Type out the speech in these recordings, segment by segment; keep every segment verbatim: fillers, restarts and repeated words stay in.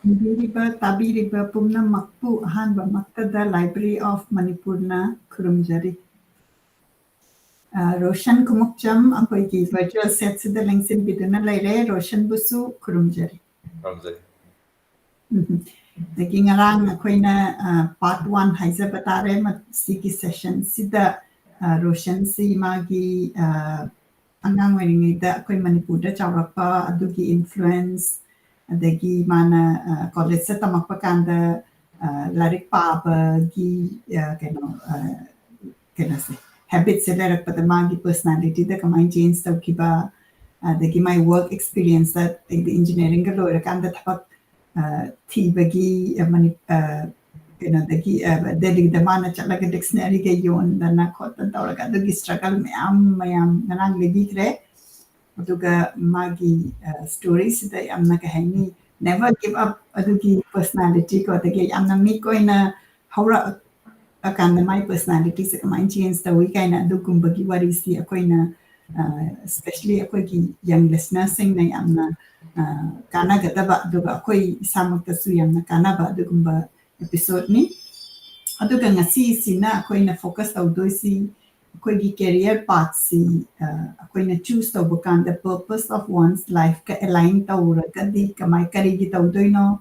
ꯌꯦꯡꯕꯤꯔꯤꯕ, ꯇꯥꯕꯤꯔꯤꯕ ꯄꯨꯝꯅꯃꯛꯄꯨ ꯑꯍꯥꯟꯕꯃꯛꯇꯗ Library of Manipurꯅ ꯈꯨꯔꯨꯝꯖꯔꯤ꯫ ꯑ, ꯔꯣꯁꯟ ꯈꯨꯃꯨꯛꯆꯝ ꯑꯩꯈꯣꯏꯒꯤ virtual setꯁꯤꯗ ꯂꯦꯡꯁꯤꯟꯕꯤꯗꯨꯅ ꯂꯩꯔꯦ꯫ ꯔꯣꯁꯟꯕꯨꯁꯨ ꯈꯨꯔꯨꯝꯖꯔꯤ꯫ ꯈꯨꯔꯨꯝꯖꯔꯤ꯫ ꯎꯝ꯫ ꯑꯗꯒꯤ ꯉꯔꯥꯡ ꯑꯩꯈꯣꯏꯅ, ꯑ, part one ꯍꯥꯏꯖꯕ ꯇꯥꯔꯦ ꯃꯁꯤꯒꯤ sessionꯁꯤꯗ, ꯑ, ꯔꯣꯁꯟꯁꯤ ꯃꯥꯒꯤ, ꯑ, ꯑꯉꯥꯡ ꯑꯣꯏꯔꯤꯉꯩꯗ ꯑꯩꯈꯣꯏ ꯃꯅꯤꯄꯨꯔꯗ ꯆꯥꯎꯔꯛꯄ ꯑꯗꯨꯒꯤ influence, ꯑꯗꯒꯤ ꯃꯥꯅ, ꯑ, collegeꯇ ꯇꯝꯃꯛꯄ ꯀꯥꯟꯗ, ꯑ, ꯂꯥꯏꯔꯤꯛ ꯄꯥꯕꯒꯤ, ꯑ, ꯀꯩꯅꯣ, ꯑ, ꯀꯩꯅꯣꯁꯦ, habitꯁꯦ ꯂꯩꯔꯛꯄꯗ ꯃꯥꯒꯤ personalityꯗ ꯀꯃꯥꯏꯅ change ꯇꯧꯈꯤꯕ, ꯑꯗꯒꯤ ꯃꯥꯏ work experienceꯇ ꯑꯩꯗꯤ engineeringꯒ ꯂꯣꯏꯔꯀꯥꯟꯗ ꯊꯕꯛ, ꯑ, ꯊꯤꯕꯒꯤ, ꯑ, ꯃꯅꯤ-, ꯑ, ꯀꯩꯅꯣꯗꯒꯤ, ꯑ, ꯗꯦꯜꯂꯤꯗ ꯃꯥꯅ ꯆꯠꯂꯒ dictionaryꯒ ꯌꯣꯟꯗꯅ ꯈꯣꯠꯇꯅ ꯇꯧꯔꯒ ꯑꯗꯨꯒꯤ struggle ꯃꯌꯥꯝ, ꯃꯌꯥꯝ ꯉꯔꯥꯡ ꯂꯤꯕꯤꯈ꯭ꯔꯦ꯫ ꯑꯗꯨꯒ ꯃꯥꯒꯤ, ꯑ, storyꯁꯤꯗ ꯌꯥꯝꯅ ꯀꯩ ꯍꯥꯏꯅꯤ, never give up ꯑꯗꯨꯒꯤ personality ꯀꯣ, ꯑꯗꯒꯤ ꯌꯥꯝꯅ ꯃꯤꯛ ꯑꯣꯏꯅ ꯍꯧꯔꯛꯑꯀꯥꯟꯗ ꯃꯥꯏ personalityꯁꯦ ꯀꯃꯥꯏꯅ change ꯇꯧꯏ ꯀꯥꯏꯅ ꯑꯗꯨꯒꯨꯝꯕꯒꯤ ꯋꯥꯔꯤꯁꯤ ꯑꯩꯈꯣꯏꯅ, ꯑ, especially ꯑꯩꯈꯣꯏꯒꯤ young listenerꯁꯤꯡꯅ ꯌꯥꯝꯅ, ꯑ, ꯀꯥꯟꯅꯒꯗꯕ, ꯑꯗꯨꯒ ꯑꯩꯈꯣꯏ ꯏꯁꯥꯃꯛꯇꯁꯨ ꯌꯥꯝꯅ ꯀꯥꯟꯅꯕ ꯑꯗꯨꯒꯨꯝꯕ episodeꯅꯤ꯫ ꯑꯗꯨꯒ ꯉꯁꯤꯁꯤꯅ ꯑꯩꯈꯣꯏꯅ focus ꯇꯧꯗꯣꯏꯁꯤ ꯑꯩꯈꯣꯏꯒꯤ career pathꯁꯤ, ꯑ, ꯑꯩꯈꯣꯏꯅ choose ꯇꯧꯕ ꯀꯥꯟꯗ purpose of one's lifeꯀ align ꯇꯧꯔꯒꯗꯤ ꯀꯃꯥꯏ, ꯀꯔꯤꯒꯤ ꯇꯧꯗꯣꯏꯅꯣ?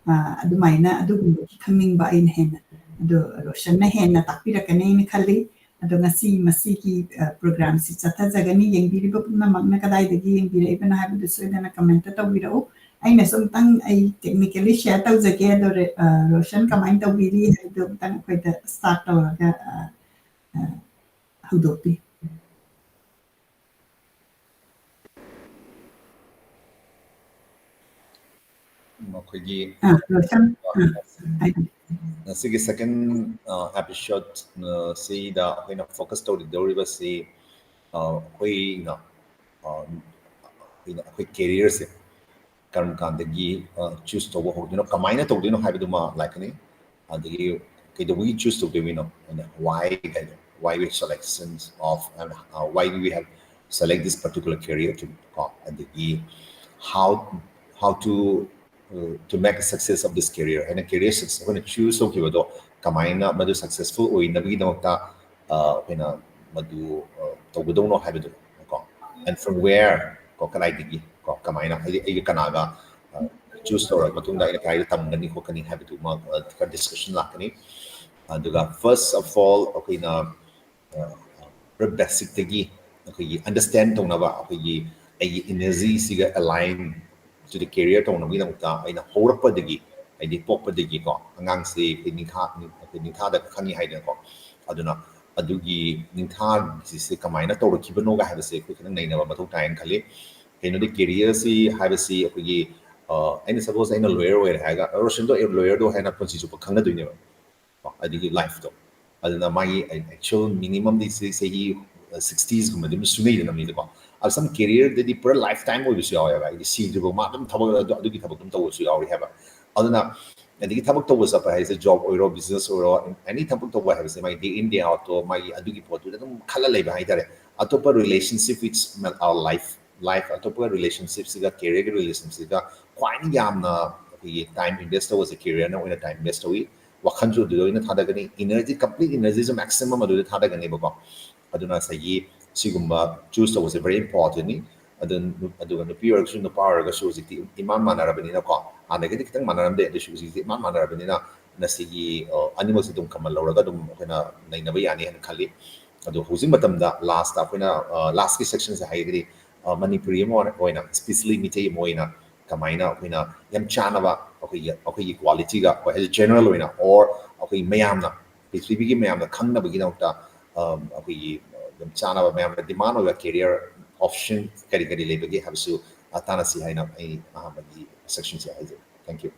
ꯑ, ꯑꯗꯨꯃꯥꯏꯅ ꯑꯗꯨꯒꯨꯝꯕꯒꯤ ꯈꯪꯅꯤꯡꯕ ꯑꯩꯅ ꯍꯦꯟꯅ, ꯑꯗꯣ ꯔꯣꯁꯟꯅ ꯍꯦꯟꯅ ꯇꯥꯛꯄꯤꯔꯛꯀꯅꯤ ꯍꯥꯏꯅ ꯈꯜꯂꯤ꯫ ꯑꯗꯣ ꯉꯁꯤ ꯃꯁꯤꯒꯤ, ꯑ, programꯁꯤ ꯆꯠꯊꯖꯒꯅꯤ꯫ ꯌꯦꯡꯕꯤꯔꯤꯕ ꯄꯨꯝꯅꯃꯛꯅ ꯀꯗꯥꯏꯗꯒꯤ ꯌꯦꯡꯕꯤꯔꯛꯏꯕꯅꯣ ꯍꯥꯏꯕꯗꯨ ꯁꯣꯏꯗꯅ commentꯇ ꯇꯧꯕꯤꯔꯛꯎ꯫ ꯑꯩꯅꯁꯨ ꯑꯝꯇꯪ ꯑꯩ technically share ꯇꯧꯖꯒꯦ꯫ ꯑꯗꯣ ꯔꯦ-, ꯑ, ꯔꯣꯁꯟ ꯀꯃꯥꯏꯅ ꯇꯧꯕꯤꯔꯤ ꯍꯥꯏꯕꯗꯨ ꯑꯝꯇꯪ ꯑꯩꯈꯣꯏꯗ start ꯇꯧꯔꯒ, ꯑ, ꯑ, ꯍꯧꯗꯣꯛꯄꯤ꯫ ꯃꯈꯣꯏꯒꯤ ꯑ, ꯔꯣꯁꯟ, ꯑ, ꯍꯥꯏꯕꯤꯌꯨ꯫ ꯉꯁꯤꯒꯤ second, ꯑ, episode, ꯑ, ꯁꯤꯗ ꯑꯩꯈꯣꯏꯅ focus ꯇꯧꯗꯧꯔꯤꯕꯁꯤ, ꯑ, ꯑꯩꯈꯣꯏꯅ, ꯑ, ꯑꯩꯈꯣꯏꯅ ꯑꯩꯈꯣꯏ careerꯁꯦ ꯀꯔꯝ ꯀꯥꯟꯗꯒꯤ, ꯑ, choose ꯇꯧꯕ ꯍꯧꯗꯣꯏꯅꯣ, ꯀꯃꯥꯏꯅ ꯇꯧꯗꯣꯏꯅꯣ ꯍꯥꯏꯕꯗꯨꯃ ꯂꯥꯛꯀꯅꯤ꯫ ꯑꯗꯒꯤ ꯀꯩꯗꯧꯕꯒꯤ choose ꯇꯧꯗꯣꯏꯅꯣ, and why ꯍꯥꯏꯗꯣ, why we selections of, and, uh, why do we have select this particular career to, ꯀꯣ, ꯑꯗꯒꯤ how, how to to make a success of this career ꯍꯥꯏꯅ career success ꯑꯩꯈꯣꯏꯅ choose ꯇꯧꯈꯤꯕꯗꯣ ꯀꯃꯥꯏꯅ ꯃꯗꯨ successful ꯑꯣꯏꯅꯕꯒꯤꯗꯃꯛꯇ ꯑꯩꯈꯣꯏꯅ ꯃꯗꯨ ꯇꯧꯒꯗꯧꯅꯣ ꯍꯥꯏꯕꯗꯨ ꯀꯣ, and from where ꯀꯣ, ꯀꯗꯥꯏꯗꯒꯤ ꯀꯣ, ꯀꯃꯥꯏꯅ ꯍꯥꯏꯗꯤ ꯑꯩꯒ ꯀꯅꯥꯒ choose ꯇꯧꯔꯕ ꯃꯇꯨꯡꯗ ꯑꯩꯅ ꯀꯗꯥꯏꯗ ꯇꯝꯒꯅꯤ ꯈꯣꯠꯀꯅꯤ ꯍꯥꯏꯕꯗꯨꯃ ꯈꯔ discussion ꯂꯥꯛꯀꯅꯤ꯫ ꯑꯗꯨꯒ first of all ꯑꯩꯈꯣꯏꯅ ꯈꯔ basicꯇꯒꯤ ꯑꯩꯈꯣꯏꯒꯤ understand ꯇꯧꯅꯕ, ꯑꯩꯈꯣꯏꯒꯤ ꯑꯩꯒꯤ energyꯁꯤꯒ align to the career ꯇꯧꯅꯕꯒꯤꯗꯃꯛꯇ ꯑꯩꯅ ꯍꯧꯔꯛꯄꯗꯒꯤ, ꯍꯥꯏꯗꯤ ꯄꯣꯛꯄꯗꯒꯤꯀꯣ, ꯑꯉꯥꯡꯁꯦ ꯑꯩꯈꯣꯏ ꯅꯤꯡꯊꯥ, ꯑꯩꯈꯣꯏ ꯅꯤꯡꯊꯥꯗ ꯈꯪꯉꯤ ꯍꯥꯏꯗꯅꯀꯣ, ꯑꯗꯨꯅ ꯑꯗꯨꯒꯤ ꯅꯤꯡꯊꯥꯒꯤꯁꯦ ꯀꯃꯥꯏꯅ ꯇꯧꯔꯛꯈꯤꯕꯅꯣꯒ ꯍꯥꯏꯕꯁꯦ ꯑꯩꯈꯣꯏ ꯈꯤꯇꯪ ꯅꯩꯅꯕ ꯃꯊꯧ ꯇꯥꯏꯅ ꯈꯜꯂꯤ꯫ ꯀꯩꯅꯣꯗꯤ careerꯁꯤ ꯍꯥꯏꯕꯁꯤ ꯑꯩꯈꯣꯏꯒꯤ ꯑꯩꯅ suppose ꯑꯩꯅ lawyer ꯑꯣꯏꯔꯦ ꯍꯥꯏꯔꯒ, ꯔꯣꯁꯟꯗꯣ lawyer ꯗꯣ ꯍꯥꯏꯅ ꯄꯨꯟꯁꯤ ꯆꯨꯞꯄ ꯈꯪꯅꯗꯣꯏꯅꯦꯕ꯫ ꯑꯗꯒꯤ lifeꯇꯣ, ꯑꯗꯨꯅ ꯃꯥꯒꯤ actual minimumꯗꯤ ꯆꯍꯤ sixtiesꯀꯨꯝꯕꯗꯤ ꯑꯗꯨꯝ ꯁꯨꯅꯩꯗꯅ ꯃꯤꯗꯀꯣ꯫ ꯑꯗ some careerꯗꯗꯤ ꯄꯨꯔꯥ lifetime ꯑꯣꯏꯕꯁꯨ ꯌꯥꯎꯋꯦꯕ, ꯍꯥꯏꯗꯤ ꯁꯤꯗ꯭ꯔꯤꯕ ꯃꯥ ꯑꯗꯨꯝ ꯊꯕꯛ ꯑꯗꯨ, ꯑꯗꯨꯒꯤ ꯊꯕꯛ ꯑꯗꯨꯝ ꯇꯧꯕꯁꯨ ꯌꯥꯎꯔꯤ ꯍꯥꯏꯕ꯫ ꯑꯗꯨꯅ ꯑꯗꯒꯤ ꯊꯕꯛ ꯇꯧꯕ ꯆꯠꯄ ꯍꯥꯏꯁꯦ, job ꯑꯣꯏꯔꯣ, business ꯑꯣꯏꯔꯣ, any ꯊꯕꯛ ꯇꯧꯕ ꯍꯥꯏꯕꯁꯦ ꯃꯥꯒꯤ day in day outꯇꯣ ꯃꯥꯒꯤ ꯑꯗꯨꯒꯤ ꯄꯣꯠꯇꯨꯗ ꯑꯗꯨꯝ ꯈꯜꯂ ꯂꯩꯕ ꯍꯥꯏꯇꯥꯔꯦ꯫ ꯑꯇꯣꯞꯄ relationship with our life, life ꯑꯇꯣꯞꯄ relationshipꯁꯤꯒ, careerꯒꯤ relationshipꯁꯤꯒ ꯈ꯭ꯋꯥꯏꯗꯒꯤ ꯌꯥꯝꯅ ꯑꯩꯈꯣꯏꯒꯤ time invest ꯇꯧꯕꯁꯦ careerꯅ ꯑꯣꯏꯅ time invest ꯇꯧꯏ꯫ ꯋꯥꯈꯜꯁꯨ ꯑꯗꯨꯗ ꯑꯣꯏꯅ ꯊꯥꯗꯒꯅꯤ, energy, complete energyꯁꯨ maximum ꯑꯗꯨꯗ ꯊꯥꯗꯒꯅꯦꯕꯀꯣ꯫ ꯑꯗꯨꯅ ꯉꯁꯥꯏꯒꯤ ꯁꯤꯒꯨꯝꯕ choose ꯇꯧꯕꯁꯦ very importantꯅꯤ꯫ ꯑꯗꯨ, ꯑꯗꯨꯒ ꯅꯨꯄꯤ ꯑꯣꯏꯔꯒꯁꯨ ꯅꯨꯄꯥ ꯑꯣꯏꯔꯒꯁꯨ ꯍꯧꯖꯤꯛꯇꯤ ꯏꯃꯥꯟ ꯃꯥꯟꯅꯔꯕꯅꯤꯅꯀꯣ, ꯍꯥꯟꯅꯒꯗꯤ ꯈꯤꯇꯪ ꯃꯥꯟꯅꯔꯝꯗꯦ, ꯑꯗꯨꯁꯨ ꯍꯧꯖꯤꯛꯇꯤ ꯏꯃꯥꯟ ꯃꯥꯟꯅꯔꯕꯅꯤꯅ ꯉꯁꯤꯒꯤ ꯑꯅꯤꯃꯛꯁꯦ ꯑꯗꯨꯝ common ꯂꯧꯔꯒ ꯑꯗꯨꯝ ꯑꯩꯈꯣꯏꯅ ꯅꯩꯅꯕ ꯌꯥꯅꯤ ꯍꯥꯏꯅ ꯈꯜꯂꯤ꯫ ꯑꯗꯣ ꯍꯧꯖꯤꯛ ꯃꯇꯝꯗ lastꯇ ꯑꯩꯈꯣꯏꯅ lastꯀꯤ sectionꯁꯦ ꯍꯥꯏꯔꯒꯗꯤ ꯃꯅꯤꯄꯨꯔꯤ ꯑꯃ ꯑꯣꯏꯅ, especially ꯃꯤꯇꯩ ꯑꯃ ꯑꯣꯏꯅ ꯀꯃꯥꯏꯅ ꯑꯩꯈꯣꯏꯅ ꯌꯥꯝ ꯆꯥꯟꯅꯕ ꯑꯩꯈꯣꯏꯒꯤ, ꯑꯩꯈꯣꯏꯒꯤ qualityꯒ, ꯑꯩꯈꯣꯏ ꯍꯥꯏꯗꯤ general ꯑꯣꯏꯅ or ꯑꯩꯈꯣꯏ ꯃꯌꯥꯝꯅ, ꯄ꯭ꯔꯤꯊꯤꯕꯤꯒꯤ ꯃꯌꯥꯝꯅ ꯈꯪꯅꯕꯒꯤꯗꯃꯛꯇ ꯑꯩꯈꯣꯏꯒꯤ ꯌꯥꯝ ꯆꯥꯟꯅꯕ ꯃꯌꯥꯝꯅ demand ꯑꯣꯏꯕ career option ꯀꯔꯤ ꯀꯔꯤ ꯂꯩꯕꯒꯦ ꯍꯥꯏꯕꯁꯨ ꯇꯥꯟꯅꯁꯤ ꯍꯥꯏꯅ ꯑꯩ ꯑꯍꯥꯟꯕꯒꯤ sectionꯁꯦ ꯍꯥꯏꯖꯩ꯫ Thank you.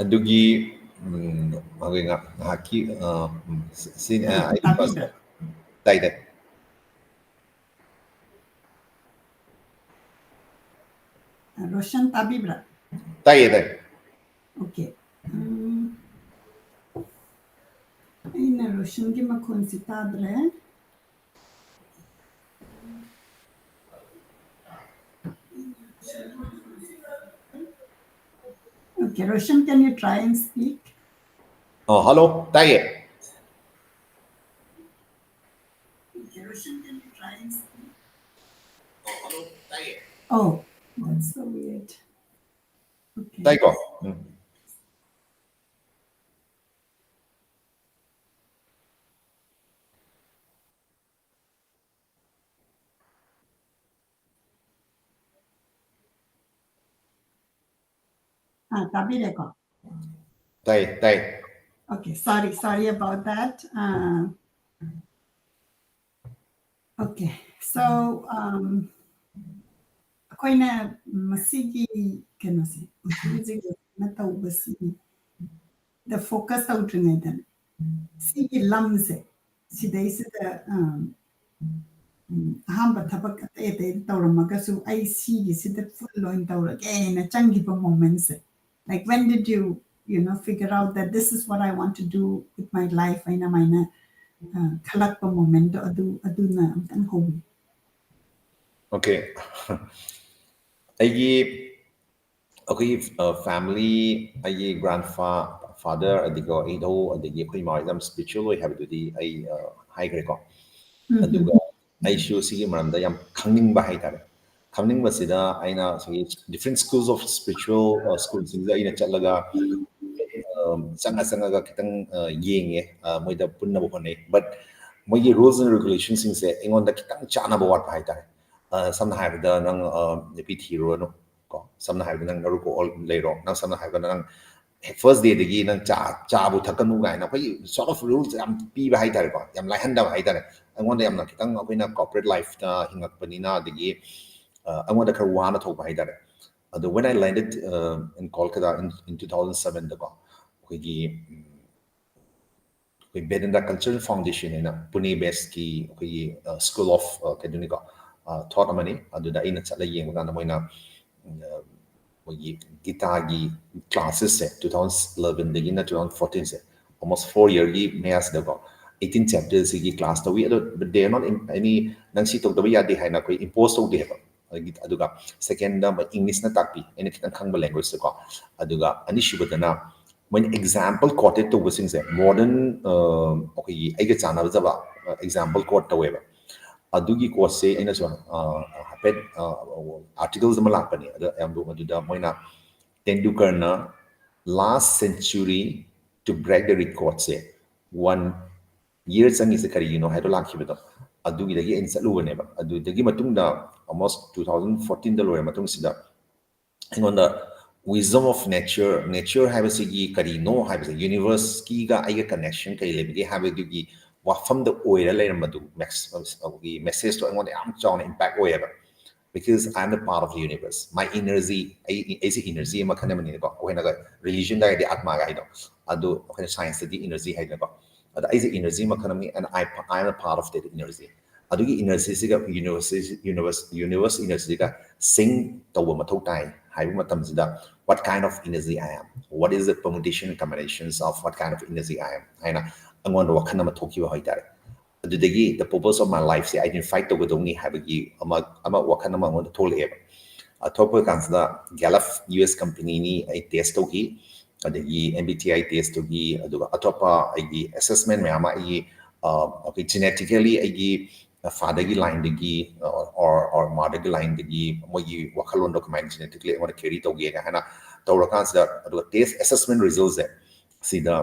ꯑꯗꯨꯒꯤ ꯎꯝ, ꯍꯧꯖꯤꯛ ꯉꯥꯏꯍꯥꯛꯀꯤ ꯁꯤ, ꯁꯤ, ꯑ, ꯑꯩ ꯇꯥꯕꯤꯕ꯭ꯔꯥ? ꯇꯥꯏ, ꯇꯥꯏ꯫ ꯔꯣꯁꯟ, ꯇꯥꯕꯤꯕ꯭ꯔꯥ? ꯇꯥꯏꯌꯦ, ꯇꯥꯏꯌꯦ꯫ Okay. ꯎꯝ, ꯑꯩꯅ ꯔꯣꯁꯟꯒꯤ ꯃꯈꯣꯟꯁꯤ ꯇꯥꯗ꯭ꯔꯦ꯫ Okay, Roshan, can you try and speak? ꯑꯣ, hello, ꯇꯥꯏꯌꯦ꯫ Okay, Roshan, can you try and speak? Oh, hello, ꯇꯥꯏꯌꯦ꯫ Oh, that's so weird. Okay. ꯇꯥꯏꯀꯣ? ꯎꯝ꯫ ꯑꯥ, ꯇꯥꯕꯤꯔꯦꯀꯣ? ꯇꯥꯏ, ꯇꯥꯏ꯫ Okay, sorry, sorry about that. Uh, okay, so, um, ꯑꯩꯈꯣꯏꯅ ꯃꯁꯤꯒꯤ ꯀꯩꯅꯣꯁꯦ, ꯍꯧꯖꯤꯛ ꯍꯧꯖꯤꯛ ꯇꯧꯕꯁꯤ, ꯗ focus ꯇꯧꯗ꯭ꯔꯤꯉꯩꯗ ꯁꯤꯒꯤ ꯂꯝꯁꯦ, ꯁꯤꯗꯩꯁꯤꯗ, um, ꯎꯝ, ꯑꯍꯥꯟꯕ ꯊꯕꯛ ꯑꯇꯩ ꯑꯇꯩ ꯇꯧꯔꯝꯃꯒꯁꯨ ꯑꯩ ꯁꯤꯒꯤꯁꯤꯗ full ꯑꯣꯏꯅ ꯇꯧꯔꯒꯦꯅ ꯆꯪꯈꯤꯕ moment say, like, when did you, you know, figure out that this is what I want to do with my life? ꯑꯩꯅ ꯑꯗꯨꯃꯥꯏꯅ, ꯑ, ꯈꯜꯂꯛꯄ moment ꯇꯣ, ꯑꯗꯨ, ꯑꯗꯨꯅ ꯑꯝꯇꯪ ꯍꯧꯕꯤꯌꯨ꯫ Okay. ꯑꯩꯒꯤ, ꯑꯩꯈꯣꯏꯒꯤ, ꯑ, family, ꯑꯩꯒꯤ grandfather, ꯑꯗꯨꯒ ꯏꯙꯧ, ꯑꯗꯒꯤ ꯑꯩꯈꯣꯏ ꯏꯃꯥ ꯍꯣꯏ ꯌꯥꯝ spiritual ꯑꯣꯏ ꯍꯥꯏꯕꯗꯨꯗꯤ ꯑꯩ, ꯑ, ꯍꯥꯏꯈ꯭ꯔꯦꯀꯣ꯫ ꯎꯝ, ꯎꯝ꯫ ꯑꯗꯨꯒ ꯑꯩꯁꯨ ꯁꯤꯒꯤ ꯃꯔꯝꯗ ꯌꯥꯝ ꯈꯪꯅꯤꯡꯕ ꯍꯥꯏꯇꯥꯔꯦ꯫ ꯈꯪꯅꯤꯡꯕꯁꯤꯗ ꯑꯩꯅ ꯉꯁꯥꯏꯒꯤ different schools of spiritual, ꯑ, school ꯁꯤꯡꯗ ꯑꯩꯅ ꯆꯠꯂꯒ, ꯑ, ꯆꯪꯉ ꯆꯪꯉꯒ ꯈꯤꯇꯪ, ꯑ, ꯌꯦꯡꯉꯦ, ꯑ, ꯃꯣꯏꯗ ꯄꯨꯟꯅꯕ ꯍꯣꯠꯅꯩ꯫ But ꯃꯣꯏꯒꯤ rules and regulation ꯁꯤꯡꯁꯦ ꯑꯩꯉꯣꯟꯗ ꯈꯤꯇꯪ ꯆꯥꯟꯅꯕ ꯋꯥꯠꯄ ꯍꯥꯏꯇꯥꯔꯦ꯫ ꯑ, ꯁꯝꯅ ꯍꯥꯏꯔꯕꯗ, ꯅꯪ, ꯑ, ꯅꯨꯄꯤ ꯊꯤꯔꯨꯔꯅꯨ ꯀꯣ, ꯁꯝꯅ ꯍꯥꯏꯔꯕꯗ, ꯅꯪ ꯅꯔꯨꯛ ꯀꯣꯛꯑ ꯂꯩꯔꯣ, ꯅꯪ ꯁꯝꯅ ꯍꯥꯏꯔꯕꯗ, ꯅꯪ first day ꯗꯒꯤ ꯅꯪ ꯆꯥ, ꯆꯥꯕꯨ ꯊꯛꯀꯅꯨ ꯀꯥꯏꯅ ꯑꯩꯈꯣꯏꯒꯤ sort of rules ꯌꯥꯝ ꯄꯤꯕ ꯍꯥꯏꯇꯥꯔꯦꯀꯣ, ꯌꯥꯝ ꯂꯥꯏꯍꯟꯗꯕ ꯍꯥꯏꯇꯥꯔꯦ꯫ ꯑꯩꯉꯣꯟꯗ ꯌꯥꯝꯅ ꯈꯤꯇꯪ, ꯑꯩꯈꯣꯏꯅ corporate life ꯇ ꯍꯤꯡꯉꯛꯄꯅꯤꯅ, ꯑꯗꯒꯤ, ꯑ, ꯑꯩꯉꯣꯟꯗ ꯈꯔ ꯋꯥꯅ ꯊꯣꯛꯄ ꯍꯥꯏꯇꯥꯔꯦ꯫ ꯑꯗꯣ when I landed, uh, in Kolkata in, in two thousand seven ꯗꯀꯣ, ꯑꯩꯈꯣꯏꯒꯤ, ꯎꯝ, ꯑꯩꯈꯣꯏ Vedanta Cultural Foundation ꯍꯥꯏꯅ Pune based ꯀꯤ ꯑꯩꯈꯣꯏꯒꯤ, ꯑ, school of, ꯑ, ꯀꯩꯗꯣꯅꯤꯀꯣ, ꯑ, thought ꯑꯃꯅꯤ꯫ ꯑꯗꯨꯗ ꯑꯩꯅ ꯆꯠꯂ ꯌꯦꯡꯕ ꯀꯥꯟꯗ ꯃꯣꯏꯅ, ꯑꯩꯈꯣꯏꯒꯤ ꯒꯤꯇꯥꯒꯤ ꯀ꯭ꯂꯥꯁꯦꯁꯁꯦ ꯇꯨ ꯊꯥꯎꯖꯟ ꯏꯂꯚꯦꯟꯗꯒꯤꯅ ꯇꯨ ꯊꯥꯎꯖꯟ ꯐꯣꯔꯇꯤꯟꯁꯦ, almost four yearꯒꯤ ꯃꯌꯥꯁꯤꯗꯀꯣ, eighteen chaptersꯁꯤꯒꯤ ꯀ꯭ꯂꯥꯁ ꯇꯧꯏ꯫ ꯑꯗꯣ they are not any, ꯅꯪ ꯁꯤ ꯇꯧꯗꯕ ꯌꯥꯗꯦ ꯍꯥꯏꯅ ꯑꯩꯈꯣꯏ impose ꯇꯧꯗꯦ ꯍꯥꯏꯕ꯫ ꯑꯗꯒꯤ, ꯑꯗꯨꯒ secondꯗ ꯑꯃꯨꯛ Englishꯅ ꯇꯥꯛꯄꯤ, ꯑꯩꯅ ꯈꯤꯇꯪ ꯈꯪꯕ languageꯇꯀꯣ꯫ ꯑꯗꯨꯒ ꯑꯅꯤꯁꯨꯕꯗꯅ ꯃꯣꯏꯅ example quoted ꯇꯧꯕꯁꯤꯡꯁꯦ, modern, ꯑꯩꯈꯣꯏꯒꯤ ꯑꯩꯒ ꯆꯥꯟꯅꯖꯕ example quote ꯇꯧꯋꯦꯕ꯫ ꯑꯗꯨꯒꯤ quoteꯁꯦ ꯑꯩꯅꯁꯨ ꯍꯥꯏꯐꯦꯠ, articles ꯑꯃ ꯂꯥꯛꯄꯅꯦ, ꯑꯗ ꯌꯥꯝ ꯃꯗꯨꯗ ꯃꯣꯏꯅ ꯇꯦꯟꯗꯨꯜꯀꯔꯅ last century to break the recordꯁꯦ one year ꯆꯪꯉꯤꯁꯦ ꯀꯔꯤꯒꯤꯅꯣ ꯍꯥꯏꯕ ꯂꯥꯛꯈꯤꯕꯗꯣ, ꯑꯗꯨꯒꯤꯗꯒꯤ ꯑꯩꯅ ꯆꯠꯂꯨꯕꯅꯦꯕ꯫ ꯑꯗꯨꯗꯒꯤ ꯃꯇꯨꯡꯗ almost two thousand fourteenꯗ ꯂꯣꯏꯔ ꯃꯇꯨꯡꯁꯤꯗ ꯑꯩꯉꯣꯟꯗ wisdom of nature, nature ꯍꯥꯏꯕꯁꯤꯒꯤ ꯀꯔꯤꯅꯣ ꯍꯥꯏꯕꯁꯦ, universeꯀꯤꯒ ꯑꯩꯒ connection ꯀꯔꯤ ꯂꯩꯕꯒꯦ ꯍꯥꯏꯕꯗꯨꯒꯤ ꯋꯥꯐꯝꯗ ꯑꯣꯏꯔ ꯂꯩꯔꯝꯕꯗꯨ, ꯑꯩꯈꯣꯏꯒꯤ messageꯇꯣ ꯑꯩꯉꯣꯟꯗ ꯌꯥꯝ ꯆꯥꯎꯅ impact ꯑꯣꯏꯌꯦꯕ꯫ Because I am the part of the universe, my energy, ꯑꯩ, ꯑꯩꯁꯦ energy ꯃꯈꯜ ꯑꯃꯅꯤꯅꯀꯣ꯫ ꯑꯩꯈꯣꯏꯅꯒ religionꯗ ꯍꯥꯏꯔꯗꯤ ꯑꯥꯠꯃꯥꯒ ꯍꯥꯏꯗꯣ, ꯑꯗꯨ ꯑꯩꯈꯣꯏꯅ scienceꯇꯗꯤ energy ꯍꯥꯏꯗꯅꯀꯣ꯫ ꯑꯗ ꯑꯩꯁꯦ energy ꯃꯈꯜ ꯑꯃꯅꯤ, and I, I am a part of that energy꯫ ꯑꯗꯨꯒꯤ energyꯁꯤꯒ universe, universe, universe energyꯒ sync ꯇꯧꯕ ꯃꯊꯧ ꯇꯥꯏ ꯍꯥꯏꯕ ꯃꯇꯝꯁꯤꯗ, what kind of energy I am, what is the permutation and combinations of what kind of energy I am ꯍꯥꯏꯅ ꯑꯩꯉꯣꯟꯗ ꯋꯥꯈꯜ ꯑꯃ ꯊꯣꯛꯈꯤꯕ ꯍꯥꯏꯇꯥꯔꯦ꯫ ꯑꯗꯨꯗꯒꯤ the purpose of my lifeꯁꯦ identify ꯇꯧꯒꯗꯧꯅꯤ ꯍꯥꯏꯕꯒꯤ ꯑꯃ, ꯑꯃ ꯋꯥꯈꯜ ꯑꯃ ꯑꯩꯉꯣꯟꯗ ꯊꯣꯛꯂꯛꯑꯦꯕ꯫ ꯑ, ꯊꯣꯛꯂꯛꯄ ꯀꯥꯟꯁꯤꯗ Gallup US companyꯅꯤ ꯑꯩ test ꯇꯧꯈꯤ, ꯑꯗꯒꯤ MBTI test ꯇꯧꯈꯤ, ꯑꯗꯨꯒ ꯑꯇꯣꯞꯄ ꯑꯩꯒꯤ assessment ꯃꯌꯥꯝ ꯑꯃ ꯑꯩꯒꯤ, ꯑ, ꯑꯩꯈꯣꯏ genetically ꯑꯩꯒꯤ fatherꯒꯤ lineꯗꯒꯤ, or, or motherꯒꯤ lineꯗꯒꯤ ꯃꯣꯏꯒꯤ ꯋꯥꯈꯜꯂꯣꯟꯗꯣ ꯀꯃꯥꯏꯅ genetically ꯑꯩꯉꯣꯟꯗ carry ꯇꯧꯒꯦꯅ ꯍꯥꯏꯅ ꯇꯧꯔꯀꯥꯟꯁꯤꯗ, ꯑꯗꯨꯒ test assessment resultꯁꯦ ꯁꯤꯗ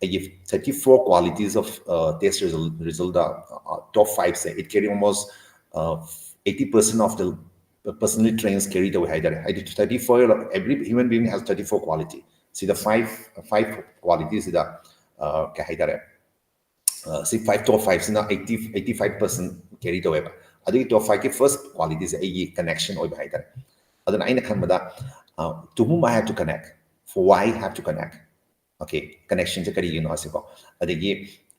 ꯑꯩꯒꯤ thirty four qualities of, uh, test result, resultꯇ, uh, top fiveꯁꯦ, it carry almost, uh, eighty percent of the personality traits carry ꯇꯧꯋꯦ ꯍꯥꯏꯇꯥꯔꯦ꯫ ꯍꯥꯏꯗꯤ thirty four, every human being has thirty four quality꯫ ꯁꯤꯗ five, five quality ꯁꯤꯗ, uh, ꯀꯩ ꯍꯥꯏꯇꯥꯔꯦ, uh, ꯁꯤ five, top fiveꯁꯤꯅ eighty, eighty five percent carry ꯇꯧꯋꯦꯕ꯫ ꯑꯗꯨꯒꯤ top fiveꯀꯤ first qualityꯁꯦ ꯑꯩꯒꯤ connection ꯑꯣꯏꯕ ꯍꯥꯏꯇꯥꯔꯦ꯫ ꯑꯗꯨꯅ ꯑꯩꯅ ꯈꯟꯕꯗ, uh, to whom I have to connect, for why I have to connect, okay, connectionꯁꯦ ꯀꯔꯤꯒꯤꯅꯣ ꯍꯥꯏꯁꯦꯀꯣ꯫ ꯑꯗꯒꯤ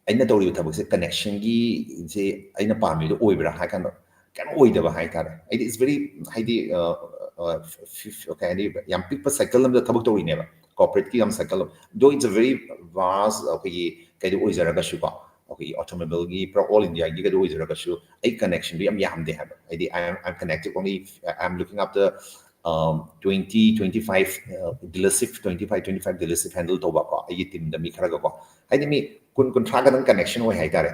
ꯑꯩꯅ ꯇꯧꯔꯤꯕ ꯊꯕꯛꯁꯦ connectionꯒꯤꯁꯦ ꯑꯩꯅ ꯄꯥꯝꯃꯤꯗꯣ ꯑꯣꯏꯕ꯭ꯔꯥ ꯍꯥꯏ ꯀꯥꯟꯗ ꯀꯩꯝ ꯑꯣꯏꯗꯕ ꯍꯥꯏꯇꯥꯔꯦ꯫ ꯍꯥꯏꯗꯤ it's very, ꯍꯥꯏꯗꯤ, ꯑ, ꯀꯩ ꯍꯥꯏꯅꯤ, ꯌꯥꯝ ꯄꯤꯛꯄ circle ꯑꯃꯗ ꯊꯕꯛ ꯇꯧꯔꯤꯅꯦꯕ, corporate ꯀꯤ ꯌꯥꯝ circle ꯑꯃ꯫ Though it's a very vast, ꯑꯩꯈꯣꯏꯒꯤ ꯀꯩꯗ ꯑꯣꯏꯖꯔꯒꯁꯨꯀꯣ, ꯑꯩꯈꯣꯏꯒꯤ automobileꯒꯤ ꯄꯨꯔꯥ all Indiaꯒꯤ ꯀꯩꯗ ꯑꯣꯏꯖꯔꯒꯁꯨ ꯑꯩ connection ꯗꯨ ꯌꯥꯝ ꯌꯥꯝꯗꯦ ꯍꯥꯏꯕ꯫ ꯍꯥꯏꯗꯤ I am, I'm connected only, I am looking after, um, twenty, twenty-five, uh, dealership, twenty-five, twenty-five dealership handle ꯇꯧꯕꯀꯣ, ꯑꯩꯒꯤ team ꯗ ꯃꯤ ꯈꯔꯒꯀꯣ꯫ ꯍꯥꯏꯗꯤ ꯃꯤ ꯀꯨꯟ, ꯀꯨꯟꯊ꯭ꯔꯥ ꯈꯛꯇꯪ connection ꯑꯣꯏ ꯍꯥꯏꯇꯥꯔꯦ꯫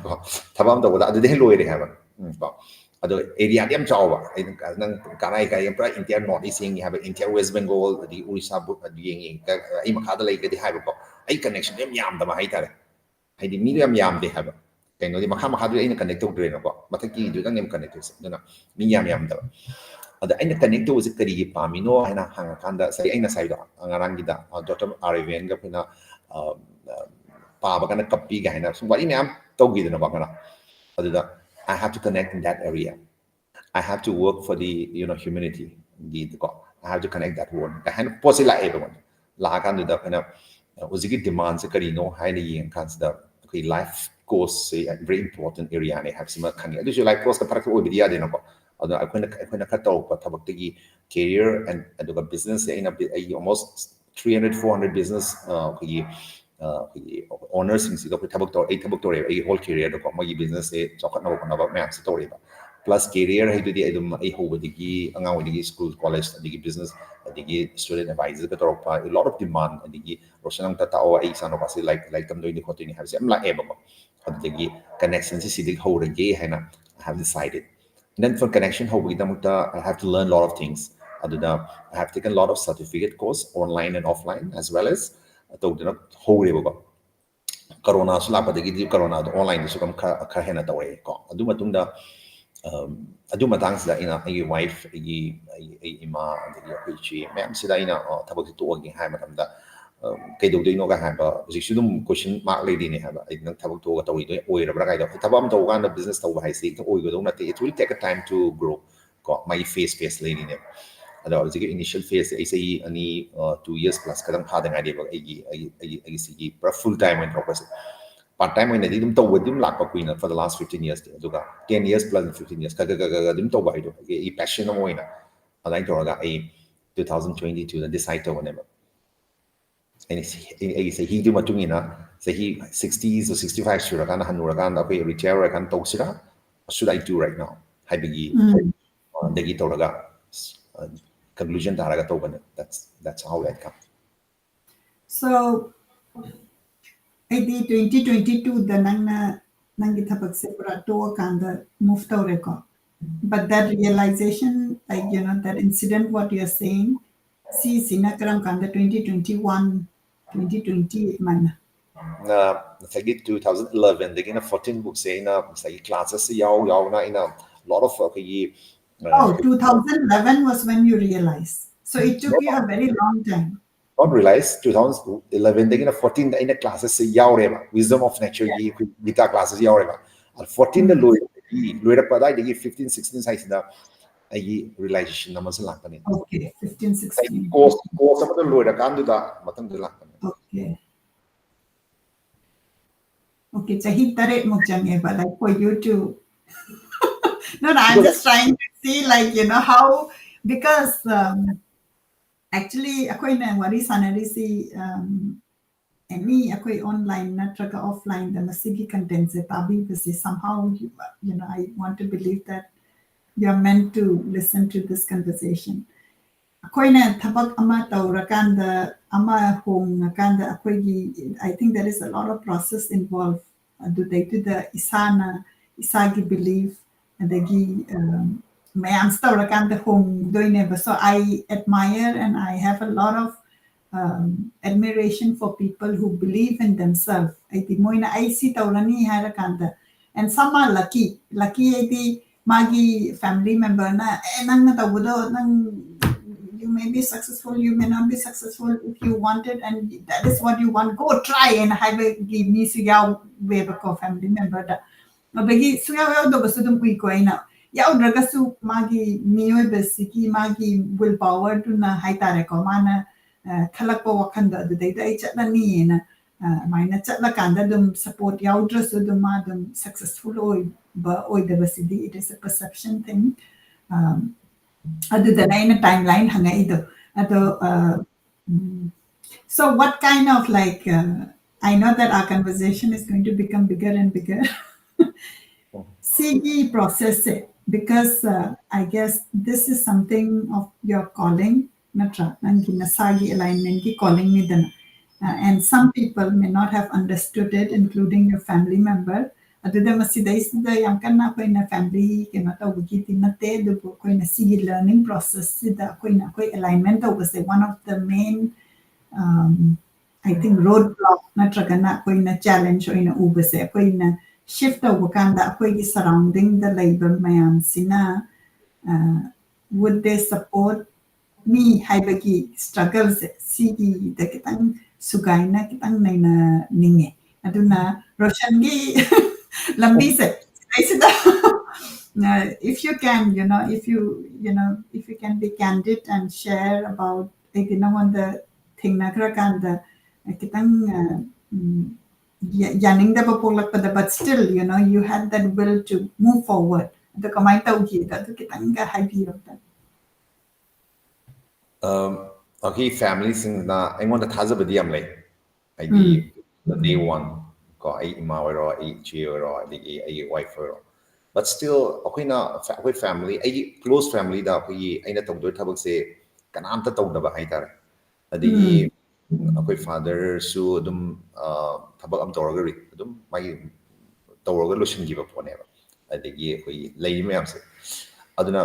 ꯀꯣ, ꯊꯕꯛ ꯑꯃ ꯇꯧꯕꯗ ꯑꯗꯨꯗꯩ ꯍꯦꯟꯅ ꯂꯣꯏꯔꯦ ꯍꯥꯏꯕ꯫ ꯎꯝ, ꯀꯣ꯫ ꯑꯗꯣ area ꯗꯤ ꯌꯥꯝ ꯆꯥꯎꯕ꯫ ꯑꯩ ꯅꯪ ꯀꯔꯥꯏ ꯀꯔꯥꯏ ꯄꯨꯔꯥ India North East ꯌꯦꯡꯉꯤ ꯍꯥꯏꯕ, India West Bengal, ꯑꯗꯒꯤ Orissa ꯕꯨ-, ꯑꯗꯨ ꯌꯦꯡꯉꯤ, ꯀ-, ꯑꯩ ꯃꯈꯥꯗ ꯂꯩꯒꯗꯤ ꯍꯥꯏꯕꯀꯣ꯫ ꯑꯩ connection ꯗꯨ ꯌꯥꯝ ꯌꯥꯝꯗꯕ ꯍꯥꯏꯇꯥꯔꯦ꯫ ꯍꯥꯏꯗꯤ ꯃꯤꯗꯣ ꯌꯥꯝ ꯌꯥꯝꯗꯦ ꯍꯥꯏꯕ꯫ ꯀꯩꯅꯣꯗꯤ ꯃꯈꯥ ꯃꯈꯥꯗꯨꯗꯤ ꯑꯩꯅ connect ꯇꯧꯗ꯭ꯔꯦꯅꯀꯣ, ꯃꯊꯛꯀꯤꯗꯨꯗꯪꯅꯦꯕ connect ꯇꯧꯔꯤꯁꯦ꯫ ꯑꯗꯨꯅ ꯃꯤ ꯌꯥꯝ ꯌꯥꯝꯗꯕ꯫ ꯑꯗ ꯑꯩꯅ connect ꯇꯧꯕꯁꯦ ꯀꯔꯤꯒꯤ ꯄꯥꯝꯃꯤꯅꯣ ꯍꯥꯏꯅ ꯍꯪꯉꯀꯥꯟꯗ, ꯉꯁꯥꯏ ꯑꯩꯅ ꯉꯁꯥꯏꯗꯣ, ꯉꯔꯥꯡꯒꯤꯗ, ꯑ, ꯗꯣꯛꯇꯔ ꯑꯥꯔ ꯔꯦꯕꯤꯌꯟꯒ ꯑꯩꯈꯣꯏꯅ, ꯑ, ꯑ, ꯄꯥꯕ ꯀꯥꯟꯗ ꯀꯞꯄꯤꯒ ꯍꯥꯏꯅ ꯁꯨꯝ ꯋꯥꯔꯤ ꯃꯌꯥꯝ ꯇꯧꯈꯤꯗꯅꯀꯣ ꯉꯔꯥꯡ꯫ ꯑꯗꯨꯗ I have to connect in that area. I have to work for the, you know, humanity ꯒꯤꯗꯀꯣ, I have to connect that world ꯀꯥꯏ ꯍꯥꯏꯅ ꯄꯣꯠꯁꯤ ꯂꯥꯛꯑꯦꯕ ꯑꯩꯉꯣꯟꯗ꯫ ꯂꯥꯛꯑꯀꯥꯟꯗꯨꯗ ꯑꯩꯈꯣꯏꯅ, ꯑ, ꯍꯧꯖꯤꯛꯀꯤ demand ꯁꯦ ꯀꯔꯤꯅꯣ ꯍꯥꯏꯅ ꯌꯦꯡꯉꯀꯥꯟꯁꯤꯗ, ꯑꯩꯈꯣꯏ life cost ꯁꯦ very important area ꯅꯦ ꯍꯥꯏꯕꯁꯤꯃ ꯈꯪꯉꯦ꯫ ꯑꯗꯨꯁꯨ life cost ꯀ ꯐꯔꯛ ꯑꯣꯏꯕꯗꯤ ꯌꯥꯗꯦꯅꯀꯣ꯫ ꯑꯗꯨꯅ ꯑꯩꯈꯣꯏꯅ, ꯑꯩꯈꯣꯏꯅ ꯈꯔ ꯇꯧꯔꯛꯄ ꯊꯕꯛꯇꯒꯤ career and, ꯑꯗꯨꯒ business ꯁꯦ ꯑꯩꯅ, ꯑꯩ almost three hundred, four hundred business, ꯑ, ꯑꯩꯈꯣꯏꯒꯤ, ꯑ, ꯑꯩꯈꯣꯏꯒꯤ owner ꯁꯤꯡꯁꯤꯒ ꯑꯩꯈꯣꯏ ꯊꯕꯛ ꯇꯧꯔ, ꯑꯩ ꯊꯕꯛ ꯇꯧꯔꯛꯑꯦꯕ ꯑꯩꯒꯤ whole career ꯗꯀꯣ, ꯃꯣꯏꯒꯤ business ꯁꯦ ꯆꯥꯎꯈꯠꯅꯕ ꯈꯣꯠꯅꯕ ꯃꯌꯥꯝꯁꯦ ꯇꯧꯔꯛꯑꯦꯕ꯫ Plus career ꯍꯥꯏꯗꯨꯗꯤ ꯑꯩ ꯑꯗꯨꯝ, ꯑꯩ ꯍꯧꯕꯗꯒꯤ, ꯑꯉꯥꯡ ꯑꯣꯏꯗꯒꯤ school, college, ꯑꯗꯒꯤ business, ꯑꯗꯒꯤ student advisor ꯒ ꯇꯧꯔꯛꯄ, a lot of demand, ꯑꯗꯒꯤ "ꯔꯣꯁꯟ, ꯑꯝꯇ ꯇꯥꯛꯑꯣ, ꯑꯩ ꯏꯆꯥꯅꯨꯄꯥꯁꯦ ꯂꯥꯏꯔꯤꯛ, ꯂꯥꯏꯔꯤꯛ ꯇꯝꯗꯣꯏꯅꯤ ꯈꯣꯠꯇꯣꯏꯅꯤ" ꯍꯥꯏꯕꯁꯦ ꯌꯥꯝ ꯂꯥꯛꯑꯦꯕꯀꯣ꯫ ꯑꯗꯨꯗꯒꯤ connection ꯁꯤ ꯁꯤꯗꯒꯤ ꯍꯧꯔꯒꯦ ꯍꯥꯏꯅ I have decided. Then for connection ꯍꯧꯕꯒꯤꯗꯃꯛꯇ I have to learn lot of things. ꯑꯗꯨꯗ I have taken lot of certificate course online and offline as well as ꯇꯧꯗꯅ ꯍꯧꯔꯦꯕꯀꯣ꯫ ꯀꯣꯔꯣꯅꯥꯁꯨ ꯂꯥꯛꯄꯗꯒꯤꯗꯤ ꯀꯣꯔꯣꯅꯥꯗꯣ online ꯗꯁꯨ ꯑꯗꯨꯝ ꯈꯔ, ꯈꯔ ꯍꯦꯟꯅ ꯇꯧꯔꯛꯑꯦꯀꯣ꯫ ꯑꯗꯨ ꯃꯇꯨꯡꯗ, ꯑꯝ, ꯑꯗꯨ ꯃꯇꯥꯡꯁꯤꯗ ꯑꯩꯅ ꯑꯩꯒꯤ wife, ꯑꯩꯒꯤ, ꯑꯩ, ꯑꯩ ꯏꯃꯥ, ꯑꯗꯒꯤ ꯑꯩꯈꯣꯏ ꯏꯆꯦ ꯃꯌꯥꯝꯁꯤꯗ ꯑꯩꯅ, ꯑ, ꯊꯕꯛꯁꯦ ꯇꯣꯛꯑꯒꯦ ꯍꯥꯏꯕ ꯃꯇꯝꯗ, ꯑꯝ, ꯀꯩꯗꯧꯗꯣꯏꯅꯣꯒ ꯍꯥꯏꯕ, ꯍꯧꯖꯤꯛꯁꯨ ꯑꯗꯨꯝ question mark ꯂꯩꯔꯤꯅꯦ ꯍꯥꯏꯕ꯫ ꯑꯩ ꯅꯪ ꯊꯕꯛ ꯇꯣꯛꯑꯒ ꯇꯧꯔꯤꯗꯣ ꯑꯣꯏꯔꯕ꯭ꯔꯥ ꯀꯥꯏꯗꯣ꯫ ꯊꯕꯛ ꯑꯃ ꯇꯧꯕ ꯀꯥꯟꯗ business ꯇꯧꯕ ꯍꯥꯏꯁꯤ ꯍꯦꯛꯇ ꯑꯣꯏꯒꯗꯧ ꯅꯠꯇꯦ꯫ It will take a time to grow. ꯀꯣ, ꯃꯥꯒꯤ phase, phase ꯂꯩꯔꯤꯅꯦꯕ꯫ ꯑꯗꯣ ꯍꯧꯖꯤꯛꯀꯤ initial phase ꯁꯦ ꯑꯩ ꯆꯍꯤ ꯑꯅꯤ, ꯑ, two years plus ꯈꯛꯇꯪ ꯐꯥꯗ ꯉꯥꯏꯔꯤꯕ ꯑꯩꯒꯤ, ꯑꯩꯒꯤ, ꯑꯩꯒꯤ, ꯑꯩꯒꯤ ꯁꯤꯒꯤ ꯄꯨꯔꯥ full time ꯑꯣꯏꯅ ꯇꯧꯔꯛꯄꯁꯦ꯫ Part time ꯑꯣꯏꯅꯗꯤ ꯑꯗꯨꯝ ꯇꯧꯕꯗꯤ ꯑꯗꯨꯝ ꯂꯥꯛꯄ ꯀꯨꯏꯅ, for the last fifteen years T. ꯑꯗꯨꯒ ten years plus fifteen years ꯈꯔ, ꯈꯔ, ꯈꯔ, ꯈꯔ ꯑꯗꯨꯝ ꯇꯧꯕ ꯍꯥꯏꯗꯣ, ꯑꯩꯒꯤ, ꯑꯩꯒꯤ passion ꯑꯃ ꯑꯣꯏꯅ꯫ ꯑꯗꯨꯃꯥꯏꯅ ꯇꯧꯔꯒ ꯑꯩ two thousand twenty twoꯗ decide ꯇꯧꯕꯅꯦꯕ꯫ ꯑꯩꯅ ꯁꯤ- ꯑꯩ- ꯑꯩꯒꯤ ꯆꯍꯤꯗꯨꯒꯤ ꯃꯇꯨꯡ ꯏꯟꯅ ꯆꯍꯤ sixty to sixty five ꯁꯨꯔꯀꯥꯟꯗ, ꯍꯟꯅꯨꯔꯀꯥꯟꯗ, ꯑꯩꯈꯣꯏ retire ꯑꯣꯏꯔꯀꯥꯟꯗ ꯇꯧꯁꯤꯔꯥ, should I do right now ꯍꯥꯏꯕꯒꯤ ꯎꯝ. ꯑꯗꯒꯤ ꯇꯧꯔꯒ conclusion ꯇꯥꯔꯒ ꯇꯧꯕꯅꯦ. That's that's how that come. So ꯑꯩꯗꯤ twenty twenty twoꯗ ꯅꯪꯅ ꯅꯪꯒꯤ ꯊꯕꯛꯁꯦ ꯄꯨꯔꯥ ꯇꯣꯛꯑꯀꯥꯟꯗ move ꯇꯧꯔꯦꯀꯣ, but that realization, like, you know, that incident, what you are saying, ꯁꯤꯁꯤꯅ ꯀꯔꯝ ꯀꯥꯟꯗ? Twenty twenty one, twenty twenty ꯑꯗꯨꯃꯥꯏꯅ? ꯉꯁꯥꯏꯒꯤ two thousand elevenꯗꯒꯤꯅ fourteen ꯕꯨꯛꯁꯦ ꯑꯩꯅ ꯉꯁꯥꯏꯒꯤ classes ꯌꯥꯎ ꯌꯥꯎꯅ ꯑꯩꯅ lot of ꯑꯩꯈꯣꯏꯒꯤ Oh, two thousand eleven was when you realized. So it took you a very long time. Not realize, two thousand elevenꯗꯒꯤꯅ fourteenꯗ ꯑꯩꯅ classes ꯌꯥꯎꯔꯦꯕ, Wisdom of Natureꯒꯤ ꯑꯩꯈꯣꯏ Gita classes ꯌꯥꯎꯔꯦꯕ. Fourteenꯗ ꯂꯣꯏꯔꯛꯄꯗꯒꯤ ꯂꯣꯏꯔꯛꯄ ꯑꯗꯨꯋꯥꯏꯗꯒꯤ fifteen sixteen ꯍꯥꯏꯁꯤꯗ ꯑꯩꯒꯤ realization ꯑꯃꯁꯨ ꯂꯥꯛꯄꯅꯤ. Okay, fifteen sixteen. Course course ꯑꯃꯗ ꯂꯣꯏꯔꯀꯥꯟꯗꯨꯗ ꯃꯊꯪꯗ ꯂꯥꯛꯄꯅꯤ. Okay. Okay, ꯆꯍꯤ ꯇꯔꯦꯠꯃꯨꯛ ꯆꯪꯉꯦꯕ, like, for you to no, no, I'm just trying to see, like, you know, how, because um, actually ꯑꯩꯈꯣꯏꯅ ꯋꯥꯔꯤ ꯁꯥꯟꯅꯔꯤꯁꯤ um, any ꯑꯩꯈꯣꯏ online ꯅꯠꯇ꯭ꯔꯒ offlineꯗ ꯃꯁꯤꯒꯤ contentꯁꯦ ꯇꯥꯕꯤꯕꯁꯦ somehow you, you know, I want to believe that you are meant to listen to this conversation. ꯑꯩꯈꯣꯏꯅ ꯊꯕꯛ ꯑꯃ ꯇꯧꯔꯀꯥꯟꯗ, ꯑꯃ ꯍꯣꯡꯉꯀꯥꯟꯗ ꯑꯩꯈꯣꯏꯒꯤ, I think there is a lot of process involved. ꯑꯗꯨꯗꯩꯗꯨꯗ ꯏꯁꯥꯅ ꯏꯁꯥꯒꯤ belief ꯑꯗꯒꯤ ꯃꯌꯥꯝꯁꯦ ꯇꯧꯔꯀꯥꯟꯗ ꯍꯣꯡꯗꯣꯏꯅꯦꯕ. So I admire and I have a lot of um, admiration for people who believe in themselves. ꯍꯥꯏꯗꯤ ꯃꯣꯏꯅ ꯑꯩ ꯁꯤ ꯇꯧꯔꯅꯤ ꯍꯥꯏꯔꯀꯥꯟꯗ, and some are lucky. Lucky ꯍꯥꯏꯗꯤ ꯃꯥꯒꯤ family memberꯅ, ꯑꯦ, ꯅꯪꯅ ꯇꯧꯕꯗꯣ ꯅꯪ, you may be successful, you may not be successful. If you want it and that is what you want, go try ꯍꯥꯏꯅ ꯍꯥꯏꯕꯒꯤ ꯃꯤꯁꯨ ꯌꯥꯎꯋꯦꯕꯀꯣ family memberꯗ. ꯑꯗꯒꯤ ꯁꯨꯡꯌꯥꯎ ꯌꯥꯎꯗꯕꯁꯨ ꯑꯗꯨꯝ ꯎꯏꯀꯣ ꯑꯩꯅ꯫ ꯌꯥꯎꯗ꯭ꯔꯒꯁꯨ ꯃꯥꯒꯤ ꯃꯤꯑꯣꯏꯕꯁꯤꯒꯤ ꯃꯥꯒꯤ will powerꯗꯨꯅ ꯍꯥꯏꯇꯥꯔꯦꯀꯣ, ꯃꯥꯅ ꯈꯜꯂꯛꯄ ꯋꯥꯈꯟꯗꯣ ꯑꯗꯨꯗꯩꯗ ꯑꯩ ꯆꯠꯂꯅꯤꯅ ꯑꯗꯨꯃꯥꯏꯅ ꯆꯠꯂꯀꯥꯟꯗ ꯑꯗꯨꯝ support ꯌꯥꯎꯗ꯭ꯔꯁꯨ ꯑꯗꯨꯝ ꯃꯥ ꯑꯗꯨꯝ successful ꯑꯣꯏꯕ ꯑꯣꯏꯗꯕꯁꯤꯗꯤ it is a perception thing. ꯑꯗꯨꯗꯅ ꯑꯩꯅ timeline ꯍꯪꯉꯛꯏꯗꯣ꯫ ꯑꯗꯣ uh, mm, so what kind of like uh, I know that our conversation is going to become bigger and bigger. ꯁꯤꯒꯤ process say, because uh, I guess this is something of your calling, ꯅꯠꯇ꯭ꯔꯥ? ꯅꯪꯒꯤ ꯅꯁꯥꯒꯤ alignment ꯀꯤ calling ꯅꯤꯗꯅ꯫ Uh, and some people may not have understood it, including your family member. ꯑꯗꯨꯗ ꯃꯁꯤꯗꯩꯁꯤꯗ ꯌꯥꯝ ꯀꯟꯅ ꯑꯩꯈꯣꯏꯅ family ꯀꯩꯅꯣ ꯇꯧꯕꯒꯤꯗꯤ ꯅꯠꯇꯦ, ꯑꯗꯨꯕꯨ ꯑꯩꯈꯣꯏꯅ ꯁꯤꯒꯤ learning process ꯁꯤꯗ ꯑꯩꯈꯣꯏꯅ ꯑꯩꯈꯣꯏ alignment ꯇꯧꯕꯁꯦ one of the main um, I think road block ꯅꯠꯇ꯭ꯔꯒꯅ ꯑꯩꯈꯣꯏꯅ challenge ꯑꯣꯏꯅ ꯎꯕꯁꯦ, ꯑꯩꯈꯣꯏꯅ shift ꯇꯧꯕ ꯀꯥꯟꯗ ꯑꯩꯈꯣꯏꯒꯤ surrounding ꯗ ꯂꯩꯕ ꯃꯌꯥꯝꯁꯤꯅ uh, would they support me ꯍꯥꯏꯕꯒꯤ struggle ꯁꯦ ꯁꯤꯒꯤꯗ ꯈꯤꯇꯪ ꯁꯨꯒꯥꯏꯅ ꯈꯤꯇꯪ ꯅꯩꯅꯅꯤꯡꯉꯦ꯫ ꯑꯗꯨꯅ ꯔꯣꯁꯟꯒꯤ ꯂꯝꯕꯤꯁꯦ ꯁꯤꯗꯩꯁꯤꯗ uh, if you can, you know, if you, you know, if you can be candid and share about ꯑꯩꯗꯤ ꯅꯉꯣꯟꯗ ꯊꯦꯡꯅꯈ꯭ꯔꯀꯥꯟꯗ ꯈꯤꯇꯪ uh, ꯎꯝ, ꯌꯥ- ꯌꯥꯅꯤꯡꯗꯕ ꯄꯣꯛꯂꯛꯄꯗ, but still, you know, you had that will to move forward. ꯑꯗꯨ ꯀꯃꯥꯏꯅ ꯇꯧꯈꯤꯕ ꯑꯗꯨ ꯈꯤꯇꯪꯒ ꯍꯥꯏꯕꯤꯌꯨ꯫ ꯑꯩꯈꯣꯏ ꯐꯦꯃꯤꯂꯤꯁꯤꯡꯅ ꯑꯩꯉꯣꯟꯗ ꯊꯥꯖꯕꯗꯤ ꯌꯥꯝ ꯂꯩ꯫ ꯍꯥꯏꯗꯤ day one ꯀꯣ, ꯑꯩ ꯏꯃꯥ ꯑꯣꯏꯔꯣ, ꯑꯩ ꯏꯆꯦ ꯑꯣꯏꯔꯣ, ꯑꯗꯒꯤ ꯑꯩꯒꯤ wife ꯑꯣꯏꯔꯣ, but still ꯑꯩꯈꯣꯏꯅ ꯑꯩꯈꯣꯏ family, ꯑꯩꯒꯤ close family ꯗ ꯑꯩꯈꯣꯏꯒꯤ ꯑꯩꯅ ꯇꯧꯗꯣꯏ ꯊꯕꯛꯁꯦ ꯀꯅꯥꯝꯇ ꯇꯧꯗꯕ ꯍꯥꯏꯇꯥꯔꯦ꯫ ꯑꯗꯒꯤ ꯑꯩꯈꯣꯏ father ꯁꯨ ꯑꯗꯨꯝ ꯊꯕꯛ ꯑꯃ ꯇꯧꯔꯒ ꯑꯗꯨꯝ ꯃꯥꯒꯤ ꯇꯧꯔꯒ ꯂꯣꯏꯁꯤꯟꯈꯤꯕ ꯄꯣꯠꯅꯦꯕ꯫ ꯑꯗꯒꯤ ꯑꯩꯈꯣꯏꯒꯤ ꯂꯩꯔꯤ ꯃꯌꯥꯝꯁꯦ, ꯑꯗꯨꯅ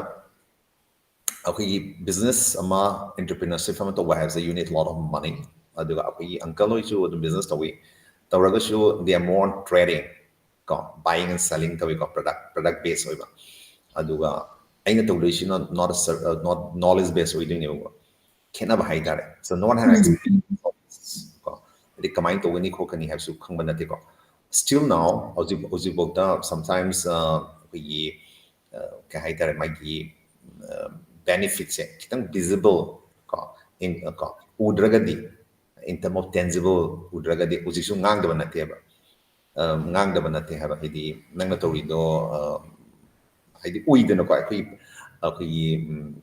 ꯑꯩꯈꯣꯏꯒꯤ business ꯑꯃ, entrepreneurship ꯑꯃ ꯇꯧꯕ ꯍꯥꯏꯕꯁꯦ you need lot of money꯫ ꯑꯗꯨꯒ ꯑꯩꯈꯣꯏꯒꯤ uncle ꯍꯣꯏꯁꯨ ꯑꯗꯨꯝ business ꯇꯧꯏ, ꯇꯧꯔꯒꯁꯨ they are more trading ꯀꯣ, buying and selling ꯇꯧꯏꯀꯣ, product product base ꯑꯣꯏꯕ꯫ ꯑꯗꯨꯒ ꯑꯩꯅ ꯇꯧꯗꯣꯏꯁꯤꯅ not a ser- uh, not knowledge base ꯑꯣꯏꯗꯣꯏꯅꯦꯕꯀꯣ꯫ ꯈꯦꯠꯅꯕ ꯍꯥꯏꯇꯥꯔꯦ꯫ So no one had experience ꯀꯣ, ꯍꯥꯏꯗꯤ ꯀꯃꯥꯏꯅ ꯇꯧꯒꯅꯤ ꯈꯣꯠꯀꯅꯤ ꯍꯥꯏꯕꯁꯨ ꯈꯪꯕ ꯅꯠꯇꯦꯀꯣ꯫ Still now ꯍꯧꯖꯤꯛ ꯍꯧꯖꯤꯛꯐꯥꯎꯗ sometimes ꯑꯩꯈꯣꯏꯒꯤ ꯀꯩ ꯍꯥꯏꯇꯥꯔꯦ, ꯃꯥꯒꯤ benefit ꯁꯦ ꯈꯤꯇꯪ visible ꯀꯣ, ꯀꯣ ꯎꯗ꯭ꯔꯒꯗꯤ, in term of tangible ꯎꯗ꯭ꯔꯒꯗꯤ ꯍꯧꯖꯤꯛꯁꯨ ꯉꯥꯡꯗꯕ ꯅꯠꯇꯦꯕ꯫ ꯉꯥꯡꯗꯕ ꯅꯠꯇꯦ ꯍꯥꯏꯕ ꯍꯥꯏꯗꯤ ꯅꯪꯅ ꯇꯧꯔꯤꯗꯣ ꯍꯥꯏꯗꯤ ꯎꯏꯗꯅꯀꯣ꯫ ꯑꯩꯈꯣꯏ ꯑꯩꯈꯣꯏꯒꯤ ꯎꯝ,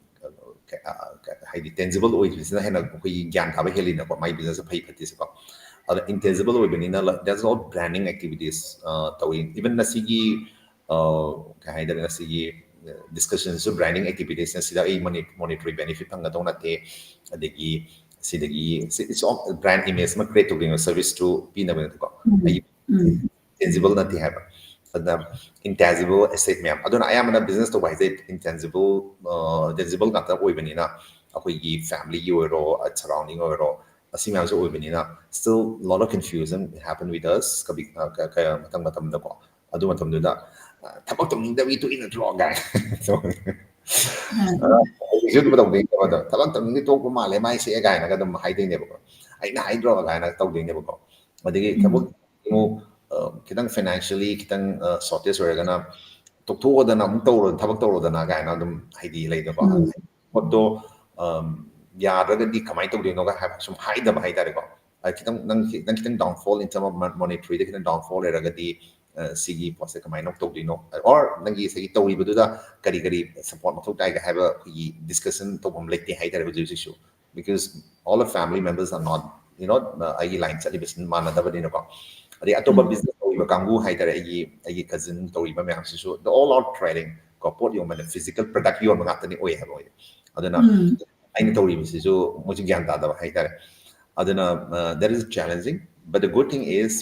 ꯀ- ꯑ, ꯀ- ꯍꯥꯏꯗꯤ ꯇꯦꯟꯖꯤꯕꯜ ꯑꯣꯏꯕꯁꯤꯅ ꯍꯦꯟꯅ ꯑꯩꯈꯣꯏꯒꯤ ꯒ꯭ꯌꯥꯟ ꯇꯥꯕ ꯍꯦꯜꯂꯤꯅꯀꯣ, ꯃꯥꯏ ꯕꯤꯖꯤꯅꯦꯁꯁꯦ ꯐꯩ ꯐꯠꯇꯦꯁꯦꯀꯣ꯫ ꯑꯗ ꯏꯟꯇꯦꯟꯖꯤꯕꯜ ꯑꯣꯏꯕꯅꯤꯅ, that's all branding activities ꯇꯧꯏ꯫ Even ꯉꯁꯤꯒꯤ ꯑ, ꯀꯩ ꯍꯥꯏꯇꯥꯔꯦ, ꯉꯁꯤꯒꯤ ꯗꯤꯁꯀꯁꯟꯁꯨ ꯕ꯭ꯔꯥꯟꯗꯤꯡ ꯑꯦꯛꯇꯤꯚꯤꯇꯤꯁꯅ ꯁꯤꯗ ꯑꯩ ꯃꯣꯅꯤꯇꯔꯤ ꯕꯦꯅꯤꯐꯤꯠ ꯐꯪꯒꯗꯧ ꯅꯠꯇꯦ, ꯑꯗꯒꯤ ꯁꯤꯗꯒꯤ ꯕ꯭ꯔꯥꯟ ꯏꯃꯦꯖ ꯑꯃ ꯀ꯭ꯔꯤꯌꯦꯠ ꯇꯧꯗꯣꯏꯅꯣ, ꯁꯔꯚꯤꯁ ꯊ꯭ꯔꯨ ꯄꯤꯅꯕꯅꯤꯅꯀꯣ꯫ ꯑꯩ ꯇꯦꯟꯖꯤꯕꯜ ꯅꯠꯇꯦ ꯍꯥꯏꯕ꯫ ꯑꯗꯨꯅ ꯏꯟꯇꯦꯟꯖꯤꯕꯜ ꯑꯦꯁꯦꯠ ꯃꯌꯥꯝ, ꯑꯗꯨꯅ ꯑꯌꯥꯝꯕꯅ ꯕꯤꯖꯤꯅꯦꯁ ꯇꯧꯕ ꯍꯥꯏꯁꯦ ꯏꯟꯇꯦꯟꯖꯤꯕꯜ, ꯇꯦꯟꯖꯤꯕꯜ ꯉꯥꯛꯇ ꯑꯣꯏꯕꯅꯤꯅ, ꯑꯩꯈꯣꯏꯒꯤ ꯐꯦꯃꯤꯂꯤꯒꯤ ꯑꯣꯏꯔꯣ, ꯁꯔꯥꯎꯟꯗꯤꯡ ꯑꯣꯏꯔꯣ, ꯑꯁꯤ ꯃꯌꯥꯝꯁꯨ ꯑꯣꯏꯕꯅꯤꯅ, still lot of confusion happen with us ꯀꯕꯤ-, ꯑ, ꯀ-, ꯀ-, ꯃꯇꯝ ꯃꯇꯝꯗꯀꯣ꯫ ꯑꯗꯨ ꯃꯇꯝꯗꯨꯗ, "ꯑ, ꯊꯕꯛ ꯇꯧꯅꯤꯡꯗꯕꯤ ꯇꯣꯛꯏ ꯅꯠꯇ꯭ꯔꯣ?" ꯀꯥꯏꯅ꯫ ꯑ, ꯍꯧꯖꯤꯛꯁꯨ ꯑꯗꯨꯝ ꯇꯧꯅꯤꯡꯗꯕꯗꯣ, "ꯊꯕꯛ ꯇꯧꯅꯤꯡꯗꯕꯤ ꯇꯣꯛꯄ ꯃꯥꯜꯂꯦ ꯃꯥꯏꯁꯦ" ꯀꯥꯏꯅꯒ ꯑꯗꯨꯝ ꯍꯥꯏꯗꯣꯏꯅꯦꯕꯀꯣ꯫ "ꯑꯩꯅ ꯍꯥꯏꯗ꯭ꯔꯣ?" ꯀꯥꯏꯅ ꯇꯧꯗꯣꯏꯅꯦꯕꯀꯣ꯫ ꯑꯗꯒꯤ ꯊꯕꯛ ꯑꯃꯨꯛ, ꯑ, ꯈꯤꯇꯪ ꯐꯥꯏꯅꯥꯟꯁꯤꯌꯦꯜꯂꯤ ꯈꯤꯇꯪ, ꯑ, ꯁꯣꯔꯇꯦꯖ ꯑꯣꯏꯔꯒꯅ, "ꯇꯣꯛꯊꯣꯛꯑꯣꯗꯅ, ꯑꯃꯨꯛ ꯇꯧꯔꯣ, ꯊꯕꯛ ꯇꯧꯔꯣꯗꯅ" ꯀꯥꯏꯅ ꯑꯗꯨꯝ, ꯍꯥꯏꯗꯤ, ꯂꯩꯗꯅꯀꯣ꯫ ꯄꯣꯠꯇꯣ, ꯑꯝ, ꯌꯥꯗ꯭ꯔꯒꯗꯤ ꯀꯃꯥꯏꯅ ꯇꯧꯗꯣꯏꯅꯣꯒ ꯍꯥꯏꯕ ꯁꯨꯝ ꯍꯥꯏꯗꯕ ꯍꯥꯏꯇꯥꯔꯦꯀꯣ꯫ ꯑ, ꯈꯤꯇꯪ, ꯅꯪ ꯈꯤ-, ꯅꯪ ꯈꯤꯇꯪ downfall in term of mon-, ꯃꯣꯅꯤꯇꯔꯤꯗ ꯈꯤꯇꯪ ꯗꯥꯎꯟꯐꯣꯜ ꯂꯩꯔꯒꯗꯤ, ꯑ, ꯁꯤꯒꯤ ꯄꯣꯠꯁꯦ ꯀꯃꯥꯏꯅ ꯇꯧꯗꯣꯏꯅꯣ? Or ꯅꯪꯒꯤ ꯉꯁꯥꯏꯒꯤ ꯇꯧꯔꯤꯕꯗꯨꯗ ꯀꯔꯤ ꯀꯔꯤ ꯁꯄꯣꯔꯠ ꯃꯊꯧ ꯇꯥꯏꯒ ꯍꯥꯏꯕ ꯑꯩꯈꯣꯏꯒꯤ ꯗꯤꯁꯀꯁꯟ ꯇꯧꯐꯝ ꯂꯩꯇꯦ ꯍꯥꯏꯇꯥꯔꯦ ꯍꯧꯖꯤꯛ ꯍꯧꯖꯤꯛꯁꯨ꯫ Because all the family members are not, you know, ꯑ, ꯑꯩꯒꯤ ꯂꯥꯏꯟ ꯆꯠꯂꯤꯕꯁꯤ ꯃꯥꯟꯅꯗꯕꯅꯤꯅꯀꯣ꯫ ꯑꯗꯩ ꯑꯇꯣꯞꯄ ꯕꯤꯖꯤꯅꯦꯁ ꯇꯧꯔꯤꯕ ꯀꯥꯡꯕꯨ ꯍꯥꯏꯇꯥꯔꯦ, ꯑꯩꯒꯤ, ꯑꯩꯒꯤ ꯀꯖꯤꯟ ꯇꯧꯔꯤꯕ ꯃꯌꯥꯝꯁꯤꯁꯨ, they all are trading ꯀꯣ, ꯄꯣꯠ ꯌꯣꯟꯕꯗ, ꯐꯤꯖꯤꯀꯦꯜ ꯄ꯭ꯔꯗꯛ ꯌꯣꯟꯕ ꯉꯥꯛꯇꯅꯤ ꯑꯣꯏ ꯍꯥꯏꯕ ꯃꯣꯏꯗꯤ꯫ ꯑꯗꯨꯅ ꯑꯩꯅ ꯇꯧꯔꯤꯕꯁꯤꯁꯨ ꯃꯣꯏꯁꯨ ꯒ꯭ꯌꯥꯟ ꯇꯥꯗꯕ ꯍꯥꯏꯇꯥꯔꯦ꯫ ꯑꯗꯨꯅ, ꯑ, that is challenging, but the good thing is,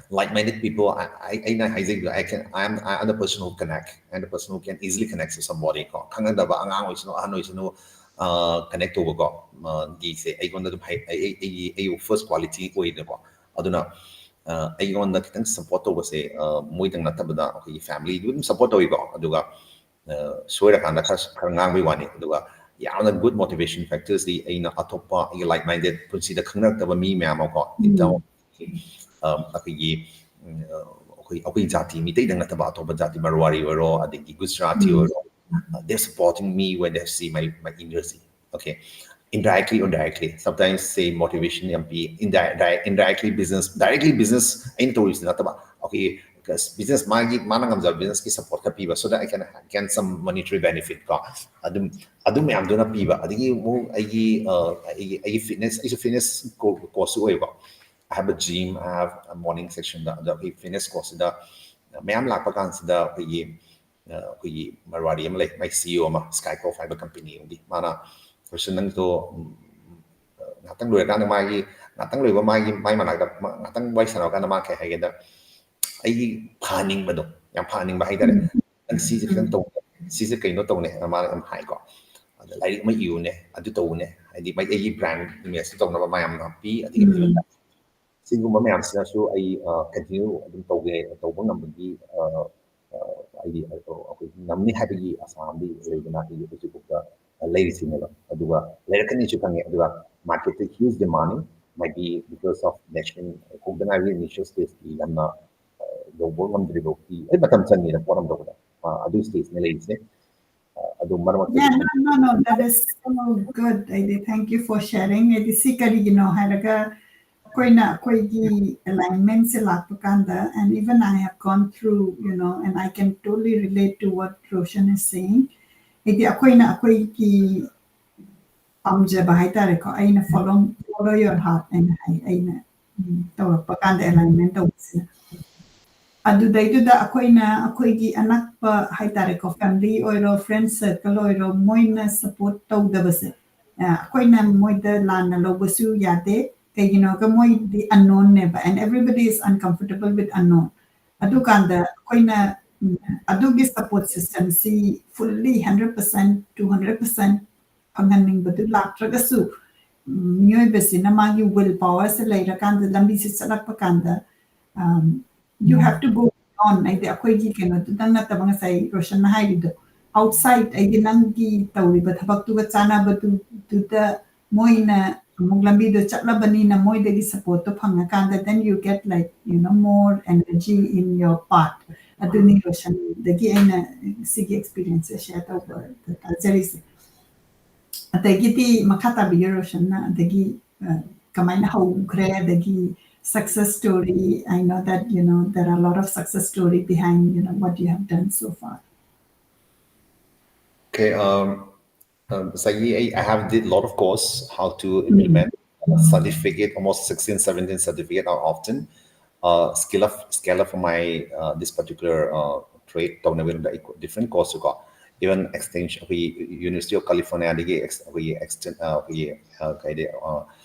like-minded people, I, I, ꯑꯩꯅ ꯍꯥꯏꯖꯈꯤꯕꯗꯣ, I can, I am, I am the person who connect, I am the person who can easily connect to somebody ꯀꯣ, ꯈꯪꯅꯗꯕ ꯑꯉꯥꯡ ꯑꯣꯏꯁꯅꯨ, ꯑꯍꯟ ꯑꯣꯏꯁꯅꯨ, ꯑ, connect ꯇꯧꯕꯀꯣ, ꯑ, ꯒꯤꯁꯦ ꯑꯩꯉꯣꯟꯗ ꯑꯗꯨꯝ ꯍꯩ-, ꯑꯩ, ꯑꯩ, ꯑꯩꯒꯤ, ꯑꯩꯒꯤ ꯐꯥꯔꯁ ꯀ꯭ꯋꯥꯂꯤꯇꯤ ꯑꯣꯏꯗꯅꯀꯣ꯫ ꯑꯗꯨꯅ, ꯑ, ꯑꯩꯉꯣꯟꯗ ꯈꯤꯇꯪ ꯁꯞꯄꯣꯔꯠ ꯇꯧꯕꯁꯦ, ꯑ, ꯃꯣꯏꯗꯪ ꯅꯠꯇꯕꯗ ꯑꯩꯈꯣꯏꯒꯤ ꯐꯦꯃꯤꯂꯤꯗꯨ ꯑꯗꯨꯝ ꯁꯞꯄꯣꯔꯠ ꯇꯧꯋꯤꯀꯣ꯫ ꯑꯗꯨꯒ, ꯑ, ꯁꯣꯏꯔꯀꯥꯟꯗ ꯈꯔ, ꯈꯔ ꯉꯥꯡꯕꯩ ꯋꯥꯅꯤ꯫ ꯑꯗꯨꯒ ꯌꯥꯝꯅ ꯒꯨꯗ ꯃꯣꯇꯤꯚꯦꯁꯟ ꯐꯦꯛꯇꯔꯁꯇꯤ ꯑꯩꯅ ꯑꯇꯣꯞꯄ ꯑꯩꯒꯤ ꯂꯥꯏꯛ ꯃꯥꯏꯟꯗꯦꯠ ꯄꯨꯟꯁꯤꯗ ꯈꯪꯅꯔꯛꯇꯕ ꯃꯤ ꯃꯌꯥꯝ ꯑꯃ ꯀꯣ, ꯏꯟ ꯇꯔꯝ ꯑꯣꯐ, ꯑ, ꯑꯩꯈꯣꯏꯒꯤ, ꯎꯝ, ꯑ, ꯑꯩꯈꯣꯏ, ꯑꯩꯈꯣꯏ ꯖꯥꯇꯤ ꯃꯤꯇꯩꯗꯪ ꯅꯠꯇꯕ ꯑꯇꯣꯞꯄ ꯖꯥꯇꯤ, ꯃꯔꯋꯥꯔꯤ ꯑꯣꯏꯔꯣ, ꯑꯗꯒꯤ ꯒꯨꯖꯔꯥꯇꯤ ꯑꯣꯏꯔꯣ, uh, they're supporting me when they see my, my energy. Okay, indirectly or directly, sometimes say motivation ꯌꯥꯝ ꯄꯤ, indirect, indirectly business, directly business ꯑꯩꯅ ꯇꯧꯔꯤꯁꯤ ꯅꯠꯇꯕ, ꯑꯩꯈꯣꯏꯒꯤ business ꯃꯥꯒꯤ ꯃꯥꯅ ꯉꯝꯖꯕ businessꯀꯤ support ꯈꯔ ꯄꯤꯕ, so that I can get some monetary benefit ꯀꯣ, ꯑꯗꯨꯝ ꯑꯗꯨ ꯃꯌꯥꯝꯗꯨꯅ ꯄꯤꯕ꯫ ꯑꯗꯒꯤ ꯑꯃꯨꯛ ꯑꯩꯒꯤ ꯑ, ꯑꯩꯒꯤ ꯑꯩꯒꯤ fitness, ꯑꯩꯁꯨ fitness coachꯁꯨ ꯑꯣꯏꯕ꯫ I have a gym, I have a morning sessionꯗ, ꯑꯗꯣ ꯑꯩꯈꯣꯏ fitness coachꯁꯤꯗ ꯃꯌꯥꯝ ꯂꯥꯛꯄ ꯀꯥꯟꯁꯤꯗ ꯑꯩꯈꯣꯏꯒꯤ ꯑ, ꯑꯩꯈꯣꯏꯒꯤ ꯃꯔꯋꯥꯔꯤ ꯑꯃ ꯂꯩ, ꯃꯥꯏ CEO ꯑꯃ, Skycoff ꯍꯥꯏꯕ company ꯑꯃꯒꯤ, ꯃꯥꯅ, "ꯔꯣꯁꯟ, ꯅꯪꯗꯣ ꯎꯝ, ꯉꯥꯛꯇꯪ ꯂꯣꯏꯔꯀꯥꯟꯗ ꯃꯥꯒꯤ ꯉꯥꯛꯇꯪ ꯂꯣꯏꯕ ꯃꯥꯒꯤ ꯃꯥꯏ ꯃꯅꯥꯛꯇ ꯃꯥ- ꯉꯥꯛꯇꯪ ꯋꯥꯔꯤ ꯁꯥꯟꯅꯔꯀꯥꯟꯗ ꯃꯥ ꯀꯩ ꯍꯥꯏꯒꯦꯗ, ꯑꯩꯒꯤ ꯐꯍꯟꯅꯤꯡꯕꯗꯣ, ꯌꯥꯝ ꯐꯍꯟꯅꯤꯡꯕ ꯍꯥꯏꯇꯥꯔꯦ꯫ ꯅꯪ ꯁꯤꯁꯦ ꯈꯤꯇꯪ ꯇꯧꯅꯦ, ꯁꯤꯁꯦ ꯀꯩꯅꯣ ꯇꯧꯅꯦ" ꯍꯥꯏꯅ ꯃꯥꯅ ꯌꯥꯝ ꯍꯥꯏꯀꯣ꯫ "ꯑꯗ ꯂꯥꯏꯔꯤꯛ ꯑꯃ ꯏꯌꯨꯅꯦ, ꯑꯗꯨ ꯇꯧꯅꯦ", ꯍꯥꯏꯗꯤ ꯃꯩꯇꯩꯒꯤ brand image ꯇꯧꯅꯕ ꯃꯥ ꯌꯥꯝ ꯄꯤ꯫ ꯑꯗꯒꯤ ꯁꯤꯒꯨꯝꯕ ꯃꯌꯥꯝꯁꯤꯅꯁꯨ ꯑꯩ continue ꯑꯗꯨꯝ ꯇꯧꯒꯦ, ꯇꯧꯕ ꯉꯝꯕꯒꯤ ꯑ, ꯑ, ꯑꯩꯗꯤ ꯑ, ꯑꯩꯈꯣꯏ ꯉꯝꯅꯤ ꯍꯥꯏꯕꯒꯤ ꯑꯁꯥ ꯑꯃꯗꯤ ꯂꯩꯗꯅ ꯑꯩ ꯍꯧꯖꯤꯛꯐꯥꯎꯗ ꯂꯩꯔꯤꯁꯤꯅꯦꯕ꯫ ꯑꯗꯨꯒ ꯂꯩꯔꯛꯀꯅꯤꯁꯨ ꯈꯪꯉꯦ꯫ ꯑꯗꯨꯒ marketꯇ huge demand, might be because of nascent, ꯍꯧꯗ ꯉꯥꯏꯔꯤ initial stageꯀꯤ ꯌꯥꯝꯅ ꯑ, ꯌꯧꯕ ꯉꯝꯗ꯭ꯔꯤꯕ ꯍꯧꯖꯤꯛ ꯑꯩ ꯃꯇꯝ ꯆꯪꯉꯦꯅ ꯄꯣꯠ ꯑꯃ ꯇꯧꯕꯗ꯫ ꯑ, ꯑꯗꯨ stageꯅ ꯂꯩꯔꯤꯁꯦ꯫ ꯑ, ꯑꯗꯨ ꯃꯔꯛ ꯃꯔꯛꯇ Yeah, no, no, no, that is so good. ꯑꯩꯗꯤ thank you for sharing. ꯑꯩꯗꯤ ꯁꯤ ꯀꯔꯤꯒꯤꯅꯣ ꯍꯥꯏꯔꯒ ꯑꯩꯈꯣꯏꯅ ꯑꯩꯈꯣꯏꯒꯤ alignmentꯁꯦ ꯂꯥꯛꯄ ꯀꯥꯟꯗ, and even I have gone through, you know, and I can totally relate to what Roshan is saying. ꯍꯥꯏꯗꯤ ꯑꯩꯈꯣꯏꯅ ꯑꯩꯈꯣꯏꯒꯤ ꯄꯥꯝꯖꯕ ꯍꯥꯏꯇꯥꯔꯦꯀꯣ, ꯑꯩꯅ follow, follow your heart ꯍꯥꯏꯅ ꯍꯥꯏ, ꯑꯩꯅ ꯎꯝ, ꯇꯧꯔꯛꯄ ꯀꯥꯟꯗ alignment ꯇꯧꯕꯁꯤꯅ꯫ ꯑꯗꯨꯗꯩꯗꯨꯗ ꯑꯩꯈꯣꯏꯅ ꯑꯩꯈꯣꯏꯒꯤ ꯑꯅꯛꯄ ꯍꯥꯏꯇꯥꯔꯦꯀꯣ, family ꯑꯣꯏꯔꯣ, friend circle ꯑꯣꯏꯔꯣ, ꯃꯣꯏꯅ support ꯇꯧꯗꯕꯁꯦ, ꯑ, ꯑꯩꯈꯣꯏꯅ ꯃꯣꯏꯗ ꯂꯥꯟꯅ ꯂꯧꯕꯁꯨ ꯌꯥꯗꯦ꯫ ꯀꯩꯒꯤꯅꯣꯒ ꯃꯣꯏꯗꯤ unknownꯅꯦꯕ, and everybody is uncomfortable with unknown. ꯑꯗꯨꯀꯥꯟꯗ ꯑꯩꯈꯣꯏꯅ ꯎꯝ, ꯑꯗꯨꯒꯤ support systemꯁꯤ fully hundred percent, two hundred percent ꯐꯪꯍꯟꯅꯤꯡꯕꯗꯨ ꯂꯥꯛꯇ꯭ꯔꯒꯁꯨ, ꯎꯝ, ꯃꯤꯑꯣꯏꯕꯁꯤꯅ ꯃꯥꯒꯤ will powerꯁꯦ ꯂꯩꯔꯀꯥꯟꯗ, ꯂꯝꯕꯤꯁꯦ ꯆꯠꯂꯛꯄ ꯀꯥꯟꯗ, um, you have to go on. ꯍꯥꯏꯗꯤ ꯑꯩꯈꯣꯏꯒꯤ ꯀꯩꯅꯣꯗꯨꯗꯪ ꯅꯠꯇꯕ, ꯉꯁꯥꯏ ꯔꯣꯁꯟꯅ ꯍꯥꯏꯔꯤꯗꯣ, outside, ꯍꯥꯏꯗꯤ ꯅꯪꯒꯤ ꯇꯧꯔꯤꯕ ꯊꯕꯛꯇꯨꯒ ꯆꯥꯟꯅꯕꯗꯨꯗ ꯃꯣꯏꯅ ꯑꯃꯨꯛ ꯂꯝꯕꯤꯗꯣ ꯆꯠꯂꯕꯅꯤꯅ ꯃꯣꯏꯗꯒꯤ supportꯇꯣ ꯐꯪꯉꯀꯥꯟꯗ, then you get, like, you know, more energy in your path. ꯑꯗꯨꯅꯤ ꯔꯣꯁꯟꯗꯒꯤ ꯑꯩꯅ ꯁꯤꯒꯤ experienceꯁꯦ share ꯇꯧꯕ ꯇꯥꯖꯔꯤꯁꯦ꯫ ꯑꯗꯒꯤꯗꯤ ꯃꯈꯥ ꯇꯥꯕꯤꯌꯨ ꯔꯣꯁꯟꯅ, ꯑꯗꯒꯤ, ꯑ, ꯀꯃꯥꯏꯅ ꯍꯧꯈ꯭ꯔꯦ, ꯑꯗꯒꯤ success story. I know that, you know, there are a lot of success story behind, you know, what you have done so far. Okay, um, um, ꯉꯁꯥꯏꯒꯤ ꯑꯩ, I have did lot of course how to implement certificate, almost sixteen, seventeen certificate are often uh, scale up, scale up for my uh, this particular uh, trade ꯇꯧꯅꯕꯒꯤꯗꯃꯛꯇ ꯑꯩ different course ꯀꯣ, even extension ꯑꯩꯈꯣꯏꯒꯤ University of California ꯗꯒꯤ ꯑꯩꯈꯣꯏꯒꯤ extend ꯑꯩꯈꯣꯏꯒꯤ ꯀꯩꯗꯤ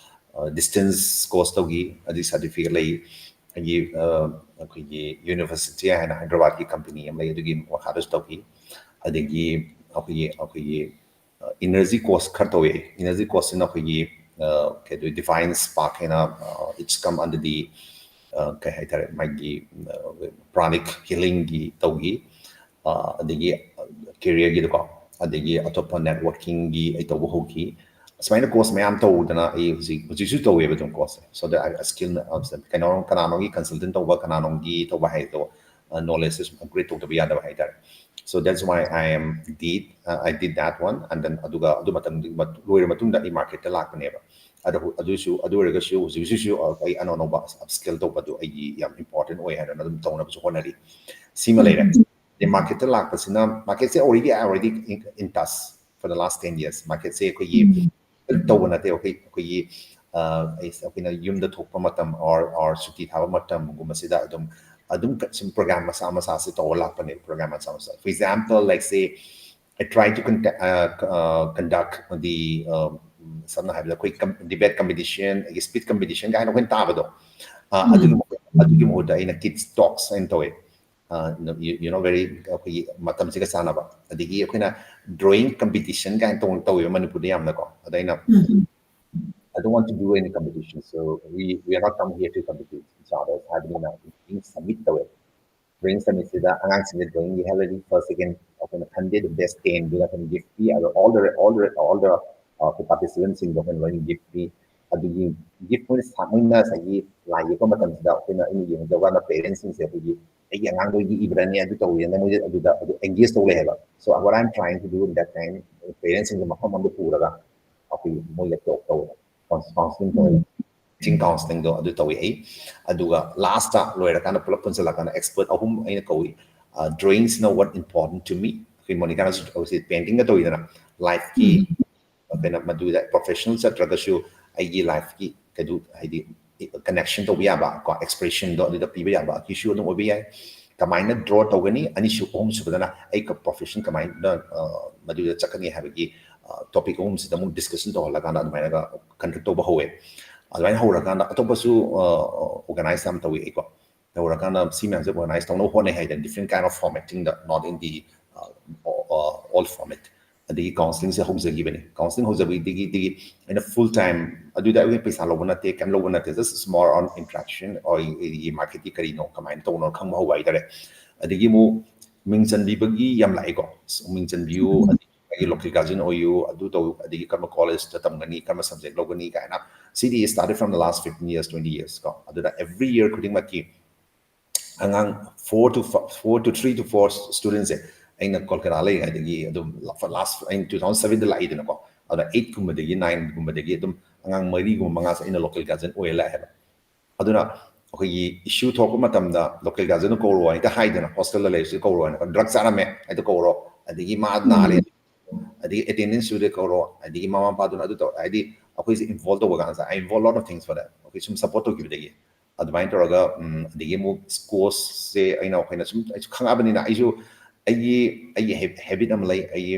distance course ꯇꯧꯈꯤ, ꯑꯗꯨꯒꯤ certificate ꯂꯩ꯫ ꯑꯩꯒꯤ ꯑꯩꯈꯣꯏꯒꯤ university ꯍꯥꯏꯅ ꯍꯥꯏꯗ꯭ꯔꯕꯥꯗꯀꯤ company ꯑꯃ ꯂꯩ, ꯑꯗꯨꯒꯤ ꯃꯈꯥꯗꯁꯨ ꯇꯧꯈꯤ꯫ ꯑꯗꯒꯤ ꯑꯩꯈꯣꯏꯒꯤ ꯑꯩꯈꯣꯏꯒꯤ energy course ꯈꯔ ꯇꯧꯋꯦ꯫ Energy course ꯁꯤꯅ ꯑꯩꯈꯣꯏꯒꯤ ꯀꯩ Divine Spark ꯍꯥꯏꯅ, it's come under the ꯀꯩ ꯍꯥꯏꯇꯥꯔꯦ, ꯃꯥꯒꯤ pranic healing ꯒꯤ ꯇꯧꯈꯤ꯫ ꯑꯗꯒꯤ career ꯒꯤꯗꯀꯣ, ꯑꯗꯒꯤ ꯑꯇꯣꯞꯄ networking ꯒꯤ ꯑꯩ ꯇꯧꯕ ꯍꯧꯈꯤ꯫ ꯑꯁꯨꯃꯥꯏꯅ course ꯃꯌꯥꯝ ꯇꯧꯗꯅ ꯑꯩ ꯍꯧꯖꯤꯛ ꯍꯧꯖꯤꯛꯁꯨ ꯇꯧꯋꯦꯕ ꯑꯗꯨꯝ course say. So that I skill, ꯀꯩꯅꯣ, ꯀꯅꯥꯅꯣꯝꯒꯤ consultant ꯇꯧꯕ, ꯀꯅꯥꯅꯣꯝꯒꯤ ꯇꯧꯕ ꯍꯥꯏꯗꯣ, knowledge ꯁꯦ ꯁꯨꯝ upgrade ꯇꯧꯗꯕ ꯌꯥꯗꯕ ꯍꯥꯏꯇꯥꯔꯦ꯫ So that's why I am did uh, I did that one, and then ꯑꯗꯨꯒ ꯑꯗꯨ ꯃꯇꯝꯗꯨꯒꯤ ꯂꯣꯏꯔ ꯃꯇꯨꯡꯗ ꯑꯩ market ꯇ ꯂꯥꯛꯄꯅꯦꯕ꯫ ꯑꯗꯨ ꯑꯗꯨꯁꯨ, ꯑꯗꯨ ꯑꯣꯏꯔꯒꯁꯨ ꯍꯧꯖꯤꯛ ꯍꯧꯖꯤꯛꯁꯨ ꯑꯩ ꯑꯅꯧ ꯑꯅꯧꯕ upskill ꯇꯧꯕꯗꯨ ꯑꯩꯒꯤ ꯌꯥꯝ important ꯑꯣꯏ ꯍꯥꯏꯗꯅ ꯑꯗꯨꯝ ꯇꯧꯅꯕꯁꯨ ꯍꯣꯠꯅꯔꯤ꯫ ꯁꯤꯃ ꯂꯩꯔꯦ꯫ ꯑꯗꯩ market ꯇ ꯂꯥꯛꯄꯁꯤꯅ, market say already, I already in, in touch for the last ten years꯫ Market ꯁꯦ ꯑꯩꯈꯣꯏꯒꯤ help ꯇꯧꯕ ꯅꯠꯇꯦ, ꯑꯩꯈꯣꯏ ꯑꯩꯈꯣꯏꯒꯤ ꯑꯩꯈꯣꯏꯅ ꯌꯨꯝꯗ ꯊꯣꯛꯄ ꯃꯇꯝ or or ꯁꯨꯇꯤ ꯊꯥꯕ ꯃꯇꯝꯒꯨꯝꯕꯁꯤꯗ ꯑꯗꯨꯝ ꯑꯗꯨꯝ ꯁꯨꯝ program ꯃꯆꯥ ꯃꯆꯥꯁꯦ ꯇꯧꯔ ꯂꯥꯛꯄꯅꯦ꯫ Program ꯃꯆꯥ ꯃꯆꯥ, for example, like say, I try to conduct, uh, conduct the, um, ꯁꯝꯅ ꯍꯥꯏꯔꯕꯗ ꯑꯩꯈꯣꯏ debate competition, ꯑꯗꯒꯤ speech competition ꯀꯥꯏꯅ ꯑꯩꯈꯣꯏꯅ ꯇꯥꯕꯗꯣ, ꯑꯗꯨꯒꯤ ꯑꯗꯨꯒꯤ ꯃꯍꯨꯠꯇ ꯑꯩꯅ kids talks ꯑꯣꯏꯅ ꯇꯧꯋꯦ꯫ You know, very ꯑꯩꯈꯣꯏꯒꯤ ꯃꯇꯝꯁꯤꯒ ꯆꯥꯟꯅꯕ꯫ ꯑꯗꯒꯤ ꯑꯩꯈꯣꯏꯅ drawing competition ꯀꯥꯏꯅ ꯇꯧ ꯇꯧꯋꯦꯕ ꯃꯅꯤꯄꯨꯔꯗ ꯌꯥꯝꯅꯀꯣ꯫ ꯑꯗ ꯑꯩꯅ, I don't want to do any competition, so we we are not come here to compete each other ꯍꯥꯏꯕꯅꯤꯅ drawing submit ꯇꯧꯋꯦ꯫ Drawing submit ꯁꯤꯗ ꯑꯉꯥꯡꯁꯤꯡꯗ drawing ꯌꯦꯛꯍꯜꯂꯅꯤ꯫ First, second ꯑꯩꯈꯣꯏꯅ ꯈꯟꯗꯦ, the best ten ꯗꯨꯅ ꯑꯩꯈꯣꯏꯅ gift ꯄꯤ꯫ ꯑꯗꯣ all the all the all the participant ꯁꯤꯡꯗꯣ ꯑꯩꯈꯣꯏꯅ ꯂꯣꯏꯅ gift ꯄꯤ꯫ ꯑꯗꯨꯒꯤ gift ꯃꯣꯏꯅ ꯁꯥ-, ꯃꯣꯏꯅ ꯉꯁꯥꯏꯒꯤ ꯂꯥꯏ ꯌꯦꯛꯄ ꯃꯇꯝꯁꯤꯗ ꯑꯩꯈꯣꯏꯅ, ꯑꯩꯅ ꯌꯦꯡꯍꯧꯗꯕ ꯀꯥꯟꯗ parents ꯁꯤꯡꯁꯦ ꯑꯩꯈꯣꯏꯒꯤ ꯑꯩꯒꯤ ꯑꯉꯥꯡꯗꯣ ꯌꯦꯛꯏꯕ꯭ꯔꯅꯦ, ꯑꯗꯨ ꯇꯧꯔꯤꯕ꯭ꯔꯅ ꯃꯣꯏꯁꯦ ꯑꯗꯨꯗ ꯑꯗꯨ engage ꯇꯧ ꯂꯩ ꯍꯥꯏꯕ꯫ So what I'm trying to do in that time, parents ꯁꯤꯡꯁꯦ ꯃꯐꯝ ꯑꯃꯗ ꯄꯨꯔꯒ ꯑꯩꯈꯣꯏ ꯃꯣꯏꯒ talk ꯇꯧꯕ, counselling ꯇꯧꯕ꯫ ꯇꯤꯆꯤꯡ ꯀꯥꯎꯟꯁꯤꯂꯤꯡꯗꯣ ꯑꯗꯨ ꯇꯧꯏ ꯑꯩ꯫ ꯑꯗꯨꯒ ꯂꯥꯁꯇ ꯂꯣꯏꯔꯀꯥꯟꯗ ꯄꯨꯂꯞ ꯄꯨꯟꯁꯤꯜꯂꯛꯀꯥꯟꯗ ꯑꯦꯛꯁꯄꯔꯠ ꯑꯍꯨꯝ ꯑꯩꯅ ꯀꯧꯏ꯫ ꯗ꯭ꯔꯣꯌꯤꯡꯁꯤꯅ what important to me, ꯑꯩꯈꯣꯏ ꯃꯣꯅꯤꯀꯥꯅꯁꯨ ꯍꯧꯖꯤꯛ ꯄꯦꯟꯇꯤꯡꯒ ꯇꯧꯋꯤꯗꯅ, ꯂꯥꯏꯐꯀꯤ ꯀꯩꯅꯣ ꯃꯗꯨꯗ ꯄ꯭ꯔꯣꯐꯦꯁꯅꯦꯜ ꯆꯠꯇ꯭ꯔꯒꯁꯨ ꯑꯩꯒꯤ ꯂꯥꯏꯐꯀꯤ ꯀꯩꯗꯨ ꯍꯥꯏꯗꯤ ꯀꯅꯦꯛꯁꯟ ꯇꯧꯕ ꯌꯥꯕ ꯀꯣ, ꯑꯦꯛꯁꯄ꯭ꯔꯦꯁꯟꯗꯣ ꯑꯗꯨꯗ ꯄꯤꯕ ꯌꯥꯕ ꯑꯗꯨꯁꯨ ꯑꯗꯨꯝ ꯑꯣꯏꯕ ꯌꯥꯏ꯫ ꯀꯃꯥꯏꯅ ꯗ꯭ꯔꯣ ꯇꯧꯒꯅꯤ, ꯑꯅꯤꯁꯨ ꯑꯍꯨꯝꯁꯨꯕꯗꯅ ꯑꯩ ꯄ꯭ꯔꯣꯐꯦꯁꯟ ꯀꯃꯥꯏꯅ ꯃꯗꯨꯗ ꯆꯠꯀꯅꯤ ꯍꯥꯏꯕꯒꯤ ꯇꯣꯄꯤꯛ ꯑꯍꯨꯝꯁꯤꯗ ꯑꯃꯨꯛ ꯗꯤꯁꯀꯁꯟ ꯇꯧꯍꯜꯂꯀꯥꯟꯗ ꯑꯗꯨꯃꯥꯏꯅꯒ ꯀꯟꯗꯛ ꯇꯧꯕ ꯍꯧꯋꯦ꯫ ꯑꯗꯨꯃꯥꯏꯅ ꯍꯧꯔꯀꯥꯟꯗ ꯑꯇꯣꯞꯄꯁꯨ ꯑꯣꯔꯒꯅꯥꯏꯁ ꯌꯥꯝ ꯇꯧꯏ ꯑꯩꯀꯣ꯫ ꯇꯧꯔꯀꯥꯟꯗ ꯁꯤ ꯃꯌꯥꯝꯁꯦ ꯑꯣꯔꯒꯅꯥꯏꯁ ꯇꯧꯅꯕ ꯍꯣꯠꯅꯩ ꯍꯥꯏꯇꯥꯔꯦ, different kind of formatting, not in the old format꯫ ꯑꯗꯒꯤ ꯀꯥꯎꯟꯁꯤꯂꯤꯡꯁꯦ ꯍꯧꯖꯈꯤꯕꯅꯤ꯫ ꯀꯥꯎꯟꯁꯤꯂꯤꯡ ꯍꯧꯖꯕꯗꯒꯤꯗꯒꯤ ꯑꯩꯅ ꯐꯨꯜ ꯇꯥꯏꯝ, ꯑꯗꯨꯗ ꯑꯩꯈꯣꯏ ꯄꯩꯁꯥ ꯂꯧꯕ ꯅꯠꯇꯦ, ꯀꯩꯝ ꯂꯧꯕ ꯅꯠꯇꯦ, just more on interaction ꯑꯣꯏ, ꯑꯩꯒꯤ ꯃꯥꯔꯀꯦꯠꯀꯤ ꯀꯔꯤꯅꯣ ꯀꯃꯥꯏꯅ ꯇꯧꯕꯅꯣ ꯈꯪꯕ ꯍꯧꯕ ꯍꯥꯏꯇꯥꯔꯦ꯫ ꯑꯗꯒꯤ ꯑꯃꯨꯛ ꯃꯤꯡ ꯆꯟꯕꯤꯕꯒꯤ ꯌꯥꯝ ꯂꯥꯛꯑꯦꯀꯣ, ꯃꯤꯡ ꯆꯟꯕꯤꯌꯨ, ꯑꯗꯒꯤ ꯂꯣꯀꯦꯜ ꯒꯥꯔꯖꯤꯌꯟ ꯑꯣꯏꯌꯨ, ꯑꯗꯨ ꯇꯧ, ꯑꯗꯒꯤ ꯀꯔꯝꯕ ꯀꯣꯂꯦꯖꯇ ꯇꯝꯒꯅꯤ, ꯀꯔꯝꯕ ꯁꯕꯖꯦꯛ ꯂꯧꯒꯅꯤ ꯀꯥꯏꯅ꯫ ꯁꯤꯗꯤ started from the last fifteen years, twenty years ꯀꯣ꯫ ꯑꯗꯨꯅ every year ꯈꯨꯗꯤꯡꯃꯛꯀꯤ ꯑꯉꯥꯡ four to four to three to four studentꯁꯦ ꯑꯩꯅ ꯀꯣꯜꯀꯇꯥ ꯂꯩꯔꯤꯉꯩꯗꯒꯤ ꯑꯗꯨꯝ ꯂꯥꯁ, ꯑꯩꯅ two thousand sevenꯗ ꯂꯥꯛꯏꯗꯅꯀꯣ꯫ ꯑꯗꯨꯅ eightꯀꯨꯝꯕꯗꯒꯤ nineꯒꯨꯝꯕꯗꯒꯤ ꯑꯗꯨꯝ ꯑꯉꯥꯡ ꯃꯔꯤꯒꯨꯝꯕ ꯃꯉꯥꯁꯦ ꯑꯩꯅ ꯂꯣꯀꯦꯜ ꯒꯥꯔꯖꯤꯌꯟ ꯑꯣꯏꯔ ꯂꯥꯛꯑꯦꯕ꯫ ꯑꯗꯨꯅ ꯑꯩꯈꯣꯏꯒꯤ ꯏꯁꯨ ꯊꯣꯛꯄ ꯃꯇꯝꯗ ꯂꯣꯀꯦꯜ ꯒꯥꯔꯖꯤꯌꯟꯗ ꯀꯧꯔꯣ ꯍꯦꯛꯇ ꯍꯥꯏꯗꯅ, ꯍꯣꯁꯇꯦꯜꯗ ꯂꯩꯔꯁꯨ ꯀꯧꯔꯣ ꯍꯥꯏꯅ, ꯗ꯭ꯔꯒ ꯆꯥꯔꯝꯃꯦ ꯍꯦꯛꯇ ꯀꯧꯔꯣ, ꯑꯗꯒꯤ ꯃꯥ ꯅꯥꯔꯦ, ꯑꯗꯒꯤ ꯑꯦꯇꯦꯟꯗꯦꯟꯁ ꯁꯨꯗꯦ ꯀꯧꯔꯣ, ꯑꯗꯒꯤ ꯃꯃꯥ ꯃꯄꯥꯗꯨꯅ ꯑꯗꯨ ꯇꯧꯔꯦ, ꯍꯥꯏꯗꯤ ꯑꯩꯈꯣꯏꯁꯦ ꯏꯟꯚꯣꯜꯕ ꯇꯧꯕ ꯀꯥꯟꯗ, I involve lot of things for that, ꯑꯩꯈꯣꯏ ꯁꯨꯝ ꯁꯞꯄꯣꯔꯠ ꯇꯧꯈꯤꯕꯗꯒꯤ꯫ ꯑꯗꯨꯃꯥꯏꯅ ꯇꯧꯔꯒ ꯎꯝ, ꯑꯗꯒꯤ ꯑꯃꯨꯛ ꯁ꯭ꯀꯣꯁꯁꯦ ꯑꯩꯅ ꯑꯩꯈꯣꯏꯅ ꯁꯨꯝ ꯑꯩꯁꯨ ꯈꯪꯉꯛꯑꯕꯅꯤꯅ, ꯑꯩꯁꯨ ꯑꯩꯒꯤ ꯑꯩꯒꯤ ꯍꯦꯕꯤꯠ ꯑꯃ ꯂꯩ꯫ ꯑꯩꯒꯤ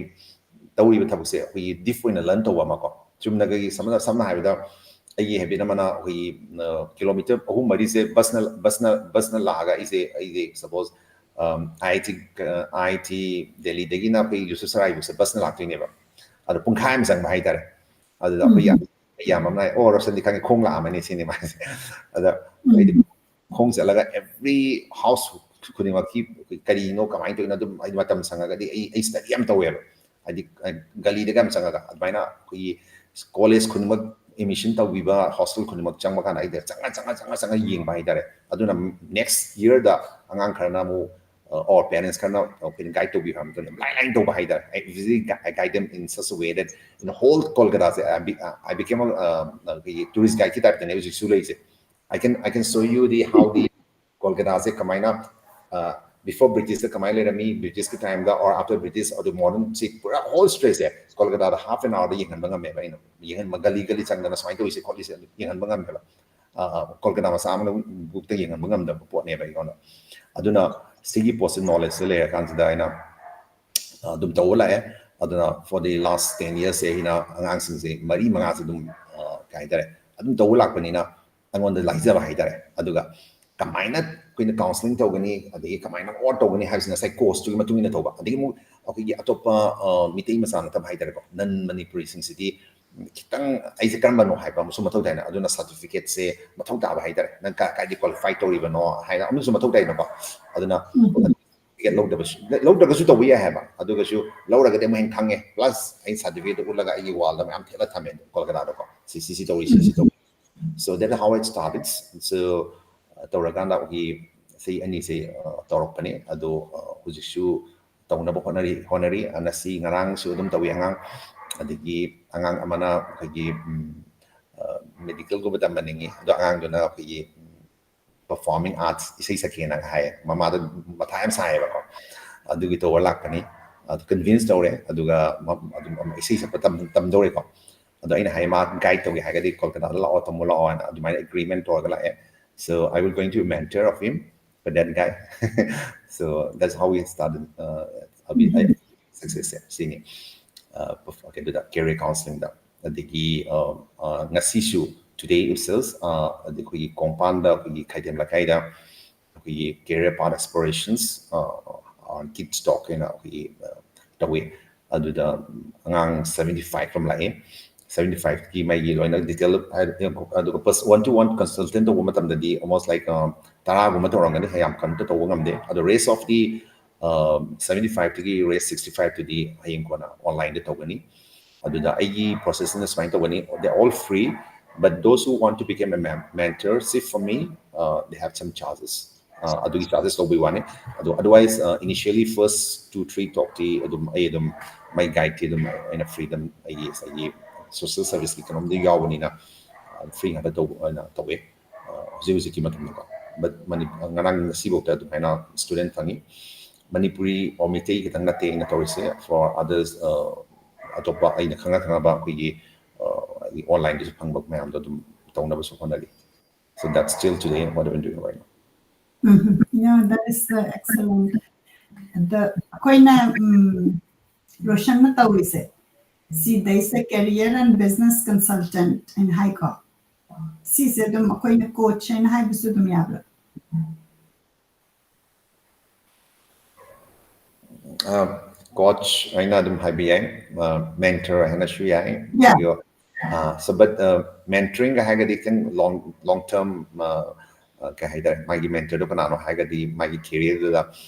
ꯇꯧꯔꯤꯕ ꯊꯕꯛꯁꯦ ꯑꯩꯈꯣꯏꯒꯤ ꯗꯤꯞ ꯑꯣꯏꯅ ꯂꯔꯟ ꯇꯧꯕ ꯑꯃꯀꯣ꯫ ꯆꯨꯝꯅꯒꯤ ꯁꯝꯅ ꯁꯝꯅ ꯍꯥꯏꯔꯕꯗ ꯑꯩꯒꯤ ꯍꯦꯕꯤꯠ ꯑꯃꯅ ꯑꯩꯈꯣꯏꯒꯤ ꯀꯤꯂꯣꯃꯤꯇꯔ ꯑꯍꯨꯝ ꯃꯔꯤꯁꯦ ꯕꯁꯅ ꯕꯁꯅ ꯕꯁꯅ ꯂꯥꯛꯑꯒ ꯑꯩꯁꯦ ꯑꯩꯁꯦ ꯁꯄꯣꯁ ꯑꯥꯏ ꯑꯥꯏ ꯇꯤ ꯑꯥꯏ ꯑꯥꯏ ꯇꯤ ꯗꯦꯜꯂꯤꯗꯒꯤꯅ ꯑꯩꯈꯣꯏ ꯌꯨꯁꯨꯐ ꯁꯔꯥꯏꯕꯨꯛꯁꯦ ꯕꯁꯅ ꯂꯥꯛꯇꯣꯏꯅꯦꯕ꯫ ꯑꯗꯣ ꯄꯨꯡꯈꯥꯏ ꯑꯃ ꯆꯪꯕ ꯍꯥꯏꯇꯥꯔꯦ꯫ ꯑꯗꯨꯗ ꯑꯩꯈꯣꯏ ꯌꯥꯝ ꯌꯥꯝ ꯑꯃꯅ ꯑꯣ ꯔꯣꯁꯟꯗꯤ ꯈꯪꯉꯦ, ꯈꯣꯡ ꯂꯥꯛꯑꯃꯅꯤ ꯁꯤꯅꯤ ꯃꯥꯁꯦ꯫ ꯑꯗ ꯑꯩꯗꯤ ꯈꯣꯡ ꯆꯠꯂꯒ every house ꯈꯨꯗꯤꯡꯃꯛꯀꯤ ꯀꯔꯤꯅꯣ ꯀꯃꯥꯏꯅ ꯇꯧꯔꯤꯅꯣ ꯑꯗꯨꯝ ꯑꯩ ꯃꯇꯝ ꯁꯪꯉꯒꯗꯤ ꯑꯩ ꯑꯩ ꯁ꯭ꯇꯗꯤ ꯌꯥꯝ ꯇꯧꯋꯦꯕ꯫ ꯍꯥꯏꯗꯤ ꯒꯂꯤꯗꯒ ꯌꯥꯝ ꯆꯪꯉꯒ ꯑꯗꯨꯃꯥꯏꯅ ꯑꯩꯈꯣꯏꯒꯤ ꯀꯣꯂꯦꯖ ꯈꯨꯗꯤꯡꯃꯛ ꯑꯦꯗꯃꯤꯁꯟ ꯇꯧꯕꯤꯕ ꯍꯣꯁꯇꯦꯜ ꯈꯨꯗꯤꯡꯃꯛ ꯆꯪꯕ ꯀꯥꯟꯗ ꯑꯩꯗ ꯆꯪꯉ ꯆꯪꯉ ꯆꯪꯉ ꯆꯪꯉ ꯌꯦꯡꯕ ꯍꯥꯏꯇꯥꯔꯦ꯫ ꯑꯗꯨꯅ ꯅꯦꯛꯁ ꯌꯔꯗ ꯑꯉꯥꯡ ꯈꯔꯅ ꯑꯃꯨꯛ or parents ꯈꯔꯅ ꯑꯩꯈꯣꯏꯅ guide ꯇꯧꯕꯤꯕ ꯍꯥꯏꯕ ꯃꯇꯝꯗ ꯌꯥꯝ ꯂꯥꯏ ꯂꯥꯏꯅ ꯇꯧꯕ ꯍꯥꯏꯇꯥꯔꯦ꯫ I usually guide them in such a way that in whole ꯀꯣꯜꯀꯇꯥꯁꯦ I be- I became a, uh, ꯑꯩꯈꯣꯏꯒꯤ tourist guideꯀꯤ typeꯇꯅꯦ ꯍꯧꯖꯤꯛꯁꯨ ꯂꯩꯔꯤꯁꯦ꯫ I can I can show you the how the ꯀꯣꯜꯀꯇꯥꯁꯦ ꯀꯃꯥꯏꯅ before Britishꯇ ꯀꯃꯥꯏꯅ ꯂꯩꯔꯝꯃꯤ, Britishꯀꯤ timeꯗ or after British ꯑꯗꯨ modernꯁꯤ ꯄꯨꯔꯥ whole stretchꯁꯦ ꯀꯣꯜꯀꯇꯥꯗ half an hourꯗ ꯌꯦꯡꯍꯟꯕ ꯉꯝꯃꯦꯕ꯫ ꯑꯩꯅ ꯌꯦꯡꯍꯟꯕ ꯒꯂꯤ ꯒꯂꯤ ꯆꯪꯗꯅ ꯁꯨꯃꯥꯏꯅ ꯇꯧꯔꯤꯁꯦ ꯈꯣꯠꯂꯤꯁꯦ ꯑꯗꯨ ꯌꯦꯡꯍꯟꯕ ꯉꯝꯃꯦꯕ꯫ ꯀꯣꯜꯀꯇꯥ ꯃꯆꯥ ꯑꯃꯅ ꯕꯨꯛꯇ ꯌꯦꯡꯍꯟꯕ ꯉꯝꯗꯕ ꯄꯣꯠꯅꯦꯕ ꯑꯩꯉꯣꯟꯗ꯫ ꯑꯗꯨꯅ ꯁꯤꯒꯤ ꯄꯣꯠꯁꯦ knowledgeꯁꯦ ꯂꯩꯔꯀꯥꯟꯁꯤꯗ ꯑꯩꯅ ꯑꯗꯨꯝ ꯇꯧꯕ ꯂꯥꯛꯑꯦ꯫ ꯑꯗꯨꯅ for the last ten yearsꯁꯦ ꯑꯩꯅ ꯑꯉꯥꯡꯁꯤꯡꯁꯦ ꯃꯔꯤ ꯃꯉꯥꯁꯦ ꯑꯗꯨꯝ ꯀꯩ ꯍꯥꯏꯇꯥꯔꯦ ꯑꯗꯨꯝ ꯇꯧꯕ ꯂꯥꯛꯄꯅꯤꯅ ꯑꯩꯉꯣꯟꯗ ꯂꯥꯏꯖꯕ ꯍꯥꯏꯇꯥꯔꯦ꯫ ꯑꯗꯨꯒ ꯀꯃꯥꯏꯅ ꯑꯩꯈꯣꯏꯅ counselling ꯇꯧꯒꯅꯤ ꯑꯗꯒꯤ ꯀꯃꯥꯏꯅ what ꯇꯧꯒꯅꯤ ꯍꯥꯏꯕꯁꯤꯅ ꯉꯁꯥꯏ courseꯇꯨꯒꯤ ꯃꯇꯨꯡ ꯏꯟꯅ ꯇꯧꯕ꯫ ꯑꯗꯒꯤ ꯑꯃꯨꯛ ꯑꯩꯈꯣꯏꯒꯤ ꯑꯇꯣꯞꯄ ꯃꯤꯇꯩ ꯃꯆꯥ ꯅꯠꯇꯕ ꯍꯥꯏꯇꯥꯔꯦꯀꯣ, non Manipuriꯁꯤꯡꯁꯤꯗꯤ ꯈꯤꯇꯪ ꯑꯩꯁꯦ ꯀꯔꯝꯕꯅꯣ ꯍꯥꯏꯕ ꯑꯃꯁꯨ ꯃꯊꯧ ꯇꯥꯏꯅ꯫ ꯑꯗꯨꯅ certificateꯁꯦ ꯃꯊꯧ ꯇꯥꯕ ꯍꯥꯏꯇꯥꯔꯦ꯫ ꯅꯪ ꯀꯥꯏꯗꯤ qualify ꯇꯧꯔꯤꯕꯅꯣ ꯍꯥꯏꯅ ꯑꯃꯁꯨ ꯃꯊꯧ ꯇꯥꯏꯅꯀꯣ꯫ ꯑꯗꯨꯅ certificate ꯂꯧꯗꯕꯁꯨ ꯂꯧꯗ꯭ꯔꯒꯁꯨ ꯇꯧꯕ ꯌꯥꯏ ꯍꯥꯏꯕ꯫ ꯑꯗꯨꯒꯁꯨ ꯂꯧꯔꯒꯗꯤ ꯑꯃꯨꯛ ꯍꯦꯟꯅ ꯈꯪꯉꯦ꯫ Plus ꯑꯩ certificateꯇꯣ ꯎꯠꯂꯒ ꯑꯩꯒꯤ wallꯗ ꯃꯌꯥꯝ ꯊꯦꯠꯂ ꯊꯝꯃꯦ ꯀꯣꯜꯀꯇꯥꯗꯀꯣ꯫ ꯁꯤ ꯁꯤ ꯁꯤ ꯇꯧꯔꯤ, ꯁꯤ ꯁꯤ ꯇꯧꯔꯤ꯫ So that's how it started. So ꯇꯧꯔꯀꯥꯟꯗ ꯑꯩꯈꯣꯏꯒꯤ ꯆꯍꯤ ꯑꯅꯤꯁꯦ ꯇꯧꯔꯛꯄꯅꯦ꯫ ꯑꯗꯣ ꯍꯧꯖꯤꯛꯁꯨ ꯇꯧꯅꯕ ꯍꯣꯠꯅꯔꯤ ꯍꯣꯠꯅꯔꯤ ꯉꯁꯤ ꯉꯔꯥꯡꯁꯨ ꯑꯗꯨꯝ ꯇꯧꯏ꯫ ꯑꯉꯥꯡ ꯑꯗꯒꯤ ꯑꯉꯥꯡ ꯑꯃꯅ ꯑꯩꯈꯣꯏꯒꯤ medicalꯒꯨꯝꯕ ꯇꯝꯍꯟꯅꯤꯡꯉꯤ, ꯑꯗꯣ ꯑꯉꯥꯡꯗꯨꯅ ꯑꯩꯈꯣꯏꯒꯤ performing arts ꯏꯁꯩ ꯁꯛꯀꯦꯅ ꯍꯥꯏꯌꯦ꯫ ꯃꯃꯥꯗ ꯃꯊꯥ ꯌꯥꯝ ꯁꯥꯏꯌꯦꯕꯀꯣ꯫ ꯑꯗꯨꯒꯤ ꯇꯧꯕ ꯂꯥꯛꯄꯅꯤ꯫ ꯑꯗꯨ convince ꯇꯧꯔꯦ꯫ ꯑꯗꯨꯒ ꯑꯗꯨꯝ ꯏꯁꯩ ꯁꯛꯄ ꯇꯝꯗꯧꯔꯦꯀꯣ꯫ ꯑꯗꯣ ꯑꯩꯅ ꯍꯥꯏ ꯃꯥ guide ꯇꯧꯒꯦ ꯍꯥꯏꯔꯒꯗꯤ ꯀꯣꯜꯀꯇꯥꯗ ꯂꯥꯛꯑꯣ, ꯇꯝꯃꯨ ꯂꯥꯛꯑꯣ ꯍꯥꯏꯅ ꯑꯗꯨꯃꯥꯏꯅ agreement ꯇꯧꯔꯒ ꯂꯥꯛꯑꯦ꯫ So I will going to mentor of him for that guy. So that's how we started. Uh, ꯑꯕꯤ- ꯑꯩ successꯁꯦ ꯁꯤꯅꯤ꯫ ꯀꯩꯅꯣꯗ career counselling ꯑꯗꯒꯤ ꯉꯁꯤꯁꯨ today itself ꯑꯩꯈꯣꯏꯒꯤ ꯀꯣꯡꯄꯥꯟꯗ ꯑꯩꯈꯣꯏꯒꯤ ꯈꯥꯏꯗꯦꯝ ꯂꯩꯀꯥꯏꯗ ꯑꯩꯈꯣꯏꯒꯤ career path explorations kids talk ꯍꯥꯏꯅ ꯑꯩꯈꯣꯏꯒꯤ ꯇꯧꯏ꯫ ꯑꯗꯨꯗ ꯑꯉꯥꯡ seventy five ꯑꯃ ꯂꯥꯛꯏ꯫ Seventy fiveꯀꯤ ꯃꯩꯒꯤ ꯂꯣꯏꯅ detail ꯑꯗꯨꯒ plus one to one consultant ꯇꯧꯕ ꯃꯇꯝꯗꯗꯤ almost like ꯇꯔꯥꯒꯨꯝꯕ ꯇꯧꯔꯝꯒꯅꯤ꯫ ꯌꯥꯝ ꯀꯟꯅ ꯇꯧꯕ ꯉꯝꯗꯦ꯫ ꯑꯗꯣ rest of the seventy fiveꯇꯒꯤ rest sixty fiveꯇꯨꯗꯤ ꯍꯌꯦꯡ ꯀꯣꯟꯅ onlineꯗ ꯇꯧꯒꯅꯤ꯫ ꯑꯗꯨꯗ ꯑꯩꯒꯤ processꯁꯤꯅ ꯁꯨꯃꯥꯏꯅ ꯇꯧꯒꯅꯤ꯫ They are all free, but those who want to become a mentor, see, for me, uh, they have some charges. ꯑꯗꯨꯒꯤ charges ꯂꯧꯕꯒꯤ ꯋꯥꯅꯤ꯫ ꯑꯗꯣ otherwise initially first two three talk T ꯑꯗꯨꯝ ꯑꯩ ꯑꯗꯨꯝ my guide ꯇꯤ ꯑꯗꯨꯝ ꯑꯩꯅ free ꯗ ꯑꯩꯒꯤ ꯉꯁꯥꯏꯒꯤ social service ꯀꯤ ꯀꯩꯅꯣꯝꯗꯤ ꯌꯥꯎꯕꯅꯤꯅ free ꯉꯥꯛꯇ ꯇꯧꯕ ꯑꯣꯏꯅ ꯇꯧꯋꯦ꯫ ꯍꯧꯖꯤꯛ ꯍꯧꯖꯤꯛꯀꯤ ꯃꯇꯝꯗꯀꯣ꯫ But ꯉꯔꯥꯡ ꯉꯁꯤꯐꯥꯎꯗ ꯑꯗꯨꯃꯥꯏꯅ student ꯐꯪꯉꯤ꯫ ꯃꯅꯤꯄꯨꯔꯤ or ꯃꯩꯇꯩ ꯈꯤꯇꯪ ꯅꯠꯇꯦ ꯑꯩꯅ ꯇꯧꯔꯤꯁꯦ, for others ꯑꯇꯣꯞꯄ ꯑꯩꯅ ꯈꯪꯅ ꯈꯪꯅꯕ ꯑꯩꯈꯣꯏꯒꯤ online ꯗꯁꯨ ꯐꯪꯕ ꯃꯌꯥꯝꯗꯣ ꯑꯗꯨꯝ ꯇꯧꯅꯕꯁꯨ ꯍꯣꯠꯅꯔꯤ꯫ So that's still today what I've been doing right now. No, that is uh, excellent. ꯑꯗ ꯑꯩꯈꯣꯏꯅ ꯔꯣꯁꯟꯅ ꯇꯧꯔꯤꯁꯦ ꯁꯤꯗꯩꯁꯦ career and business consultant ꯍꯥꯏꯅ ꯍꯥꯏꯀꯣ꯫ ꯁꯤꯁꯦ ꯑꯗꯨꯝ ꯑꯩꯈꯣꯏꯅ coach ꯍꯥꯏꯅ ꯍꯥꯏꯕꯁꯨ ꯑꯗꯨꯝ ꯌꯥꯕ꯭ꯔꯥ? Coach ꯍꯥꯏꯅ ꯑꯗꯨꯝ ꯍꯥꯏꯕ ꯌꯥꯏ, mentor ꯍꯥꯏꯅꯁꯨ ꯌꯥꯏ꯫ Yeah. So but mentoring ꯍꯥꯏꯔꯒꯗꯤ ꯈꯤꯇꯪ long long term ꯀꯩ ꯍꯥꯏꯇꯥꯔꯦ, ꯃꯥꯒꯤ mentor ꯗꯣ ꯀꯅꯥꯅꯣ ꯍꯥꯏꯔꯒꯗꯤ ꯃꯥꯒꯤ career ꯗꯨꯗ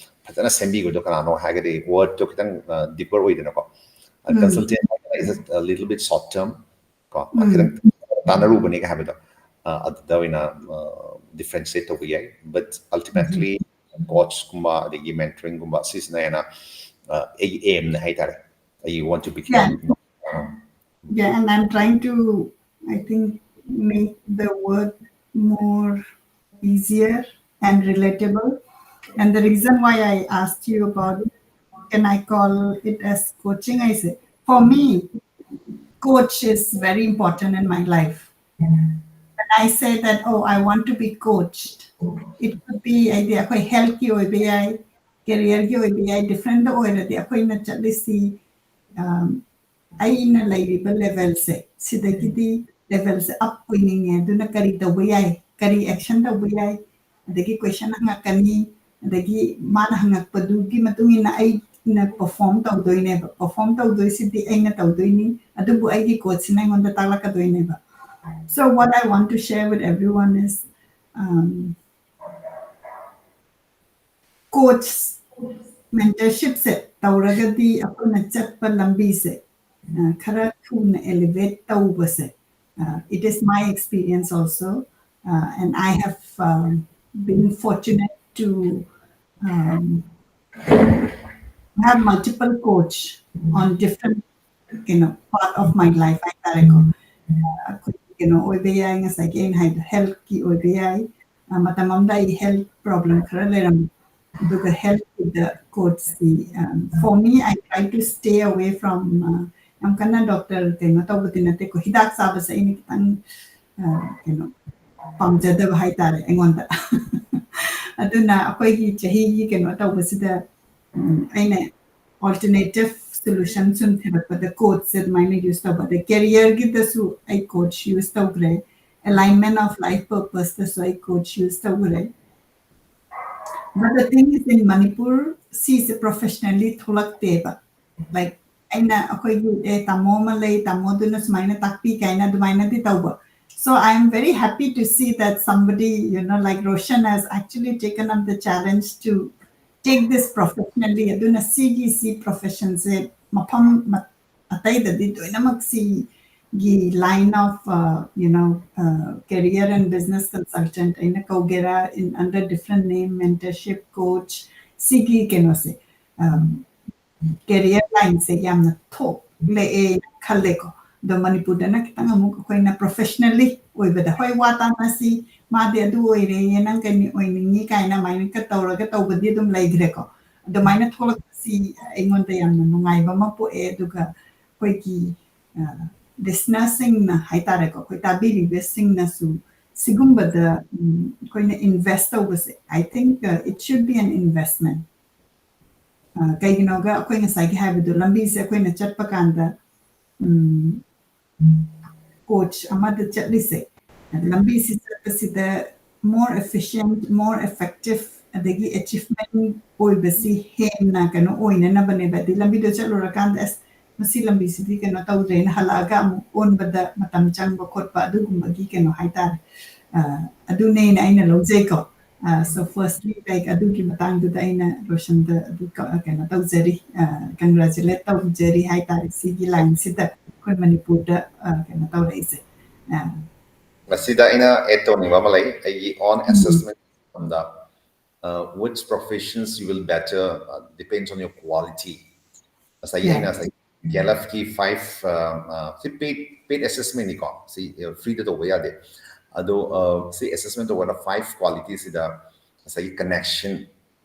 ꯐꯖꯅ ꯁꯦꯝꯕꯤꯕꯗꯣ ꯀꯅꯥꯅꯣ ꯍꯥꯏꯔꯒꯗꯤ word ꯇꯣ ꯈꯤꯇꯪ deeper ꯑꯣꯏꯗꯅꯀꯣ꯫ Consultant is a little bit short term ꯀꯣ, ꯈꯤꯇꯪ ꯇꯥꯟꯅꯔꯨꯕꯅꯦꯒ ꯍꯥꯏꯕꯗꯣ ꯑꯗꯨꯗ ꯑꯣꯏꯅ differentiate ꯇꯧꯕ ꯌꯥꯏ꯫ But ultimately coach ꯀꯨꯝꯕ ꯑꯗꯒꯤ mentoring ꯒꯨꯝꯕ ꯁꯤꯁꯤꯅ ꯍꯦꯟꯅ ꯑꯩꯒꯤ aim ꯅꯦ ꯍꯥꯏꯇꯥꯔꯦ꯫ I want to become Yeah, and I'm trying to, I think, make the word more easier and relatable. And the reason why I asked you about, can I call it as coaching? I say, for me, coach is very important in my life. When I say that, oh, I want to be coached, it could be ꯑꯩꯗꯤ ꯑꯩꯈꯣꯏ health ꯀꯤ ꯑꯣꯏꯕ ꯌꯥꯏ, career ꯒꯤ ꯑꯣꯏꯕ ꯌꯥꯏ, different ꯑꯣꯏꯔꯗꯤ ꯑꯩꯈꯣꯏꯅ ꯆꯠꯂꯤꯁꯤ ꯑꯩꯅ ꯂꯩꯔꯤꯕ level ꯁꯦ ꯁꯤꯗꯒꯤꯗꯤ level ꯁꯦ up ꯑꯣꯏꯅꯤꯡꯉꯦ, ꯑꯗꯨꯅ ꯀꯔꯤ ꯇꯧꯕ ꯌꯥꯏ, ꯀꯔꯤ action ꯇꯧꯕ ꯌꯥꯏ, ꯑꯗꯒꯤ question ꯍꯪꯉꯛꯀꯅꯤ, ꯑꯗꯒꯤ ꯃꯥꯅ ꯍꯪꯉꯛꯄꯗꯨꯒꯤ ꯃꯇꯨꯡ ꯏꯟꯅ ꯑꯩꯅ perform ꯇꯧꯗꯣꯏꯅꯦꯕ꯫ Perform ꯇꯧꯗꯣꯏꯁꯤꯗꯤ ꯑꯩꯅ ꯇꯧꯗꯣꯏꯅꯤ, ꯑꯗꯨꯕꯨ ꯑꯩꯒꯤ coach ꯁꯤꯅ ꯑꯩꯉꯣꯟꯗ ꯇꯥꯛꯂꯛꯀꯗꯣꯏꯅꯦꯕ꯫ So what I want to share with everyone is, um, coach mentorship ꯁꯦ ꯇꯧꯔꯒꯗꯤ ꯑꯩꯈꯣꯏꯅ ꯆꯠꯄ ꯂꯝꯕꯤꯁꯦ ꯈꯔ ꯊꯨꯅ elevate ꯇꯧꯕꯁꯦ, it is my experience also, and I have been fortunate to um, have multiple coach on different, you know, part of my life ꯍꯥꯏꯇꯥꯔꯦꯀꯣ꯫ ꯑꯩꯈꯣꯏ ꯀꯩꯅꯣ ꯑꯣꯏꯕ ꯌꯥꯏ, ꯉꯁꯥꯏꯒꯤ ꯑꯩꯅ ꯍꯥꯏꯗꯣ health ꯀꯤ ꯑꯣꯏꯕ ꯌꯥꯏ꯫ ꯑ, ꯃꯇꯝ ꯑꯃꯗ ꯑꯩ health problem ꯈꯔ ꯂꯩꯔꯝꯃꯤ, ꯑꯗꯨꯒ health ꯀꯤꯗ coach ꯁꯤ, um, for me, I try to stay away from, uh, ꯌꯥꯝ ꯀꯟꯅ doctor ꯀꯩꯅꯣ ꯇꯧꯕꯗꯤ ꯅꯠꯇꯦꯀꯣ, ꯍꯤꯗꯥꯛ ꯆꯥꯕꯁꯦ ꯑꯩꯅ ꯈꯤꯇꯪ, uh, ꯀꯩꯅꯣ, ꯄꯥꯝꯖꯗꯕ ꯍꯥꯏꯇꯥꯔꯦ ꯑꯩꯉꯣꯟꯗ꯫ ꯑꯗꯨꯅ ꯑꯩꯈꯣꯏꯒꯤ ꯆꯍꯤꯒꯤ ꯀꯩꯅꯣ ꯇꯧꯕꯁꯤꯗ, ꯎꯝ, ꯑꯩꯅ alternative solution ꯁꯨꯝ ꯊꯤꯔꯛꯄꯗ coach ꯁꯦ ꯑꯗꯨꯃꯥꯏꯅ use ꯇꯧꯕ, ꯑꯗꯩ career ꯒꯤꯗꯁꯨ ꯑꯩ coach use ꯇꯧꯈ꯭ꯔꯦ, alignment of life purpose ꯇꯁꯨ ꯑꯩ coach use ꯇꯧꯈ꯭ꯔꯦ꯫ But the thing is, in Manipur, ꯁꯤꯁꯦ professionally ꯊꯣꯛꯂꯛꯇꯦꯕ꯫ Like, ꯑꯩꯅ ꯑꯩꯈꯣꯏꯒꯤ, "ꯑꯦ, ꯇꯥꯃꯣ ꯑꯃ ꯂꯩ, ꯇꯥꯃꯣꯗꯨꯅ ꯁꯨꯃꯥꯏꯅ ꯇꯥꯛꯄꯤ" ꯀꯥꯏꯅ ꯑꯗꯨꯃꯥꯏꯅꯗꯤ ꯇꯧꯕ꯫ So I am very happy to see that somebody, you know, like Roshan has actually taken up the challenge to take this professionally. ꯑꯗꯨꯅ ꯁꯤꯒꯤ, ꯁꯤ profession ꯁꯦ ꯃꯐꯝ ꯃ-, ꯑꯇꯩꯗꯗꯤ ꯂꯣꯏꯅꯃꯛ ꯁꯤꯒꯤ line of, uh, you know, uh, career and business consultant ꯑꯩꯅ ꯀꯧꯒꯦꯔꯥ, in under different name, mentorship, coach, ꯁꯤꯒꯤ ꯀꯩꯅꯣꯁꯦ, um, career line ꯁꯦ ꯌꯥꯝꯅ ꯊꯣꯛꯂꯛꯑꯦꯅ ꯈꯜꯂꯦꯀꯣ꯫ ꯑꯗꯣ ꯃꯅꯤꯄꯨꯔꯗꯅ ꯈꯤꯇꯪ ꯑꯃꯨꯛ ꯑꯩꯈꯣꯏꯅ professionally ꯑꯣꯏꯕꯗ, "ꯍꯣꯏ, ꯋꯥ ꯇꯥꯅꯁꯤ, ꯃꯥꯗꯤ ꯑꯗꯨ ꯑꯣꯏꯔꯦꯌꯦ, ꯅꯪ ꯀꯩꯅꯤ ꯑꯣꯏꯅꯤꯡꯉꯤ?" ꯀꯥꯏꯅ ꯑꯗꯨꯃꯥꯏꯅ ꯇꯧꯔꯒ ꯇꯧꯕꯗꯤ ꯑꯗꯨꯝ ꯂꯩꯈ꯭ꯔꯦꯀꯣ꯫ ꯑꯗꯨꯃꯥꯏꯅ ꯊꯣꯛꯂꯛꯄꯁꯤ ꯑꯩꯉꯣꯟꯗ ꯌꯥꯝꯅ ꯅꯨꯡꯉꯥꯏꯕ ꯑꯃ ꯄꯣꯛꯑꯦ꯫ ꯑꯗꯨꯒ ꯑꯩꯈꯣꯏꯒꯤ, ꯑ, listener ꯁꯤꯡꯅ ꯍꯥꯏꯇꯥꯔꯦꯀꯣ, ꯑꯩꯈꯣꯏ ꯇꯥꯕꯤꯔꯤꯕꯁꯤꯡꯅꯁꯨ ꯁꯤꯒꯨꯝꯕꯗ, ꯎꯝ, ꯑꯩꯈꯣꯏꯅ invest ꯇꯧꯕꯁꯦ, I think, uh, it should be an investment. ꯑ, ꯀꯩꯒꯤꯅꯣꯒ ꯑꯩꯈꯣꯏ ꯉꯁꯥꯏꯒꯤ ꯍꯥꯏꯕꯗꯣ, ꯂꯝꯕꯤꯁꯦ ꯑꯩꯈꯣꯏꯅ ꯆꯠꯄ ꯀꯥꯟꯗ, ꯎꯝ, coach ꯑꯃꯗ ꯆꯠꯂꯤꯁꯦ, ꯂꯝꯕꯤꯁꯤ ꯆꯠꯄꯁꯤꯗ more efficient, more effective, ꯑꯗꯒꯤ achievement ꯑꯣꯏꯕꯁꯤ ꯍꯦꯟꯅ ꯀꯩꯅꯣ ꯑꯣꯏꯅꯅꯕꯅꯦꯕ꯫ ꯑꯗꯩ ꯂꯝꯕꯤꯗꯣ ꯆꯠꯂꯨꯔꯀꯥꯟꯗ, "ꯑꯁ, ꯃꯁꯤ ꯂꯝꯕꯤꯁꯤꯗꯤ ꯀꯩꯅꯣ ꯇꯧꯗ꯭ꯔꯦꯅ" ꯍꯜꯂꯛꯑꯒ ꯑꯃꯨꯛ ꯑꯣꯟꯕꯗ ꯃꯇꯝ ꯆꯪꯕ ꯈꯣꯠꯄ ꯑꯗꯨꯒꯨꯝꯕꯒꯤ ꯀꯩꯅꯣ ꯍꯥꯏꯇꯥꯔꯦ꯫ ꯑ, ꯑꯗꯨꯅꯦꯅ ꯑꯩꯅ ꯂꯧꯖꯩꯀꯣ꯫ ꯑ, so firstly, like, ꯑꯗꯨꯒꯤ ꯃꯇꯥꯡꯗꯨꯗ ꯑꯩꯅ ꯔꯣꯁꯟꯗ ꯑꯗꯨ ꯀ-, ꯀꯩꯅꯣ ꯇꯧꯖꯔꯤ, ꯑ, congratulate ꯇꯧꯖꯔꯤ ꯍꯥꯏꯇꯥꯔꯦ, ꯁꯤꯒꯤ line ꯁꯤꯗ ꯑꯩꯈꯣꯏ ꯃꯅꯤꯄꯨꯔꯗ, ꯑ, ꯀꯩꯅꯣ ꯇꯧꯔꯛꯏꯁꯦ꯫ ꯑ, ꯃꯁꯤꯗ ꯑꯩꯅ add ꯇꯧꯅꯤꯡꯕ ꯑꯃ ꯂꯩ꯫ ꯑꯩꯒꯤ own ꯎꯝ꯫ Assessment ꯃꯇꯝꯗ uh, which professions you will better uh, depends on your quality. ꯉꯁꯥꯏꯒꯤ Yeah. ꯑꯩꯅ ꯉꯁꯥꯏ ꯒꯦꯂꯞꯀꯤ five uh, uh, ꯁꯤ paid paid assessment ꯅꯤꯀꯣ, ꯁꯤ free ꯗ ꯇꯧꯕ ꯌꯥꯗꯦ꯫ ꯑꯗꯣ uh, ꯁꯤ assessment ꯇꯧꯕꯗ five quality ꯁꯤꯗ ꯉꯁꯥꯏꯒꯤ connection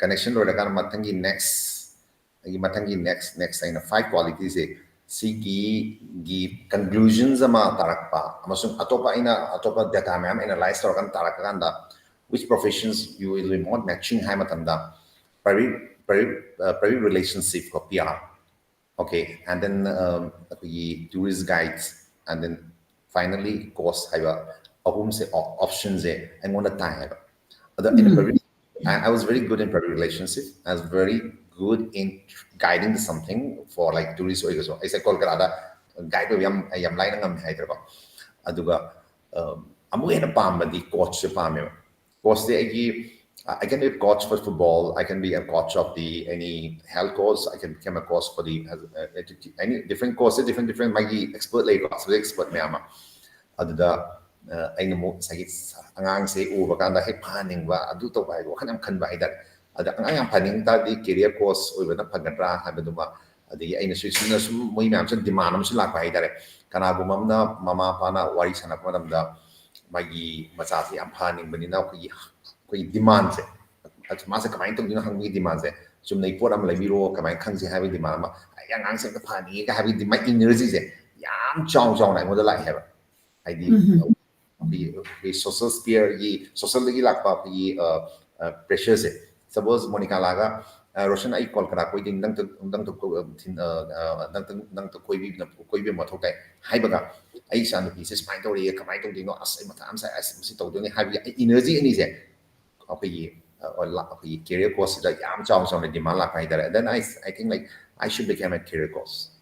connection ꯂꯣꯏꯔꯀꯥꯟꯗ ꯃꯊꯪꯒꯤ next ꯑꯩꯒꯤ ꯃꯊꯪꯒꯤ next next ꯑꯩꯅ five quality ꯁꯦ ꯁꯤꯒꯤ ꯒꯤ conclusions ꯑꯃ ꯇꯥꯔꯛꯄ ꯑꯃꯁꯨꯡ ꯑꯇꯣꯞꯄ ꯑꯩꯅ ꯑꯇꯣꯞꯄ data ꯃꯌꯥꯝ analyze ꯇꯧꯔꯀꯥꯟꯗ ꯇꯥꯔꯛꯀꯥꯟꯗ which professions you will be more matching ꯍꯥꯏ ꯃꯇꯝꯗ private private uh, private relationship ꯀꯣ, P R, okay, and then um, ꯑꯩꯈꯣꯏꯒꯤ tourist guides, and then finally cost ꯍꯥꯏꯕ ꯑꯍꯨꯝꯁꯦ option ꯁꯦ ꯑꯩꯉꯣꯟꯗ ꯇꯥꯏ ꯍꯥꯏꯕ꯫ ꯑꯗꯣ ꯑꯩꯅ private I, I was very good in private relationship. I was very good in guiding something for like tourist ꯑꯣꯏꯔꯒꯁꯨ ꯑꯩꯁꯦ ꯀꯣꯜꯀꯇꯥꯗ guide ꯑꯣꯏꯕ ꯌꯥꯝ ꯌꯥꯝ ꯂꯥꯏꯅ ꯉꯝꯃꯦ ꯍꯥꯏꯇꯥꯔꯦꯀꯣ꯫ ꯑꯗꯨꯒ ꯑꯃꯨꯛ ꯍꯦꯟꯅ ꯄꯥꯝꯕꯗꯤ coach ꯁꯦ ꯄꯥꯝꯃꯦꯕ꯫ Coach ꯁꯦ ꯑꯩꯒꯤ I can be a coach for football. I can be a coach of the any health coach. I can become a coach for the uh, any different coach, different different ꯃꯥꯒꯤ expert ꯂꯩꯀꯣ, subject expert ꯃꯌꯥꯝ ꯑꯃ꯫ ꯑꯗꯨꯗ ꯑꯩꯅ ꯑꯃꯨꯛ ꯉꯁꯥꯏꯒꯤ ꯑꯉꯥꯡꯁꯦ ꯎꯕ ꯀꯥꯟꯗ ꯍꯦꯛ ꯐꯍꯟꯅꯤꯡꯕ, ꯑꯗꯨ ꯇꯧꯕ ꯍꯥꯏꯗꯤ ꯋꯥꯈꯜ ꯌꯥꯝ ꯈꯟꯕ ꯍꯥꯏꯇꯥꯔꯦ꯫ ꯑꯗ ꯑꯉꯥꯡ ꯌꯥꯝ ꯐꯍꯟꯅꯤꯡ ꯇꯥꯔꯗꯤ career coach ꯑꯣꯏꯕꯅ ꯐꯒꯗ꯭ꯔꯥ ꯍꯥꯏꯕꯗꯨꯃ, ꯑꯗꯒꯤ ꯑꯩꯅꯁꯨ ꯁꯨꯝ ꯃꯣꯏ ꯃꯌꯥꯝꯁꯤꯅ demand ꯑꯃꯁꯨ ꯂꯥꯛꯄ ꯍꯥꯏꯇꯥꯔꯦ꯫ ꯀꯅꯥꯒꯨꯝꯕ ꯑꯃꯅ ꯃꯃꯥ ꯃꯄꯥꯅ ꯋꯥꯔꯤ ꯁꯥꯟꯅꯔꯛꯄ ꯃꯇꯝꯗ ꯃꯥꯒꯤ ꯃꯆꯥꯁꯦ ꯌꯥꯝ ꯐꯍꯟꯅꯤꯡꯕꯅꯤꯅ ꯑꯩꯈꯣꯏꯒꯤ ꯑꯩꯈꯣꯏꯒꯤ demand ꯁꯦ ꯃꯥꯁꯦ ꯀꯃꯥꯏꯅ ꯇꯧꯗꯣꯏꯅꯣ ꯍꯪꯕꯒꯤ demand ꯁꯦ, ꯆꯨꯝꯅꯩ ꯄꯣꯠ ꯑꯃ ꯂꯩꯕꯤꯔꯣ, ꯀꯃꯥꯏꯅ ꯈꯪꯁꯦ ꯍꯥꯏꯕꯒꯤ demand ꯑꯃ, ꯑꯩ ꯑꯉꯥꯡꯁꯦ ꯑꯝꯇ ꯐꯍꯟꯅꯤꯡꯉꯦ ꯀ ꯍꯥꯏꯕꯒꯤ demand, energy ꯁꯦ ꯌꯥꯝ ꯆꯥꯎ ꯆꯥꯎꯅ ꯑꯩꯉꯣꯟꯗ ꯂꯥꯛꯑꯦ ꯍꯥꯏꯕ꯫ ꯍꯥꯏꯗꯤ ꯑꯩꯈꯣꯏꯒꯤ ꯑꯩꯈꯣꯏꯒꯤ social sphere ꯒꯤ, social ꯗꯒꯤ ꯂꯥꯛꯄ ꯑꯩꯈꯣꯏꯒꯤ pressure ꯁꯦ꯫ Suppose ꯃꯣꯅꯤꯀꯥ ꯂꯥꯛꯑꯒ "ꯔꯣꯁꯟ, ꯑꯩ ꯀꯣꯜꯀꯇꯥ ꯀꯣꯏꯗꯣꯏꯅꯤ, ꯅꯪ ꯅꯪ ꯅꯪ ꯀꯣꯏꯕꯤꯕ ꯃꯊꯧ ꯇꯥꯏ" ꯍꯥꯏꯕꯒ, "ꯑꯩ ꯏꯆꯥ ꯅꯨꯄꯤꯁꯦ ꯁꯨꯃꯥꯏꯅ ꯇꯧꯔꯤꯌꯦ, ꯀꯃꯥꯏꯅ ꯇꯧꯗꯣꯏꯅꯣ, ꯑꯁ ꯑꯩ ꯃꯊꯥ ꯌꯥꯝ ꯁꯥꯏ, ꯑꯁ ꯃꯁꯤ ꯇꯧꯗꯣꯏꯅꯤ" ꯍꯥꯏꯕꯒꯤ ꯑꯩ energy ꯑꯅꯤꯁꯦ ꯑꯩꯈꯣꯏꯒꯤ ꯑꯩꯈꯣꯏꯒꯤ career coach ꯁꯤꯗ ꯌꯥꯝ ꯆꯥꯎ ꯆꯥꯎꯅ demand ꯂꯥꯛꯄ ꯍꯥꯏꯇꯥꯔꯦ꯫ Then I I think like I should become a career coach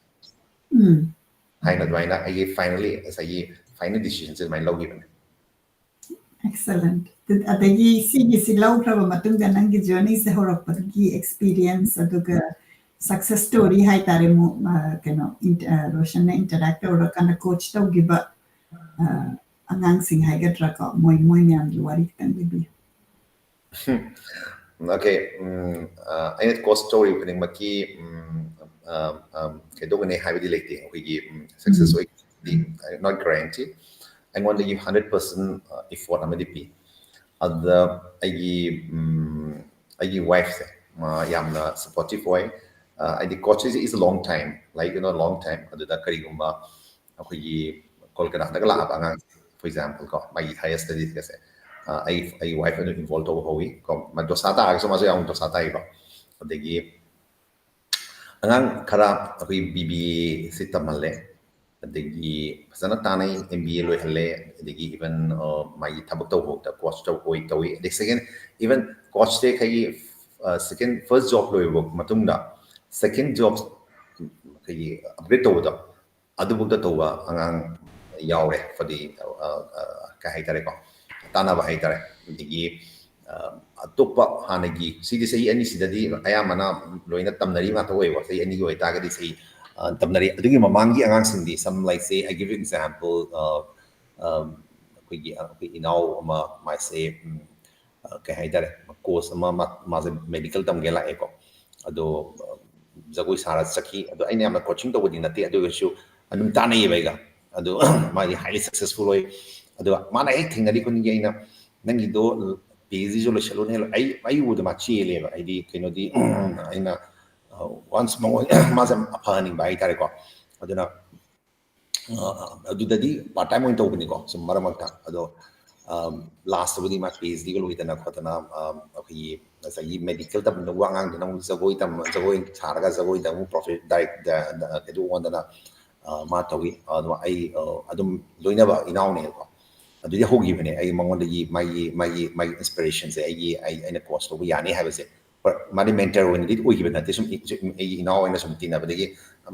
ꯎꯝ ꯍꯥꯏꯅ ꯑꯗꯨꯃꯥꯏꯅ ꯑꯩꯒꯤ finally ꯉꯁꯥꯏꯒꯤ final decision ꯁꯦ ꯑꯗꯨꯃꯥꯏꯅ ꯂꯧꯈꯤꯕꯅꯦ꯫ Excellent. ꯑꯗꯒꯤ ꯁꯤꯒꯤꯁꯤ ꯂꯧꯈ꯭ꯔꯕ ꯃꯇꯨꯡꯗ ꯅꯪꯒꯤ journey ꯁꯦ ꯍꯧꯔꯛꯄꯒꯤ experience, ꯑꯗꯨꯒ success story ꯍꯥꯏꯇꯥꯔꯦ, ꯑꯃꯨꯛ ꯀꯩꯅꯣ ꯔꯣꯁꯟꯅ interact ꯇꯧꯔꯀꯥꯟꯗ coach ꯇꯧꯈꯤꯕ ꯑꯉꯥꯡꯁꯤꯡ ꯍꯥꯏꯒꯗ꯭ꯔꯥꯀꯣ, ꯃꯣꯏ ꯃꯣꯏ ꯃꯌꯥꯝꯒꯤ ꯋꯥꯔꯤ ꯈꯤꯇꯪ ꯂꯤꯕꯤꯌꯨ꯫ Okay, ꯎꯝ, ꯑ, ꯑꯩꯅ coach ꯇꯧꯔꯤꯕ ꯈꯨꯗꯤꯡꯃꯛꯀꯤ, ꯎꯝ, ꯑ, ꯑ, ꯀꯩꯗꯧꯒꯅꯤ ꯍꯥꯏꯕꯗꯤ ꯂꯩꯇꯦ꯫ ꯑꯩꯈꯣꯏꯒꯤ, ꯎꯝ, success ꯎꯝ꯫ ꯑꯣꯏ, not guarantee꯫ ꯑꯩꯉꯣꯟꯗꯒꯤ hundred percent effort ꯑꯃꯗꯤ ꯄꯤ꯫ ꯑꯗꯨꯗ ꯑꯩꯒꯤ, ꯎꯝ, ꯑꯩꯒꯤ wife ꯁꯦ, ꯃꯥ ꯌꯥꯝꯅ supportive ꯑꯣꯏ꯫ ꯑ, ꯍꯥꯏꯗꯤ coach is, is a long time, like, you know, long time꯫ ꯑꯗꯨꯗ ꯀꯔꯤꯒꯨꯝꯕ ꯑꯩꯈꯣꯏꯒꯤ ꯀꯣꯜꯀꯇꯥꯗꯒ ꯂꯥꯛꯑꯕ ꯑꯉꯥꯡꯁꯦ, for example ꯀꯣ, ꯃꯥꯒꯤ higher studies ꯀꯁꯦ, ꯑ, ꯑꯩ, ꯑꯩ wife ꯑꯗꯨꯝ involve ꯇꯧꯕ ꯍꯧꯋꯤ ꯀꯣ꯫ ꯃꯥ ꯗꯣꯁꯥ ꯇꯥꯔꯒꯁꯨ ꯃꯥꯁꯨ ꯌꯥꯝ ꯗꯣꯁꯥ ꯇꯥꯏꯕ꯫ ꯑꯗꯒꯤ ꯑꯉꯥꯡ ꯈꯔ ꯑꯩꯈꯣꯏ B B A ꯁꯤ ꯇꯝꯍꯜꯂꯦ, ꯑꯗꯒꯤ ꯐꯖꯅ ꯇꯥꯟꯅꯩ, M B A ꯂꯣꯏꯍꯜꯂꯦ, ꯑꯗꯒꯤ even, ꯑ, ꯃꯥꯒꯤ ꯊꯕꯛ ꯇꯧꯕꯗ coach ꯇꯧ-, ꯑꯣꯏ ꯇꯧꯏ꯫ ꯑꯗꯩ second, even coach ꯁꯦ ꯑꯩꯈꯣꯏꯒꯤ, ꯑ, second, first job ꯂꯣꯏꯕ ꯃꯇꯨꯡꯗ second job ꯑꯩꯈꯣꯏꯒꯤ upgrade ꯇꯧꯕꯗꯣ, ꯑꯗꯨꯐꯥꯎꯗ ꯇꯧꯕ ꯑꯉꯥꯡ ꯌꯥꯎꯔꯦ꯫ ꯐꯗꯤ, ꯑ, ꯑ, ꯀꯩ ꯍꯥꯏꯇꯥꯔꯦꯀꯣ, ꯇꯥꯟꯅꯕ ꯍꯥꯏꯇꯥꯔꯦ꯫ ꯑꯗꯒꯤ, ꯑ, ꯑꯇꯣꯞꯄ ꯍꯥꯟꯅꯒꯤ, ꯁꯤꯗꯤ ꯆꯍꯤ ꯑꯅꯤꯁꯤꯗꯗꯤ ꯑꯌꯥꯝꯕꯅ ꯂꯣꯏꯅ ꯇꯝꯅꯔꯤ ꯉꯥꯛꯇ ꯑꯣꯏꯌꯦꯕ꯫ ꯆꯍꯤ ꯑꯅꯤꯒꯤ ꯑꯣꯏꯇꯥꯔꯒꯗꯤ ꯆꯍꯤ, ꯑ, ꯇꯝꯅꯔꯤ꯫ ꯑꯗꯨꯒꯤ ꯃꯃꯥꯡꯒꯤ ꯑꯉꯥꯡꯁꯤꯡꯗꯤ, some like say, I give you example, ꯑ, ꯑ, ꯑꯩꯈꯣꯏꯒꯤ, ꯑꯩꯈꯣꯏ ꯏꯅꯥꯎ ꯑꯃ, ꯃꯥꯁꯦ, ꯎꯝ, ꯑ, ꯀꯩ ꯍꯥꯏꯇꯥꯔꯦ, course ꯑꯃ ꯃꯥ-, ꯃꯥꯁꯦ medical ꯇꯝꯒꯦ ꯂꯥꯛꯑꯦꯀꯣ꯫ ꯑꯗꯣ, ꯑ, ꯖꯒꯣꯏ ꯁꯥꯔ ꯆꯠꯈꯤ꯫ ꯑꯗꯣ ꯑꯩꯅ ꯌꯥꯝꯅ coaching ꯇꯧꯕꯗꯤ ꯅꯠꯇꯦ, ꯑꯗꯨ ꯑꯣꯏꯔꯁꯨ ꯑꯗꯨꯝ ꯇꯥꯟꯅꯩꯌꯦꯕ ꯑꯩꯒ꯫ ꯑꯗꯣ ꯃꯥꯗꯤ highly successful ꯑꯣꯏ꯫ ꯑꯗꯨꯒ ꯃꯥꯅ ꯍꯦꯛ ꯊꯦꯡꯅꯔꯤ ꯈꯨꯗꯤꯡꯒꯤ ꯑꯩꯅ, "ꯅꯪꯒꯤꯗꯣ PhD ꯁꯨ ꯂꯣꯏꯁꯜꯂꯨꯅꯦ", ꯑꯩ, ꯑꯩ ꯎꯕꯗ ꯃꯥ ꯆꯦꯜꯂꯦꯕ꯫ ꯍꯥꯏꯗꯤ ꯀꯩꯅꯣꯗꯤ, ꯑꯩꯅ, ꯑ, once ꯃꯉꯣꯟ-, ꯃꯥꯁꯦ ꯌꯥꯝ ꯐꯍꯟꯅꯤꯡꯕ ꯍꯥꯏꯇꯥꯔꯦꯀꯣ꯫ ꯑꯗꯨꯅ, ꯑ, ꯑꯗꯨꯗꯗꯤ part time ꯑꯣꯏꯅ ꯇꯧꯕꯅꯤꯀꯣ, ꯁꯨꯝ ꯃꯔꯛ ꯃꯔꯛꯇ꯫ ꯑꯗꯣ, ꯑ, last ꯇꯕꯨꯗꯤ ꯃꯥ PhD ꯒ ꯂꯣꯏꯗꯅ ꯈꯣꯠꯇꯅ, ꯑ, ꯑꯩꯈꯣꯏꯒꯤ ꯉꯁꯥꯏꯒꯤ medical ꯇꯝꯕꯗ ꯋꯥ ꯉꯥꯡꯗꯅ ꯑꯃꯨꯛ ꯖꯒꯣꯏ ꯇꯝ-, ꯖꯒꯣꯏ ꯁꯥꯔꯒ ꯖꯒꯣꯏꯗ ꯑꯃꯨꯛ profit direct, ꯗ-, ꯗ-, ꯀꯩꯅꯣ ꯑꯣꯟꯗꯅ, ꯑ, ꯃꯥ ꯇꯧꯏ꯫ ꯑꯗꯣ ꯑꯩ, ꯑ, ꯑꯗꯨꯝ ꯂꯣꯏꯅꯕ ꯏꯅꯥꯎꯅꯦꯕꯀꯣ꯫ ꯑꯗꯨꯗꯤ ꯍꯧꯈꯤꯕꯅꯦ ꯑꯩ ꯃꯉꯣꯟꯗꯒꯤ ꯃꯥꯒꯤ, ꯃꯥꯒꯤ, ꯃꯥꯒꯤ inspiration ꯁꯦ ꯑꯩꯒꯤ, ꯑꯩ, ꯑꯩꯅ coach ꯇꯧꯕ ꯌꯥꯅꯤ ꯍꯥꯏꯕꯁꯦ꯫ ꯍꯣꯏ, ꯃꯥꯗꯤ mentor ꯑꯣꯏꯅꯗꯤ ꯑꯣꯏꯈꯤꯕ ꯅꯠꯇꯦ, ꯁꯨꯝ ꯏ-, ꯁꯨꯝ ꯑꯩꯒꯤ ꯏꯅꯥꯎ ꯑꯣꯏꯅ ꯁꯨꯝ ꯇꯤꯟꯅꯕꯗꯒꯤ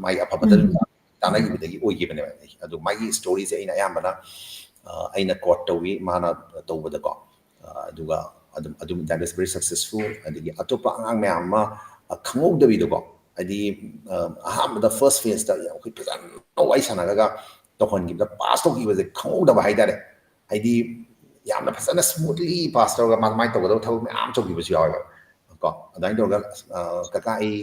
ꯃꯥꯒꯤ ꯑꯐ ꯐꯠꯇ ꯎꯝ꯫ ꯇꯥꯟꯅꯈꯤꯕꯗꯒꯤ ꯑꯣꯏꯈꯤꯕꯅꯦꯕ꯫ ꯑꯗꯨ ꯃꯥꯒꯤ story ꯁꯦ ꯑꯩꯅ ꯑꯌꯥꯝꯕꯅ, ꯑ, ꯑꯩꯅ quote ꯇꯧꯏ ꯃꯥꯅ ꯇꯧꯕꯗꯀꯣ꯫ ꯑ, ꯑꯗꯨꯒ ꯑꯗꯨꯝ, ꯑꯗꯨꯝ that is very successful꯫ ꯑꯗꯒꯤ ꯑꯇꯣꯞꯄ ꯑꯉꯥꯡ ꯃꯌꯥꯝ ꯑꯃ, ꯑ, ꯈꯪꯍꯧꯗꯕꯤꯗꯀꯣ, ꯍꯥꯏꯗꯤ, ꯑ, ꯑꯍꯥꯟꯕꯗ first phase ꯇ ꯑꯩꯈꯣꯏ ꯐꯖꯅ ꯋꯥꯔꯤ ꯁꯥꯟꯅꯔꯒ ꯇꯧꯍꯟꯈꯤꯕꯗ pass ꯇꯧꯈꯤꯕꯁꯦ ꯈꯪꯍꯧꯗꯕ ꯍꯥꯏꯇꯥꯔꯦ꯫ ꯍꯥꯏꯗꯤ ꯌꯥꯝꯅ ꯐꯖꯅ smoothly pass ꯇꯧꯔꯒ ꯃꯥ-, ꯃꯥꯏ ꯇꯧꯒꯗꯕ ꯊꯕꯛ ꯃꯌꯥꯝ ꯇꯧꯈꯤꯕꯁꯨ ꯌꯥꯎꯋꯦꯕ꯫ ꯀꯣ꯫ ꯑꯗꯨꯃꯥꯏꯅ ꯇꯧꯔꯒ "ꯀꯀꯥ, ꯑꯩ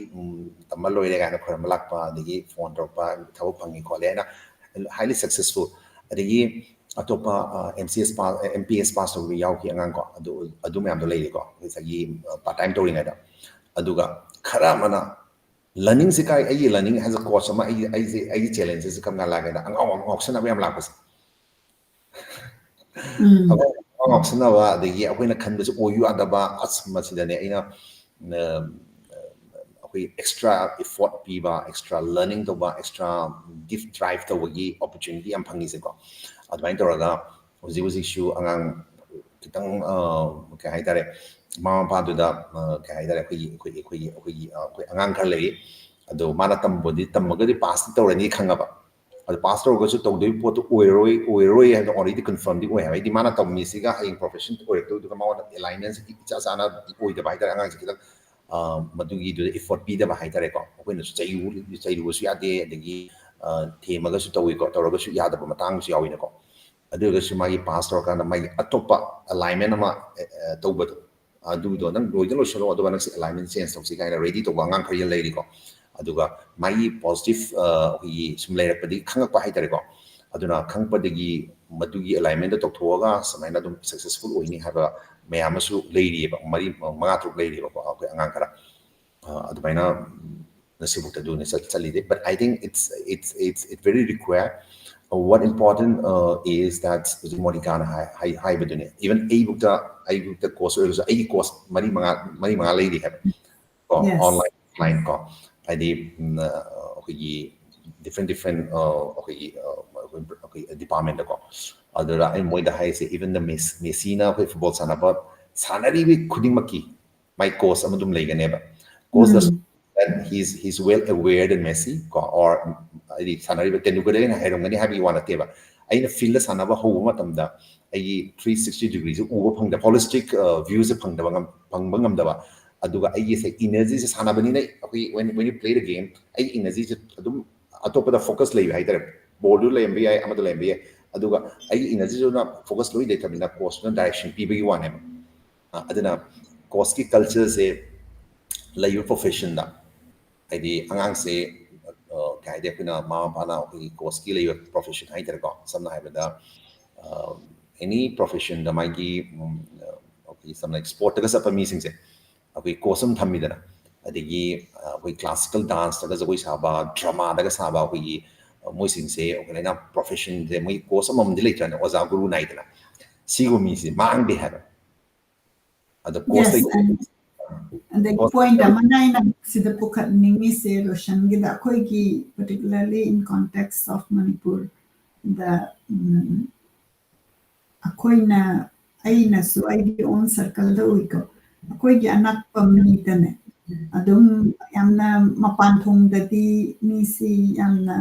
ꯇꯝꯕ ꯂꯣꯏꯔꯦ" ꯀꯥꯏꯅ ꯈꯣꯏꯔꯝꯕ ꯂꯥꯛꯄ, ꯑꯗꯒꯤ ꯐꯣꯟ ꯇꯧꯔꯛꯄ, "ꯊꯕꯛ ꯐꯪꯉꯤ ꯈꯣꯠꯂꯦ" ꯍꯥꯏꯅ, highly successful꯫ ꯑꯗꯒꯤ ꯑꯇꯣꯞꯄ M C S pass, M P S pass ꯇꯧꯕ ꯌꯥꯎꯈꯤ ꯑꯉꯥꯡ ꯀꯣ꯫ ꯑꯗꯨ ꯑꯗꯨ ꯃꯌꯥꯝꯗꯣ ꯂꯩꯔꯤꯀꯣ, ꯉꯁꯥꯏꯒꯤ ꯄꯥꯔꯠ ꯇꯥꯏꯝ ꯇꯧꯔꯤꯉꯩꯗ꯫ ꯑꯗꯨꯒ ꯈꯔ ꯑꯃꯅ learning ꯁꯦ ꯀꯥꯏ, ꯑꯩꯒꯤ learning as a coach ꯑꯃ, ꯑꯩꯒꯤ ꯑꯩꯁꯦ, ꯑꯩꯒꯤ ꯆꯦꯂꯦꯟꯖꯦꯁ ꯀꯔꯝ ꯀꯥꯟ ꯂꯥꯛꯀꯦꯗ, ꯑꯉꯥꯎ ꯑꯉꯥꯎ ꯉꯥꯎꯁꯟꯅꯕ ꯌꯥꯝ ꯂꯥꯛꯄꯁꯦ꯫ ꯎꯝ꯫ ꯑꯉꯥꯎ ꯑꯉꯥꯎ ꯉꯥꯎꯁꯟꯅꯕ, ꯑꯗꯒꯤ ꯑꯩꯈꯣꯏꯅ ꯈꯟꯕꯁꯨ ꯑꯣꯏꯌꯨ ꯌꯥꯗꯕ, ꯑꯁ, ꯃꯁꯤꯗꯅꯦ ꯑꯩꯅ ꯑꯩꯈꯣꯏ ꯑꯦꯛꯁꯇ꯭ꯔꯥ ꯏꯐꯣꯔꯠ ꯄꯤꯕ, ꯑꯦꯛꯁꯇ꯭ꯔꯥ ꯂꯔꯅꯤꯡ ꯇꯧꯕ, ꯑꯦꯛꯁꯇ꯭ꯔꯥ ꯗꯤꯞ ꯗ꯭ꯔꯥꯏꯚ ꯇꯧꯕꯒꯤ ꯑꯣꯄꯣꯔꯆꯨꯅꯤꯇꯤ ꯌꯥꯝ ꯐꯪꯉꯤꯁꯦꯀꯣ꯫ ꯑꯗꯨꯃꯥꯏꯅ ꯇꯧꯔꯒ ꯍꯧꯖꯤꯛ ꯍꯧꯖꯤꯛꯁꯨ ꯑꯉꯥꯡ ꯈꯤꯇꯪ ꯀꯩ ꯍꯥꯏꯇꯥꯔꯦ, ꯃꯃꯥ ꯃꯄꯥꯗꯨꯗ ꯀꯩ ꯍꯥꯏꯇꯥꯔꯦ, ꯑꯩꯈꯣꯏꯒꯤ ꯑꯩꯈꯣꯏꯒꯤ ꯑꯩꯈꯣꯏꯒꯤ ꯑꯩꯈꯣꯏꯒꯤ ꯑꯩꯈꯣꯏ ꯑꯉꯥꯡ ꯈꯔ ꯂꯩꯔꯤ꯫ ꯑꯗꯣ ꯃꯥꯅ ꯇꯝꯕꯗꯤ, ꯇꯝꯃꯒꯗꯤ ꯄꯥꯁꯇꯤ ꯇꯧꯔꯅꯤ ꯈꯪꯉꯕ꯫ ꯑꯗꯣ ꯄꯥꯁ ꯇꯧꯔꯒꯁꯨ ꯇꯧꯗꯣꯏ ꯄꯣꯠꯇꯣ ꯑꯣꯏꯔꯣꯏ, ꯑꯣꯏꯔꯣꯏ ꯍꯥꯏꯕꯗꯣ already confirmꯗꯤ ꯑꯣꯏ ꯍꯥꯏꯕ꯫ ꯍꯥꯏꯗꯤ ꯃꯥꯅ ꯇꯝꯃꯤꯁꯤꯒ ꯍꯌꯦꯡ ꯄ꯭ꯔꯣꯐꯦꯁꯟ ꯑꯣꯏꯔꯛꯇꯣꯏꯗꯨꯒ ꯃꯉꯣꯟꯗ ꯑꯦꯂꯥꯏꯟꯃꯦꯟꯁꯦ ꯏꯆꯥ ꯆꯥꯅ ꯑꯣꯏꯗꯕ ꯍꯥꯏꯇꯥꯔꯦ꯫ ꯑꯉꯥꯡꯁꯦ ꯈꯤꯇꯪ ꯃꯗꯨꯒꯤꯗꯨꯗ ꯏꯐꯣꯔꯠ ꯄꯤꯗꯕ ꯍꯥꯏꯇꯥꯔꯦꯀꯣ꯫ ꯑꯩꯈꯣꯏꯅꯁꯨ ꯆꯩꯔꯨ-, ꯆꯩꯔꯨꯕꯁꯨ ꯌꯥꯗꯦ, ꯑꯗꯒꯤ ꯊꯦꯝꯃꯒꯁꯨ ꯇꯧꯏꯀꯣ, ꯇꯧꯔꯒꯁꯨ ꯌꯥꯗꯕ ꯃꯇꯥꯡꯁꯨ ꯌꯥꯎꯋꯤꯅꯀꯣ꯫ ꯑꯗꯨ ꯑꯣꯏꯔꯒꯁꯨ ꯃꯥꯒꯤ ꯄꯥꯁ ꯇꯧꯔꯀꯥꯟꯗ ꯃꯥꯒꯤ ꯑꯇꯣꯞꯄ ꯑꯦꯂꯥꯏꯟꯃꯦꯟ ꯑꯃ ꯇꯧꯕꯗꯣ, ꯑꯗꯨꯗꯣ ꯅꯪ ꯂꯣꯏꯗ ꯂꯣꯏꯁꯤꯜꯂꯣ, ꯑꯗꯨꯒ ꯅꯪꯁꯤ ꯑꯦꯂꯥꯏꯟꯃꯦꯟ ꯆꯦꯟꯖ ꯇꯧꯁꯤ ꯀꯥꯏꯅ ꯔꯦꯗꯤ ꯇꯧꯕ ꯑꯉꯥꯡ ꯈꯔ ꯂꯩꯔꯤꯀꯣ꯫ ꯑꯗꯨꯒ ꯃꯥꯒꯤ ꯄꯣꯖꯤꯇꯤꯚ ꯑꯩꯈꯣꯏꯒꯤ ꯁꯨꯝ ꯂꯩꯔꯛꯄꯗꯒꯤ ꯈꯪꯉꯛꯄ ꯍꯥꯏꯇꯥꯔꯦꯀꯣ꯫ ꯑꯗꯨꯅ ꯈꯪꯉꯛꯄꯗꯒꯤ ꯃꯗꯨꯒꯤ ꯑꯦꯂꯥꯏꯟꯃꯦꯟꯗꯣ ꯇꯧꯊꯣꯛꯑꯒ ꯁꯨꯃꯥꯏꯅ ꯑꯗꯨꯝ ꯁꯛꯁꯦꯁꯐꯨꯜ ꯑꯣꯏꯅꯤ ꯍꯥꯏꯕ ꯃꯌꯥꯝ ꯑꯃꯁꯨ ꯂꯩꯔꯤꯑꯕ, ꯃꯔꯤ, ꯃꯉꯥ ꯇꯔꯨꯛ ꯂꯩꯔꯤꯑꯕꯀꯣ, ꯑꯩꯈꯣꯏ ꯑꯉꯥꯡ ꯈꯔ꯫ ꯑꯗꯨꯃꯥꯏꯅ ꯉꯁꯤꯐꯥꯎꯗ ꯑꯗꯨꯅ ꯆꯠ-, ꯆꯠꯂꯤꯗꯤ꯫ But I think it's, it's, it's, it very require, what important is that ꯍꯧꯖꯤꯛ ꯃꯣꯅꯤꯀꯥꯅ ꯍꯥꯏ-, ꯍꯥꯏ-, ꯍꯥꯏꯕꯗꯨꯅꯦ꯫ Even ꯑꯩꯕꯨꯛꯇ, ꯑꯩꯕꯨꯛꯇ ꯀꯣꯆ ꯑꯣꯏꯔꯒꯁꯨ ꯑꯩꯒꯤ ꯀꯣꯆ ꯃꯔꯤ ꯃꯉꯥ, ꯃꯔꯤ ꯃꯉꯥ ꯂꯩꯔꯤ ꯍꯥꯏꯕ ꯀꯣ꯫ Yes. Online, online ꯀꯣ꯫ ꯍꯥꯏꯗꯤ ꯑꯩꯈꯣꯏꯒꯤ different different ꯑꯩꯈꯣꯏꯒꯤ ꯑꯩꯈꯣꯏ departmentꯇꯀꯣ꯫ ꯑꯗꯨꯗ ꯑꯩ ꯃꯣꯏꯗ ꯍꯥꯏꯔꯤꯁꯦ, even the Messi, ꯃꯦꯁꯤꯅ ꯑꯩꯈꯣꯏ ꯐꯨꯠꯕꯣꯜ ꯁꯥꯟꯅꯕ, ꯁꯥꯟꯅꯔꯤꯕ ꯈꯨꯗꯤꯡꯃꯛꯀꯤ ꯃꯥꯏ ꯀꯣꯆ ꯑꯃ ꯑꯗꯨꯝ ꯂꯩꯒꯅꯦꯕ꯫ Coach does that he's, he's well aware than Messi ꯀꯣ, or ꯍꯥꯏꯗꯤ ꯁꯥꯟꯅꯔꯤꯕ ꯇꯦꯟꯗꯨꯜꯀꯔꯗ ꯑꯩꯅ ꯍꯩꯔꯝꯒꯅꯤ ꯍꯥꯏꯕꯒꯤ ꯋꯥ ꯅꯠꯇꯦꯕ꯫ ꯑꯩꯅ ꯐꯤꯜꯗ ꯁꯥꯟꯅꯕ ꯍꯧꯕ ꯃꯇꯝꯗ ꯑꯩꯒꯤ three sixty degreeꯁꯦ ꯎꯕ ꯐꯪꯗꯕ, holistic viewꯁꯦ ꯐꯪꯗꯕ ꯉꯝ-, ꯐꯪꯕ ꯉꯝꯗꯕ꯫ ꯑꯗꯨꯒ ꯑꯩꯒꯤꯁꯦ energyꯁꯦ ꯁꯥꯟꯅꯕꯅꯤꯅ ꯑꯩꯈꯣꯏ when, when you play the game, ꯑꯩꯒꯤ energyꯁꯦ ꯑꯗꯨꯝ ꯑꯇꯣꯞꯄꯗ focus ꯂꯩꯕ ꯍꯥꯏꯇꯥꯔꯦ꯫ ꯕꯣꯜꯗꯨ ꯂꯩꯔꯝꯕ ꯌꯥꯏ, ꯑꯃꯗ ꯂꯩꯔꯝꯕ ꯌꯥꯏ꯫ ꯑꯗꯨꯒ ꯑꯩꯒꯤ energyꯗꯨꯅ focus ꯂꯣꯏ ꯂꯩꯇꯕꯅꯤꯅ coachꯇꯨꯅ direction ꯄꯤꯕꯒꯤ ꯋꯥꯅꯦꯕ꯫ ꯑ, ꯑꯗꯨꯅ coachꯀꯤ cultureꯁꯦ ꯂꯩꯔꯤꯕ professionꯗ, ꯍꯥꯏꯗꯤ ꯑꯉꯥꯡꯁꯦ, ꯑ, ꯀꯩ ꯍꯥꯏꯗꯤ, ꯑꯩꯈꯣꯏꯅ ꯃꯃꯥ ꯃꯄꯥꯅ ꯑꯩꯈꯣꯏꯒꯤ coachꯀꯤ ꯂꯩꯔꯤꯕ profession ꯍꯥꯏꯇꯥꯔꯦꯀꯣ, ꯁꯝꯅ ꯍꯥꯏꯔꯕꯗ, ꯑ, any professionꯗ ꯃꯥꯒꯤ, ꯎꯝ, ꯑ, ꯑꯩꯈꯣꯏꯒꯤ ꯁꯝꯅ sportꯇꯒ ꯆꯠꯄ ꯃꯤꯁꯤꯡꯁꯦ ꯑꯩꯈꯣꯏ coach ꯑꯃ ꯊꯝꯃꯤꯗꯅ, ꯑꯗꯒꯤ, ꯑ, ꯑꯩꯈꯣꯏ classical danceꯇꯒ ꯖꯒꯣꯏ ꯁꯥꯕ, dramaꯗꯒ ꯁꯥꯕ, ꯑꯩꯈꯣꯏꯒꯤ, ꯑ, ꯃꯣꯏꯁꯤꯡꯁꯦ ꯑꯩꯈꯣꯏꯅ professionꯁꯦ ꯃꯣꯏ coach ꯑꯃꯃꯝꯗꯤ ꯂꯩꯇ꯭ꯔꯅꯦ, ꯑꯣꯖꯥ ꯒꯨꯔꯨ ꯅꯥꯏꯗꯅ, ꯁꯤꯒꯨꯝꯕ ꯃꯤꯁꯦ ꯃꯥꯡꯗꯦ ꯍꯥꯏꯕ꯫ ꯑꯗꯣ coachꯇ Yes, and ꯑꯗꯒꯤ point ꯑꯃꯅ ꯑꯩꯅ ꯁꯤꯗ ꯄꯨꯈꯠꯅꯤꯡꯉꯤꯁꯦ, ꯔꯣꯁꯟꯒꯤꯗ, ꯑꯩꯈꯣꯏꯒꯤ particularly in context of ꯃꯅꯤꯄꯨꯔꯗ, ꯎꯝ, ꯑꯩꯈꯣꯏꯅ, ꯑꯩꯅꯁꯨ ꯑꯩꯒꯤ own circleꯗ ꯎꯏꯀꯣ, ꯑꯩꯈꯣꯏꯒꯤ ꯑꯅꯛꯄ ꯃꯤꯗꯅꯦ ꯑꯗꯨꯝ ꯌꯥꯝꯅ ꯃꯄꯥꯟ ꯊꯣꯡꯗꯗꯤ ꯃꯤꯁꯤ ꯌꯥꯝꯅ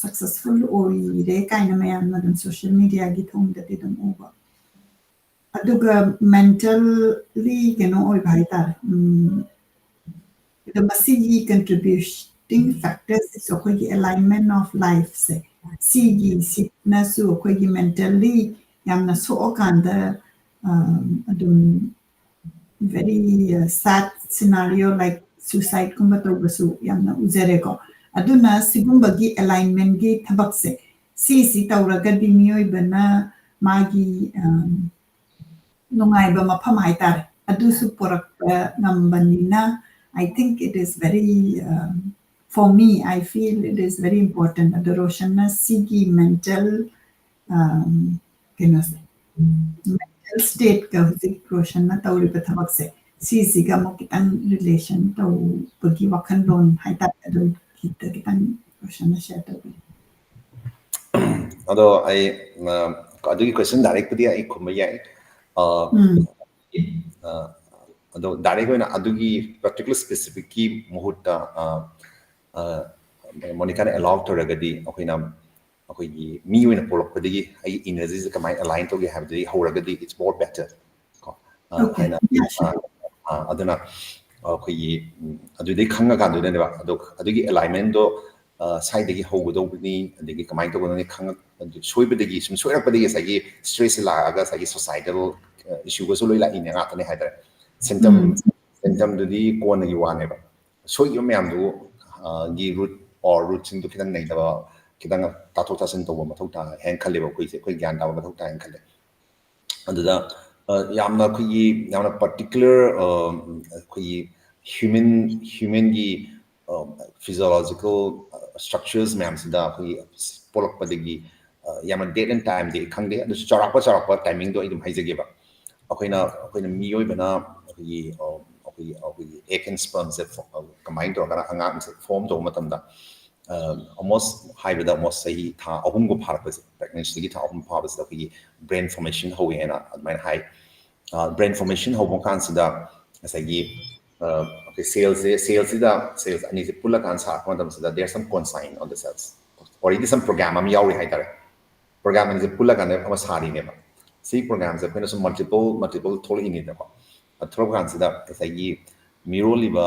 successful ꯑꯣꯏꯔꯦ ꯀꯥꯏꯅ ꯃꯌꯥꯝꯅ ꯑꯗꯨꯝ social mediaꯒꯤ ꯊꯣꯡꯗꯗꯤ ꯑꯗꯨꯝ ꯎꯕ꯫ ꯑꯗꯨꯒ mentally ꯀꯩꯅꯣ ꯑꯣꯏꯕ ꯍꯥꯏꯇꯥꯔꯦ꯫ ꯎꯝ, ꯑꯗꯣ ꯃꯁꯤꯒꯤ contributing factorsꯁꯤꯁꯨ ꯑꯩꯈꯣꯏꯒꯤ alignment of lifeꯁꯦ, ꯁꯤꯒꯤ, ꯁꯤꯅꯁꯨ ꯑꯩꯈꯣꯏꯒꯤ mentally ꯌꯥꯝꯅ ꯁꯣꯛꯑꯀꯥꯟꯗ, ꯑꯝ, ꯑꯗꯨꯝ very, uh, sad scenario like suicideꯀꯨꯝꯕ ꯇꯧꯕꯁꯨ ꯌꯥꯝꯅ ꯎꯖꯔꯦꯀꯣ꯫ ꯑꯗꯨꯅ ꯁꯤꯒꯨꯝꯕꯒꯤ alignmentꯀꯤ ꯊꯕꯛꯁꯦ, ꯁꯤꯁꯤ ꯇꯧꯔꯒꯗꯤ ꯃꯤꯑꯣꯏꯕꯅ ꯃꯥꯒꯤ, ꯑꯝ, ꯅꯨꯡꯉꯥꯏꯕ ꯃꯐꯝ ꯍꯥꯏꯇꯥꯔꯦ, ꯑꯗꯨꯁꯨ ꯄꯨꯔꯛꯄ ꯉꯝꯕꯅꯤꯅ, I think it is very, um, for me, I feel it is very important. ꯑꯗꯣ ꯔꯣꯁꯟꯅ ꯁꯤꯒꯤ mental, um, ꯀꯩꯅꯣꯁꯦ, mental stateꯀ ꯍꯧꯖꯤꯛ ꯔꯣꯁꯟꯅ ꯇꯧꯔꯤꯕ ꯊꯕꯛꯁꯦ, ꯁꯤꯁꯤꯒ ꯑꯃꯨꯛ ꯈꯤꯇꯪ relation ꯇꯧꯕꯒꯤ ꯋꯥꯈꯜꯂꯣꯟ ꯍꯥꯏꯇꯥꯔꯦ, ꯑꯗꯨ ꯈꯤꯇ-, ꯈꯤꯇꯪ ꯔꯣꯁꯟꯅ share ꯇꯧꯕꯤꯌꯨ꯫ ꯑꯗꯣ ꯑꯩ, ꯑ, ꯑꯗꯨꯒꯤ question directꯄꯨꯗꯤ ꯑꯩ ꯈꯨꯝꯕ ꯌꯥꯏ꯫ ꯑ, ꯎꯝ꯫ ꯑ, ꯑꯗꯣ direct ꯑꯣꯏꯅ ꯑꯗꯨꯒꯤ particular specificꯀꯤ ꯃꯍꯨꯠꯇ, ꯑ, ꯑ, ꯃꯣꯅꯤꯀꯥꯅ allow ꯇꯧꯔꯒꯗꯤ ꯑꯩꯈꯣꯏꯅ, ꯑꯩꯈꯣꯏꯒꯤ ꯃꯤ ꯑꯣꯏꯅ ꯄꯣꯛꯂꯛꯄꯗꯒꯤ ꯑꯩꯒꯤ energyꯁꯦ ꯀꯃꯥꯏꯅ align ꯇꯧꯒꯦ ꯍꯥꯏꯕꯗꯒꯤ ꯍꯧꯔꯒꯗꯤ it's more better ꯀꯣ꯫ ꯑ, Okay. ꯍꯥꯏꯅ, Yeah, ꯑ, sure. ꯑ, ꯑꯗꯨꯅ ꯑꯩꯈꯣꯏꯒꯤ, ꯎꯝ, ꯑꯗꯨꯗꯩ ꯈꯪꯉꯀꯥꯟꯗꯨꯗꯅꯦꯕ꯫ ꯑꯗꯣ ꯑꯗꯨꯒꯤ alignmentꯗꯣ, ꯑ, ꯁ꯭ꯋꯥꯏꯗꯒꯤ ꯍꯧꯒꯗꯧꯕꯅꯤ, ꯑꯗꯒꯤ ꯀꯃꯥꯏꯅ ꯇꯧꯒꯗꯧꯅꯤ ꯈꯪꯉꯛ-, ꯑꯗꯨ ꯁꯣꯏꯕꯗꯒꯤ, ꯁꯨꯝ ꯁꯣꯏꯔꯛꯄꯗꯒꯤ ꯉꯁꯥꯏꯒꯤ stressꯁꯦ ꯂꯥꯛꯑꯒ ꯉꯁꯥꯏꯒꯤ suicidal, ꯑ, issueꯒꯁꯨ ꯂꯣꯏ ꯂꯥꯛꯏꯅꯦ ꯉꯥꯛꯇꯅꯦ ꯍꯥꯏꯇꯥꯔꯦ꯫ Symptom, ꯎꯝ꯫ momentum ꯗꯨꯗꯤ ꯀꯣꯟꯅꯒꯤ ꯋꯥꯅꯦꯕ꯫ ꯁꯣꯏꯈꯤꯕ ꯃꯌꯥꯝꯗꯨ, ꯑ, ꯒꯤ root or root ꯁꯤꯡꯗꯨ ꯈꯤꯇꯪ ꯅꯩꯅꯕ, ꯈꯤꯇꯪ ꯇꯥꯊꯣꯛ ꯇꯥꯁꯤꯟ ꯇꯧꯕ ꯃꯊꯧ ꯇꯥꯏ ꯍꯥꯏꯅ ꯈꯜꯂꯦꯕ ꯑꯩꯈꯣꯏꯁꯦ, ꯑꯩꯈꯣꯏ ꯒ꯭ꯌꯥꯟ ꯇꯥꯕ ꯃꯊꯧ ꯇꯥꯏ ꯍꯥꯏꯅ ꯈꯜꯂꯦ꯫ ꯑꯗꯨꯗ, ꯑ, ꯌꯥꯝꯅ ꯑꯩꯈꯣꯏꯒꯤ, ꯌꯥꯝꯅ particular, ꯑ, ꯑꯩꯈꯣꯏꯒꯤ human, human ꯒꯤ, ꯑ, physiological structures ꯃꯌꯥꯝꯁꯤꯗ ꯑꯩꯈꯣꯏꯒꯤ ꯄꯣꯛꯂꯛꯄꯗꯒꯤ, ꯑ, ꯌꯥꯝꯅ date and time ꯗꯤ ꯈꯪꯗꯦ, ꯑꯗꯨꯁꯨ ꯆꯥꯎꯔꯥꯛꯄ, ꯆꯥꯎꯔꯥꯛꯄ timing ꯗꯣ ꯑꯩ ꯑꯗꯨꯝ ꯍꯥꯏꯖꯒꯦꯕ꯫ ꯑꯩꯈꯣꯏꯅ, ꯑꯩꯈꯣꯏꯅ ꯃꯤꯑꯣꯏꯕꯅ ꯑꯩꯈꯣꯏꯒꯤ, ꯑ, ꯑꯩꯈꯣꯏꯒꯤ, ꯑꯩꯈꯣꯏꯒꯤ egg and sperm ꯁꯦ ꯐꯣ-, ꯑ, combine ꯇꯧꯔꯒ ꯑꯉꯥꯡꯁꯦ form ꯇꯧꯕ ꯃꯇꯝꯗ, ꯑ, almost ꯍꯥꯏꯕꯗ almost ꯆꯍꯤ ꯊꯥ ꯑꯍꯨꯝꯒ ꯐꯥꯔꯛꯄꯁꯦ, pregnancy ꯒꯤ ꯊꯥ ꯑꯍꯨꯝ ꯐꯥꯕꯁꯤꯗ ꯑꯩꯈꯣꯏꯒꯤ brain formation ꯍꯧꯋꯦꯅ ꯑꯗꯨꯃꯥꯏꯅ ꯍꯥꯏ꯫ ꯑ, brain formation ꯍꯧꯕ ꯀꯥꯟꯁꯤꯗ ꯉꯁꯥꯏꯒꯤ, ꯑ, ꯑꯩꯈꯣꯏ cell ꯁꯦ, cell ꯁꯤꯗ cells ꯑꯅꯤꯁꯦ ꯄꯨꯜꯂꯀꯥꯟꯗ ꯁꯥꯔꯛꯄ ꯃꯇꯝꯁꯤꯗ there are some consign on the cells, already some program ꯑꯃ ꯌꯥꯎꯔꯤ ꯍꯥꯏꯇꯥꯔꯦ꯫ Program ꯑꯅꯤꯁꯦ ꯄꯨꯜꯂꯀꯥꯟꯗ ꯑꯃ ꯁꯥꯔꯤꯅꯦꯕ꯫ ꯁꯤ program ꯁꯦ ꯑꯩꯈꯣꯏꯅ ꯁꯨꯝ multiple, multiple ꯊꯣꯛꯂꯛꯏꯅꯦꯕꯀꯣ꯫ ꯑ, ꯊꯣꯛꯂꯛꯄ ꯀꯥꯟꯁꯤꯗ ꯉꯁꯥꯏꯒꯤ ꯃꯤꯔꯣꯜꯂꯤꯕ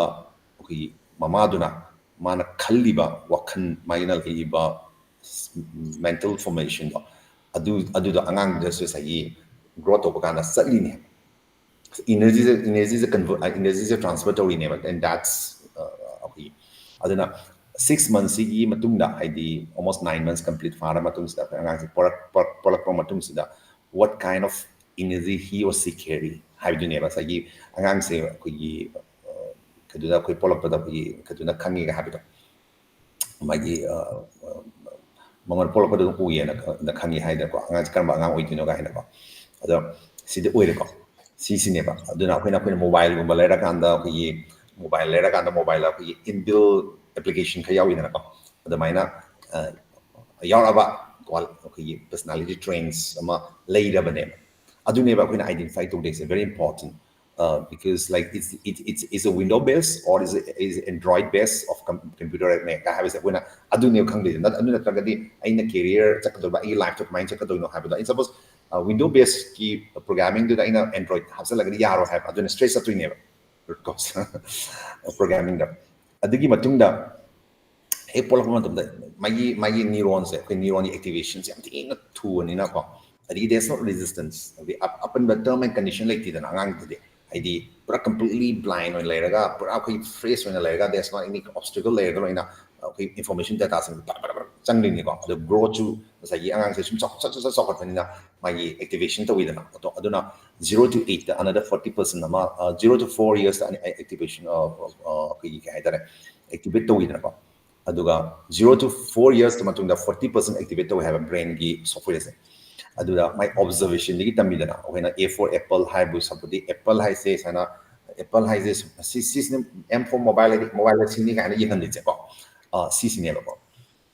ꯑꯩꯈꯣꯏꯒꯤ ꯃꯃꯥꯗꯨꯅ ꯃꯥꯅ ꯈꯜꯂꯤꯕ ꯋꯥꯈꯜ, ꯃꯥꯒꯤꯅ ꯂꯩꯔꯤꯕ mental formation ꯗꯣ, ꯑꯗꯨ, ꯑꯗꯨꯗꯣ ꯑꯉꯥꯡꯗꯨꯗꯁꯨ ꯉꯁꯥꯏꯒꯤ growth ꯇꯧꯕ ꯀꯥꯟꯗ ꯆꯠꯂꯤꯅꯦ꯫ Energy say, energy say convert, energy say transfer ꯇꯧꯔꯤꯅꯦꯕ, and that's, ꯑ, ꯑꯩꯈꯣꯏꯒꯤ꯫ ꯑꯗꯨꯅ six months ꯁꯤꯒꯤ ꯃꯇꯨꯡꯗ, ꯍꯥꯏꯗꯤ almost nine months complete ꯐꯥꯔ ꯃꯇꯨꯡꯁꯤꯗ ꯑꯩꯈꯣꯏ ꯑꯉꯥꯡꯁꯦ ꯄꯣꯔꯛ-, ꯄꯣꯔꯛ-, ꯄꯣꯔꯛꯄ ꯃꯇꯨꯡꯁꯤꯗ what kind of energy he or she carry ꯍꯥꯏꯕꯗꯨꯅꯦꯕ꯫ ꯉꯁꯥꯏꯒꯤ ꯑꯉꯥꯡꯁꯦ ꯑꯩꯈꯣꯏꯒꯤ, ꯑ, ꯀꯩꯗꯨꯗ ꯑꯩꯈꯣꯏ ꯄꯣꯛꯂꯛꯄꯗ ꯑꯩꯈꯣꯏꯒꯤ ꯀꯩꯗꯨꯅ ꯈꯪꯉꯤꯒ ꯍꯥꯏꯕꯗꯣ, ꯃꯥꯒꯤ, ꯑ, ꯑ, ꯃꯉꯣꯟꯗ ꯄꯣꯛꯂꯛꯄꯗ ꯑꯗꯨꯝ ꯎꯏꯌꯦꯅ ꯈ-, ꯅ ꯈꯪꯉꯤ ꯍꯥꯏꯗꯅꯀꯣ, ꯑꯉꯥꯡꯁꯦ ꯀꯔꯝꯕ ꯑꯉꯥꯡ ꯑꯣꯏꯗꯣꯏꯅꯣꯒ ꯍꯥꯏꯅꯀꯣ꯫ ꯑꯗꯣ ꯁꯤꯗꯤ ꯑꯣꯏꯔꯦꯀꯣ, ꯁꯤꯁꯤꯅꯦꯕ꯫ ꯑꯗꯨꯅ ꯑꯩꯈꯣꯏꯅ, ꯑꯩꯈꯣꯏꯅ mobile ꯒꯨꯝꯕ ꯂꯩꯔꯀꯥꯟꯗ ꯑꯩꯈꯣꯏꯒꯤ mobile ꯂꯩꯔꯀꯥꯟꯗ mobile ꯗ ꯑꯩꯈꯣꯏꯒꯤ inbuilt application ꯈꯔ ꯌꯥꯎꯋꯤꯗꯅꯀꯣ, ꯑꯗꯨꯃꯥꯏꯅ, ꯑ, ꯌꯥꯎꯔꯛꯑꯕ ꯀꯣ, ꯑꯩꯈꯣꯏꯒꯤ personality traits ꯑꯃ ꯂꯩꯔꯕꯅꯦꯕ꯫ ꯑꯗꯨꯅꯦꯕ ꯑꯩꯈꯣꯏꯅ identify ꯇꯧꯗꯣꯏꯁꯦ, very important꯫ Uh, because like it's, it, it's, it's a window base or is, is Android base of com-, computer ꯅꯦ ꯀꯥꯏ ꯍꯥꯏꯕꯁꯦ ꯑꯩꯈꯣꯏꯅ ꯑꯗꯨꯅꯦꯕ ꯈꯪꯗꯣꯏꯁꯦ꯫ ꯅꯠ-, ꯑꯗꯨ ꯅꯠꯇ꯭ꯔꯒꯗꯤ ꯑꯩꯅ career ꯆꯠꯀꯗꯧꯔꯤꯕ, ꯑꯩꯒꯤ life ꯇꯣ ꯀꯃꯥꯏꯅ ꯆꯠꯀꯗꯣꯏꯅꯣ ꯍꯥꯏꯕꯗꯣ, ꯑꯩ suppose, uh, window base ꯀꯤ programming ꯗꯨꯗ ꯑꯩꯅ Android ꯍꯥꯞꯆꯜꯂꯒꯗꯤ ꯌꯥꯔꯣꯏ ꯍꯥꯏꯕ, ꯑꯗꯨꯅ straight ꯆꯠꯇꯣꯏꯅꯦꯕ root cause programming ꯗ꯫ ꯑꯗꯨꯒꯤ ꯃꯇꯨꯡꯗ ꯍꯦꯛ ꯄꯣꯛꯂꯛꯄ ꯃꯇꯝꯗ ꯃꯥꯒꯤ, ꯃꯥꯒꯤ neuron ꯁꯦ, ꯑꯩꯈꯣꯏ neuron ꯒꯤ activation ꯁꯦ ꯌꯥꯝ ꯊꯤꯅ ꯊꯨꯕꯅꯤꯅꯀꯣ, ꯑꯗꯒꯤ there's no resistance, ꯑꯗꯒꯤ ꯑꯞ-, ꯑꯄꯟꯕ term and condition ꯂꯩꯇꯦꯗꯅ ꯑꯉꯥꯡꯗꯨꯗꯤ꯫ ꯍꯥꯏꯗꯤ ꯄꯨꯔꯥ completely blind ꯑꯣꯏꯅ ꯂꯩꯔꯒ, ꯄꯨꯔꯥ ꯑꯩꯈꯣꯏ fresh ꯑꯣꯏꯅ ꯂꯩꯔꯒ, there's not any obstacle ꯂꯩꯔꯒ ꯂꯣꯏꯅ ꯑꯩꯈꯣꯏ information dataꯁꯤꯡ ꯕꯔ ꯕꯔ ꯕꯔ ꯆꯪꯗꯣꯏꯅꯤꯀꯣ꯫ ꯑꯗꯣ growthꯁꯨ ꯉꯁꯥꯏꯒꯤ ꯑꯉꯥꯡꯁꯦ ꯁꯨꯝ ꯆꯥꯎꯈꯠ ꯆꯠ ꯆꯠ ꯆꯥꯎꯈꯠꯄꯅꯤꯅ ꯃꯥꯒꯤ activation ꯇꯧꯋꯤꯗꯅ꯫ ꯑꯗꯣ ꯑꯗꯨꯅ zero to eight ꯑꯅꯗꯔ forty percent ꯑꯃ, zero to four yearsꯇ activation, ꯑꯩꯈꯣꯏꯒꯤ ꯀꯩ ꯍꯥꯏꯇꯥꯔꯦ, activate ꯇꯧꯋꯤꯗꯅꯀꯣ꯫ ꯑꯗꯨꯒ zero to four yearsꯀꯤ ꯃꯇꯨꯡꯗ forty percent activate ꯇꯧꯋꯦ ꯍꯥꯏꯕ brainꯒꯤ softwareꯁꯦ꯫ ꯑꯗꯨꯗ my observationꯗꯒꯤ ꯇꯝꯕꯤꯗꯅ, ꯑꯩꯈꯣꯏꯅ A for apple ꯍꯥꯏꯕꯨ ꯁꯛꯄꯗꯤ, apple ꯍꯥꯏꯁꯦ ꯁꯨꯃꯥꯏꯅ, apple ꯍꯥꯏꯁꯦ ꯁꯤ, ꯁꯤꯁꯤꯅ, M for mobile ꯍꯥꯏꯗꯤ mobile ꯁꯤꯅꯤ ꯀꯥꯏꯅ ꯌꯦꯡꯍꯜꯂꯤꯁꯦꯀꯣ꯫ ꯑ, ꯁꯤꯁꯤꯅꯦꯕꯀꯣ꯫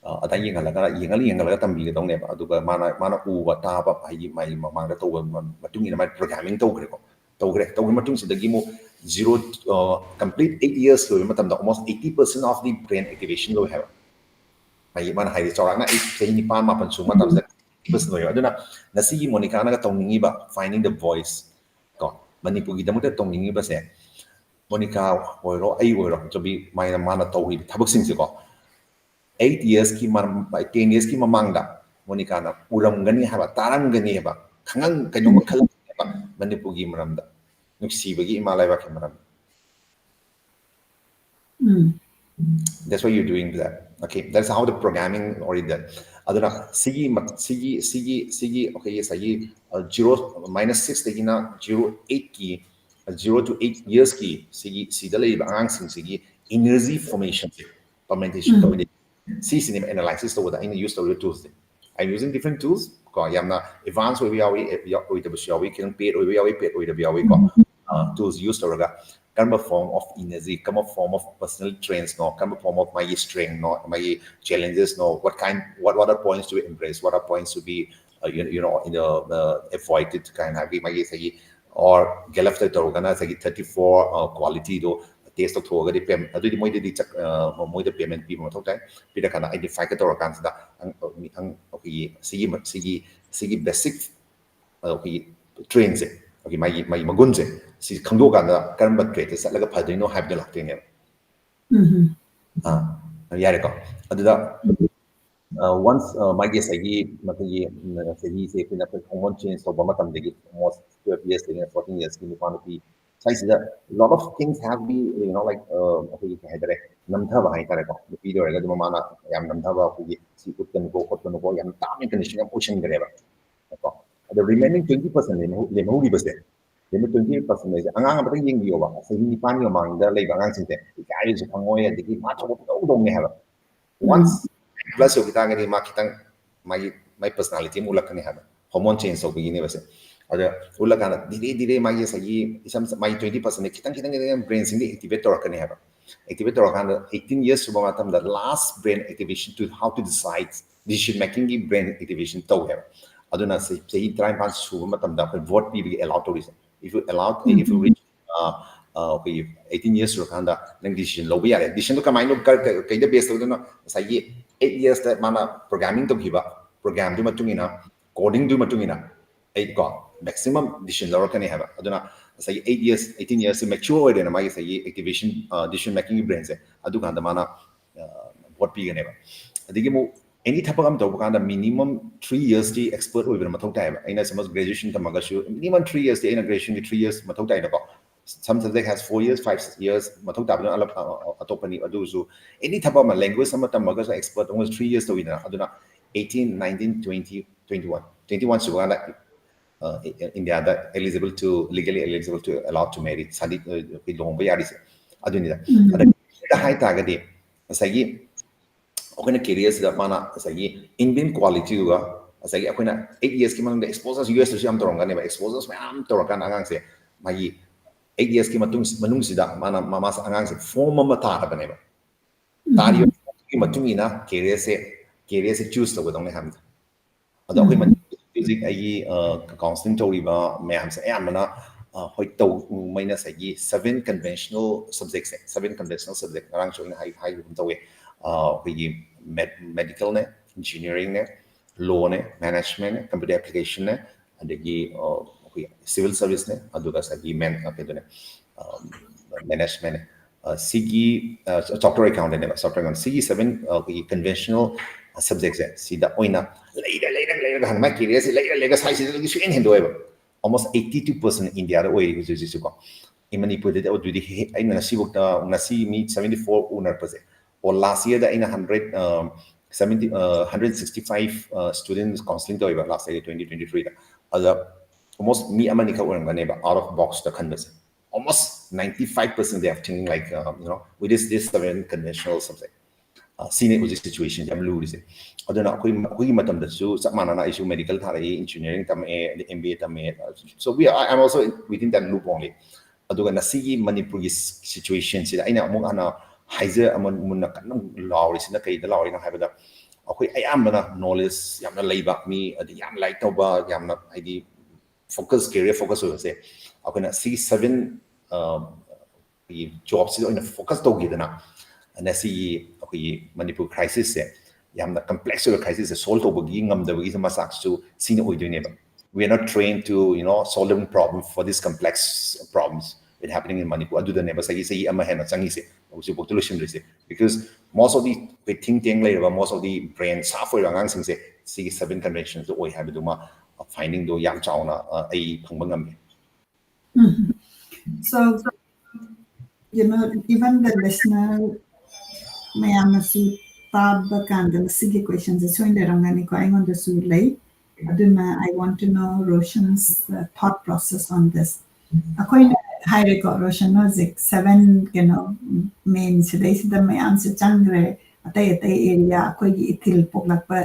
ꯑ, ꯑꯗꯥꯏ ꯌꯦꯡꯍꯜꯂꯒ, ꯌꯦꯡꯍꯜ ꯌꯦꯡꯍꯜꯂꯒ ꯇꯝꯕꯤꯒꯗꯧꯅꯦꯕ꯫ ꯑꯗꯨꯒ ꯃꯥꯅ, ꯃꯥꯅ ꯎꯕ, ꯇꯥꯕ, ꯍꯥꯏꯗꯤ ꯃꯥꯒꯤ ꯃꯃꯥꯡꯗ ꯇꯧꯕ ꯃꯇꯨꯡ ꯏꯟꯅ ꯃꯥꯏ programming ꯇꯧꯈ꯭ꯔꯦꯀꯣ꯫ ꯇꯧꯈ꯭ꯔꯦ꯫ ꯇꯧꯈ꯭ꯔ ꯃꯇꯨꯡꯁꯤꯗꯒꯤ ꯑꯃꯨꯛ zero, complete eight years ꯂꯣꯏꯕ ꯃꯇꯝꯗ almost eighty percent of the brain activation ꯂꯣꯏ ꯍꯥꯏꯕ꯫ ꯍꯥꯏꯗꯤ ꯃꯥꯅ ꯍꯥꯏꯗꯤ ꯆꯥꯎꯔꯥꯛꯅ ꯑꯩ ꯆꯍꯤ ꯅꯤꯄꯥꯟ ꯃꯥꯄꯟ ꯁꯨꯕ ꯃꯇꯝꯁꯤꯗ activation ꯂꯣꯏꯕ꯫ ꯑꯗꯨꯅ ꯉꯁꯤꯒꯤ ꯃꯣꯅꯤꯀꯥꯅꯒ ꯇꯧꯅꯤꯡꯉꯤꯕ Finding the Voice ꯀꯣ, ꯃꯅꯤꯄꯨꯔꯒꯤꯗꯃꯛꯇ ꯇꯧꯅꯤꯡꯉꯤꯕꯁꯦ, ꯃꯣꯅꯤꯀꯥ ꯑꯣꯏꯔꯣ, ꯑꯩ ꯑꯣꯏꯔꯣ, ꯆꯨꯝꯕꯤ ꯃꯥꯏꯅ ꯃꯥꯅ ꯇꯧꯔꯤꯕ ꯊꯕꯛꯁꯤꯡꯁꯦꯀꯣ, eight yearsꯀꯤ, ten yearsꯀꯤ ꯃꯃꯥꯡꯗ ꯃꯣꯅꯤꯀꯥꯅ ꯎꯔꯝꯒꯅꯤ ꯍꯥꯏꯕ, ꯇꯥꯔꯝꯒꯅꯤ ꯍꯥꯏꯕ, ꯈꯪꯉꯝ-, ꯀꯩꯅꯣꯝꯃ ꯈꯜꯂꯝꯒꯅꯤ ꯍꯥꯏꯕ ꯃꯅꯤꯄꯨꯔꯒꯤ ꯃꯔꯝꯗ, ꯅꯨꯡꯁꯤꯕꯒꯤ ꯏꯃꯥ ꯂꯩꯕꯥꯛꯀꯤ ꯃꯔꯝꯗ꯫ ꯎꯝ꯫ That's why you're doing that. Okay, that's how the programming already done. ꯑꯗꯨꯅ ꯁꯤꯒꯤ ꯃ-, ꯁꯤꯒꯤ, ꯁꯤꯒꯤ, ꯁꯤꯒꯤ, okay, ꯉꯁꯥꯏꯒꯤ, uh, zero, minus sixꯇꯒꯤꯅ zero eightꯀꯤ, uh, zero to eight yearsꯀꯤ ꯁꯤꯒꯤ, ꯁꯤꯗ ꯂꯩꯔꯤꯕ ꯑꯉꯥꯡꯁꯤꯡꯁꯤꯒꯤ energy formationꯁꯦ, fermentation ꯇꯧꯕꯗꯤ ꯁꯤꯁꯤꯅꯦꯕ analysis ꯇꯧꯕꯗ ꯑꯩꯅ use ꯇꯧꯔꯤꯕ toolsꯁꯦ꯫ I'm using different tools ꯀꯣ, ꯌꯥꯝꯅ advance ꯑꯣꯏꯕ ꯌꯥꯎꯏ, ꯑꯣꯏꯗꯕꯁꯨ ꯌꯥꯎꯏ, ꯈꯤꯇꯪ paid ꯑꯣꯏꯕ ꯌꯥꯎꯏ, paid ꯑꯣꯏꯗꯕ ꯌꯥꯎꯏꯀꯣ꯫ Tools use ꯇꯧꯔꯒ ꯀꯔꯝꯕ form of energy, ꯀꯔꯝꯕ form of personal trends ꯅꯣ, ꯀꯔꯝꯕ form of ꯃꯥꯒꯤ strength ꯅꯣ, ꯃꯥꯒꯤ challenges no, what kind, what, what are points to be embraced, what are points to be, uh, you, you know, in the, uh, avoided ꯀꯥꯏꯅ ꯍꯥꯏꯕꯒꯤ ꯃꯥꯒꯤ ꯉꯁꯥꯏꯒꯤ, or ꯒꯦꯂꯐꯇ ꯇꯧꯔꯒꯅ ꯉꯁꯥꯏꯒꯤ thirty four, uh, qualityꯗꯣ test ꯇꯧꯊꯣꯛꯑꯒꯗꯤ payment, ꯑꯗꯨꯗꯤ ꯃꯣꯏꯗꯗꯤ ꯆꯠ-, ꯑ, ꯃꯣꯏꯗ payment ꯄꯤꯕ ꯃꯊꯧ ꯇꯥꯏ꯫ ꯄꯤꯔꯀꯥꯟꯗ identifyꯒ ꯇꯧꯔꯀꯥꯟꯁꯤꯗ ꯑꯪ-, ꯑꯪ-, ꯑꯩꯈꯣꯏꯒꯤ ꯁꯤꯒꯤ, ꯁꯤꯒꯤ, ꯁꯤꯒꯤ basic, ꯑ, ꯑꯩꯈꯣꯏꯒꯤ trendꯁꯦ, ꯑꯩꯈꯣꯏꯒꯤ ꯃꯥꯒꯤ, ꯃꯥꯒꯤ ꯃꯒꯨꯟꯁꯦ, ꯁꯤ ꯈꯪꯗꯣꯛꯑꯀꯥꯟꯗ ꯀꯔꯝꯕ tradeꯇ ꯆꯠꯂꯒ ꯐꯗꯣꯏꯅꯣ ꯍꯥꯏꯕꯗꯣ ꯂꯥꯛꯇꯣꯏꯅꯦꯕ꯫ ꯑꯥ, ꯌꯥꯔꯦꯀꯣ꯫ ꯑꯗꯨꯗ, ꯑ, once, ꯑ, ꯃꯥꯒꯤ ꯉꯁꯥꯏꯒꯤ, ꯃꯈꯣꯏꯒꯤ, ꯎꯝ, ꯆꯍꯤꯁꯦ ꯑꯩꯈꯣꯏꯅ ꯑꯩꯈꯣꯏ hormone change ꯇꯧꯕ ꯃꯇꯝꯗꯒꯤ almost twelve yearsꯇꯒꯤꯅ fourteen yearsꯀꯤ ꯅꯨꯄꯥ ꯅꯨꯄꯤ ꯁ꯭ꯋꯥꯏꯁꯤꯗ lot of things have been, you know, like, ꯑꯩꯈꯣꯏꯒꯤ ꯀꯩ ꯍꯥꯏꯇꯥꯔꯦ, ꯅꯝꯊꯕ ꯍꯥꯏꯇꯥꯔꯦꯀꯣ, ꯅꯨꯄꯤꯗ ꯑꯣꯏꯔꯒꯗꯤ ꯃꯃꯥꯅ ꯌꯥꯝ ꯅꯝꯊꯕ, ꯑꯩꯈꯣꯏꯒꯤ ꯁꯤ ꯎꯠꯀꯅꯨꯀꯣ ꯈꯣꯠꯀꯅꯨꯀꯣ, ꯌꯥꯝ ꯇꯥꯝꯃꯤ condition ꯌꯥꯝ ꯑꯣꯏꯁꯟꯈ꯭ꯔꯦꯕ ꯀꯣ꯫ ꯑꯗꯣ remaining twenty percent ꯂꯦꯝꯍꯧꯔꯤꯕꯁꯦ, ꯂꯦꯝꯍꯧꯔꯤꯕ twenty percent ꯍꯥꯏꯁꯦ ꯑꯉꯥꯡ ꯑꯃꯇꯪ ꯌꯦꯡꯕꯤꯌꯣꯕ, ꯆꯍꯤ ꯅꯤꯄꯥꯟꯒꯤ ꯃꯃꯥꯡꯗ ꯂꯩꯕ ꯑꯉꯥꯡꯁꯤꯡꯁꯦ ꯏꯀꯥꯏꯕꯁꯨ ꯈꯪꯉꯣꯏ, ꯑꯗꯒꯤ ꯃꯥ ꯊꯣꯛꯄ ꯄꯨꯡꯇꯧ ꯇꯧꯅꯤ ꯍꯥꯏꯕ꯫ Once plus ꯌꯧꯈꯤ ꯇꯥꯔꯒꯗꯤ ꯃꯥ ꯈꯤꯇꯪ ꯃꯥꯒꯤ, ꯃꯥꯒꯤ personality ꯑꯃ ꯎꯠꯂꯛꯀꯅꯤ ꯍꯥꯏꯕ, hormone change ꯇꯧꯕꯒꯤꯅꯦꯕꯁꯦ꯫ ꯑꯗ ꯎꯠꯂꯀꯥꯟꯗ ꯗꯤꯔꯦ ꯗꯤꯔꯦ ꯃꯥꯒꯤ ꯉꯁꯥꯏꯒꯤ ꯏꯁꯝ ꯃꯥꯒꯤ twenty percent ꯈꯤꯇꯪ ꯈꯤꯇꯪ ꯈꯤꯇꯪ brain ꯁꯤꯡꯗꯤ activate ꯇꯧꯔꯛꯀꯅꯤ ꯍꯥꯏꯕ꯫ Activate ꯇꯧꯔꯀꯥꯟꯗ eighteen years ꯁꯨꯕ ꯃꯇꯝꯗ last brain activation to how to decide decision making ꯒꯤ brain activation ꯇꯧꯋꯦ ꯍꯥꯏꯕ꯫ ꯑꯗꯨꯅ ꯆꯍꯤ ꯇꯔꯥꯅꯤꯄꯥꯟ ꯁꯨꯕ ꯃꯇꯝꯗ ꯑꯩꯈꯣꯏ vote ꯄꯤꯕꯒꯤ allow ꯇꯧꯔꯤꯁꯦ꯫ If you allow, if you reach ꯑꯩꯈꯣꯏꯒꯤ eighteen years ꯁꯨꯔꯀꯥꯟꯗ ꯅꯪ decision ꯂꯧꯕ ꯌꯥꯔꯦ꯫ Decision ꯗꯣ ꯀꯃꯥꯏꯅ, ꯀꯩꯗ base ꯇꯧꯗꯣꯏꯅꯣ? ꯉꯁꯥꯏꯒꯤ eight years ꯇ ꯃꯥꯅ programming ꯇꯧꯈꯤꯕ program ꯗꯨꯒꯤ ꯃꯇꯨꯡ ꯏꯟꯅ, coding ꯗꯨꯒꯤ ꯃꯇꯨꯡ ꯏꯟꯅ ꯑꯩ ꯀꯣ maximum decision ꯂꯧꯔꯛꯀꯅꯤ ꯍꯥꯏꯕ꯫ ꯑꯗꯨꯅ ꯉꯁꯥꯏꯒꯤ eight years, eighteen years ꯁꯦ mature ꯑꯣꯏꯔꯦꯅ ꯃꯥꯒꯤ ꯉꯁꯥꯏꯒꯤ activation, decision making ꯒꯤ brain ꯁꯦ, ꯑꯗꯨꯀꯥꯟꯗ ꯃꯥꯅ vote ꯄꯤꯒꯅꯦꯕ꯫ ꯑꯗꯒꯤ ꯑꯃꯨꯛ any ꯊꯕꯛ ꯑꯃ ꯇꯧꯕ ꯀꯥꯟꯗ minimum three years T expert ꯑꯣꯏꯕꯅ ꯃꯊꯧ ꯇꯥꯏꯌꯦꯕ꯫ ꯑꯩꯅ suppose graduation ꯇꯝꯃꯒꯁꯨ minimum three years T ꯑꯩꯅ graduation ꯒꯤ three years ꯃꯊꯧ ꯇꯥꯏꯅꯀꯣ꯫ Some subject has four years, five years, ꯃꯊꯧ ꯇꯥꯕꯗꯨꯅ ꯑꯇꯣꯞꯄꯅꯤ꯫ ꯑꯗꯨꯁꯨ any ꯊꯕꯛ ꯑꯃ, language ꯑꯃ ꯇꯝꯃꯒꯁꯨ expert ꯑꯃ three years ꯇꯧꯋꯤꯗꯅ꯫ ꯑꯗꯨꯅ eighteen, nineteen, twenty, twenty one, twenty one ꯁꯨꯕ ꯀꯥꯟꯗ ꯏꯟꯗꯤꯌꯥꯗ eligible to, legally eligible to allow to marry, ꯁꯥꯗꯤ, ꯑꯩꯈꯣꯏ ꯂꯨꯍꯣꯡꯕ ꯌꯥꯔꯤꯁꯦ ꯑꯗꯨꯅꯤꯗ꯫ ꯑꯗ ꯍꯥꯏꯇꯥꯔꯒꯗꯤ ꯉꯁꯥꯏꯒꯤ ꯑꯩꯈꯣꯏꯅ career ꯁꯤꯗ ꯃꯥꯅ ꯉꯁꯥꯏꯒꯤ inbuilt quality ꯗꯨꯒ ꯉꯁꯥꯏꯒꯤ ꯑꯩꯈꯣꯏꯅ eight years ꯀꯤ ꯃꯅꯨꯡꯗ exposure, US ꯇꯁꯨ ꯌꯥꯝ ꯇꯧꯔꯝꯒꯅꯦꯕ, exposures ꯃꯌꯥꯝ ꯇꯧꯔꯀꯥꯟꯗ ꯑꯉꯥꯡꯁꯦ ꯃꯥꯒꯤ eight years ꯀꯤ ꯃꯇꯨꯡ, ꯃꯅꯨꯡꯁꯤꯗ ꯃꯥꯅ, ꯃꯥꯁꯦ ꯑꯉꯥꯡꯁꯦ form ꯑꯃ ꯇꯥꯔꯕꯅꯦꯕ꯫ ꯇꯥꯔꯤꯕ ꯃꯇꯨꯡ ꯏꯟꯅ career ꯁꯦ, career ꯁꯦ choose ꯇꯧꯒꯗꯧꯅꯦ ꯍꯥꯏꯕꯗ꯫ ꯑꯗꯣ ꯑꯩꯈꯣꯏ ꯃꯅꯤꯄꯨꯔꯗ ꯍꯧꯖꯤꯛ ꯑꯩꯒꯤ counselling ꯇꯧꯔꯤꯕ ꯃꯌꯥꯝꯁꯦ ꯑꯌꯥꯝꯕꯅ ꯍꯣꯏ ꯇꯧꯃꯩꯅ ꯉꯁꯥꯏꯒꯤ seven conventional subject ꯁꯦ, seven conventional subject ꯉꯔꯥꯡꯁꯨ ꯑꯩꯅ ꯍꯥꯏꯈꯤꯕ ꯇꯧꯋꯦ꯫ ꯑꯩꯈꯣꯏꯒꯤ medicalꯅꯦ, engineeringꯅꯦ, lawꯅꯦ, managementꯅꯦ, computer applicationꯅꯦ, ꯑꯗꯒꯤ ꯑꯩꯈꯣꯏ civil serviceꯅꯦ, ꯑꯗꯨꯒ ꯉꯁꯥꯏꯒꯤ ꯀꯩꯗꯨꯅꯦ, managementꯅꯦ꯫ ꯁꯤꯒꯤ software accountꯅꯦꯕ, software account ꯁꯤꯒꯤ seven ꯑꯩꯈꯣꯏꯒꯤ conventional subjectꯁꯦ ꯁꯤꯗ ꯑꯣꯏꯅ ꯂꯩꯔ ꯂꯩꯔꯒ ꯂꯩꯔꯒ ꯍꯥꯟꯅ ꯃꯥꯏ careerꯁꯦ ꯂꯩꯔ ꯂꯩꯔꯒ ꯁ꯭ꯋꯥꯏꯁꯤꯗ ꯂꯣꯏ ꯁꯨꯛꯍꯦꯟ ꯍꯦꯟꯗꯣꯛꯑꯦꯕ꯫ Almost eighty two percent ꯏꯟꯗꯤꯌꯥꯗ ꯑꯣꯏꯔꯤ ꯍꯧꯖꯤꯛ ꯍꯧꯖꯤꯛꯁꯨꯀꯣ꯫ ꯃꯅꯤꯄꯨꯔꯗꯗꯤ ꯑꯗꯨꯗꯤ ꯑꯩꯅ ꯉꯁꯤꯐꯥꯎꯗ ꯉꯁꯤ ꯃꯤ seventy four ꯎꯅꯔꯛꯄꯁꯦ, ꯑꯣ last yearꯗ ꯑꯩꯅ hundred seventy hundred sixty five students counseling ꯇꯧꯋꯦꯕ last year twenty twenty threeꯗ꯫ ꯑꯗ almost ꯃꯤ ꯑꯃꯅꯤꯈꯛ ꯑꯣꯏꯔꯝꯒꯅꯦꯕ out of boxꯇ ꯈꯟꯕꯁꯦ. Almost ninety five percent they are thinking like, uh, you know, with this this seven conventional subject. ꯁꯤꯅꯤ ꯍꯧꯖꯤꯛ situation ꯌꯥꯝ ꯂꯨꯔꯤꯁꯦ꯫ ꯑꯗꯨꯅ ꯑꯩꯈꯣꯏ ꯑꯩꯈꯣꯏꯒꯤ ꯃꯇꯝꯗꯁꯨ ꯆꯞ ꯃꯥꯟꯅꯅ ꯑꯩꯁꯨ medical ꯊꯥꯔꯛꯏ, engineering ꯇꯝꯃꯛꯑꯦ, ꯑꯗꯩ M B A ꯇꯝꯃꯛꯑꯦ꯫ So we are, I am also within that loop only. ꯑꯗꯨꯒ ꯉꯁꯤꯒꯤ ꯃꯅꯤꯄꯨꯔꯒꯤ situationꯁꯤꯗ ꯑꯩꯅ ꯑꯃꯨꯛ ꯍꯟꯅ ꯍꯥꯏꯖ ꯑꯃ ꯃꯨꯟꯅ ꯀꯟꯅ ꯂꯥꯎꯔꯤꯁꯤꯅ ꯀꯩꯗ ꯂꯥꯎꯔꯤꯅꯣ ꯍꯥꯏꯕꯗ, ꯑꯩꯈꯣꯏ ꯑꯌꯥꯝꯕꯅ knowledge ꯌꯥꯝꯅ ꯂꯩꯕ ꯃꯤ, ꯑꯗꯩ ꯌꯥꯝ ꯂꯥꯏꯔꯤꯛ ꯇꯧꯕ, ꯌꯥꯝꯅ ꯍꯥꯏꯗꯤ focus, career focus ꯑꯣꯏꯕꯁꯦ, ꯑꯩꯈꯣꯏꯅ ꯁꯤꯒꯤ seven ꯑꯩꯈꯣꯏꯒꯤ jobꯁꯤꯗ ꯑꯣꯏꯅ focus ꯇꯧꯈꯤꯗꯅ, ꯉꯁꯤꯒꯤ ꯑꯩꯈꯣꯏꯒꯤ ꯃꯅꯤꯄꯨꯔ crisisꯁꯦ, ꯌꯥꯝꯅ complex ꯑꯣꯏꯕ crisisꯁꯦ solve ꯇꯧꯕꯒꯤ ꯉꯝꯗꯕꯒꯤ ꯃꯆꯥꯛꯁꯨ ꯁꯤꯅ ꯑꯣꯏꯗꯣꯏꯅꯦꯕ. We are not trained to, you know, solving problem for these complex problems with happening in Manipur. ꯑꯗꯨꯗꯅꯦꯕ ꯆꯍꯤ ꯆꯍꯤ ꯑꯃ ꯍꯦꯟꯅ ꯆꯪꯉꯤꯁꯦ, ꯍꯧꯖꯤꯛꯐꯥꯎꯗ ꯂꯣꯏꯁꯤꯟꯗ꯭ꯔꯤꯁꯦ. Because most of the ꯑꯩꯈꯣꯏ think tank ꯂꯩꯔꯕ, most of the brain sharp ꯑꯣꯏꯕ ꯑꯉꯥꯡꯁꯤꯡꯁꯦ ꯁꯤꯒꯤ seven conventionꯁꯇ ꯑꯣꯏ ꯍꯥꯏꯕꯗꯨꯃ findingꯗꯣ ꯌꯥꯝ ꯆꯥꯎꯅ ꯑꯩ ꯐꯪꯕ ꯉꯝꯃꯤ꯫ So, you know, even the listener ꯃꯌꯥꯝꯅꯁꯨ ꯇꯥꯕ ꯀꯥꯟꯗ ꯃꯁꯤꯒꯤ questionꯁꯦ ꯁꯣꯏꯅ ꯂꯩꯔꯝꯒꯅꯤꯀꯣ, ꯑꯩꯉꯣꯟꯗꯁꯨ ꯂꯩ꯫ ꯑꯗꯨꯅ I want to know Roshan's uh, thought process on this. ꯑꯩꯈꯣꯏꯅ ꯍꯥꯏꯔꯦꯀꯣ, ꯔꯣꯁꯟ ꯍꯧꯖꯤꯛ seven ꯀꯩꯅꯣ main ꯁꯤꯗꯩꯁꯤꯗ ꯃꯌꯥꯝꯁꯦ ꯆꯪꯈ꯭ꯔꯦ꯫ ꯑꯇꯩ ꯑꯇꯩ area, ꯑꯩꯈꯣꯏꯒꯤ ꯏꯊꯤꯜ ꯄꯣꯛꯂꯛꯄ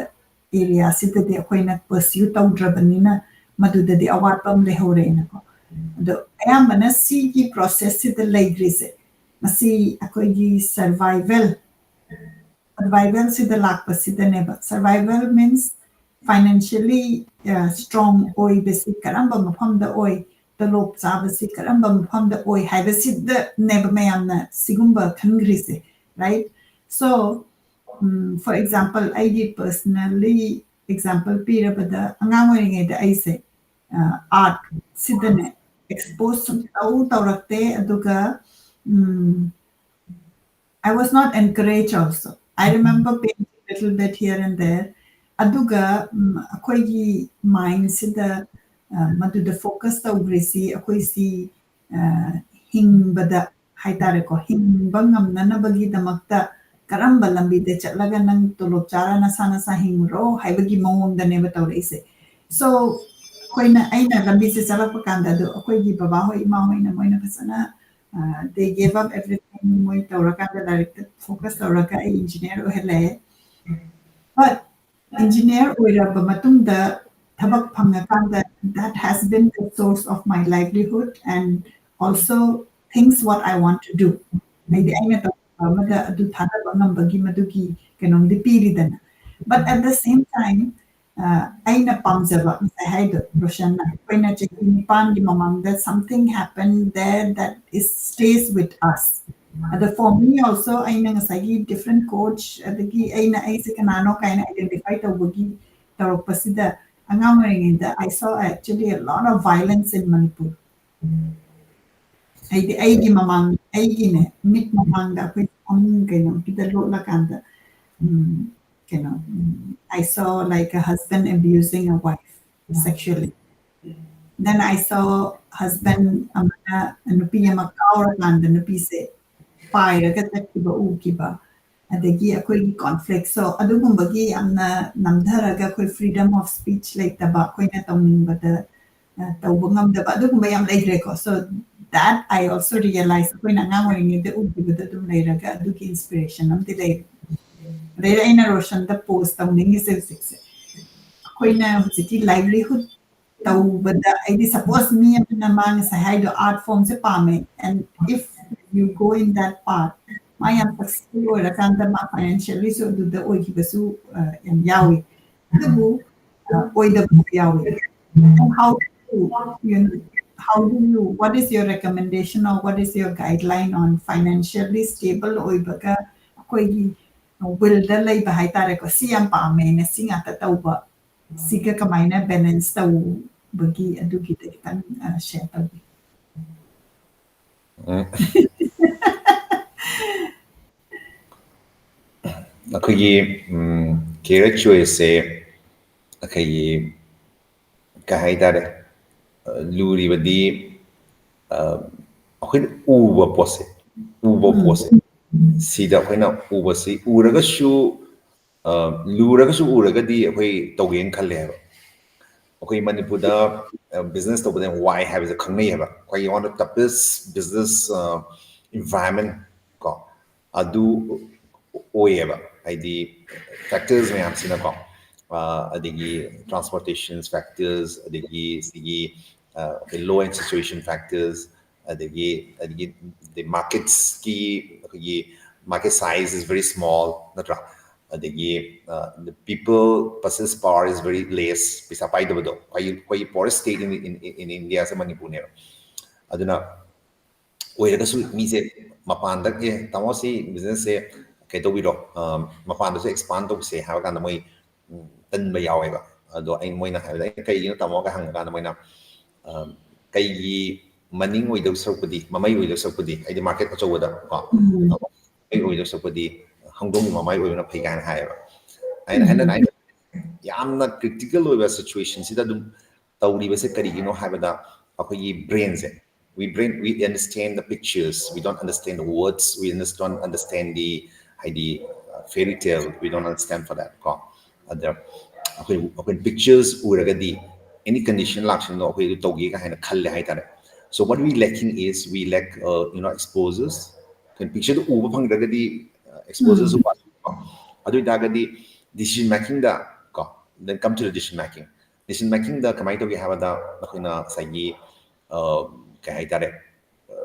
areaꯁꯤꯗꯗꯤ ꯑꯩꯈꯣꯏꯅ pursue ꯇꯧꯗ꯭ꯔꯕꯅꯤꯅ ꯃꯗꯨꯗꯗꯤ ꯑꯋꯥꯠꯄ ꯑꯃ ꯂꯩꯍꯧꯔꯦꯅꯀꯣ꯫ ꯑꯗꯣ ꯑꯌꯥꯝꯕꯅ ꯁꯤꯒꯤ processꯁꯤꯗ ꯂꯩꯈ꯭ꯔꯤꯁꯦ, ꯃꯁꯤ ꯑꯩꯈꯣꯏꯒꯤ survival, survivalꯁꯤꯗ ꯂꯥꯛꯄꯁꯤꯗꯅꯦꯕ꯫ Survival means financially strong ꯑꯣꯏꯕꯁꯤ ꯀꯔꯝꯕ ꯃꯐꯝꯗ ꯑꯣꯏ, ꯇꯣꯂꯣꯞ ꯆꯥꯕꯁꯤ ꯀꯔꯝꯕ ꯃꯐꯝꯗ ꯑꯣꯏ ꯍꯥꯏꯕꯁꯤꯗꯅꯦꯕ ꯃꯌꯥꯝꯅ ꯁꯤꯒꯨꯝꯕ ꯈꯟꯈ꯭ꯔꯤꯁꯦ, right? So, for example, ꯑꯩꯒꯤ personally example ꯄꯤꯔꯕꯗ, ꯑꯉꯥꯡ ꯑꯣꯏꯔꯤꯉꯩꯗ ꯑꯩꯁꯦ artꯁꯤꯗꯅꯦ expose ꯁꯨꯡꯇꯧ ꯇꯧꯔꯛꯇꯦ꯫ ꯑꯗꯨꯒ I was not encouraged also. I remember painting little bit here and there. ꯑꯗꯨꯒ ꯑꯩꯈꯣꯏꯒꯤ mindꯁꯤꯗ ꯃꯗꯨꯗ focus ꯇꯧꯈ꯭ꯔꯤꯁꯤ ꯑꯩꯈꯣꯏꯁꯤ ꯍꯤꯡꯕꯗ ꯍꯥꯏꯇꯥꯔꯦꯀꯣ, ꯍꯤꯡꯕ ꯉꯝꯅꯅꯕꯒꯤꯗꯃꯛꯇ ꯀꯔꯝꯕ ꯂꯝꯕꯤꯗ ꯆꯠꯂꯒ ꯅꯪ ꯇꯣꯂꯣꯞ ꯆꯥꯔ ꯅꯁꯥ ꯅꯁꯥ ꯍꯤꯡꯉꯨꯔꯣ ꯍꯥꯏꯕꯒꯤ ꯃꯑꯣꯡꯗꯅꯦꯕ ꯇꯧꯔꯛꯏꯁꯦ꯫ So ꯑꯩꯈꯣꯏꯅ, ꯑꯩꯅ ꯂꯝꯕꯤꯁꯦ ꯆꯠꯂꯛꯄ ꯀꯥꯟꯗ, ꯑꯗꯣ ꯑꯩꯈꯣꯏꯒꯤ ꯕꯕꯥ ꯍꯣꯏ, ꯏꯃꯥ ꯍꯣꯏꯅ, ꯃꯣꯏꯅ ꯐꯖꯅ, uh, they gave up everything, ꯃꯣꯏ ꯇꯧꯔꯀꯥꯟꯗ, ꯂꯥꯏꯔꯤꯛꯇ focus ꯇꯧꯔꯒ ꯑꯩ engineer ꯑꯣꯏꯍꯜꯂꯛꯑꯦ꯫ But engineer ꯑꯣꯏꯔꯕ ꯃꯇꯨꯡꯗ, ꯊꯕꯛ ꯐꯪꯉꯀꯥꯟꯗ, that has been the source of my livelihood and also things what I want to do. ꯍꯥꯏꯗꯤ ꯑꯩꯅ ꯇꯧꯕ ꯑꯃꯗ ꯑꯗꯨ ꯊꯥꯗꯕ ꯉꯝꯕꯒꯤ ꯃꯗꯨꯒꯤ ꯀꯩꯅꯣꯝꯗꯤ ꯄꯤꯔꯤꯗꯅ꯫ But at the same time, ꯑ, ꯑꯩꯅ ꯄꯥꯝꯖꯕ, ꯉꯁꯥꯏ ꯍꯥꯏꯗꯣ, ꯔꯣꯁꯟꯅ, ꯑꯩꯈꯣꯏꯅ ꯆꯍꯤ ꯅꯤꯄꯥꯟꯒꯤ ꯃꯃꯥꯡꯗ something happened there that is stays with us. ꯑꯗ for me also, ꯑꯩꯅ ꯉꯁꯥꯏꯒꯤ different coach, ꯑꯗꯒꯤ ꯑꯩꯅ ꯑꯩꯁꯦ ꯀꯅꯥꯅꯣ ꯀꯥꯏꯅ identify ꯇꯧꯕꯒꯤ ꯇꯧꯔꯛꯄꯁꯤꯗ, ꯑꯉꯥꯡ ꯑꯣꯏꯔꯤꯉꯩꯗ I saw actually a lot of violence in Manipur. ꯍꯥꯏꯗꯤ ꯑꯩꯒꯤ ꯃꯃꯥꯡ, ꯑꯩꯒꯤꯅꯦ, ꯃꯤꯠ ꯃꯃꯥꯡꯗ ꯑꯩꯈꯣꯏ ꯐꯃꯨꯡ ꯀꯩꯅꯣꯒꯤꯗ ꯂꯣꯠꯂꯀꯥꯟꯗ, ꯎꯝ, ꯀꯩꯅꯣ, ꯎꯝ, I saw like a husband abusing a wife sexually. Then I saw husband ꯑꯃꯅ ꯅꯨꯄꯤ ꯑꯃ ꯀꯥꯎꯔꯀꯥꯟꯗ ꯅꯨꯄꯤꯁꯦ ꯄꯥꯏꯔꯒ ꯆꯠꯈꯤꯕ ꯎꯈꯤꯕ꯫ ꯑꯗꯒꯤ ꯑꯩꯈꯣꯏꯒꯤ conflict, so ꯑꯗꯨꯒꯨꯝꯕꯒꯤ ꯌꯥꯝꯅ ꯅꯝꯊꯔꯒ ꯑꯩꯈꯣꯏ freedom of speech ꯂꯩꯇꯕ, ꯑꯩꯈꯣꯏꯅ ꯇꯧꯅꯤꯡꯕꯗ, ꯑ, ꯇꯧꯕ ꯉꯝꯗꯕ, ꯑꯗꯨꯒꯨꯝꯕ ꯌꯥꯝ ꯂꯩꯈ꯭ꯔꯦꯀꯣ꯫ So that I also realize, ꯑꯩꯈꯣꯏꯅ ꯑꯉꯥꯡ ꯑꯣꯏꯔꯤꯉꯩꯗ ꯎꯈꯤꯕꯗ ꯑꯗꯨꯝ ꯂꯩꯔꯒ ꯑꯗꯨꯒꯤ inspiration ꯑꯃꯗꯤ ꯂꯩꯔꯦ꯫ ꯑꯗꯩꯗ ꯑꯩꯅ ꯔꯣꯁꯟꯗ pose ꯇꯧꯅꯤꯡꯉꯤꯁꯦ ꯍꯧꯖꯤꯛꯁꯦ, ꯑꯩꯈꯣꯏꯅ ꯍꯧꯖꯤꯛꯀꯤ livelihood ꯇꯧꯕꯗ, ꯑꯩꯗꯤ suppose ꯃꯤ ꯑꯃꯅ ꯃꯥ ꯉꯁꯥꯏ ꯍꯥꯏꯗꯣ art formꯁꯦ ꯄꯥꯝꯃꯦ, and if you go in that path, ꯃꯥ ꯌꯥꯝ successful ꯑꯣꯏꯔꯀꯥꯟꯗ ꯃꯥ financiallyꯁꯨ ꯑꯗꯨꯗ ꯑꯣꯏꯈꯤꯕꯁꯨ, ꯑ, ꯌꯥꯝ ꯌꯥꯎꯏ꯫ ꯑꯗꯨꯕꯨ, ꯑ, ꯑꯣꯏꯗꯕꯁꯨ ꯌꯥꯎꯏ꯫ And how do you, you know, how do you, what is your recommendation or what is your guideline on financially stable ꯑꯣꯏꯕꯒ ꯑꯩꯈꯣꯏꯒꯤ willꯗ ꯂꯩꯕ ꯍꯥꯏꯇꯥꯔꯦꯀꯣ, ꯁꯤ ꯌꯥꯝ ꯄꯥꯝꯃꯦꯅ ꯁꯤ ꯉꯥꯛꯇ ꯇꯧꯕ, ꯁꯤꯒ ꯀꯃꯥꯏꯅ balance ꯇꯧꯕꯒꯤ, ꯑꯗꯨꯒꯤꯗ ꯈꯤꯇꯪ, ꯑ, share ꯇꯧꯕꯤꯌꯨ꯫ ꯎꯝ꯫ ꯑꯩꯈꯣꯏꯒꯤ, ꯎꯝ, career choiceꯁꯦ ꯑꯩꯈꯣꯏꯒꯤ, ꯀꯩ ꯍꯥꯏꯇꯥꯔꯦ, ꯑ, ꯂꯨꯔꯤꯕꯗꯤ, ꯑ, ꯑꯩꯈꯣꯏꯅ ꯎꯕ ꯄꯣꯠꯁꯦ, ꯎꯕ ꯎꯝ꯫ ꯄꯣꯠꯁꯦ, ꯁꯤꯗ ꯑꯩꯈꯣꯏꯅ ꯎꯕꯁꯤ ꯎꯔꯒꯁꯨ, ꯑ, ꯂꯨꯔꯒꯁꯨ ꯎꯔꯒꯗꯤ ꯑꯩꯈꯣꯏ ꯇꯧꯒꯦꯅ ꯈꯜꯂꯦ ꯍꯥꯏꯕ꯫ ꯑꯩꯈꯣꯏ ꯃꯅꯤꯄꯨꯔꯗ, ꯑ, business ꯇꯧꯕꯗ ꯌꯥꯝ ꯋꯥꯏ ꯍꯥꯏꯕꯁꯦ ꯈꯪꯅꯩ ꯍꯥꯏꯕ꯫ ꯑꯩꯈꯣꯏꯒꯤ one of the toughest business, ꯑ, environment ꯀꯣ, ꯑꯗꯨ ꯑꯣꯏꯌꯦꯕ꯫ ꯍꯥꯏꯗꯤ factors ꯃꯌꯥꯝꯁꯤꯅꯀꯣ, ꯑ, ꯑꯗꯒꯤ transportation factors, ꯑꯗꯒꯤ ꯁꯤꯒꯤ, ꯑ, ꯑꯩꯈꯣꯏ law and situation factors, ꯑꯗꯒꯤ, ꯑꯗꯒꯤ the markets ꯀꯤ ꯑꯩꯈꯣꯏꯒꯤ market size is very small, ꯅꯠꯇ꯭ꯔꯥ? ꯑꯗꯒꯤ, ꯑ, the people purchase power is very less, ꯄꯩꯁꯥ ꯄꯥꯏꯗꯕꯗꯣ꯫ ꯑꯩꯈꯣꯏ, ꯑꯩꯈꯣꯏꯒꯤ poorest state in, in, in India ꯁꯦ ꯃꯅꯤꯄꯨꯔꯅꯦꯕ꯫ ꯑꯗꯨꯅ ꯑꯣꯏꯔꯒꯁꯨ ꯃꯤꯁꯦ ꯃꯄꯥꯟꯗ, "ꯑꯦ, ꯇꯥꯃꯣ, ꯁꯤ business ꯁꯦ ꯀꯩ ꯇꯧꯕꯤꯔꯣ, ꯑ, ꯃꯄꯥꯟꯗꯁꯨ expand ꯇꯧꯁꯦ" ꯍꯥꯏꯕ ꯀꯥꯟꯗ ꯃꯣꯏ, ꯎꯝ, ꯇꯟꯕ ꯌꯥꯎꯋꯦꯕ꯫ ꯑꯗꯣ ꯑꯩ, ꯃꯣꯏꯅ ꯍꯥꯏꯕꯗ, "ꯑꯩꯅ ꯀꯩꯒꯤꯅꯣ, ꯇꯥꯃꯣ?" ꯀ ꯍꯪꯉꯀꯥꯟꯗ ꯃꯣꯏꯅ, ꯑ, "ꯀꯩꯒꯤ ꯃꯅꯤꯡ ꯑꯣꯏꯗꯧ ꯁꯔꯨꯛꯄꯨꯗꯤ, ꯃꯃꯩ ꯑꯣꯏꯗꯧ ꯁꯔꯨꯛꯄꯨꯗꯤ, ꯍꯥꯏꯗꯤ market ꯑꯆꯧꯕꯗ ꯀꯣ, ꯎꯝ꯫ ꯃꯃꯩ ꯑꯣꯏꯗꯧ ꯁꯔꯨꯛꯄꯨꯗꯤ ꯍꯧꯗꯣꯡꯒꯤ ꯃꯃꯥꯏ ꯑꯣꯏꯕꯅ ꯐꯩ" ꯀꯥꯏꯅ ꯍꯥꯏꯌꯦꯕ꯫ ꯑꯩꯅ, ꯑꯩꯅ, ꯎꯝ꯫ ꯑꯩꯅ ꯌꯥꯝꯅ critical ꯑꯣꯏꯕ situation ꯁꯤꯗ ꯑꯗꯨꯝ ꯇꯧꯔꯤꯕꯁꯦ ꯀꯔꯤꯒꯤꯅꯣ ꯍꯥꯏꯕꯗ, ꯑꯩꯈꯣꯏꯒꯤ brain say, we brain, we understand the pictures, we don't understand the words, we understand, don't understand the, ꯍꯥꯏꯗꯤ, uh, fairy tale, we don't understand for that ꯀꯣ꯫ ꯑꯗ ꯑꯩꯈꯣꯏ, ꯑꯩꯈꯣꯏ pictures ꯎꯔꯒꯗꯤ any condition ꯂꯥꯛꯁꯤꯅꯣ ꯑꯩꯈꯣꯏ ꯑꯗꯨ ꯇꯧꯒꯦ ꯀꯥꯏꯅ ꯈꯜꯂꯦ ꯍꯥꯏꯇꯥꯔꯦ꯫ So what we lacking is we lack, uh, you know, exposures. ꯑꯩꯈꯣꯏ picture ꯗꯨ ꯎꯕ ꯐꯪꯗ꯭ꯔꯒꯗꯤ, uh, exposures ꯎꯝ꯫ ꯋꯥꯠꯂꯤꯀꯣ꯫ ꯑꯗꯨ ꯑꯣꯏꯇꯥꯔꯒꯗꯤ decision making ꯗ ꯀꯣ, then come to the decision making. Decision making ꯗ ꯀꯃꯥꯏꯅ ꯇꯧꯒꯦ ꯍꯥꯏꯕꯗ ꯑꯩꯈꯣꯏꯅ ꯉꯁꯥꯏꯒꯤ, ꯑ, ꯀꯩ ꯍꯥꯏꯇꯥꯔꯦ, ꯑ,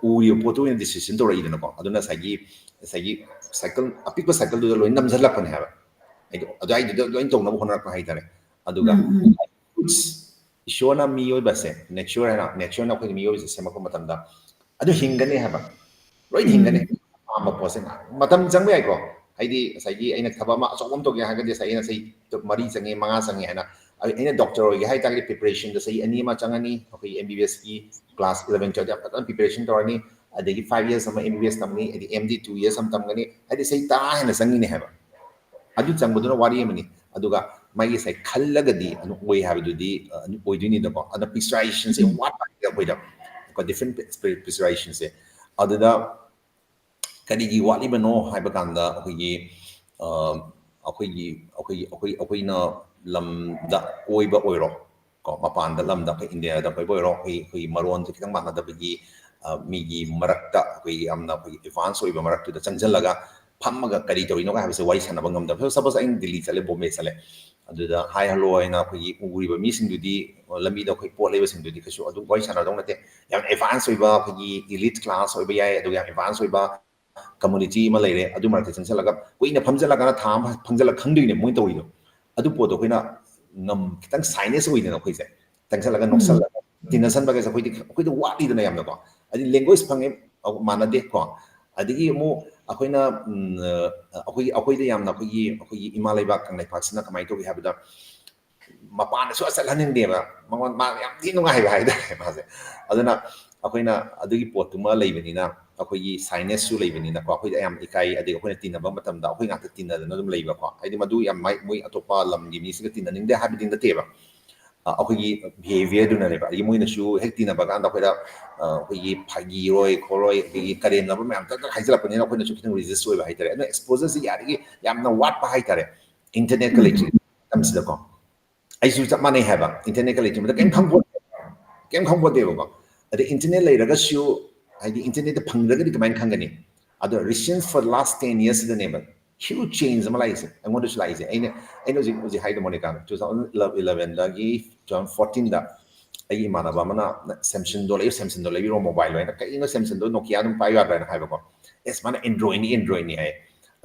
ꯎꯔꯤꯕ ꯄꯣꯠꯇꯨ ꯑꯣꯏꯅ decision ꯇꯧꯔꯛꯏꯗꯅꯀꯣ꯫ ꯑꯗꯨꯅ ꯉꯁꯥꯏꯒꯤ, ꯉꯁꯥꯏꯒꯤ circle, ꯑꯄꯤꯛꯄ circle ꯗꯨꯗ ꯂꯣꯏ ꯅꯝꯁꯤꯜꯂꯛꯄꯅꯦ ꯍꯥꯏꯕ꯫ ꯍꯥꯏꯗꯤ ꯑꯗꯨꯋꯥꯏꯗꯨꯗ ꯂꯣꯏ ꯇꯧꯅꯕ ꯍꯣꯠꯅꯔꯛꯄ ꯍꯥꯏꯇꯥꯔꯦ꯫ ꯑꯗꯨꯒ ꯎꯝ, ꯎꯝ꯫ Roots, ꯏꯁꯣꯔꯅ ꯃꯤꯑꯣꯏꯕꯁꯦ, nature ꯍꯥꯏꯅ, nature ꯅ ꯑꯩꯈꯣꯏꯒꯤ ꯃꯤꯑꯣꯏꯕꯁꯦ ꯁꯦꯝꯃꯛꯄ ꯃꯇꯝꯗ ꯑꯗꯨ ꯍꯤꯡꯒꯅꯤ ꯍꯥꯏꯕ, ꯂꯣꯏ ꯎꯝ꯫ ꯍꯤꯡꯒꯅꯤ꯫ ꯑꯄꯥꯝꯕ ꯄꯣꯠꯁꯦ ꯃꯇꯝ ꯆꯪꯕ ꯌꯥꯏꯀꯣ꯫ ꯍꯥꯏꯗꯤ ꯉꯁꯥꯏꯒꯤ ꯑꯩꯅ ꯊꯕꯛ ꯑꯃ ꯑꯆꯧꯕ ꯑꯃ ꯇꯧꯒꯦ ꯍꯥꯏꯔꯒꯗꯤ ꯉꯁꯥꯏ ꯑꯩꯅ ꯆꯍꯤ ꯃꯔꯤ ꯆꯪꯉꯦ, ꯃꯉꯥ ꯆꯪꯉꯦ ꯍꯥꯏꯅ, ꯑꯩ-, ꯑꯩꯅ doctor ꯑꯣꯏꯒꯦ ꯍꯥꯏ ꯇꯥꯔꯒꯗꯤ preparation ꯗ ꯆꯍꯤ ꯑꯅꯤ ꯑꯃ ꯆꯪꯉꯅꯤ꯫ ꯑꯩꯈꯣꯏꯒꯤ M B B S ꯀꯤ class eleven, twelve ꯌꯥꯝ ꯐꯖꯅ preparation ꯇꯧꯔꯅꯤ꯫ ꯑꯗꯒꯤ five years ꯑꯃ M B B S ꯇꯝꯒꯅꯤ, ꯑꯗꯒꯤ M D two years ꯑꯃ ꯇꯝꯒꯅꯤ꯫ ꯍꯥꯏꯗꯤ ꯆꯍꯤ ꯇꯔꯥ ꯍꯦꯟꯅ ꯆꯪꯉꯤꯅꯦ ꯍꯥꯏꯕ꯫ ꯑꯗꯨ ꯆꯪꯕꯗꯨꯅ ꯋꯥꯔꯤ ꯑꯃꯅꯤ꯫ ꯑꯗꯨꯒ ꯃꯥꯒꯤ ꯉꯁꯥꯏ ꯈꯜꯂꯒꯗꯤ ꯑꯗꯨꯝ ꯑꯣꯏ ꯍꯥꯏꯕꯗꯨꯗꯤ, ꯑ, ꯑꯗꯨꯝ ꯑꯣꯏꯗꯣꯏꯅꯤꯗꯀꯣ꯫ ꯑꯗ picturization ꯁꯦ ꯎꯝ꯫ ꯋꯥꯠꯄ ꯑꯩꯈꯣꯏꯗ꯫ ꯀꯣ, ꯗꯤꯐ꯭ꯔꯦꯟ ꯄ꯭ꯔꯤꯁꯀ꯭ꯔꯤꯞꯁꯟꯁꯦ꯫ ꯑꯗꯨꯗ ꯀꯔꯤꯒꯤ ꯋꯥꯠꯂꯤꯕꯅꯣ ꯍꯥꯏꯕ ꯀꯥꯟꯗ ꯑꯩꯈꯣꯏꯒꯤ ꯑ, ꯑꯩꯈꯣꯏꯒꯤ ꯑꯩꯈꯣꯏꯒꯤ ꯑꯩꯈꯣꯏ ꯑꯩꯈꯣꯏꯅ ꯂꯝꯗ ꯀꯣꯏꯕ ꯑꯣꯏꯔꯣ, ꯀꯣ, ꯃꯄꯥꯟꯗ ꯂꯝꯗ ꯑꯩꯈꯣꯏ ꯏꯟꯗꯤꯌꯥꯗ ꯀꯣꯏꯕ ꯑꯣꯏꯔꯣ, ꯑꯩꯈꯣꯏ ꯑꯩꯈꯣꯏꯒꯤ ꯃꯔꯣꯟꯁꯦ ꯈꯤꯇꯪ ꯃꯥꯟꯅꯗꯕꯒꯤ ꯑ, ꯃꯤꯒꯤ ꯃꯔꯛꯇ ꯑꯩꯈꯣꯏꯒꯤ ꯌꯥꯝꯅ ꯑꯩꯈꯣꯏꯒꯤ ꯑꯦꯗꯚꯥꯟꯁ ꯑꯣꯏꯕ ꯃꯔꯛꯇꯨꯗ ꯆꯪꯁꯤꯜꯂꯒ ꯐꯝꯃꯒ ꯀꯔꯤ ꯇꯧꯔꯤꯅꯣꯒ ꯍꯥꯏꯕꯁꯦ ꯋꯥꯔꯤ ꯁꯥꯟꯅꯕ ꯉꯝꯗꯕ꯫ ꯁꯄꯣꯁ ꯑꯩꯅ ꯗꯤꯜꯂꯤ ꯆꯠꯂꯦ, ꯕꯣꯝꯕꯦ ꯆꯠꯂꯦ, ꯑꯗꯨꯗ ꯍꯥꯏ ꯍꯜꯂꯣ ꯍꯥꯏꯅ ꯑꯩꯈꯣꯏꯒꯤ ꯎꯔꯤꯕ ꯃꯤꯁꯤꯡꯗꯨꯗꯤ, ꯂꯝꯕꯤꯗ ꯑꯩꯈꯣꯏ ꯄꯣꯠ ꯂꯩꯕꯁꯤꯡꯗꯨꯗꯤ ꯀꯩꯁꯨ ꯑꯗꯨꯝ ꯋꯥꯔꯤ ꯁꯥꯟꯅꯗꯧ ꯅꯠꯇꯦ꯫ ꯌꯥꯝ ꯑꯦꯗꯚꯥꯟꯁ ꯑꯣꯏꯕ ꯑꯩꯈꯣꯏꯒꯤ ꯏꯂꯤꯠ ꯀ꯭ꯂꯥꯁ ꯑꯣꯏꯕ ꯌꯥꯏ, ꯑꯗꯨꯒ ꯌꯥꯝ ꯑꯦꯗꯚꯥꯟꯁ ꯑꯣꯏꯕ ꯀꯝꯃꯨꯅꯤꯇꯤ ꯑꯃ ꯂꯩꯔꯦ, ꯑꯗꯨ ꯃꯔꯛꯇ ꯆꯪꯁꯤꯜꯂꯒ ꯀꯨꯏꯅ ꯐꯝꯖꯜꯂꯒꯅ ꯊꯥ ꯑꯃ ꯐꯝꯖꯜꯂꯒ ꯈꯪꯗꯣꯏꯅꯦ ꯃꯣꯏꯅ ꯇꯧꯔꯤꯗꯣ꯫ ꯑꯗꯨ ꯄꯣꯠꯇꯣ ꯑꯩꯈꯣꯏꯅ ꯉꯝ ꯈꯤꯇꯪ ꯁꯥꯏꯅꯦꯁ ꯑꯣꯏꯗꯅ ꯑꯩꯈꯣꯏꯁꯦ ꯆꯪꯁꯜꯂꯒ ꯎꯝ꯫ ꯅꯣꯛꯁꯜꯂꯒ ꯇꯤꯟꯅꯁꯟꯕꯒꯩꯁꯦ ꯑꯩꯈꯣꯏꯗꯤ ꯑꯩꯈꯣꯏꯗ ꯋꯥꯠꯂꯤꯗꯅ ꯌꯥꯝꯅꯀꯣ꯫ ꯍꯥꯏꯗꯤ ꯂꯦꯡꯒ꯭ꯋꯦꯖ ꯐꯪꯉꯦ, ꯑ, ꯃꯥꯟꯅꯗꯦꯀꯣ꯫ ꯑꯗꯒꯤ ꯑꯃꯨꯛ ꯑꯩꯈꯣꯏꯅ, ꯎꯝ, ꯑ, ꯑꯩꯈꯣꯏꯒꯤ, ꯑꯩꯈꯣꯏꯗ ꯌꯥꯝꯅ ꯑꯩꯈꯣꯏꯒꯤ, ꯑꯩꯈꯣꯏꯒꯤ ꯏꯃꯥ ꯂꯩꯕꯥꯛ ꯀꯪꯂꯩꯄꯥꯛꯁꯤꯅ ꯀꯃꯥꯏꯅ ꯇꯧꯒꯦ ꯍꯥꯏꯕꯗ ꯃꯄꯥꯟꯗꯁꯨ ꯆꯠꯍꯟꯅꯤꯡꯗꯦꯕ꯫ ꯃꯉꯣꯟ-, ꯃꯥ ꯌꯥꯝ ꯊꯤ ꯅꯨꯡꯉꯥꯏꯕ ꯍꯥꯏꯇꯥꯔꯦ ꯃꯥꯁꯦ꯫ ꯑꯗꯨꯅ ꯑꯩꯈꯣꯏꯅ ꯑꯗꯨꯒꯤ ꯄꯣꯠꯇꯨꯃ ꯂꯩꯕꯅꯤꯅ, ꯑꯩꯈꯣꯏꯒꯤ ꯁꯥꯏꯅꯦꯁꯁꯨ ꯂꯩꯕꯅꯤꯅꯀꯣ, ꯑꯩꯈꯣꯏꯗ ꯌꯥꯝ ꯏꯀꯥꯏ, ꯑꯗꯒꯤ ꯑꯩꯈꯣꯏꯅ ꯇꯤꯟꯅꯕ ꯃꯇꯝꯗ ꯑꯩꯈꯣꯏ ꯉꯥꯛꯇ ꯇꯤꯟꯅꯗꯅ ꯑꯗꯨꯝ ꯂꯩꯕꯀꯣ꯫ ꯍꯥꯏꯗꯤ ꯃꯗꯨ ꯌꯥꯝ ꯃꯥꯏ-, ꯃꯣꯏ ꯑꯇꯣꯞꯄ ꯂꯝꯒꯤ ꯃꯤꯁꯤꯡꯒ ꯇꯤꯟꯅꯅꯤꯡꯗꯦ ꯍꯥꯏꯕꯗꯤ ꯅꯠꯇꯦꯕ꯫ ꯑ, ꯑꯩꯈꯣꯏꯒꯤ ꯕꯤꯍꯦꯕꯤꯌꯔꯗꯨꯅꯅꯦꯕ꯫ ꯑꯗꯒꯤ ꯃꯣꯏꯅꯁꯨ ꯍꯦꯛ ꯇꯤꯟꯅꯕ ꯀꯥꯟꯗ ꯑꯩꯈꯣꯏꯗ, ꯑ, ꯑꯩꯈꯣꯏꯒꯤ ꯐꯥꯒꯤꯔꯣꯏ ꯈꯣꯠꯂꯣꯏ, ꯑꯗꯒꯤ ꯀꯔꯦꯝꯅꯕ ꯃꯌꯥꯝ ꯇꯛ ꯇꯛ ꯍꯥꯏꯖꯤꯜꯂꯛꯄꯅꯤꯅ ꯑꯩꯈꯣꯏꯅꯁꯨ ꯈꯤꯇꯪ ꯔꯤꯖꯤꯁ ꯑꯣꯏꯕ ꯍꯥꯏꯇꯥꯔꯦ꯫ ꯑꯗꯨꯅ ꯑꯦꯛꯁꯄꯣꯖꯔꯁꯦ ꯌꯥꯔꯤꯒꯩ ꯌꯥꯝꯅ ꯋꯥꯠꯄ ꯍꯥꯏꯇꯥꯔꯦ, ꯏꯟꯇꯔꯅꯦꯠꯀ ꯎꯝ꯫ ꯂꯩꯇ꯭ꯔꯤꯉꯩ ꯃꯇꯝꯁꯤꯗꯀꯣ꯫ ꯑꯩꯁꯨ ꯆꯞ ꯃꯥꯟꯅꯩ ꯍꯥꯏꯕ, ꯏꯟꯇꯔꯅꯦꯠꯀ ꯂꯩꯇ꯭ꯔꯤꯉꯩꯗ ꯀꯩꯝ ꯈꯪꯄꯣꯠꯇꯦ, ꯀꯩꯝ ꯈꯪꯄꯣꯠꯇꯦꯕꯀꯣ꯫ ꯑꯗꯩ ꯏꯟꯇꯔꯅꯦꯠ ꯂꯩꯔꯒꯁꯨ, ꯍꯥꯏꯗꯤ ꯏꯟꯇꯔꯅꯦꯠꯇ ꯐꯪꯗ꯭ꯔꯒꯗꯤ ꯀꯃꯥꯏꯅ ꯈꯪꯒꯅꯤ? ꯑꯗꯣ recent for last ten years ꯁꯤꯗꯅꯦꯕ huge change ꯑꯃ ꯂꯥꯛꯏꯁꯦ, ꯑꯩꯉꯣꯟꯗꯁꯨ ꯂꯥꯛꯏꯁꯦ꯫ ꯑꯩꯅ, ꯑꯩꯅ ꯍꯧꯖꯤꯛ, ꯍꯧꯖꯤꯛ ꯍꯥꯏꯗꯣ ꯃꯣꯅꯤꯀꯥꯅ, two thousand eleven ꯗꯒꯤ two thousand fourteen ꯗ ꯑꯩꯒꯤ ꯏꯃꯥꯟꯅꯕ ꯑꯃꯅ ꯁꯦꯝꯁꯪꯗꯣ ꯂꯩꯌꯨ, ꯁꯦꯝꯁꯪꯗꯣ ꯂꯩꯕꯤꯔꯣ, ꯃꯣꯕꯥꯏꯜ ꯑꯣꯏꯅ꯫ ꯀꯩꯅꯣ ꯁꯦꯝꯁꯪꯗꯣ, ꯅꯣꯀꯤꯌꯥ ꯑꯗꯨꯝ ꯄꯥꯏꯌꯨ ꯌꯥꯗ꯭ꯔꯥ ꯍꯥꯏꯅ ꯍꯥꯏꯕꯀꯣ꯫ ꯑꯦꯁ, ꯃꯥꯅ ꯑꯦꯟꯗ꯭ꯔꯣꯏꯗꯅꯤ, ꯑꯦꯟꯗ꯭ꯔꯣꯏꯗꯅꯤ ꯍꯥꯏ꯫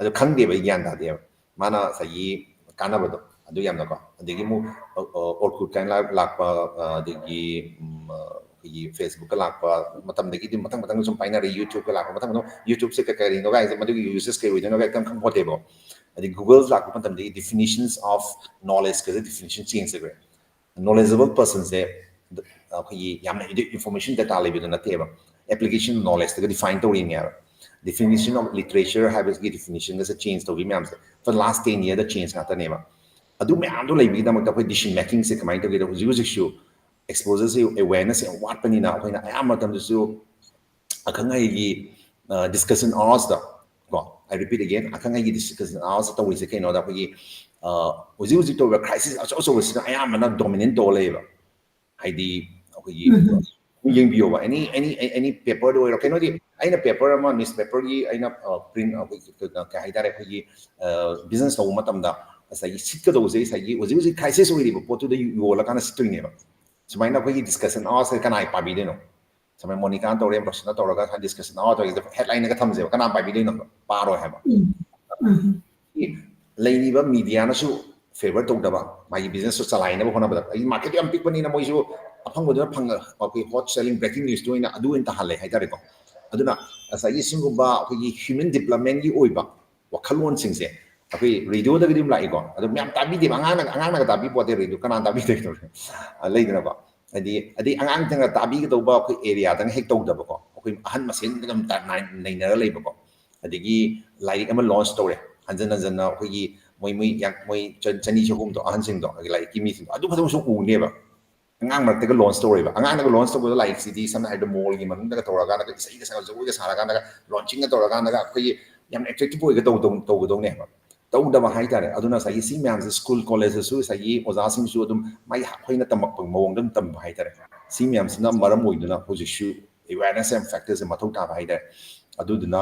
ꯑꯗꯣ ꯈꯪꯗꯦꯕ, ꯑꯩ ꯒ꯭ꯌꯥꯟ ꯇꯥꯗꯦꯕ꯫ ꯃꯥꯅ ꯉꯁꯥꯏꯒꯤ ꯀꯥꯟꯅꯕꯗꯣ ꯑꯗꯨ ꯌꯥꯝꯅꯀꯣ꯫ ꯑꯗꯒꯤ ꯑꯃꯨꯛ, ꯑ, ꯑ, ꯑꯣꯔꯀꯨꯠ ꯀꯥꯏꯅ ꯂꯥꯛ-, ꯂꯥꯛꯄ, ꯑ, ꯑꯗꯒꯤ, ꯎꯝ, ꯑ, ꯑꯩꯈꯣꯏꯒꯤ ꯐꯦꯁꯕꯨꯛꯀ ꯂꯥꯛꯄ ꯃꯇꯝꯗꯒꯤꯗꯤ ꯃꯊꯪ ꯃꯊꯪ ꯁꯨꯝ ꯄꯥꯏꯅꯔꯦ, ꯌꯨꯇ꯭ꯌꯨꯕꯀ ꯂꯥꯛꯄ ꯃꯊꯪ ꯃꯊꯪ, ꯌꯨꯇ꯭ꯌꯨꯕꯁꯦ ꯀ-, ꯀꯔꯤꯅꯣ ꯀꯥꯏꯁꯦ, ꯃꯗꯨꯒꯤ ꯌꯨꯁꯦꯁ ꯀꯩ ꯑꯣꯏꯗꯣꯏꯅꯣ ꯀꯥꯏ ꯀꯩꯝ ꯈꯪꯄꯣꯠꯇꯦꯕ꯫ ꯑꯗꯩ ꯒꯨꯒꯜ ꯂꯥꯛꯄ ꯃꯇꯝꯗꯒꯤ definitions of knowledge ꯀꯁꯦ definition change ꯇꯧꯈ꯭ꯔꯦ꯫ Knowledgeable personꯁꯦ ꯑꯩꯈꯣꯏꯒꯤ ꯌꯥꯝꯅ ꯏꯟꯐꯣꯔꯃꯦꯁꯟ ꯗꯦꯇꯥ ꯂꯩꯕꯗꯨ ꯅꯠꯇꯦꯕ, application knowledgeꯇꯒ define ꯇꯧꯔꯤꯅꯦꯕ꯫ Definition of literature ꯍꯥꯏꯕꯁꯤꯒꯤ definitionꯒꯁꯦ change ꯇꯧꯔꯤ ꯃꯌꯥꯝꯁꯦ for last ten yearꯗ change ꯉꯥꯛꯇꯅꯦꯕ꯫ ꯑꯗꯨ ꯃꯌꯥꯝꯗꯣ ꯂꯩꯕꯒꯤꯗꯃꯛꯇ ꯑꯩꯈꯣꯏ decision makingꯁꯦ ꯀꯃꯥꯏꯅ ꯇꯧꯒꯦꯗ, ꯍꯧꯖꯤꯛ ꯍꯧꯖꯤꯛꯁꯨ ꯑꯦꯛꯁꯄꯣꯖꯔꯁꯤ, ꯑꯦꯋꯦꯔꯅꯦꯁꯁꯤ ꯌꯥꯝ ꯋꯥꯠꯄꯅꯤꯅ ꯑꯩꯈꯣꯏꯅ ꯑꯌꯥꯝꯕ ꯃꯇꯝꯗꯁꯨ ꯑꯈꯪ ꯑꯍꯩꯒꯤ ꯗꯤꯁꯀꯁꯟ ꯑꯋꯥꯔꯁꯇ ꯀꯣ, I repeat again, ꯑꯈꯪ ꯑꯍꯩꯒꯤ ꯗꯤꯁꯀꯁꯟ ꯑꯋꯥꯔꯁꯇ ꯇꯧꯔꯤꯁꯦ ꯀꯩꯅꯣꯗ ꯑꯩꯈꯣꯏꯒꯤ ꯍꯧꯖꯤꯛ ꯍꯧꯖꯤꯛ ꯇꯧꯔꯤꯕ ꯈ꯭ꯔꯥꯏꯁꯤꯁ ꯑꯆꯧ ꯑꯆꯧꯕꯁꯤꯅ ꯑꯌꯥꯝꯕꯅ ꯗꯣꯃꯤꯅꯦꯠ ꯇꯧꯔ ꯂꯩꯌꯦꯕ꯫ ꯍꯥꯏꯗꯤ ꯑꯩꯈꯣꯏꯒꯤ ꯌꯦꯡꯕꯤꯌꯣꯕ, ꯑꯦꯅꯤ ꯑꯦꯅꯤ ꯑꯦꯅꯤ ꯄꯦꯄꯔꯗ ꯑꯣꯏꯔꯣ, ꯀꯩꯅꯣꯗꯤ ꯑꯩꯅ ꯄꯦꯄꯔ ꯑꯃ, ꯅ꯭ꯌꯨꯁ ꯄꯦꯄꯔꯒꯤ ꯑꯩꯅ ꯄ꯭ꯔꯤꯟ, ꯑꯩꯈꯣꯏꯒꯤ ꯀꯩ ꯍꯥꯏꯇꯥꯔꯦ, ꯑꯩꯈꯣꯏꯒꯤ ꯕꯤꯖꯤꯅꯦꯁ ꯇꯧꯕ ꯃꯇꯝꯗ ꯉꯁꯥꯏꯒꯤ ꯁꯤꯠꯀꯗꯧꯕꯁꯦ ꯉꯁꯥꯏꯒꯤ ꯍꯧꯖꯤꯛ ꯍꯧꯖꯤꯛ ꯈ꯭ꯔꯥꯏꯁꯤꯁ ꯑꯣꯏꯔꯤꯕ ꯄꯣꯠꯇꯨꯗ ꯌꯣꯜꯂꯀꯥꯟꯗ ꯁꯤꯠꯇꯣꯏꯅꯦꯕ꯫ ꯁꯨꯃꯥꯏꯅ ꯑꯩꯈꯣꯏꯒꯤ ꯗꯤꯁꯀꯁꯟ ꯑꯋꯥꯔꯁꯦ ꯀꯅꯥ ꯄꯥꯕꯤꯗꯣꯏꯅꯣ? ꯁꯨꯃꯥꯏꯅ ꯃꯣꯅꯤꯀꯥꯅ ꯇꯧꯔꯦ, ꯔꯣꯁꯟꯅ ꯇꯧꯔꯒ ꯗꯤꯁꯀꯁꯟ ꯑꯋꯥꯔ ꯇꯧꯔꯤꯁꯦ ꯍꯦꯗꯂꯥꯏꯟꯒ ꯊꯝꯁꯦꯕ, ꯀꯅꯥ ꯄꯥꯕꯤꯗꯣꯏꯅꯣ? ꯄꯥꯔꯣꯏ ꯍꯥꯏꯕ꯫ ꯂꯩꯔꯤꯕ ꯃꯤꯗꯤꯌꯥꯅꯁꯨ ꯐꯦꯚꯔ ꯇꯧꯗꯕ, ꯃꯥꯒꯤ ꯕꯤꯖꯤꯅꯦꯁꯇꯨ ꯆꯂꯥꯏꯅꯕ ꯍꯣꯠꯅꯕꯗ, ꯑꯩꯒꯤ ꯃꯥꯔꯀꯦꯠꯇꯣ ꯌꯥꯝ ꯄꯤꯛꯄꯅꯤꯅ ꯃꯣꯏꯁꯨ ꯑꯐꯪꯕꯗꯨꯅ ꯐꯪꯉ, ꯑꯩꯈꯣꯏ ꯍꯣꯠ ꯁꯦꯂꯤꯡ ꯕ꯭ꯔꯦꯀꯤꯡ ꯅ꯭ꯌꯨꯁꯇꯨ ꯑꯣꯏꯅ ꯑꯗꯨ ꯑꯣꯏꯅ ꯇꯥꯍꯜꯂꯦ ꯍꯥꯏꯇꯥꯔꯦꯀꯣ꯫ ꯑꯗꯨꯅ ꯉꯁꯥꯏꯒꯤ ꯁꯤꯒꯨꯝꯕ ꯑꯩꯈꯣꯏꯒꯤ ꯍ꯭ꯌꯨꯃꯦꯟ ꯗꯤꯕ꯭ꯂꯞꯃꯦꯟꯒꯤ ꯑꯣꯏꯕ ꯋꯥꯈꯜꯂꯣꯟꯁꯤꯡꯁꯦ ꯑꯩꯈꯣꯏ ꯔꯦꯗꯤꯑꯣꯗꯒꯤꯗꯤ ꯑꯗꯨꯝ ꯂꯥꯛꯏꯀꯣ, ꯑꯗꯨ ꯃꯌꯥꯝ ꯇꯥꯕꯤꯗꯦꯕ꯫ ꯑꯉꯥꯡꯅ, ꯑꯉꯥꯡꯅꯒ ꯇꯥꯕꯤ ꯄꯣꯠꯇꯦ ꯔꯦꯗꯤꯑꯣ, ꯀꯅꯥꯅ ꯇꯥꯕꯤꯗꯣꯏꯅꯣ? ꯂꯩꯗꯅꯀꯣ, ꯍꯥꯏꯗꯤ ꯑꯗꯩ ꯑꯉꯥꯡꯁꯤꯡꯅ ꯇꯥꯕꯤꯒꯗꯧꯕ ꯑꯩꯈꯣꯏ ꯑꯦꯔꯤꯌꯥꯗꯅ ꯍꯦꯛ ꯇꯧꯗꯕꯀꯣ, ꯑꯩꯈꯣꯏ ꯑꯍꯟ ꯃꯁꯦꯟ ꯑꯗꯨꯝ ꯅꯩꯅꯔ ꯂꯩꯕꯀꯣ꯫ ꯑꯗꯒꯤ ꯂꯥꯏꯔꯤꯛ ꯑꯃ ꯂꯣꯟꯆ ꯇꯧꯔꯦ, ꯍꯟꯖꯟ ꯍꯟꯖꯟꯅ ꯑꯩꯈꯣꯏꯒꯤ ꯃꯣꯏ ꯃꯣꯏ ꯃꯣꯏ ꯆꯅꯤ ꯆꯍꯨꯝꯗꯣ, ꯑꯍꯟꯁꯤꯡꯗꯣ, ꯂꯥꯏꯔꯤꯛꯀꯤ ꯃꯤꯁꯤꯡꯗꯣ, ꯑꯗꯨ ꯈꯛꯇꯪꯁꯨ ꯎꯅꯦꯕ꯫ ꯑꯉꯥꯡ ꯃꯔꯛꯇꯒ ꯂꯣꯟꯆ ꯇꯧꯔꯦꯕ꯫ ꯑꯉꯥꯡꯅꯒ ꯂꯣꯟꯆ ꯇꯧꯕꯗ ꯂꯥꯏꯔꯤꯛꯁꯤꯗꯤ ꯁꯝꯅ ꯍꯥꯏꯔꯕꯗ ꯃꯣꯜꯒꯤ ꯃꯅꯨꯡꯗꯒ ꯇꯧꯔꯀꯥꯟꯗꯒ ꯏꯁꯩꯒ ꯁꯛꯑꯒ ꯖꯒꯣꯏꯒ ꯁꯥꯔꯀꯥꯟꯗꯒ ꯂꯣꯟꯆꯤꯡꯒ ꯇꯧꯔꯀꯥꯟꯗꯒ ꯑꯩꯈꯣꯏꯒꯤ ꯌꯥꯝ ꯑꯦꯇ꯭ꯔꯦꯛꯇꯤꯞ ꯑꯣꯏꯒ ꯇꯧꯗꯧꯅꯦꯕ꯫ ꯇꯧꯗꯕ ꯍꯥꯏꯇꯥꯔꯦ꯫ ꯑꯗꯨꯅ ꯉꯁꯥꯏꯒꯤ ꯁꯤ ꯃꯌꯥꯝꯁꯦ ꯁ꯭ꯀꯨꯜ ꯀꯣꯂꯦꯖꯇꯁꯨ ꯉꯁꯥꯏꯒꯤ ꯑꯣꯖꯥꯁꯤꯡꯁꯨ ꯑꯗꯨꯝ ꯃꯥꯏ ꯑꯩꯈꯣꯏꯅ ꯇꯝꯃꯛꯄ ꯃꯑꯣꯡꯗ ꯑꯗꯨꯝ ꯇꯝꯕ ꯍꯥꯏꯇꯥꯔꯦ꯫ ꯁꯤ ꯃꯌꯥꯝꯁꯤꯅ ꯃꯔꯝ ꯑꯣꯏꯗꯨꯅ ꯍꯧꯖꯤꯛꯁꯨ ꯑꯦꯋꯦꯔꯅꯦꯁ ꯑꯦꯟ ꯐꯦꯛꯇꯔꯁꯦ ꯃꯊꯧ ꯇꯥꯕ ꯍꯥꯏꯇꯥꯔꯦ꯫ ꯑꯗꯨꯗꯨꯅ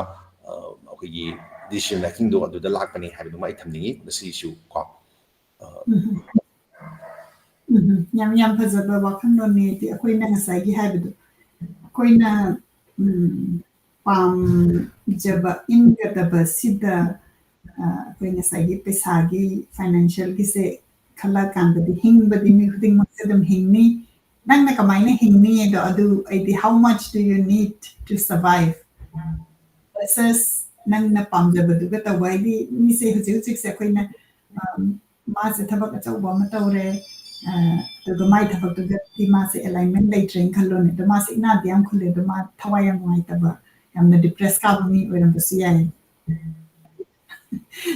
ꯑꯩꯈꯣꯏꯒꯤ ꯗꯤꯁꯤꯖꯟ ꯃꯦꯀꯤꯡꯗꯣ ꯑꯗꯨꯗ ꯂꯥꯛꯄꯅꯤ ꯍꯥꯏꯕꯗꯨꯃ ꯑꯩ ꯊꯝꯅꯤꯡꯉꯤ꯫ ꯃꯁꯤꯁꯨ ꯀꯣ꯫ ꯎꯝ, ꯌꯥꯝ ꯌꯥꯝ ꯐꯖꯕ ꯋꯥꯈꯜꯂꯣꯟꯅꯦ꯫ ꯍꯥꯏꯗꯤ ꯑꯩꯈꯣꯏꯅ ꯉꯁꯥꯏꯒꯤ ꯍꯥꯏꯕꯗꯣ, ꯑꯩꯈꯣꯏꯅ ꯎꯝ, ꯄꯥꯝꯖꯕ ꯏꯟꯒꯗꯕꯁꯤꯗ ꯑꯩꯈꯣꯏ ꯉꯁꯥꯏꯒꯤ ꯄꯩꯁꯥꯒꯤ, ꯐꯥꯏꯅꯥꯟꯁꯤꯌꯦꯜꯒꯤꯁꯦ ꯈꯜꯂꯛꯀꯥꯟꯗꯗꯤ ꯍꯤꯡꯕꯗꯤ ꯃꯤ ꯈꯨꯗꯤꯡꯃꯛꯁꯦ ꯑꯗꯨꯝ ꯍꯤꯡꯅꯤ꯫ ꯅꯪꯅ ꯀꯃꯥꯏꯅ ꯍꯤꯡꯅꯤ ꯑꯗꯣ, ꯑꯗꯨ ꯑꯩꯗꯤ, how much do you need to survive versus ꯅꯪꯅ ꯄꯥꯝꯖꯕꯗꯨꯒ ꯇꯧꯕ꯫ ꯍꯥꯏꯗꯤ ꯃꯤꯁꯦ ꯍꯧꯖꯤꯛ ꯍꯧꯖꯤꯛꯁꯦ ꯑꯩꯈꯣꯏꯅ ꯃꯥꯁꯦ ꯊꯕꯛ ꯑꯆꯧꯕ ꯑꯃ ꯇꯧꯔꯦ, ꯑꯗꯨꯒ ꯃꯥꯏ ꯊꯕꯛꯇꯨꯗꯗꯤ ꯃꯥꯁꯦ ꯑꯦꯂꯥꯏꯟꯃꯦꯟ ꯂꯩꯇ꯭ꯔꯦꯅ ꯈꯜꯂꯣꯅꯦ꯫ ꯑꯗꯣ ꯃꯥꯁꯦ ꯏꯅꯥꯗꯤ ꯌꯥꯝ ꯈꯨꯜꯂꯦ, ꯑꯗꯣ ꯃꯥ ꯊꯋꯥꯏ ꯌꯥꯝ ꯅꯨꯡꯉꯥꯏꯇꯕ, ꯌꯥꯝꯅ ꯗꯤꯄ꯭ꯔꯦꯁ ꯀꯥꯕ ꯃꯤ ꯑꯣꯏꯔꯝꯕꯁꯨ ꯌꯥꯏ꯫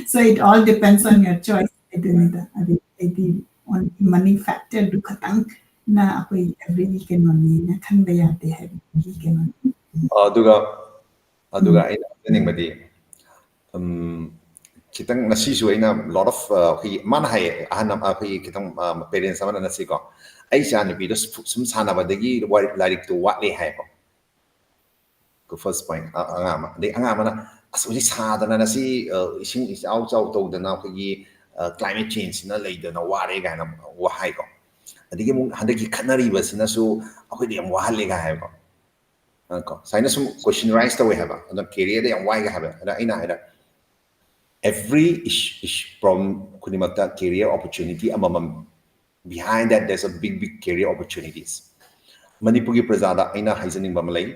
So it all depends on your choice ꯍꯥꯏꯗꯨꯅꯤꯗ꯫ ꯑꯗꯩ ꯑꯩꯗꯤ ꯑꯣꯟꯂꯤ ꯃꯅꯤ ꯐꯦꯛꯇꯔꯗꯨ ꯈꯇꯪ ꯅ ꯑꯩꯈꯣꯏ ꯑꯦꯚ꯭ꯔꯤ ꯀꯩꯅꯣꯅꯤꯅ ꯈꯟꯕ ꯌꯥꯗꯦ ꯍꯥꯏꯕꯒꯤ ꯀꯩꯅꯣꯅꯤ꯫ ꯑꯗꯨꯒ ꯑꯗꯨꯒ ꯑꯩꯅ ꯍꯥꯏꯖꯅꯤꯡꯕꯗꯤ, ꯎꯝ, ꯈꯤꯇꯪ ꯉꯁꯤꯁꯨ ꯑꯩꯅ lot of, ꯑ, ꯑꯩꯈꯣꯏꯒꯤ ꯃꯥꯅ ꯍꯥꯏꯌꯦ, ꯑꯍꯟ ꯑꯃ, ꯑꯩꯈꯣꯏꯒꯤ ꯈꯤꯇꯪ, ꯑ, parents ꯑꯃꯅ ꯉꯁꯤꯀꯣ, "ꯑꯩ ꯏꯆꯥ ꯅꯨꯄꯤꯗꯣ ꯁꯨ-, ꯁꯨꯝ ꯁꯥꯟꯅꯕꯗꯒꯤ ꯋꯥꯔꯤ-, ꯂꯥꯏꯔꯤꯛꯇꯣ ꯋꯥꯠꯂꯦ" ꯍꯥꯏꯀꯣ꯫ First point, ꯑ-, ꯑꯉꯥꯡ ꯑꯃ꯫ ꯑꯗꯩ ꯑꯉꯥꯡ ꯑꯃꯅ, "ꯑꯁ, ꯍꯧꯖꯤꯛ ꯁꯥꯗꯅ ꯉꯁꯤ, ꯑ, ꯏꯁꯤꯡ ꯏꯆꯥꯎ ꯆꯥꯎ ꯇꯧꯗꯅ ꯑꯩꯈꯣꯏꯒꯤ, ꯑ, climate changeꯁꯤꯅ ꯂꯩꯗꯅ ꯋꯥꯔꯦ" ꯀꯥꯏꯅ ꯋꯥ ꯍꯥꯏꯀꯣ꯫ ꯑꯗꯒꯤ ꯑꯃꯨꯛ ꯍꯟꯗꯛꯀꯤ ꯈꯠꯅꯔꯤꯕꯁꯤꯅꯁꯨ ꯑꯩꯈꯣꯏꯗ ꯌꯥꯝ ꯋꯥꯍꯜꯂꯦ ꯀꯥꯏ ꯍꯥꯏꯕꯀꯣ꯫ ꯑ, ꯀꯣ, ꯁꯨꯃꯥꯏꯅ ꯁꯨꯝ question raise ꯇꯧꯋꯦ ꯍꯥꯏꯕ꯫ ꯑꯗꯣ careerꯗ ꯌꯥꯝ ꯋꯥꯏꯒ ꯍꯥꯏꯕ꯫ ꯑꯗ ꯑꯩꯅ ꯍꯥꯏꯔ, every issue, issue, problem ꯈꯨꯗꯤꯡꯃꯛꯇ career opportunity ꯑꯃꯃꯝ, behind that there's a big, big career opportunities. ꯃꯅꯤꯄꯨꯔꯒꯤ ꯄ꯭ꯔꯖꯥꯗ ꯑꯩꯅ ꯍꯥꯏꯖꯅꯤꯡꯕ ꯑꯃ ꯂꯩ꯫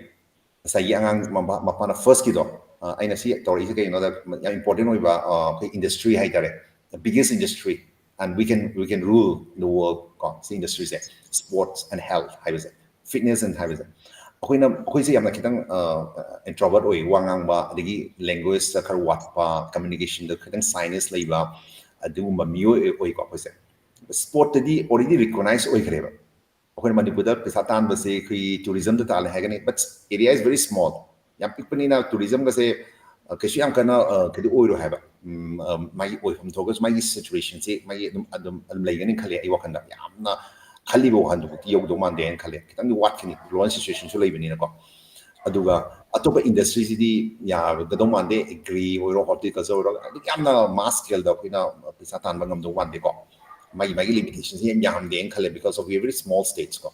ꯉꯁꯥꯏꯒꯤ ꯑꯉꯥꯡ ꯃꯄꯥ-, ꯃꯄꯥꯅ firstꯀꯤꯗꯣ, ꯑ, ꯑꯩꯅ ꯁꯤ ꯇꯧꯔꯛꯏꯁꯦ ꯀꯩꯒꯤꯅꯣꯗ, ꯌꯥꯝ important ꯑꯣꯏꯕ, ꯑ, ꯑꯩꯈꯣꯏ industry ꯍꯥꯏꯇꯥꯔꯦ, the biggest industry, and we can, we can rule the world ꯀꯣ, ꯁꯤ industryꯁꯦ, sports and health ꯍꯥꯏꯕꯁꯦ, fitness and ꯍꯥꯏꯕꯁꯦ꯫ ꯑꯩꯈꯣꯏꯅ, ꯑꯩꯈꯣꯏꯁꯦ ꯌꯥꯝꯅ ꯈꯤꯇꯪ, ꯑ, introvert ꯑꯣꯏ, ꯋꯥ ꯉꯥꯡꯕ, ꯑꯗꯒꯤ languageetꯗ ꯈꯔ ꯋꯥꯠꯄ, communicationꯗ ꯈꯤꯇꯪ shyness ꯂꯩꯕ, ꯑꯗꯨꯒꯨꯝꯕ ꯃꯤꯑꯣꯏ ꯑꯣꯏꯀꯣ ꯑꯩꯈꯣꯏꯁꯦ꯫ Sportꯇꯗꯤ already recognize ꯑꯣꯏꯈ꯭ꯔꯦꯕ꯫ ꯑꯩꯈꯣꯏꯅ ꯃꯅꯤꯄꯨꯔꯗ ꯄꯩꯁꯥ ꯇꯥꯟꯕꯁꯦ ꯑꯩꯈꯣꯏ tourismꯗ ꯇꯥꯜꯂꯦ ꯍꯥꯏꯒꯅꯤ, but area is very small. ꯌꯥꯝ ꯄꯤꯛꯄꯅꯤꯅ tourismꯒꯁꯦ, ꯑ, ꯀꯩꯁꯨ ꯌꯥꯝ ꯀꯟꯅ, ꯑ, ꯀꯩꯅꯣ ꯑꯣꯏꯔꯣꯏ ꯍꯥꯏꯕ꯫ ꯎꯝ, ꯑ, ꯃꯥꯒꯤ ꯑꯣꯏꯐꯝ ꯊꯣꯛꯑꯒꯁꯨ ꯃꯥꯒꯤ situationꯁꯦ ꯃꯥꯒꯤ ꯑꯗꯨꯝ, ꯑꯗꯨꯝ, ꯑꯗꯨꯝ ꯂꯩꯒꯅꯤ ꯈꯜꯂꯦ ꯑꯩ ꯋꯥꯈꯜꯗ꯫ ꯌꯥꯝꯅ ꯈꯜꯂꯤꯕ ꯋꯥꯈꯜꯗꯨꯐꯥꯎꯗꯤ ꯌꯧꯗꯧ ꯃꯥꯟꯗꯦ ꯍꯥꯏꯅ ꯈꯜꯂꯦ꯫ ꯈꯤꯇꯪꯗꯤ ꯋꯥꯠꯈꯤꯅꯤ, global situationꯁꯨ ꯂꯩꯕꯅꯤꯅꯀꯣ꯫ ꯑꯗꯨꯒ ꯑꯇꯣꯞꯄ industryꯁꯤꯗꯤ ꯌꯥꯒꯗꯧ ꯃꯥꯟꯗꯦ, agri ꯑꯣꯏꯔꯣ, horticulture ꯑꯣꯏꯔꯣ, ꯑꯗꯨꯛ ꯌꯥꯝꯅ mass scaleꯗ ꯑꯩꯈꯣꯏꯅ ꯄꯩꯁꯥ ꯇꯥꯟꯕ ꯉꯝꯗꯧ ꯃꯥꯟꯗꯦꯀꯣ꯫ ꯃꯥꯒꯤ, ꯃꯥꯒꯤ limitationꯁꯦ ꯌꯥꯝ ꯌꯥꯝꯗꯦꯅ ꯈꯜꯂꯦ, because of we are very small states ꯀꯣ꯫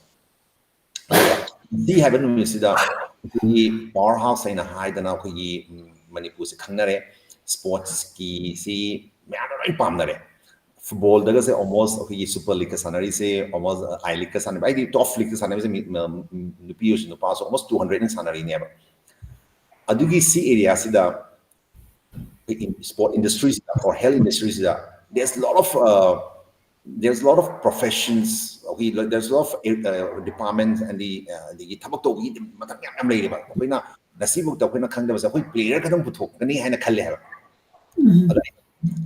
ꯁꯤ ꯍꯥꯏꯕ ꯅꯨꯃꯤꯠꯁꯤꯗ ꯑꯩꯈꯣꯏꯒꯤ power house ꯍꯥꯏꯅ ꯍꯥꯏꯗꯅ ꯑꯩꯈꯣꯏꯒꯤ, ꯎꯝ, ꯃꯅꯤꯄꯨꯔꯁꯦ ꯈꯪꯅꯔꯦ꯫ Sportsꯀꯤꯁꯤ ꯃꯌꯥꯝꯅ ꯂꯣꯏ ꯄꯥꯝꯅꯔꯦ꯫ Footballꯗꯒꯁꯦ almost ꯑꯩꯈꯣꯏꯒꯤ Super Leagueꯀ ꯁꯥꯟꯅꯔꯤꯁꯦ, almost, ꯑ, I Leagueꯀ ꯁꯥꯟꯅꯕ, ꯍꯥꯏꯗꯤ top leagueꯀ ꯁꯥꯟꯅꯕꯁꯦ ꯃꯤ, ꯎꯝ, ꯅꯨꯄꯤ ꯑꯣꯏꯔꯁꯨ ꯅꯨꯄꯥ ꯑꯣꯏꯔꯁꯨ almost two hundredꯅ ꯁꯥꯟꯅꯔꯤꯅꯦꯕ꯫ ꯑꯗꯨꯒꯤ ꯁꯤ areaꯁꯤꯗ ꯑꯩꯈꯣꯏ in-, sport industryꯁꯤꯗ or health industryꯁꯤꯗ, there's lot of, uh, there's lot of professions, okay, there's lot of, uh, departments and the, uh, ꯑꯗꯒꯤ ꯊꯕꯛ ꯇꯧꯕꯒꯤ ꯃꯊꯛ ꯌꯥꯝ ꯌꯥꯝ ꯂꯩꯔꯦꯕ꯫ ꯑꯩꯈꯣꯏꯅ ꯉꯁꯤꯐꯥꯎꯗ ꯑꯩꯈꯣꯏꯅ ꯈꯪꯗꯕꯁꯦ ꯑꯩꯈꯣꯏ player ꯈꯛꯇꯪ ꯄꯨꯊꯣꯛꯀꯅꯤ ꯍꯥꯏꯅ ꯈꯜꯂꯦ ꯍꯥꯏꯕ꯫ ꯑꯗ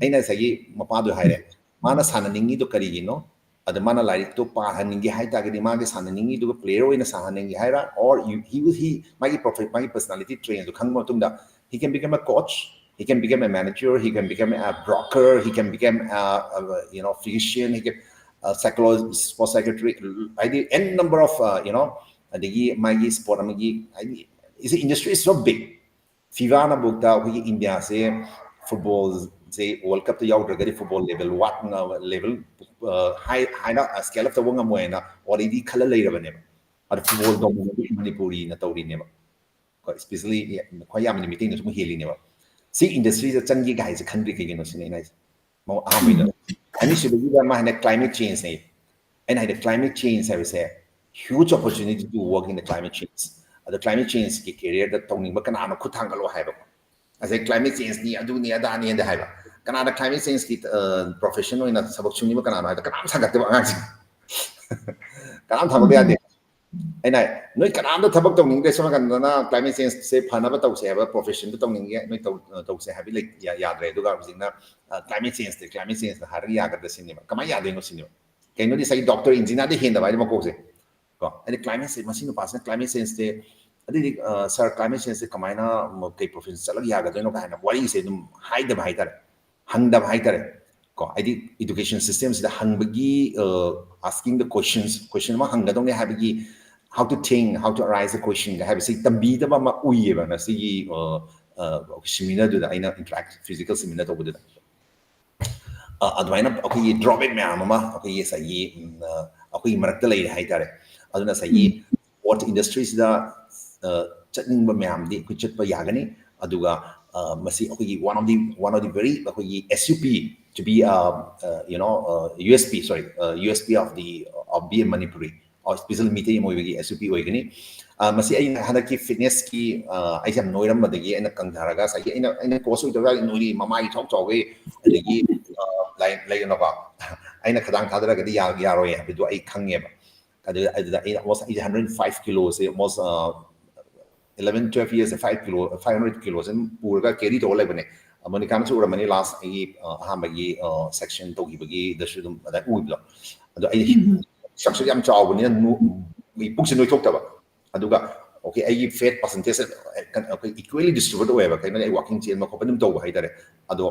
ꯑꯩꯅ ꯉꯁꯥꯏꯒꯤ ꯃꯄꯥꯗꯣ ꯍꯥꯏꯔꯦ, ꯃꯥꯅ ꯁꯥꯟꯅꯅꯤꯡꯉꯤꯗꯣ ꯀꯔꯤꯒꯤꯅꯣ? ꯑꯗ ꯃꯥꯅ ꯂꯥꯏꯔꯤꯛꯇꯣ ꯄꯥꯍꯟꯅꯤꯡꯒꯦ ꯍꯥꯏꯇꯥꯔꯒꯗꯤ ꯃꯥꯒꯤ ꯁꯥꯟꯅꯅꯤꯡꯉꯤꯗꯨꯒ player ꯑꯣꯏꯅ ꯁꯥꯍꯟꯅꯤꯡꯒꯦ ꯍꯥꯏꯔ, or you, he will, he, ꯃꯥꯒꯤ profile, ꯃꯥꯒꯤ personality traitꯗꯣ ꯈꯪꯕ ꯃꯇꯨꯡꯗ, he can become a coach, he can become a manager, he can become a broker, he can become a, a, you know, physician, he can, a psychologist, sports psychiatrist, ꯍꯥꯏꯗꯤ n number of, uh, you know, ꯑꯗꯒꯤ ꯃꯥꯒꯤ sport ꯑꯃꯒꯤ ꯍꯥꯏꯗꯤ, is industry is so big. ꯐꯤꯐꯥꯅꯐꯧꯗ ꯑꯩꯈꯣꯏꯒꯤ ꯏꯟꯗꯤꯌꯥꯁꯦ ꯐꯨꯠꯕꯣꯜꯁꯦ World Cupꯇ ꯌꯥꯎꯗ꯭ꯔꯒꯗꯤ football level ꯋꯥꯠꯅ level ꯍꯥꯏ ꯍꯥꯏꯅ scale up ꯇꯧꯕ ꯉꯝꯃꯣꯏꯅ already ꯈꯜꯂ ꯂꯩꯔꯕꯅꯦꯕ꯫ ꯑꯗꯣ ꯐꯨꯠꯕꯣꯜ ꯇꯧꯕꯗꯤ ꯃꯅꯤꯄꯨꯔꯤꯅ ꯇꯧꯔꯤꯅꯦꯕ꯫ ꯀꯣ, especially ꯈ꯭ꯋꯥꯏ ꯌꯥꯝꯅ ꯃꯤꯇꯩꯅꯁꯨ ꯑꯃꯨꯛ ꯍꯦꯜꯂꯤꯅꯦꯕ꯫ ꯁꯤ industryꯗ ꯆꯪꯒꯦ ꯀꯥꯏꯁꯦ ꯈꯟꯗ꯭ꯔꯤ ꯀꯩꯒꯤꯅꯣ ꯁꯤꯅꯤ ꯑꯩꯅ ꯍꯥꯏꯁꯦ꯫ ꯑꯍꯥꯟꯕꯩꯗ ꯑꯅꯤꯁꯨꯕꯒꯤꯗ ꯃꯥ ꯍꯥꯏꯅ climate changeꯅꯦ꯫ ꯑꯩꯅ ꯍꯥꯏꯗꯤ climate change ꯍꯥꯏꯕꯁꯦ huge opportunity to work in the climate change. ꯑꯗꯣ climate changeꯀꯤ careerꯗ ꯇꯧꯅꯤꯡꯕ ꯀꯅꯥꯅꯣ ꯈꯨꯠ ꯊꯥꯡꯒꯠꯂꯣ ꯍꯥꯏꯕ꯫ ꯉꯁꯥꯏ climate changeꯅꯤ, ꯑꯗꯨꯅꯤ, ꯑꯗꯥꯅꯤ ꯍꯥꯏꯅ ꯍꯥꯏꯕ꯫ ꯀꯅꯥꯅ climate changeꯀꯤ profession ꯑꯣꯏꯅ ꯊꯕꯛ ꯁꯨꯅꯤꯡꯕ ꯀꯅꯥꯅꯣ ꯍꯥꯏꯕꯗ ꯀꯅꯥꯝ ꯊꯥꯡꯒꯠꯇꯦꯕ ꯑꯉꯥꯡꯁꯤꯡ꯫ ꯀꯅꯥꯝ ꯊꯥꯡꯒꯠꯄ ꯌꯥꯗꯦ꯫ ꯑꯩꯅ ꯍꯥꯏ, ꯅꯣꯏ ꯀꯅꯥꯝꯇ ꯊꯕꯛ ꯇꯧꯅꯤꯡꯗ꯭ꯔꯦ ꯁꯣꯝ ꯅꯥꯀꯟꯗꯅ climate changeꯁꯦ ꯐꯅꯕ ꯇꯧꯁꯦ ꯍꯥꯏꯕ professionꯗ ꯇꯧꯅꯤꯡꯉꯦ, ꯅꯣꯏ ꯇꯧ-, ꯇꯧꯁꯦ ꯍꯥꯏꯕ ꯂꯩ-, ꯌꯥ-, ꯌꯥꯗ꯭ꯔꯦ꯫ ꯑꯗꯨꯒ ꯍꯧꯖꯤꯛꯅ climate changeꯇ, climate changeꯅ ꯍꯥꯏꯔꯒ ꯌꯥꯒꯗ꯭ꯔꯥ ꯁꯤꯅꯦꯕ꯫ ꯀꯃꯥꯏꯅ ꯌꯥꯗꯣꯏꯅꯣ ꯁꯤꯅꯦꯕ꯫ ꯀꯩꯅꯣꯗꯤ ꯉꯁꯥꯏꯒꯤ doctor engineerꯗꯤ ꯍꯦꯟꯗꯕ ꯍꯥꯏꯗꯤ ꯃꯀꯣꯛꯁꯦ꯫ ꯀꯣ, ꯍꯥꯏꯗꯤ climate change, ꯃꯁꯤ ꯅꯨꯄꯥꯁꯤꯅ climate changeꯁꯦ, ꯑꯗꯨꯗꯤ, ꯑ, sir, climate changeꯁꯦ ꯀꯃꯥꯏꯅ, ꯀꯩ profession ꯆꯠꯂꯒ ꯌꯥꯒꯗꯣꯏꯅꯣ ꯀꯥꯏꯅ ꯋꯥꯔꯤꯁꯦ ꯑꯗꯨꯝ ꯍꯥꯏꯗꯕ ꯍꯥꯏꯇꯥꯔꯦ, ꯍꯪꯗꯕ ꯍꯥꯏꯇꯥꯔꯦ꯫ ꯀꯣ, ꯍꯥꯏꯗꯤ education systemꯁꯤꯗ ꯍꯪꯕꯒꯤ, ꯑ, asking the questions, question ꯑꯃ ꯍꯪꯒꯗꯧꯅꯦ ꯍꯥꯏꯕꯒꯤ how to think, how to arise the question ꯍꯥꯏꯕꯁꯤ ꯇꯝꯕꯤꯗꯕ ꯑꯃ ꯎꯏꯌꯦꯕ ꯉꯁꯤꯒꯤ, ꯑ, ꯑ, seminarꯗꯨꯗ ꯑꯩꯅ interact, physical seminar ꯇꯧꯕꯗꯨꯗ꯫ ꯑ, ꯑꯗꯨꯃꯥꯏꯅ ꯑꯩꯈꯣꯏꯒꯤ drawback ꯃꯌꯥꯝ ꯑꯃ ꯑꯩꯈꯣꯏꯒꯤ ꯉꯁꯥꯏꯒꯤ, ꯎꯝ, ꯑ, ꯑꯩꯈꯣꯏꯒꯤ ꯃꯔꯛꯇ ꯂꯩꯔꯦ ꯍꯥꯏꯇꯥꯔꯦ꯫ ꯑꯗꯨꯅ ꯉꯁꯥꯏꯒꯤ ꯎꯝ꯫ Sport industryꯁꯤꯗ, ꯑ, ꯆꯠꯅꯤꯡꯕ ꯃꯌꯥꯝꯗꯤ ꯑꯩꯈꯣꯏ ꯆꯠꯄ ꯌꯥꯒꯅꯤ꯫ ꯑꯗꯨꯒ, ꯑ, ꯃꯁꯤ ꯑꯩꯈꯣꯏꯒꯤ one of the, one of the very ꯑꯩꯈꯣꯏꯒꯤ S U P to be, ꯑ, ꯑ, you know, ꯑ, U S P, sorry, ꯑ, U S P of the, of being Manipuri, or especially Meitei ꯑꯃ ꯑꯣꯏꯕꯒꯤ S U P ꯑꯣꯏꯒꯅꯤ꯫ ꯑ, ꯃꯁꯤ ꯑꯩꯅ ꯍꯟꯗꯛꯀꯤ fitnessꯀꯤ, ꯑ, ꯑꯩꯁꯦ ꯌꯥꯝ ꯅꯣꯏꯔꯝꯕꯗꯒꯤ ꯑꯩꯅ ꯀꯪꯊꯔꯒ ꯉꯁꯥꯏꯒꯤ ꯑꯩꯅ, ꯑꯩꯅ coach ꯑꯣꯏꯗꯧꯔꯒ ꯅꯣꯏꯔꯤ, ꯃꯃꯥꯏ ꯏꯆꯥꯎ ꯆꯥꯎꯒꯩ, ꯑꯗꯒꯤ, ꯑ, ꯂꯥꯏ-, ꯂꯩꯗꯅꯀꯣ, ꯑꯩꯅ ꯈꯗꯥꯡ ꯊꯥꯗꯔꯒꯗꯤ ꯌꯥ-, ꯌꯥꯔꯣꯏ ꯍꯥꯏꯕꯗꯨ ꯑꯩ ꯈꯪꯉꯦꯕ꯫ ꯑꯗꯨ, ꯑꯗꯨꯗ ꯑꯩꯅ almost ꯑꯩꯁꯦ hundred five kiloꯁꯦ almost, ꯑ, eleven, twelve yearsꯁꯦ five kilo, five hundred kiloꯁꯦ ꯑꯗꯨꯝ ꯄꯨꯔꯒ carry ꯇꯧꯔ ꯂꯩꯕꯅꯦ꯫ ꯑ, ꯃꯣꯅꯤꯀꯥꯅꯁꯨ ꯎꯔꯝꯃꯅꯤ last ꯑꯩꯒꯤ, ꯑ, ꯑꯍꯥꯟꯕꯒꯤ, ꯑ, section ꯇꯧꯈꯤꯕꯒꯤꯗꯁꯨ ꯑꯗꯨꯝ ꯑꯗꯥꯏ ꯎꯈꯤꯕꯗꯣ꯫ ꯑꯗꯣ ꯑꯩ structure ꯌꯥꯝ ꯆꯥꯎꯕꯅꯤꯅ ꯅꯣ-, ꯑꯩ ꯄꯨꯛꯁꯦ ꯅꯣꯏꯊꯣꯛꯇꯕ꯫ ꯑꯗꯨꯒ okay, ꯑꯩꯒꯤ fat percentage ꯑꯩꯈꯣꯏ equally distribute ꯑꯣꯏꯌꯦꯕ, ꯀꯩꯅꯣ ꯑꯩ walking ꯆꯦꯟꯕ ꯈꯣꯠꯄ ꯑꯗꯨꯝ ꯇꯧꯕ ꯍꯥꯏꯇꯥꯔꯦ꯫ ꯑꯗꯣ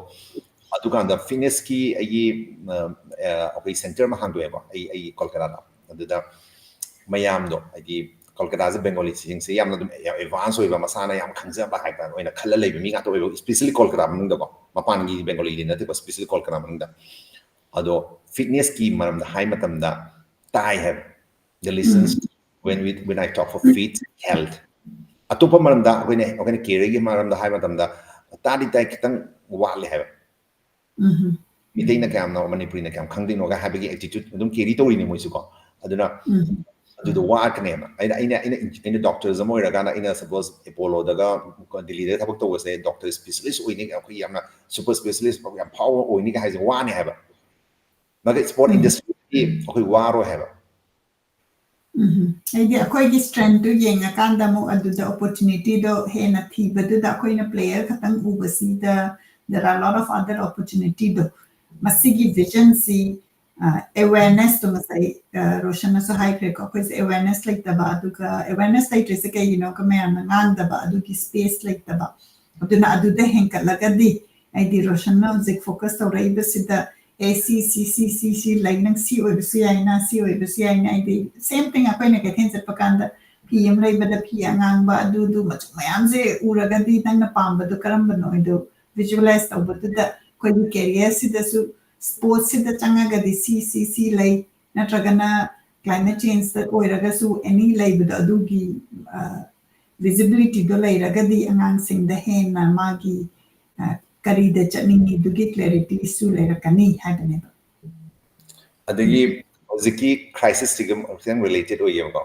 ꯑꯗꯨꯀꯥꯟꯗ fitnessꯀꯤ ꯑꯩꯒꯤ ꯑ, ꯑ, ꯑꯩꯈꯣꯏ center ꯑꯃ ꯍꯥꯡꯗꯣꯛꯑꯦꯕ ꯑꯩ ꯑꯩ ꯀꯣꯜꯀꯇꯥꯗ꯫ ꯑꯗꯨꯗ ꯃꯌꯥꯝꯗꯣ, ꯍꯥꯏꯗꯤ ꯀꯣꯜꯀꯇꯥꯁꯦ ꯕꯦꯡꯒꯣꯂꯤꯁꯤꯡꯁꯦ ꯌꯥꯝꯅ ꯑꯗꯨꯝ advance ꯑꯣꯏꯕ, ꯃꯁꯥꯅ ꯌꯥꯝ ꯈꯪꯖꯕ ꯍꯥꯏꯇꯥꯔꯦ, ꯑꯣꯏꯅ ꯈꯜꯂ ꯂꯩꯕ ꯃꯤ ꯉꯥꯛꯇ ꯑꯣꯏꯕ, especially ꯀꯣꯜꯀꯇꯥ ꯃꯅꯨꯡꯗꯀꯣ, ꯃꯄꯥꯟꯒꯤ ꯕꯦꯡꯒꯣꯂꯤꯗꯤ ꯅꯠꯇꯦꯀꯣ, especially ꯀꯣꯜꯀꯇꯥ ꯃꯅꯨꯡꯗ꯫ ꯑꯗꯣ fitnessꯀꯤ ꯃꯔꯝꯗ ꯍꯥꯏ ꯃꯇꯝꯗ ꯇꯥꯏ ꯍꯥꯏꯕ, the listeners, when we, when I talk for fit health, ꯑꯇꯣꯞꯄ ꯃꯔꯝꯗ ꯑꯩꯈꯣꯏꯅ, ꯑꯩꯈꯣꯏꯅ careerꯒꯤ ꯃꯔꯝꯗ ꯍꯥꯏ ꯃꯇꯝꯗ ꯇꯥꯗꯤ ꯇꯥꯏ, ꯈꯤꯇꯪ ꯋꯥꯠꯂꯦ ꯍꯥꯏꯕ꯫ ꯃꯤꯇꯩꯅ ꯀꯌꯥꯝꯅ, ꯃꯅꯤꯄꯨꯔꯤꯅ ꯀꯌꯥꯝ ꯈꯪꯗꯣꯏꯅꯣꯒ ꯍꯥꯏꯕꯒꯤ attitude ꯑꯗꯨꯝ carry ꯇꯧꯔꯤꯅꯦ ꯃꯣꯏꯁꯨꯀꯣ꯫ ꯑꯗꯨꯅ ꯑꯗꯨꯗꯣ ꯋꯥꯠꯀꯅꯦꯕ꯫ ꯑꯩꯅ, ꯑꯩꯅ, ꯑꯩꯅ, ꯑꯩꯅ doctors ꯑꯃ ꯑꯣꯏꯔꯀꯥꯟꯗ, ꯑꯩꯅ suppose ꯑꯦꯄꯣꯂꯣꯗꯒ, ꯗꯤꯜꯂꯤꯗ ꯊꯕꯛ ꯇꯧꯕꯁꯦ, doctor specialist ꯑꯣꯏꯅꯤ, ꯑꯩꯈꯣꯏ ꯌꯥꯝꯅ super specialist ꯌꯥꯝ ꯐꯥꯎꯕ ꯑꯣꯏꯅꯤꯒ ꯍꯥꯏꯁꯦ ꯋꯥꯅꯤ ꯍꯥꯏꯕ꯫ ꯃꯥꯒꯤ sport industryꯗꯤ ꯑꯩꯈꯣꯏ ꯋꯥꯔꯣꯏ ꯍꯥꯏꯕ꯫ ꯎꯝ, ꯍꯥꯏꯗꯤ ꯑꯩꯈꯣꯏꯒꯤ strengthꯇꯨ ꯌꯦꯡꯉꯀꯥꯟꯗ ꯑꯃꯨꯛ ꯑꯗꯨꯗ opportunityꯗꯣ ꯍꯦꯟꯅ ꯊꯤꯕꯗꯨꯗ ꯑꯩꯈꯣꯏꯅ player ꯈꯛꯇꯪ ꯎꯕꯁꯤꯗ there are lot of other opportunityꯗꯣ, ꯃꯁꯤꯒꯤ visionꯁꯤ, ꯑ, awarenessꯇꯣ ꯉꯁꯥꯏ, ꯑ, ꯔꯣꯁꯟꯅꯁꯨ ꯍꯥꯏꯈ꯭ꯔꯦꯀꯣ, ꯑꯩꯈꯣꯏꯁꯦ awareness ꯂꯩꯇꯕ, ꯑꯗꯨꯒ awareness ꯂꯩꯇ꯭ꯔꯤꯁꯦ ꯀꯩꯒꯤꯅꯣꯒ ꯃꯌꯥꯝꯅ ꯉꯥꯡꯗꯕ, ꯑꯗꯨꯒꯤ space ꯂꯩꯇꯕ꯫ ꯑꯗꯨꯅ ꯑꯗꯨꯗ ꯍꯦꯟꯒꯠꯂꯒꯗꯤ, ꯍꯥꯏꯗꯤ ꯔꯣꯁꯟꯅ ꯍꯧꯖꯤꯛ focus ꯇꯧꯔꯛꯏꯕꯁꯤꯗ, ꯑꯦ, ꯁꯤ, ꯁꯤ, ꯁꯤ, ꯁꯤ, ꯁꯤ ꯂꯩ, ꯅꯪ ꯁꯤ ꯑꯣꯏꯕꯁꯨ ꯌꯥꯏꯅ, ꯁꯤ ꯑꯣꯏꯕꯁꯨ ꯌꯥꯏꯅ, ꯍꯥꯏꯗꯤ same thing ꯑꯩꯈꯣꯏꯅ ꯀꯩꯊꯦꯜ ꯆꯠꯄ ꯀꯥꯟꯗ ꯐꯤ ꯑꯃ ꯂꯩꯕꯗ ꯐꯤ ꯑꯉꯥꯡꯕ, ꯑꯗꯨ, ꯑꯗꯨ ꯃꯆꯨ ꯃꯌꯥꯝꯁꯦ ꯎꯔꯒꯗꯤ ꯅꯪꯅ ꯄꯥꯝꯕꯗꯣ ꯀꯔꯝꯕꯅꯣ ꯍꯥꯏꯗꯣ visualize ꯇꯧꯕꯗꯨꯗ ꯑꯩꯈꯣꯏꯒꯤ careerꯁꯤꯗꯁꯨ sportsꯁꯤꯗ ꯆꯪꯉꯒꯗꯤ ꯁꯤ, ꯁꯤ, ꯁꯤ ꯂꯩ, ꯅꯠꯇ꯭ꯔꯒꯅ climate changeꯇ ꯑꯣꯏꯔꯒꯁꯨ any ꯂꯩꯕꯗꯣ ꯑꯗꯨꯒꯤ, ꯑ, visibilityꯗꯣ ꯂꯩꯔꯒꯗꯤ ꯑꯉꯥꯡꯁꯤꯡꯗ ꯍꯦꯟꯅ ꯃꯥꯒꯤ, ꯑ, ꯀꯔꯤꯗ ꯆꯠꯅꯤꯡꯉꯤꯗꯨꯒꯤ clarityꯁꯨ ꯂꯩꯔꯛꯀꯅꯤ ꯍꯥꯏꯕꯅꯦꯕ꯫ ꯑꯗꯒꯤ ꯍꯧꯖꯤꯛꯀꯤ crisisꯁꯤꯒ ꯈꯤꯇꯪ related ꯑꯣꯏꯌꯦꯕꯀꯣ꯫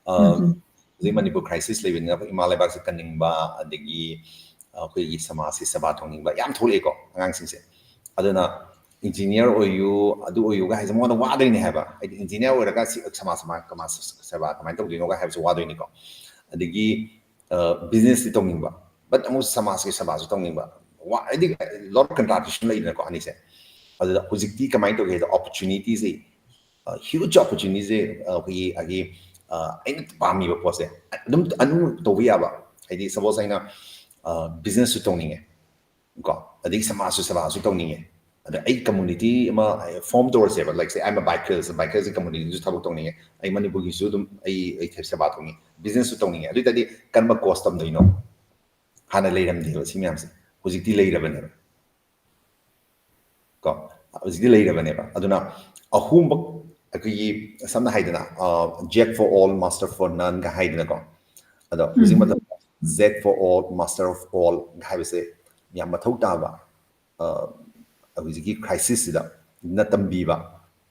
ꯑ, ꯍꯧꯖꯤꯛ ꯃꯅꯤꯄꯨꯔ crisis ꯂꯩꯕꯅꯤꯅ ꯑꯩꯈꯣꯏ ꯏꯃꯥ ꯂꯩꯕꯥꯛꯁꯦ ꯀꯟꯅꯤꯡꯕ, ꯑꯗꯒꯤ ꯑꯩꯈꯣꯏꯒꯤ ꯁꯃꯥꯖꯁꯤ ꯁꯦꯕꯥ ꯇꯧꯅꯤꯡꯕ ꯌꯥꯝ ꯊꯣꯛꯂꯛꯑꯦꯀꯣ ꯑꯉꯥꯡꯁꯤꯡꯁꯦ꯫ ꯑꯗꯨꯅ engineer ꯑꯣꯏꯌꯨ, ꯑꯗꯨ ꯑꯣꯏꯌꯨꯒ ꯍꯥꯏꯁꯦ ꯃꯉꯣꯟꯗ ꯋꯥꯗꯣꯏꯅꯦ ꯍꯥꯏꯕ꯫ ꯍꯥꯏꯗꯤ engineer ꯑꯣꯏꯔꯒ ꯁꯤ ꯁꯃꯥꯖ ꯁꯃꯥꯖ ꯀꯃꯥꯏ-, ꯁꯦꯕꯥ ꯀꯃꯥꯏꯅ ꯇꯧꯗꯣꯏꯅꯣꯒ ꯍꯥꯏꯕꯁꯨ ꯋꯥꯗꯣꯏꯅꯤꯀꯣ꯫ ꯑꯗꯒꯤ, ꯑ, businessꯇꯤ ꯇꯧꯅꯤꯡꯕ, but ꯑꯃꯨꯛ ꯁꯃꯥꯖꯀꯤ ꯁꯦꯕꯥꯁꯨ ꯇꯧꯅꯤꯡꯕ꯫ ꯋꯥ-, ꯍꯥꯏꯗꯤ lot of contradiction ꯂꯩꯗꯅꯀꯣ ꯑꯅꯤꯁꯦ꯫ ꯑꯗꯨꯗ ꯍꯧꯖꯤꯛꯇꯤ ꯀꯃꯥꯏꯅ ꯇꯧꯒꯦ ꯍꯥꯏꯗ, opportunityꯁꯦ huge opportunity ꯁꯦ ꯑꯩꯈꯣꯏꯒꯤ ꯑꯩꯒꯤ ꯑꯩꯅ ꯄꯥꯝꯃꯤꯕ ꯄꯣꯠꯁꯦ ꯑꯗꯨꯝ ꯑꯗꯨꯝ ꯇꯧꯕ ꯌꯥꯕ, ꯍꯥꯏꯗꯤ suppose ꯑꯩꯅ business ꯁꯨ ꯇꯧꯅꯤꯡꯉꯦ ꯀꯣ, ꯑꯗꯒꯤ ꯁꯃꯥꯖꯁꯨ ꯁꯦꯕꯥꯁꯨ ꯇꯧꯅꯤꯡꯉꯦ, ꯑꯗ ꯑꯩ community ꯑꯃ form ꯇꯧꯔꯁꯦꯕ, like say I'm a bikers, bikers ꯀꯤ community ꯁꯨ ꯊꯕꯛ ꯇꯧꯅꯤꯡꯉꯦ, ꯑꯩ ꯃꯅꯤꯄꯨꯔꯒꯤꯁꯨ ꯑꯗꯨꯝ ꯑꯩ ꯑꯩ ꯁꯦꯕꯥ ꯇꯧꯅꯤꯡꯉꯦ, business ꯁꯨ ꯇꯧꯅꯤꯡꯉꯦ, ꯑꯗꯨ ꯑꯣꯏ ꯇꯥꯔꯗꯤ ꯀꯔꯝꯕ course ꯇꯝꯗꯣꯏꯅꯣ? ꯍꯥꯟꯅ ꯂꯩꯔꯝꯗꯦꯕ ꯁꯤ ꯃꯌꯥꯝꯁꯦ, ꯍꯧꯖꯤꯛꯇꯤ ꯂꯩꯔꯕꯅꯦꯕ ꯀꯣ, ꯍꯧꯖꯤꯛꯇꯤ ꯂꯩꯔꯕꯅꯦꯕ꯫ ꯑꯗꯨꯅ ꯑꯍꯨꯝꯃꯛ ꯑꯩꯈꯣꯏꯒꯤ ꯁꯝꯅ ꯍꯥꯏꯗꯅ jack for all, master for none ꯒ ꯍꯥꯏꯗꯅꯀꯣ, ꯑꯗꯣ ꯍꯧꯖꯤꯛ ꯃꯇꯝꯗ jack for all, master of all ꯍꯥꯏꯕꯁꯦ ꯌꯥꯝ ꯃꯊꯧ ꯇꯥꯕ꯫ ꯍꯧꯖꯤꯛꯀꯤ crisis ꯁꯤꯗ ꯅ ꯇꯝꯕꯤꯕ,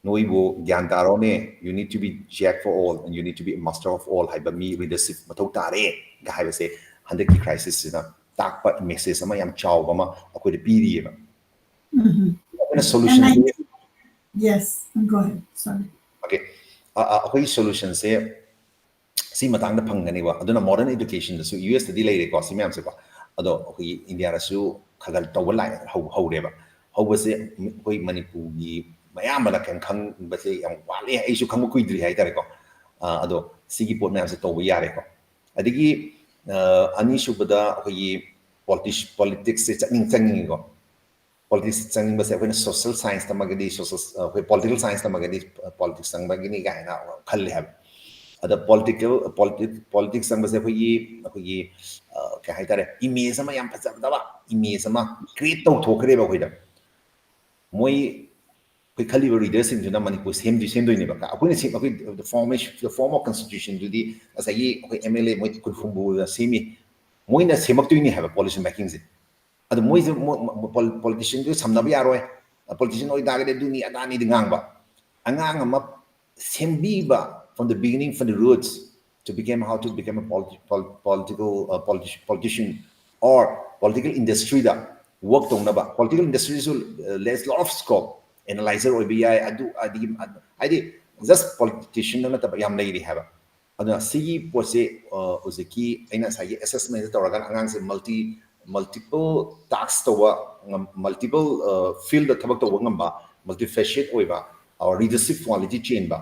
ꯅꯣꯏꯕꯨ ꯒ꯭ꯌꯥꯟ ꯇꯥꯔꯣꯅꯦ, you need to be jack for all and you need to be master of all ꯍꯥꯏꯕ ꯃꯤ leadership ꯃꯊꯧ ꯇꯥꯔꯦ ꯒ ꯍꯥꯏꯕꯁꯦ ꯍꯟꯗꯛꯀꯤ crisis ꯁꯤꯅ ꯇꯥꯛꯄ message ꯑꯃ ꯌꯥꯝ ꯆꯥꯎꯕ ꯑꯃ ꯑꯩꯈꯣꯏꯗ ꯄꯤꯔꯤꯑꯕ꯫ ꯑꯩꯈꯣꯏꯅ solution ꯁꯦ Yes, go ahead. Sorry. Okay. ꯑꯩꯈꯣꯏꯒꯤ solution ꯁꯦ ꯁꯤ ꯃꯇꯥꯡꯗ ꯐꯪꯒꯅꯦꯕ꯫ ꯑꯗꯨꯅ modern education ꯗꯁꯨ, ꯌꯨ ꯑꯦꯁ ꯇꯗꯤ ꯂꯩꯔꯦꯀꯣ ꯁꯤ ꯃꯌꯥꯝꯁꯦꯀꯣ, ꯑꯗꯣ ꯑꯩꯈꯣꯏꯒꯤ ꯏꯟꯗꯤꯌꯥꯗꯁꯨ ꯈꯔ ꯈꯔ ꯇꯧꯕ ꯂꯥꯛꯑꯦ, ꯍꯧ- ꯍꯧꯔꯦꯕ꯫ ꯍꯧꯕꯁꯦ ꯑꯩꯈꯣꯏ ꯃꯅꯤꯄꯨꯔꯒꯤ ꯃꯌꯥꯝꯕꯅ ꯀꯩꯝ ꯈꯪꯕꯁꯦ ꯌꯥꯝ ꯋꯥꯠꯂꯦ, ꯑꯩꯁꯨ ꯈꯪꯕ ꯀꯨꯏꯗ꯭ꯔꯤ ꯍꯥꯏꯇꯥꯔꯦꯀꯣ꯫ ꯑꯗꯣ ꯁꯤꯒꯤ ꯄꯣꯠ ꯃꯌꯥꯝꯁꯦ ꯇꯧꯕ ꯌꯥꯔꯦꯀꯣ꯫ ꯑꯗꯒꯤ ꯑꯅꯤꯁꯨꯕꯗ ꯑꯩꯈꯣꯏꯒꯤ politics ꯁꯦ ꯆꯠꯅꯤꯡ ꯆꯪꯅꯤꯡꯉꯤꯀꯣ꯫ Politics ꯆꯪꯅꯤꯡꯕꯁꯦ ꯑꯩꯈꯣꯏꯅ social science ꯇꯝꯃꯒꯗꯤ, social ꯑꯩꯈꯣꯏ political science ꯇꯝꯃꯒꯗꯤ politics ꯆꯪꯕꯒꯤꯅꯤ ꯀꯥꯏꯅ ꯈꯜꯂꯦ ꯍꯥꯏꯕ꯫ ꯑꯗ political politics ꯆꯪꯕꯁꯦ ꯑꯩꯈꯣꯏꯒꯤ ꯑꯩꯈꯣꯏꯒꯤ ꯀꯩ ꯍꯥꯏꯇꯥꯔꯦ, image ꯑꯃ ꯌꯥꯝ ꯐꯖꯗꯕ image ꯑꯃ create ꯇꯧꯊꯣꯛꯈ꯭ꯔꯦꯕ ꯑꯩꯈꯣꯏꯗ꯫ ꯃꯣꯏ ꯑꯩꯈꯣꯏ ꯈꯜꯂꯤꯕ leader ꯁꯤꯡꯗꯨꯅ ꯃꯅꯤꯄꯨꯔ ꯁꯦꯝꯗꯤ ꯁꯦꯝꯗꯣꯏꯅꯦꯕ꯫ ꯑꯩꯈꯣꯏꯅ ꯁꯦꯝ ꯑꯩꯈꯣꯏ the formation the form of constitution ꯗꯨꯗꯤ ꯉꯁꯥꯏꯒꯤ ꯑꯩꯈꯣꯏ M L A ꯃꯣꯏ ꯀꯨꯟ ꯍꯨꯝꯐꯨꯅ ꯁꯦꯝꯃꯤ, ꯃꯣꯏꯅ ꯁꯦꯝꯃꯛꯇꯣꯏꯅꯤ ꯍꯥꯏꯕ policy making ꯁꯦ꯫ ꯑꯗꯣ ꯃꯣꯏꯁꯦ politician ꯗꯨ ꯁꯝꯅꯕ ꯌꯥꯔꯣꯏ, politician ꯑꯣꯏꯇꯥꯔꯒꯗꯤ ꯑꯗꯨꯅꯤ ꯑꯗꯥꯅꯤꯗꯤ ꯉꯥꯡꯕ꯫ ꯑꯉꯥꯡ ꯑꯃ ꯁꯦꯝꯕꯤꯕ from the beginning, from the roots, to become how to become a political politician or political industry the work ꯇꯧꯅꯕ꯫ Political industry ꯁꯨ there's lot of scope, analyzer ꯑꯣꯏꯕ ꯌꯥꯏ, ꯑꯗꯨ ꯑꯗꯒꯤ ꯍꯥꯏꯗꯤ just politician ꯗ ꯅꯠꯇꯕ ꯌꯥꯝ ꯂꯩꯔꯤ ꯍꯥꯏꯕ꯫ ꯑꯗꯨꯅ ꯁꯤꯒꯤ ꯄꯣꯠꯁꯦ ꯍꯧꯖꯤꯛꯀꯤ ꯑꯩꯅ ꯉꯁꯥꯏꯒꯤ assessment ꯇꯧꯔꯀꯥꯟꯗ ꯑꯉꯥꯡꯁꯦ multi multiple task ꯇꯧꯕ, multiple field ꯗ ꯊꯕꯛ ꯇꯧꯕ ꯉꯝꯕ, multifaceted ꯑꯣꯏꯕ, recessive quality ꯆꯦꯟꯕ,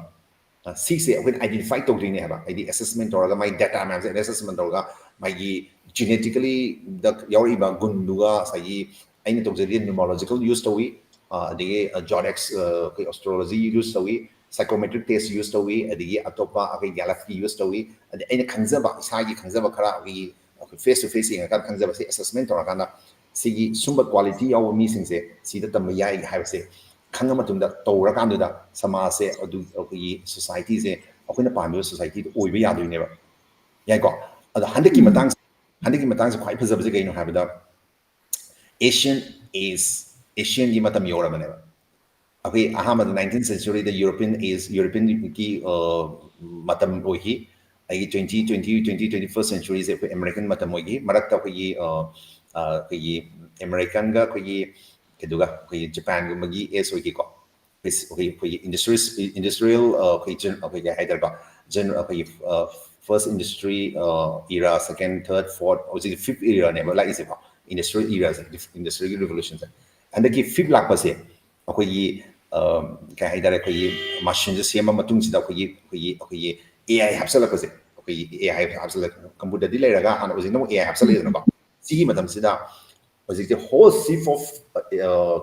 ꯁꯤꯁꯦ ꯑꯩꯈꯣꯏꯅ identify ꯇꯧꯗꯣꯏꯅꯦ ꯍꯥꯏꯕ꯫ ꯍꯥꯏꯗꯤ assessment ꯇꯧꯔꯒ, ꯃꯥꯒꯤ data ꯃꯌꯥꯝꯁꯦ assessment ꯇꯧꯔꯒ, ꯃꯥꯒꯤ genetically ꯗ ꯌꯥꯎꯔꯛꯏꯕ ꯒꯨꯟꯗꯨꯒ, ꯉꯁꯥꯏꯒꯤ ꯑꯩꯅ ꯇꯧꯖꯔꯤꯕ numerological use ꯇꯧꯏ, ꯑꯗꯒꯤ Zodiac, ꯑꯩꯈꯣꯏ astrology use ꯇꯧꯏ, psychometric test use ꯇꯧꯏ, ꯑꯗꯒꯤ ꯑꯇꯣꯞꯄ ꯑꯩꯈꯣꯏ Gallupꯀꯤ use ꯇꯧꯏ, ꯑꯗꯩ ꯑꯩꯅ ꯈꯪꯖꯕ, ꯏꯁꯥꯒꯤ ꯈꯪꯖꯕ ꯈꯔ ꯑꯩꯈꯣꯏꯒꯤ face to face ꯌꯦꯡꯉꯀꯥꯟꯗ ꯈꯪꯖꯕꯁꯦ assessment ꯇꯧꯔꯀꯥꯟꯗ ꯁꯤꯒꯤ ꯁꯨꯝꯕ quality ꯌꯥꯎꯕ ꯃꯤꯁꯤꯡꯁꯦ ꯁꯤꯗ ꯇꯝꯕ ꯌꯥꯏ ꯍꯥꯏꯕꯁꯦ ꯈꯪꯉ ꯃꯇꯨꯡꯗ ꯇꯧꯔꯀꯥꯟꯗꯨꯗ ꯁꯃꯥꯖꯁꯦ, ꯑꯗꯨ ꯑꯩꯈꯣꯏꯒꯤ societyꯁꯦ ꯑꯩꯈꯣꯏꯅ ꯄꯥꯝꯃꯤꯕ societyꯗꯣ ꯑꯣꯏꯕ ꯌꯥꯗꯣꯏꯅꯦꯕ꯫ ꯌꯥꯏꯀꯣ? ꯑꯗꯣ ꯍꯟꯗꯛꯀꯤ ꯃꯇꯥꯡ, ꯍꯟꯗꯛꯀꯤ ꯃꯇꯥꯡꯁꯦ ꯈ꯭ꯋꯥꯏ ꯐꯖꯕꯁꯦ ꯀꯩꯅꯣ ꯍꯥꯏꯕꯗ, ancient age, ancientꯒꯤ ꯃꯇꯝ ꯌꯧꯔꯕꯅꯦꯕ꯫ ꯑꯩꯈꯣꯏ ꯑꯍꯥꯟꯕꯗ nineteenth centuryꯗ European age, Europeanꯒꯤ ꯃꯇꯝ ꯑꯣꯏꯈꯤ꯫ ꯑꯩꯒꯤ twenty, twenty, twenty, twenty first centuryꯁꯦ ꯑꯩꯈꯣꯏ American ꯃꯇꯝ ꯑꯣꯏꯈꯤ꯫ ꯃꯔꯛꯇ ꯑꯩꯈꯣꯏꯒꯤ ꯑꯩꯈꯣꯏꯒꯤ Americanꯒ ꯑꯩꯈꯣꯏꯒꯤ ꯀꯩꯗꯨꯒ ꯑꯩꯈꯣꯏꯒꯤ Japanꯒꯨꯝꯕꯒꯤ age ꯑꯣꯏꯈꯤꯀꯣ꯫ ꯑꯩꯈꯣꯏ, ꯑꯩꯈꯣꯏꯒꯤ industrial, industrial, ꯑꯩꯈꯣꯏ, ꯑꯩꯈꯣꯏ ꯀꯩ ꯍꯥꯏꯇꯥꯔꯦꯀꯣ, ꯑꯩꯈꯣꯏꯒꯤ first industry era, second, third, fourth, ꯍꯧꯖꯤꯛ fifth eraꯅꯦꯕ ꯂꯥꯛꯏꯁꯦꯀꯣ, industrial eraꯁꯦ, industrialꯒꯤ revolutionꯁꯦ꯫ ꯍꯟꯗꯛꯀꯤ fifth ꯂꯥꯛꯄꯁꯦ ꯑꯩꯈꯣꯏꯒꯤ ꯀꯩ ꯍꯥꯏꯇꯥꯔꯦ, ꯑꯩꯈꯣꯏꯒꯤ machineꯁꯦ ꯁꯦꯝꯃ ꯃꯇꯨꯡꯁꯤꯗ ꯑꯩꯈꯣꯏꯒꯤ, ꯑꯩꯈꯣꯏꯒꯤ, ꯑꯩꯈꯣꯏꯒꯤ AI ꯍꯥꯞꯆꯜꯂꯛꯄꯁꯦ, ꯑꯩꯈꯣꯏꯒꯤ AI ꯍꯥꯞꯆꯜꯂꯛ, computerꯗꯤ ꯂꯩꯔꯒ ꯍꯥꯟꯅ ꯍꯧꯖꯤꯛꯅ ꯑꯃꯨꯛ AI ꯍꯥꯞꯆꯜꯂꯛꯑꯦꯗꯅꯀꯣ꯫ ꯁꯤꯒꯤ ꯃꯇꯝꯁꯤꯗ ꯍꯧꯖꯤꯛꯇꯤ whole shift of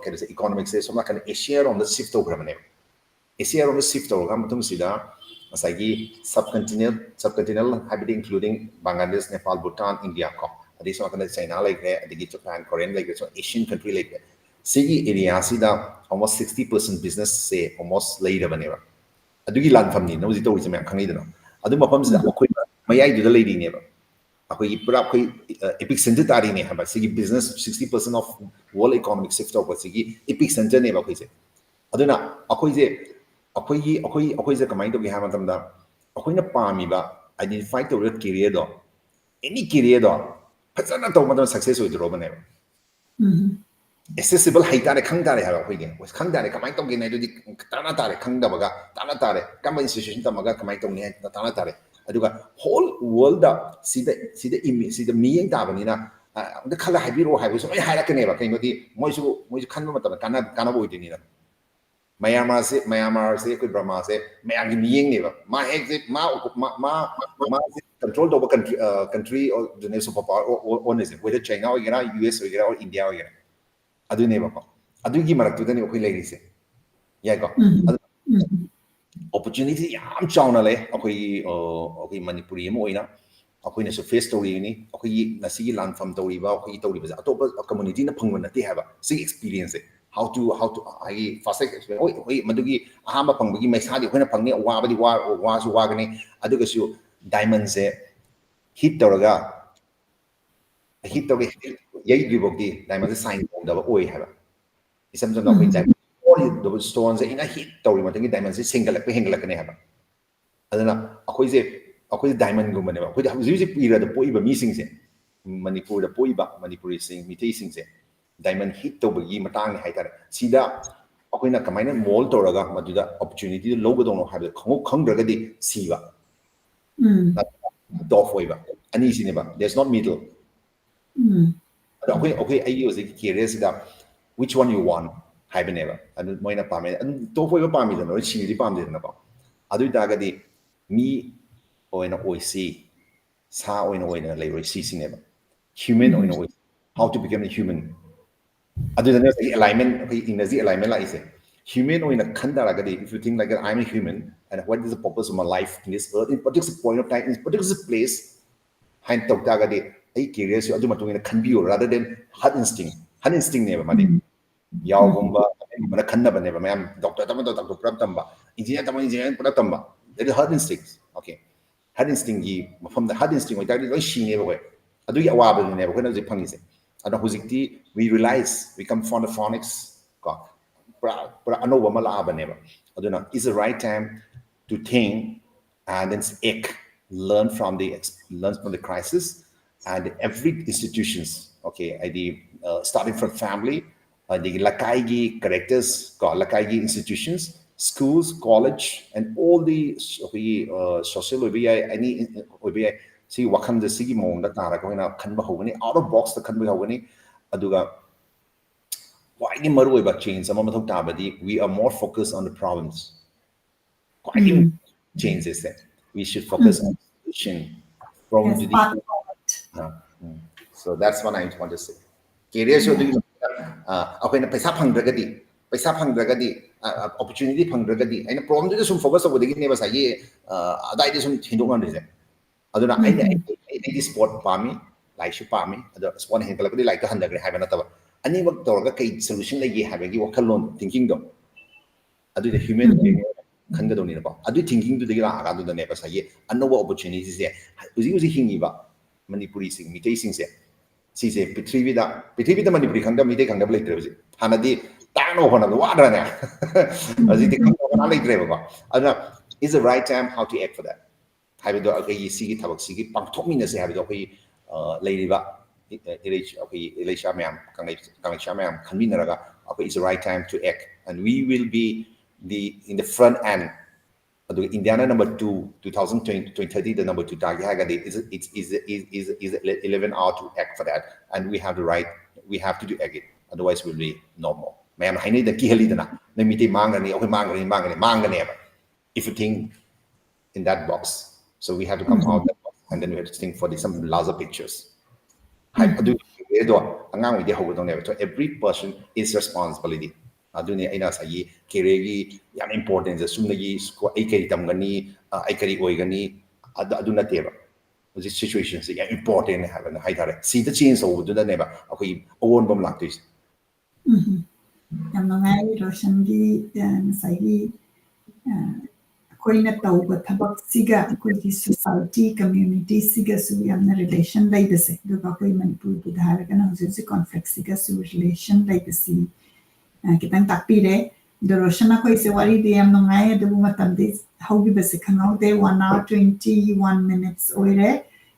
ꯀꯩꯅꯣꯁꯦ, economicꯁꯦ ꯁꯣꯝ ꯅꯥꯀꯟꯗ Asiaꯔꯣꯝꯗ shift ꯇꯧꯈ꯭ꯔꯕꯅꯦꯕ꯫ Asiaꯔꯣꯝꯗ shift ꯇꯧꯔꯒ ꯃꯇꯨꯡꯁꯤꯗ ꯉꯁꯥꯏꯒꯤ subcontinental, subcontinental ꯍꯥꯏꯕꯗꯤ including Bangladesh, Nepal, Bhutan, India ꯀꯣ, ꯑꯗꯩ ꯁꯣꯝ ꯅꯥꯀꯟꯗ China ꯂꯩꯈ꯭ꯔꯦ, ꯑꯗꯒꯤ Japan, Korean ꯂꯩꯈ꯭ꯔꯦ, ꯁꯣꯝ Asian country ꯂꯩꯈ꯭ꯔꯦ꯫ ꯁꯤꯒꯤ areaꯁꯤꯗ almost sixty percent businessꯁꯦ almost ꯂꯩꯔꯕꯅꯦꯕ꯫ ꯑꯗꯨꯒꯤ ꯂꯥꯟꯐꯝꯅꯤꯅ ꯍꯧꯖꯤꯛ ꯇꯧꯔꯤꯁꯦ ꯃꯌꯥꯝ ꯈꯪꯅꯩꯗꯅ꯫ ꯑꯗꯨ ꯃꯐꯝꯁꯤꯗ ꯑꯩꯈꯣꯏ ꯃꯌꯥꯏꯗꯨꯗ ꯂꯩꯔꯤꯅꯦꯕ꯫ ꯑꯩꯈꯣꯏꯒꯤ ꯄꯨꯔꯥ ꯑꯩꯈꯣꯏ epicentre ꯇꯥꯔꯤꯅꯦ ꯍꯥꯏꯕ꯫ ꯁꯤꯒꯤ business sixty percent of world economic shift ꯇꯧꯔꯛꯄꯁꯤꯒꯤ epicentre ꯅꯦꯕ ꯑꯩꯈꯣꯏꯁꯦ꯫ ꯑꯗꯨꯅ ꯑꯩꯈꯣꯏꯁꯦ, ꯑꯩꯈꯣꯏꯒꯤ, ꯑꯩꯈꯣꯏ, ꯑꯩꯈꯣꯏꯁꯦ ꯀꯃꯥꯏꯅ ꯇꯧꯒꯦ ꯍꯥꯏꯕ ꯃꯇꯝꯗ, ꯑꯩꯈꯣꯏꯅ ꯄꯥꯝꯃꯤꯕ identify ꯇꯧꯔꯤꯕ careerꯗꯣ, any careerꯗꯣ ꯐꯖꯅ ꯇꯧꯕ ꯃꯇꯝꯗ success ꯑꯣꯏꯗꯣꯔꯕꯅꯦꯕ꯫ Accessible ꯍꯩꯇꯥꯔꯦ, ꯈꯪ ꯇꯥꯔꯦ ꯍꯥꯏꯕ ꯑꯩꯈꯣꯏꯒꯤ꯫ ꯈꯪ ꯇꯥꯔꯦ, ꯀꯃꯥꯏꯅ ꯇꯧꯒꯦꯅ ꯑꯗꯨꯗꯤ ꯇꯥꯟꯅ ꯇꯥꯔꯦ, ꯈꯪꯗꯕꯒ ꯇꯥꯟꯅ ꯇꯥꯔꯦ, ꯀꯔꯝꯕ institution ꯇꯝꯃꯒ ꯀꯃꯥꯏꯅ ꯇꯧꯅꯤ ꯍꯥꯏꯅ ꯇꯥꯟꯅ ꯇꯥꯔꯦ꯫ ꯑꯗꯨꯒ whole worldꯗ ꯁꯤꯗ, ꯁꯤꯗ ꯏꯃꯤ-, ꯁꯤꯗ ꯃꯤꯠꯌꯦꯡ ꯇꯥꯕꯅꯤꯅ, ꯑ, ꯑꯝꯇ ꯈꯜꯂ ꯍꯥꯏꯕꯤꯔꯛꯑꯣ ꯍꯥꯏꯕꯁꯨ ꯂꯣꯏ ꯍꯥꯏꯔꯛꯀꯅꯦꯕ꯫ ꯀꯩꯅꯣꯗꯤ ꯃꯣꯏꯁꯨ, ꯃꯣꯏꯁꯨ ꯈꯟꯕ ꯃꯇꯝꯗ ꯀꯥꯟꯅ-, ꯀꯥꯟꯅꯕ ꯑꯣꯏꯗꯣꯏꯅꯤꯅ꯫ ꯃꯌꯥꯃꯥꯔꯁꯦ, ꯃꯌꯥꯃꯥꯔꯁꯦ, ꯑꯩꯈꯣꯏ ꯕꯔꯃꯥꯁꯦ ꯃꯌꯥꯝꯒꯤ ꯃꯤꯠꯌꯦꯡꯅꯦꯕ꯫ ꯃꯥ ꯍꯦꯛ ꯍꯦꯛ ꯃꯥ ꯃꯥ ꯃꯥꯁꯦ ꯀꯟꯇ꯭ꯔꯣꯜ ꯇꯧꯕ ꯀꯟꯇ꯭ꯔꯤ, ꯀꯟꯇ꯭ꯔꯤ ꯑꯗꯨꯅꯦ, ꯁꯨꯄꯔ ꯄꯥꯋꯔ ꯑꯣꯟꯅꯁꯦ꯫ Whether ꯆꯥꯏꯅꯥ ꯑꯣꯏꯒꯦꯔꯥ, ꯌꯨ ꯑꯦꯁ ꯑꯣꯏꯒꯦꯔꯥ, ꯑꯣꯔ ꯏꯟꯗꯤꯌꯥ ꯑꯣꯏꯒꯦꯔꯥ, ꯑꯗꯨꯅꯦꯕꯀꯣ꯫ ꯑꯗꯨꯒꯤ ꯃꯔꯛꯇꯨꯗꯅꯦ ꯑꯩꯈꯣꯏ ꯂꯩꯔꯤꯁꯦ, ꯌꯥꯏꯀꯣ? ꯑꯗꯨ opportunity ꯌꯥꯝ ꯆꯥꯎꯅ ꯂꯩ ꯑꯩꯈꯣꯏꯒꯤ, ꯑꯩꯈꯣꯏ ꯃꯅꯤꯄꯨꯔꯤ ꯑꯃ ꯑꯣꯏꯅ ꯑꯩꯈꯣꯏꯅꯁꯨ ꯐꯦꯁ ꯇꯧꯔꯤꯕꯅꯤ꯫ ꯑꯩꯈꯣꯏꯒꯤ ꯉꯁꯤꯒꯤ ꯂꯥꯟꯐꯝ ꯇꯧꯔꯤꯕ, ꯑꯩꯈꯣꯏꯒꯤ ꯇꯧꯔꯤꯕꯁꯦ ꯑꯇꯣꯞꯄ ꯀꯝꯃꯨꯅꯤꯇꯤꯅ ꯐꯪꯕ ꯅꯠꯇꯦ ꯍꯥꯏꯕ꯫ ꯁꯤꯒꯤ ꯑꯦꯛꯁꯄꯤꯔꯤꯌꯦꯟꯁꯁꯦ, how to, how to, ꯍꯥꯏꯗꯤ, first experience, ꯍꯣꯏ, ꯍꯣꯏ, ꯃꯗꯨꯒꯤ ꯑꯍꯥꯟꯕ ꯐꯪꯕꯒꯤ ꯃꯩꯁꯥꯗꯤ ꯑꯩꯈꯣꯏꯅ ꯐꯪꯅꯤ, ꯋꯥꯕꯗꯤ ꯋꯥ-, ꯋꯥꯁꯨ ꯋꯥꯒꯅꯤ꯫ ꯑꯗꯨꯒꯁꯨ ꯗꯥꯏꯃꯟꯁꯦ ꯍꯤꯠ ꯇꯧꯔꯒ, ꯍꯤꯠ ꯇꯧꯔꯒ ꯌꯩꯗ꯭ꯔꯤꯐꯥꯎꯗꯤ ꯗꯥꯏꯃꯟꯁꯦ ꯁꯥꯏꯟ ꯇꯧꯗꯕ ꯑꯣꯏ ꯍꯥꯏꯕ꯫ ꯏꯁꯝ ꯁꯝꯅ ꯑꯩꯈꯣꯏ ꯗꯥꯏꯃꯟ ꯁ꯭ꯇꯣꯟꯁꯦ ꯑꯩꯅ ꯍꯤꯠ ꯇꯧꯔꯤ ꯃꯇꯨꯡꯒꯤ ꯗꯥꯏꯃꯟꯁꯦ ꯁꯦꯡꯒꯠꯂꯛꯄ ꯍꯦꯟꯒꯠꯂꯛꯀꯅꯤ ꯍꯥꯏꯕ꯫ ꯑꯗꯨꯅ ꯑꯩꯈꯣꯏꯁꯦ, ꯑꯩꯈꯣꯏꯁꯦ ꯗꯥꯏꯃꯟꯒꯨꯝꯕꯅꯦꯕ꯫ ꯑꯩꯈꯣꯏꯗ ꯍꯧꯖꯤꯛ ꯍꯧꯖꯤꯛ ꯏꯔꯗ ꯄꯣꯛꯏꯕ ꯃꯤꯁꯤꯡꯁꯦ, ꯃꯅꯤꯄꯨꯔꯗ ꯄꯣꯛꯏꯕ ꯃꯅꯤꯄꯨꯔꯤꯁꯤꯡ, ꯃꯤꯇꯩꯁꯤꯡꯁꯦ ꯗꯥꯏꯃꯟ ꯍꯤꯠ ꯇꯧꯕꯒꯤ ꯃꯇꯥꯡꯅꯤ ꯍꯥꯏꯇꯥꯔꯦ꯫ ꯁꯤꯗ ꯑꯩꯈꯣꯏꯅ ꯀꯃꯥꯏꯅ ꯃꯣꯜ ꯇꯧꯔꯒ ꯃꯗꯨꯗ ꯑꯣꯄꯣꯔꯆꯨꯅꯤꯇꯤꯗꯨ ꯂꯧꯒꯗꯧꯅꯣ ꯍꯥꯏꯕꯗꯨ ꯈꯪꯍꯧ-, ꯈꯪꯗ꯭ꯔꯒꯗꯤ ꯁꯤꯕ, ꯎꯝ꯫ ꯇꯣꯐ ꯑꯣꯏꯕ, ꯑꯅꯤꯁꯤꯅꯦꯕ, there's not middle꯫ ꯎꯝ꯫ ꯑꯗꯣ ꯑꯩꯈꯣꯏ, ꯑꯩꯈꯣꯏ, ꯑꯩꯒꯤ ꯍꯧꯖꯤꯛꯀꯤ ꯀꯦꯔꯤꯌꯔꯁꯤꯗ which one you want ꯍꯥꯏꯕꯅꯦꯕ꯫ ꯑꯗꯨ ꯃꯣꯏꯅ ꯄꯥꯝꯃꯦ, ꯑꯗꯨꯝ ꯇꯣꯐ ꯑꯣꯏꯕ ꯄꯥꯝꯃꯤꯗꯅ, ꯂꯣꯏ ꯁꯤꯕꯗꯤ ꯄꯥꯝꯗꯦꯗꯅꯀꯣ꯫ ꯑꯗꯨ ꯑꯣꯏꯇꯥꯔꯒꯗꯤ ꯃꯤ ꯑꯣꯏꯅ ꯑꯣꯏꯁꯤ, ꯁꯥ ꯑꯣꯏꯅ ꯑꯣꯏꯅ ꯂꯩꯔꯣꯏ ꯁꯤꯁꯤꯅꯦꯕ꯫ ꯍ꯭ꯌꯨꯃꯦꯟ ꯑꯣꯏꯅ ꯑꯣꯏꯁꯤ, how to become a human꯫ ꯑꯗꯨꯗꯅꯦ ꯉꯁꯥꯏꯒꯤ ꯑꯦꯂꯥꯏꯟꯃꯦꯟ, ꯑꯩꯈꯣꯏ ꯏꯪꯒ꯭ꯔꯥꯖꯤ ꯑꯦꯂꯥꯏꯟꯃꯦꯟ ꯂꯥꯛꯏꯁꯦ꯫ ꯍ꯭ꯌꯨꯃꯦꯟ ꯑꯣꯏꯅ ꯈꯟ ꯇꯥꯔꯒꯗꯤ, if you think like that, "I am a human and what is the purpose of my life in this earth, in particular point of time, in particular place?" ꯍꯥꯏꯅ ꯇꯧ ꯇꯥꯔꯒꯗꯤ, ꯑꯩ ꯀꯦꯔꯤꯌꯔꯁꯨ ꯑꯗꯨ ꯃꯇꯨꯡ ꯏꯟꯅ ꯈꯟꯕꯤꯌꯨ, rather than herd instinct꯫ Herd instinctꯅꯦꯕ ꯃꯥꯗꯤ꯫ ꯌꯥꯎꯒꯨꯝꯕ, ꯑꯗꯨꯒꯨꯝꯕꯅ ꯈꯟꯅꯕꯅꯦꯕ ꯃꯌꯥꯝ, ꯗꯣꯛꯇꯔ ꯇꯝꯕꯗ ꯗꯣꯛꯇꯔ ꯄꯨꯂꯞ ꯇꯝꯕ, ꯏꯟꯖꯤꯅꯤꯌꯥꯔ ꯇꯝꯕ ꯏꯟꯖꯤꯅꯤꯌꯥꯔ ꯄꯨꯂꯞ ꯇꯝꯕ꯫ That is herd instinct꯫ Okay꯫ Herd instinctꯀꯤ ꯃꯐꯝꯗ, herd instinct ꯑꯣꯏꯇꯥꯔꯗꯤ ꯂꯣꯏ ꯁꯤꯅꯦꯕ ꯑꯩꯈꯣꯏ꯫ ꯑꯗꯨꯒꯤ ꯑꯋꯥꯕꯗꯨꯅꯦꯕ ꯑꯩꯈꯣꯏꯅ ꯍꯧꯖꯤꯛ ꯐꯪꯉꯤꯁꯦ꯫ ꯑꯗꯣ ꯍꯧꯖꯤꯛꯇꯤ we realize, we come from the phonics ꯀꯣ, ꯄꯨꯔꯥ, ꯄꯨꯔꯥ ꯑꯅꯧꯕ ꯑꯃ ꯂꯥꯛꯑꯕꯅꯦꯕ꯫ ꯑꯗꯨꯅ it's the right time to think and then act, learn from the ex-, learn from the crisis and every institutions, okay, ꯍꯥꯏꯗꯤ, uh, starting from family, ꯑꯗꯒꯤ ꯂꯩꯀꯥꯏꯒꯤ characters ꯀꯣ, ꯂꯩꯀꯥꯏꯒꯤ institutions, schools, college and all the, ꯑꯩꯈꯣꯏꯒꯤ, uh, social ꯑꯣꯏꯕ ꯌꯥꯏ, any ꯑꯣꯏꯕ ꯌꯥꯏ, ꯁꯤ ꯋꯥꯈꯜꯁꯦ ꯁꯤꯒꯤ ꯃꯑꯣꯡꯗ ꯇꯥꯔꯒ ꯑꯩꯈꯣꯏꯅ ꯈꯟꯕ ꯍꯧꯒꯅꯤ, out of boxꯇ ꯈꯟꯕ ꯍꯧꯒꯅꯤ꯫ ꯑꯗꯨꯒ ꯈ꯭ꯋꯥꯏꯗꯒꯤ ꯃꯔꯨꯑꯣꯏꯕ change ꯑꯃ ꯃꯊꯧ ꯇꯥꯕꯗꯤ we are more focused on the problems. ꯈ꯭ꯋꯥꯏꯗꯒꯤ changes say we should focus on solution. Problem Yes, ꯗꯨꯗꯤ part of it. So that's what I want to say. Career ꯁꯨ ꯑꯗꯨꯒꯤ ꯃꯇꯨꯡꯗ, ꯑ, ꯑꯩꯈꯣꯏꯅ ꯄꯩꯁꯥ ꯐꯪꯗ꯭ꯔꯒꯗꯤ ꯄꯩꯁꯥ ꯐꯪꯗ꯭ꯔꯒꯗꯤ opportunity ꯐꯪꯗ꯭ꯔꯒꯗꯤ ꯑꯩꯅ problem ꯗꯨꯗ ꯁꯨꯝ focus ꯇꯧꯕꯗꯒꯤꯅꯦꯕ ꯉꯁꯥꯏꯒꯤ, ꯑ, ꯑꯗꯥꯏꯗ ꯁꯨꯝ ꯍꯦꯟꯗꯣꯛꯅꯔꯤꯁꯦ. ꯑꯗꯨꯅ ꯑꯩꯅ ꯑꯩ- ꯑꯩꯗꯤ sport ꯄꯥꯝꯃꯤ, ꯂꯥꯏꯔꯤꯛꯁꯨ ꯄꯥꯝꯃꯤ, ꯑꯗꯣ sport ꯍꯦꯟꯒꯠꯂꯛꯄꯗꯤ ꯂꯥꯏꯔꯤꯛꯇ ꯍꯟꯊꯈ꯭ꯔꯦ ꯍꯥꯏꯕ ꯅꯠꯇꯕ, ꯑꯅꯤꯃꯛ ꯇꯧꯔꯒ ꯀꯩ solution ꯂꯩꯒꯦ ꯍꯥꯏꯕꯒꯤ ꯋꯥꯈꯜꯂꯣꯟ thinking ꯗꯣ ꯑꯗꯨꯗ human being ꯈꯟꯒꯗꯧꯅꯤꯅꯀꯣ꯫ ꯑꯗꯨꯒꯤ thinking ꯗꯨꯗꯒꯤ ꯂꯥꯛꯑꯀꯥꯟꯗꯨꯗꯅꯦꯕ ꯉꯁꯥꯏꯒꯤ ꯑꯅꯧꯕ opportunity ꯁꯦ ꯍꯧꯖꯤꯛ ꯍꯧꯖꯤꯛ ꯍꯤꯡꯉꯤꯕ ꯃꯅꯤꯄꯨꯔꯤꯁꯤꯡ, ꯃꯤꯇꯩꯁꯤꯡꯁꯦ ꯁꯤꯁꯦ ꯄ꯭ꯔꯤꯊꯤꯕꯤꯗ ꯄ꯭ꯔꯤꯊꯤꯕꯤꯗ ꯃꯅꯤꯄꯨꯔꯤ ꯈꯪꯗꯕ, ꯃꯤꯇꯩ ꯈꯪꯗꯕ ꯂꯩꯇ꯭ꯔꯦ ꯍꯧꯖꯤꯛ꯫ ꯍꯥꯟꯅꯗꯤ ꯇꯥꯛꯅꯕ ꯍꯣꯠꯅꯕꯗ ꯋꯥꯗ꯭ꯔꯅꯦ? ꯍꯧꯖꯤꯛꯇꯤ ꯈꯪꯗꯕ ꯀꯅꯥ ꯂꯩꯇ꯭ꯔꯦꯕꯀꯣ꯫ ꯑꯗꯨꯅ it's the right time how to act for that ꯍꯥꯏꯕꯗꯣ, ꯑꯩꯈꯣꯏꯒꯤ ꯁꯤꯒꯤ ꯊꯕꯛꯁꯤꯒꯤ ꯄꯥꯡꯊꯣꯛꯃꯤꯟꯅꯁꯦ ꯍꯥꯏꯕꯗꯣ ꯑꯩꯈꯣꯏꯒꯤ, ꯑ, ꯂꯩꯔꯤꯕ ꯏ-, ꯏꯔꯩ-, ꯑꯩꯈꯣꯏꯒꯤ ꯏꯔꯩꯆꯥ ꯃꯌꯥꯝ, ꯀꯪꯂꯩ-, ꯀꯪꯂꯩꯆꯥ ꯃꯌꯥꯝ ꯈꯟꯃꯤꯟꯅꯔꯒ ꯑꯩꯈꯣꯏ it's the right time to act and we will be the in the front end. ꯑꯗꯨꯒ ꯏꯟꯗꯤꯌꯥꯅ number two, two thousand twenty, twenty thirty ꯗ number two ꯇꯥꯒꯦ ꯍꯥꯏꯔꯒꯗꯤ it's, it's, it's, it's, it's, it's eleven hour to act for that and we have the right, we have to do act it, otherwise will be no more. ꯃꯌꯥꯝꯅ ꯍꯥꯏꯅꯩꯗꯅ, ꯀꯤꯍꯜꯂꯤꯗꯅ, ꯅꯣꯏ ꯃꯤꯇꯩ ꯃꯥꯡꯒꯅꯤ, ꯑꯩꯈꯣꯏ ꯃꯥꯡꯒꯅꯤ, ꯃꯥꯡꯒꯅꯤ, ꯃꯥꯡꯒꯅꯦꯕ if you think in that box. So we have to come out of that box and then we have to think for the, some larger pictures. ꯍꯥꯏ, ꯑꯗꯨꯒꯤ career ꯗꯣ ꯑꯉꯥꯡꯉꯩꯗꯤ ꯍꯧꯒꯗꯧꯅꯦꯕ꯫ So every person is responsibility. ꯑꯗꯨꯅꯤ ꯑꯩꯅ ꯉꯁꯥꯏꯒꯤ career ꯒꯤ ꯌꯥꯝ importance ꯁꯦ꯫ ꯆꯨꯝꯅꯒꯤ ꯁ꯭ꯀꯨ-, ꯑꯩ ꯀꯔꯤ ꯇꯝꯒꯅꯤ, ꯑ, ꯑꯩ ꯀꯔꯤ ꯑꯣꯏꯒꯅꯤ, ꯑꯗꯨ, ꯑꯗꯨ ꯅꯠꯇꯦꯕ꯫ ꯍꯧꯖꯤꯛ situation ꯁꯦ ꯌꯥꯝ important ꯅꯦ ꯍꯥꯏꯕꯅ ꯍꯥꯏꯇꯥꯔꯦ꯫ ꯁꯤꯗ change ꯇꯧꯕꯗꯨꯅꯅꯦꯕ ꯑꯩꯈꯣꯏꯒꯤ ꯑꯑꯣꯟꯕ ꯑꯃ ꯂꯥꯛꯇꯣꯏꯁꯦ꯫ ꯎꯝ꯫ ꯌꯥꯝ ꯅꯨꯡꯉꯥꯏ ꯔꯣꯁꯟꯒꯤ, ꯑ, ꯉꯁꯥꯏꯒꯤ, ꯑ, ꯑꯩꯈꯣꯏꯅ ꯇꯧꯕ ꯊꯕꯛꯁꯤꯒ ꯑꯩꯈꯣꯏꯒꯤ society, community ꯁꯤꯒꯁꯨ ꯌꯥꯝꯅ relation ꯂꯩꯕꯁꯦ, ꯑꯗꯨꯒ ꯑꯩꯈꯣꯏ ꯃꯅꯤꯄꯨꯔꯒꯤꯗ ꯍꯥꯏꯔꯒꯅ ꯍꯧꯖꯤꯛ ꯍꯧꯖꯤꯛ conflict ꯁꯤꯒꯁꯨ relation ꯂꯩꯕꯁꯤ, ꯑ, ꯈꯤꯇꯪ ꯇꯥꯛꯄꯤꯔꯦ꯫ ꯑꯗꯣ ꯔꯣꯁꯟ, ꯑꯩꯈꯣꯏꯁꯦ ꯋꯥꯔꯤꯗꯤ ꯌꯥꯝ ꯅꯨꯡꯉꯥꯏ, ꯑꯗꯨꯕꯨ ꯃꯇꯝꯗꯤ ꯍꯧꯈꯤꯕꯁꯦ ꯈꯪꯍꯧꯗꯦ, one hour twenty one minutes ꯑꯣꯏꯔꯦ꯫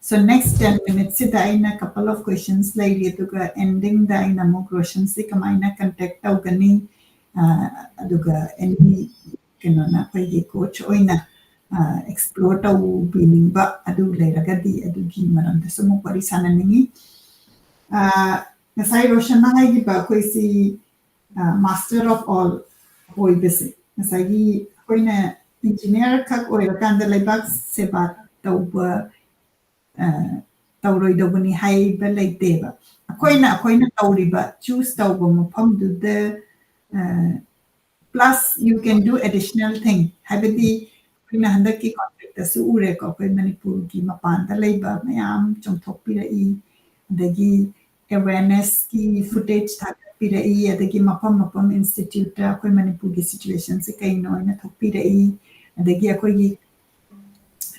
So next ten minutes ꯁꯤꯗ ꯑꯩꯅ couple of questions ꯂꯩꯔꯤ, ꯑꯗꯨꯒ ending ꯗ ꯑꯩꯅ ꯑꯃꯨꯛ ꯔꯣꯁꯟꯁꯤ ꯀꯃꯥꯏꯅ contact ꯇꯧꯒꯅꯤ, ꯑ, ꯑꯗꯨꯒ any ꯀꯩꯅꯣꯅ ꯑꯩꯈꯣꯏꯒꯤ coach ꯑꯣꯏꯅ, ꯑ, explore ꯇꯧꯕꯤꯅꯤꯡꯕ ꯑꯗꯨ ꯂꯩꯔꯒꯗꯤ ꯑꯗꯨꯒꯤ ꯃꯔꯝꯗꯁꯨ ꯑꯃꯨꯛ ꯋꯥꯔꯤ ꯁꯥꯟꯅꯅꯤꯡꯉꯤ꯫ ꯑ, ꯉꯁꯥꯏ ꯔꯣꯁꯟꯅ ꯍꯥꯏꯈꯤꯕ ꯑꯩꯈꯣꯏꯁꯤ Master of all ꯑꯣꯏꯕꯁꯦ, ꯉꯁꯥꯏꯒꯤ ꯑꯩꯈꯣꯏꯅ ꯏꯟꯖꯤꯅꯤꯌꯥꯔ ꯈꯛ ꯑꯣꯏꯔꯀꯥꯟꯗ ꯂꯩꯕꯥꯛ ꯁꯦꯕꯥ ꯇꯧꯕ ꯇꯧꯔꯣꯏꯗꯧꯕꯅꯤ ꯍꯥꯏꯕ ꯂꯩꯇꯦꯕ꯫ ꯑꯩꯈꯣꯏꯅ ꯑꯩꯈꯣꯏꯅ ꯇꯧꯔꯤꯕ ꯆꯨꯁ ꯇꯧꯕ ꯃꯐꯝꯗꯨꯗ plus you can do additional thing, ꯍꯥꯏꯕꯗꯤ ꯑꯩꯈꯣꯏꯅ ꯍꯟꯗꯛꯀꯤ ꯀꯣꯟꯐ꯭ꯂꯤꯛꯇꯁꯨ ꯎꯔꯦꯀꯣ, ꯑꯩꯈꯣꯏ ꯃꯅꯤꯄꯨꯔꯒꯤ ꯃꯄꯥꯟꯗ ꯂꯩꯕ ꯃꯌꯥꯝ ꯆꯣꯡꯊꯣꯛꯄꯤꯔꯛꯏ, ꯑꯗꯒꯤ ꯑꯦꯋꯦꯔꯅꯦꯁꯀꯤ ꯐꯨꯇꯦꯖ ꯊꯥꯒꯠꯄꯤꯔꯛꯏ, ꯑꯗꯒꯤ ꯃꯐꯝ ꯃꯐꯝ ꯏꯟꯁꯇꯤꯇ꯭ꯌꯨꯠꯇ ꯑꯩꯈꯣꯏ ꯃꯅꯤꯄꯨꯔꯒꯤ ꯁꯤꯆꯨꯋꯦꯁꯟꯁꯦ ꯀꯩꯅꯣ ꯍꯥꯏꯅ ꯊꯣꯛꯄꯤꯔꯛꯏ, ꯑꯗꯒꯤ ꯑꯩꯈꯣꯏꯒꯤ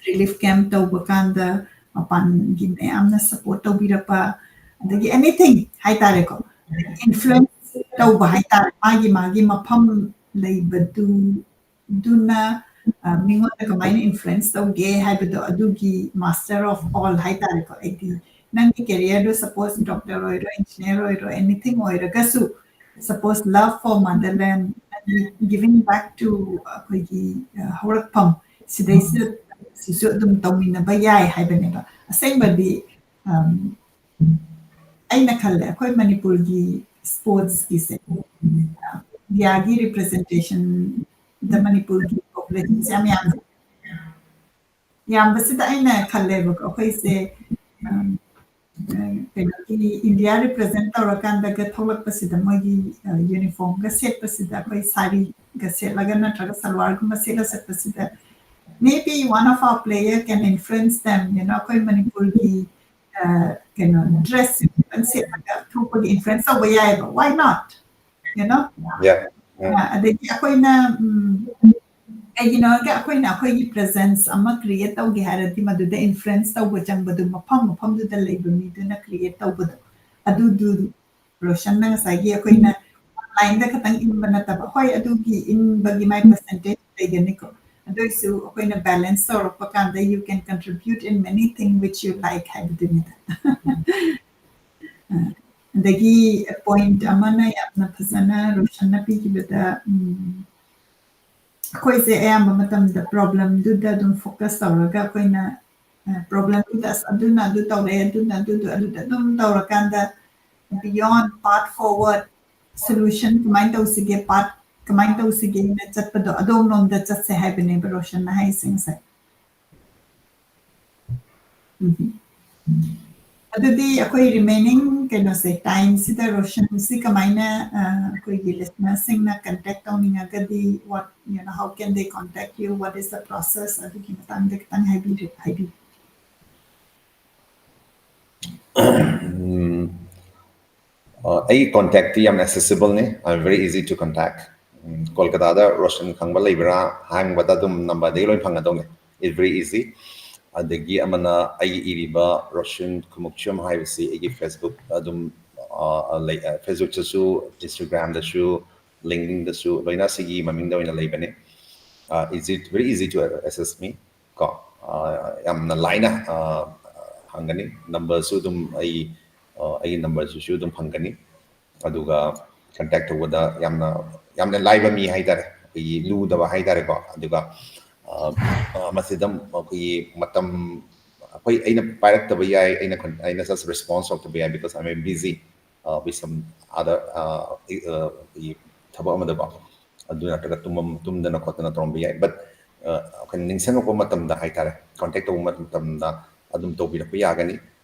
ꯔꯤꯂꯤꯐ ꯀꯦꯝꯞ ꯇꯧꯕ ꯀꯥꯟꯗ ꯃꯄꯥꯟꯒꯤ ꯃꯌꯥꯝꯅ ꯁꯄꯣꯔꯠ ꯇꯧꯕꯤꯔꯛꯄ, ꯑꯗꯒꯤ ꯑꯦꯅꯤꯊꯤꯡ ꯍꯥꯏꯇꯥꯔꯦꯀꯣ, ꯏꯟꯐ꯭ꯂꯨꯌꯦꯟꯁ ꯇꯧꯕ ꯍꯥꯏꯇꯥꯔꯦ, ꯃꯥꯒꯤ ꯃꯥꯒꯤ ꯃꯐꯝ ꯂꯩꯕꯗꯨ ꯑꯗꯨꯅ ꯃꯤꯉꯣꯟꯗ ꯀꯃꯥꯏꯅ ꯏꯟꯐ꯭ꯂꯨꯌꯦꯟꯁ ꯇꯧꯒꯦ ꯍꯥꯏꯕꯗꯣ, ꯑꯗꯨꯒꯤ ꯃꯥꯁꯇꯔ ꯑꯣꯐ ꯑꯣꯜ ꯍꯥꯏꯇꯥꯔꯦꯀꯣ꯫ ꯑꯩꯗꯤ ꯅꯪꯒꯤ ꯀꯦꯔꯤꯌꯔꯗꯣ ꯁꯄꯣꯁ ꯗꯣꯛꯇꯔ ꯑꯣꯏꯔꯣ, ꯏꯟꯖꯤꯅꯤꯌꯥꯔ ꯑꯣꯏꯔꯣ, ꯑꯦꯅꯤꯊꯤꯡ ꯑꯣꯏꯔꯒꯁꯨ, suppose love for motherland, giving back to ꯑꯩꯈꯣꯏꯒꯤ ꯍꯧꯔꯛꯐꯝ ꯁꯤꯗꯩꯁꯤꯗ ꯁꯤꯁꯨ ꯑꯗꯨꯝ ꯇꯧꯃꯤꯟꯅꯕ ꯌꯥꯏ ꯍꯥꯏꯕꯅꯦꯕ꯫ ꯑꯁꯦꯡꯕꯗꯤ ꯑꯩꯅ ꯈꯜꯂꯦ, ꯑꯩꯈꯣꯏ ꯃꯅꯤꯄꯨꯔꯒꯤ ꯁ꯭ꯄꯣꯔꯠꯁꯀꯤꯁꯦ, ꯏꯟꯗꯤꯌꯥꯒꯤ ꯔꯤꯄ꯭ꯔꯖꯦꯟꯇꯦꯁꯟꯗ ꯃꯅꯤꯄꯨꯔꯒꯤ ꯄꯣꯄꯨꯂꯦꯁꯟꯁꯦ ꯌꯥꯝ ꯌꯥꯝ ꯌꯥꯝꯕꯁꯤꯗ ꯑꯩꯅ ꯈꯜꯂꯦꯕꯀꯣ, ꯑꯩꯈꯣꯏꯁꯦ ꯀꯩꯅꯣꯒꯤ ꯏꯟꯗꯤꯌꯥ ꯔꯤꯄ꯭ꯔꯖꯦꯟ ꯇꯧꯔꯀꯥꯟꯗꯒ ꯊꯣꯛꯂꯛꯄꯁꯤꯗ ꯃꯣꯏꯒꯤ ꯌꯨꯅꯤꯐꯣꯔꯝꯒ ꯁꯦꯠꯄꯁꯤꯗ, ꯑꯩꯈꯣꯏ ꯁꯥꯔꯤꯒ ꯁꯦꯠꯂꯒ ꯅꯠꯇ꯭ꯔꯒ ꯁꯜꯋꯥꯔꯒꯨꯝꯕ ꯁꯦꯠꯂ ꯆꯠꯄꯁꯤꯗ, maybe one of our player can influence them, you know, ꯑꯩꯈꯣꯏ ꯃꯅꯤꯄꯨꯔꯒꯤ ꯀꯩꯅꯣ ꯗ꯭ꯔꯦꯁ ꯈꯤꯇꯪ ꯁꯦꯠꯂꯒ ꯊꯣꯛꯄꯒꯤ ꯏꯟꯐ꯭ꯂꯨꯌꯦꯟꯁ ꯇꯧꯕ ꯌꯥꯏꯑꯕ, why not, you know? ꯑꯗꯒꯤ ꯑꯩꯈꯣꯏꯅ ꯀꯩꯒꯤꯅꯣ ꯍꯥꯏꯔꯒ ꯑꯩꯈꯣꯏꯅ ꯑꯩꯈꯣꯏꯒꯤ ꯄ꯭ꯔꯦꯖꯦꯟꯁ ꯑꯃ ꯀ꯭ꯔꯤꯌꯦꯠ ꯇꯧꯒꯦ ꯍꯥꯏꯔꯗꯤ ꯃꯗꯨꯗ ꯏꯟꯐ꯭ꯂꯨꯌꯦꯟꯁ ꯇꯧꯕ ꯆꯪꯕꯗꯨ ꯃꯐꯝ ꯃꯐꯝꯗꯨꯗ ꯂꯩꯕ ꯃꯤꯗꯨꯅ ꯀ꯭ꯔꯤꯌꯦꯠ ꯇꯧꯕꯗꯣ, ꯑꯗꯨꯗꯨ ꯔꯣꯁꯟꯅ ꯉꯁꯥꯏꯒꯤ ꯑꯩꯈꯣꯏꯅ ꯑꯣꯟꯂꯥꯏꯟꯗ ꯈꯛꯇꯪ ꯏꯟꯕ ꯅꯠꯇꯕ, ꯍꯣꯏ, ꯑꯗꯨꯒꯤ ꯏꯟꯕꯒꯤ ꯃꯥꯏ ꯄꯔꯁꯦꯟꯇꯦꯖ ꯂꯩꯒꯅꯤꯀꯣ, ꯑꯗꯨ ꯑꯣꯏꯁꯨ ꯑꯩꯈꯣꯏꯅ ꯕꯦꯂꯦꯟꯁ ꯇꯧꯔꯛꯄ ꯀꯥꯟꯗ you can contribute in many thing which you like ꯍꯥꯏꯕꯗꯨꯅꯤꯗ꯫ ꯑꯗꯒꯤ ꯄꯣꯏꯟꯠ ꯑꯃꯅ ꯌꯥꯝꯅ ꯐꯖꯅ ꯔꯣꯁꯟꯅ ꯄꯤꯈꯤꯕꯗ, ꯑꯩꯈꯣꯏꯁꯦ ꯑꯌꯥꯝꯕ ꯃꯇꯝꯗ ꯄ꯭ꯔꯣꯕ꯭ꯂꯦꯝꯗꯨꯗ ꯑꯗꯨꯝ ꯐꯣꯀꯁ ꯇꯧꯔꯒ ꯑꯩꯈꯣꯏꯅ ꯄ꯭ꯔꯣꯕ꯭ꯂꯦꯝꯗꯨꯗ ꯑꯁ ꯑꯗꯨꯅ ꯑꯗꯨ ꯇꯧꯔꯛꯑꯦ, ꯑꯗꯨꯅ ꯑꯗꯨꯗꯣ, ꯑꯗꯨꯗ ꯑꯗꯨꯝ ꯇꯧꯔꯀꯥꯟꯗ beyond path forward solution ꯀꯃꯥꯏꯅ ꯇꯧꯁꯤꯒꯦ, path ꯀꯃꯥꯏꯅ ꯇꯧꯁꯤꯒꯦꯅ ꯆꯠꯄꯗꯣ, ꯑꯗꯣꯝꯂꯣꯝꯗ ꯆꯠꯁꯦ ꯍꯥꯏꯕꯅꯦꯕ ꯔꯣꯁꯟꯅ ꯍꯥꯏꯁꯦ ꯉꯁꯥꯏ꯫ ꯎꯝ꯫ ꯑꯗꯨꯗꯤ ꯑꯩꯈꯣꯏ remaining ꯀꯩꯅꯣꯁꯦ, timeꯁꯤꯗ ꯔꯣꯁꯟꯁꯤ ꯀꯃꯥꯏꯅ, ꯑ, ꯑꯩꯈꯣꯏꯒꯤ listenerꯁꯤꯡꯅ contact ꯇꯧꯅꯤꯡꯉꯒꯗꯤ, what, you know, how can they contact you, what is the process, ꯑꯗꯨꯒꯤ ꯃꯇꯥꯡꯗ ꯈꯤꯇꯪ ꯍꯥꯏꯕꯤꯔ-, ꯍꯥꯏꯕꯤꯌꯨ꯫ ꯎꯝ, ꯑ, ꯑꯩ contactꯇꯤ ꯌꯥꯝ accessibleꯅꯤ, I'm very easy to contact. ꯎꯝ, ꯀꯣꯜꯀꯇꯥꯗ ꯔꯣꯁꯟ ꯈꯪꯕ ꯂꯩꯕ꯭ꯔꯥ ꯍꯪꯕꯗ ꯑꯗꯨꯝ numberꯗꯒꯤ ꯂꯣꯏ ꯐꯪꯒꯗꯧꯅꯦ, it's very easy. ꯑꯗꯒꯤ ꯑꯃꯅ ꯑꯩꯒꯤ ꯏꯔꯤꯕ ꯔꯣꯁꯟ ꯈꯨꯃꯨꯛꯆꯝ ꯍꯥꯏꯕꯁꯤ ꯑꯩꯒꯤ Facebook ꯑꯗꯨꯝ, ꯑ, ꯂꯩ, ꯑ, Facebookꯇꯁꯨ, Instagramꯗꯁꯨ, LinkedInꯗꯁꯨ ꯂꯣꯏꯅ ꯁꯤꯒꯤ ꯃꯃꯤꯡꯗ ꯑꯣꯏꯅ ꯂꯩꯕꯅꯦ꯫ Uh, is it very easy to access me? ꯀꯣ, ꯑ, ꯌꯥꯝꯅ ꯂꯥꯏꯅ, ꯑ, ꯍꯪꯒꯅꯤ꯫ Numberꯁꯨ ꯑꯗꯨꯝ ꯑꯩ, ꯑ, ꯑꯩꯒꯤ numberꯁꯤꯁꯨ ꯑꯗꯨꯝ ꯐꯪꯒꯅꯤ꯫ ꯑꯗꯨꯒ contact ꯇꯧꯕꯗ ꯌꯥꯝꯅ, ꯌꯥꯝꯅ ꯂꯥꯏꯕ ꯃꯤ ꯍꯥꯏꯇꯥꯔꯦ, ꯑꯩꯈꯣꯏꯒꯤ ꯂꯨꯗꯕ ꯍꯥꯏꯇꯥꯔꯦꯀꯣ꯫ ꯑꯗꯨꯒ, ꯑ, ꯑ, ꯃꯁꯤꯗ ꯑꯩꯈꯣꯏꯒꯤ ꯃꯇꯝ, ꯑꯩꯈꯣꯏ, ꯑꯩꯅ ꯄꯥꯏꯔꯛꯇꯕ ꯌꯥꯏ, ꯑꯩꯅ con-, ꯑꯩꯅ just response ꯇꯧꯔꯛꯇꯕ ꯌꯥꯏ, because I'm very busy, uh, with some other, uh, ꯑ, ꯑꯩꯈꯣꯏꯒꯤ ꯊꯕꯛ ꯑꯃꯗꯀꯣ꯫ ꯑꯗꯨ ꯅꯠꯇ꯭ꯔꯒ ꯇꯨꯝꯃꯝ-, ꯇꯨꯝꯗꯅ ꯈꯣꯠꯇꯅ ꯇꯧꯔꯝꯕ ꯌꯥꯏ꯫ But, ꯑ, ꯑꯩꯈꯣꯏꯅ ꯅꯤꯡꯁꯤꯡꯉꯛꯄ ꯃꯇꯝꯗ ꯍꯥꯏꯇꯥꯔꯦ, contact ꯇꯧꯕ ꯃꯇꯝꯗ ꯑꯗꯨꯝ ꯇꯧꯕꯤꯔꯛꯄ ꯌꯥꯒꯅꯤ꯫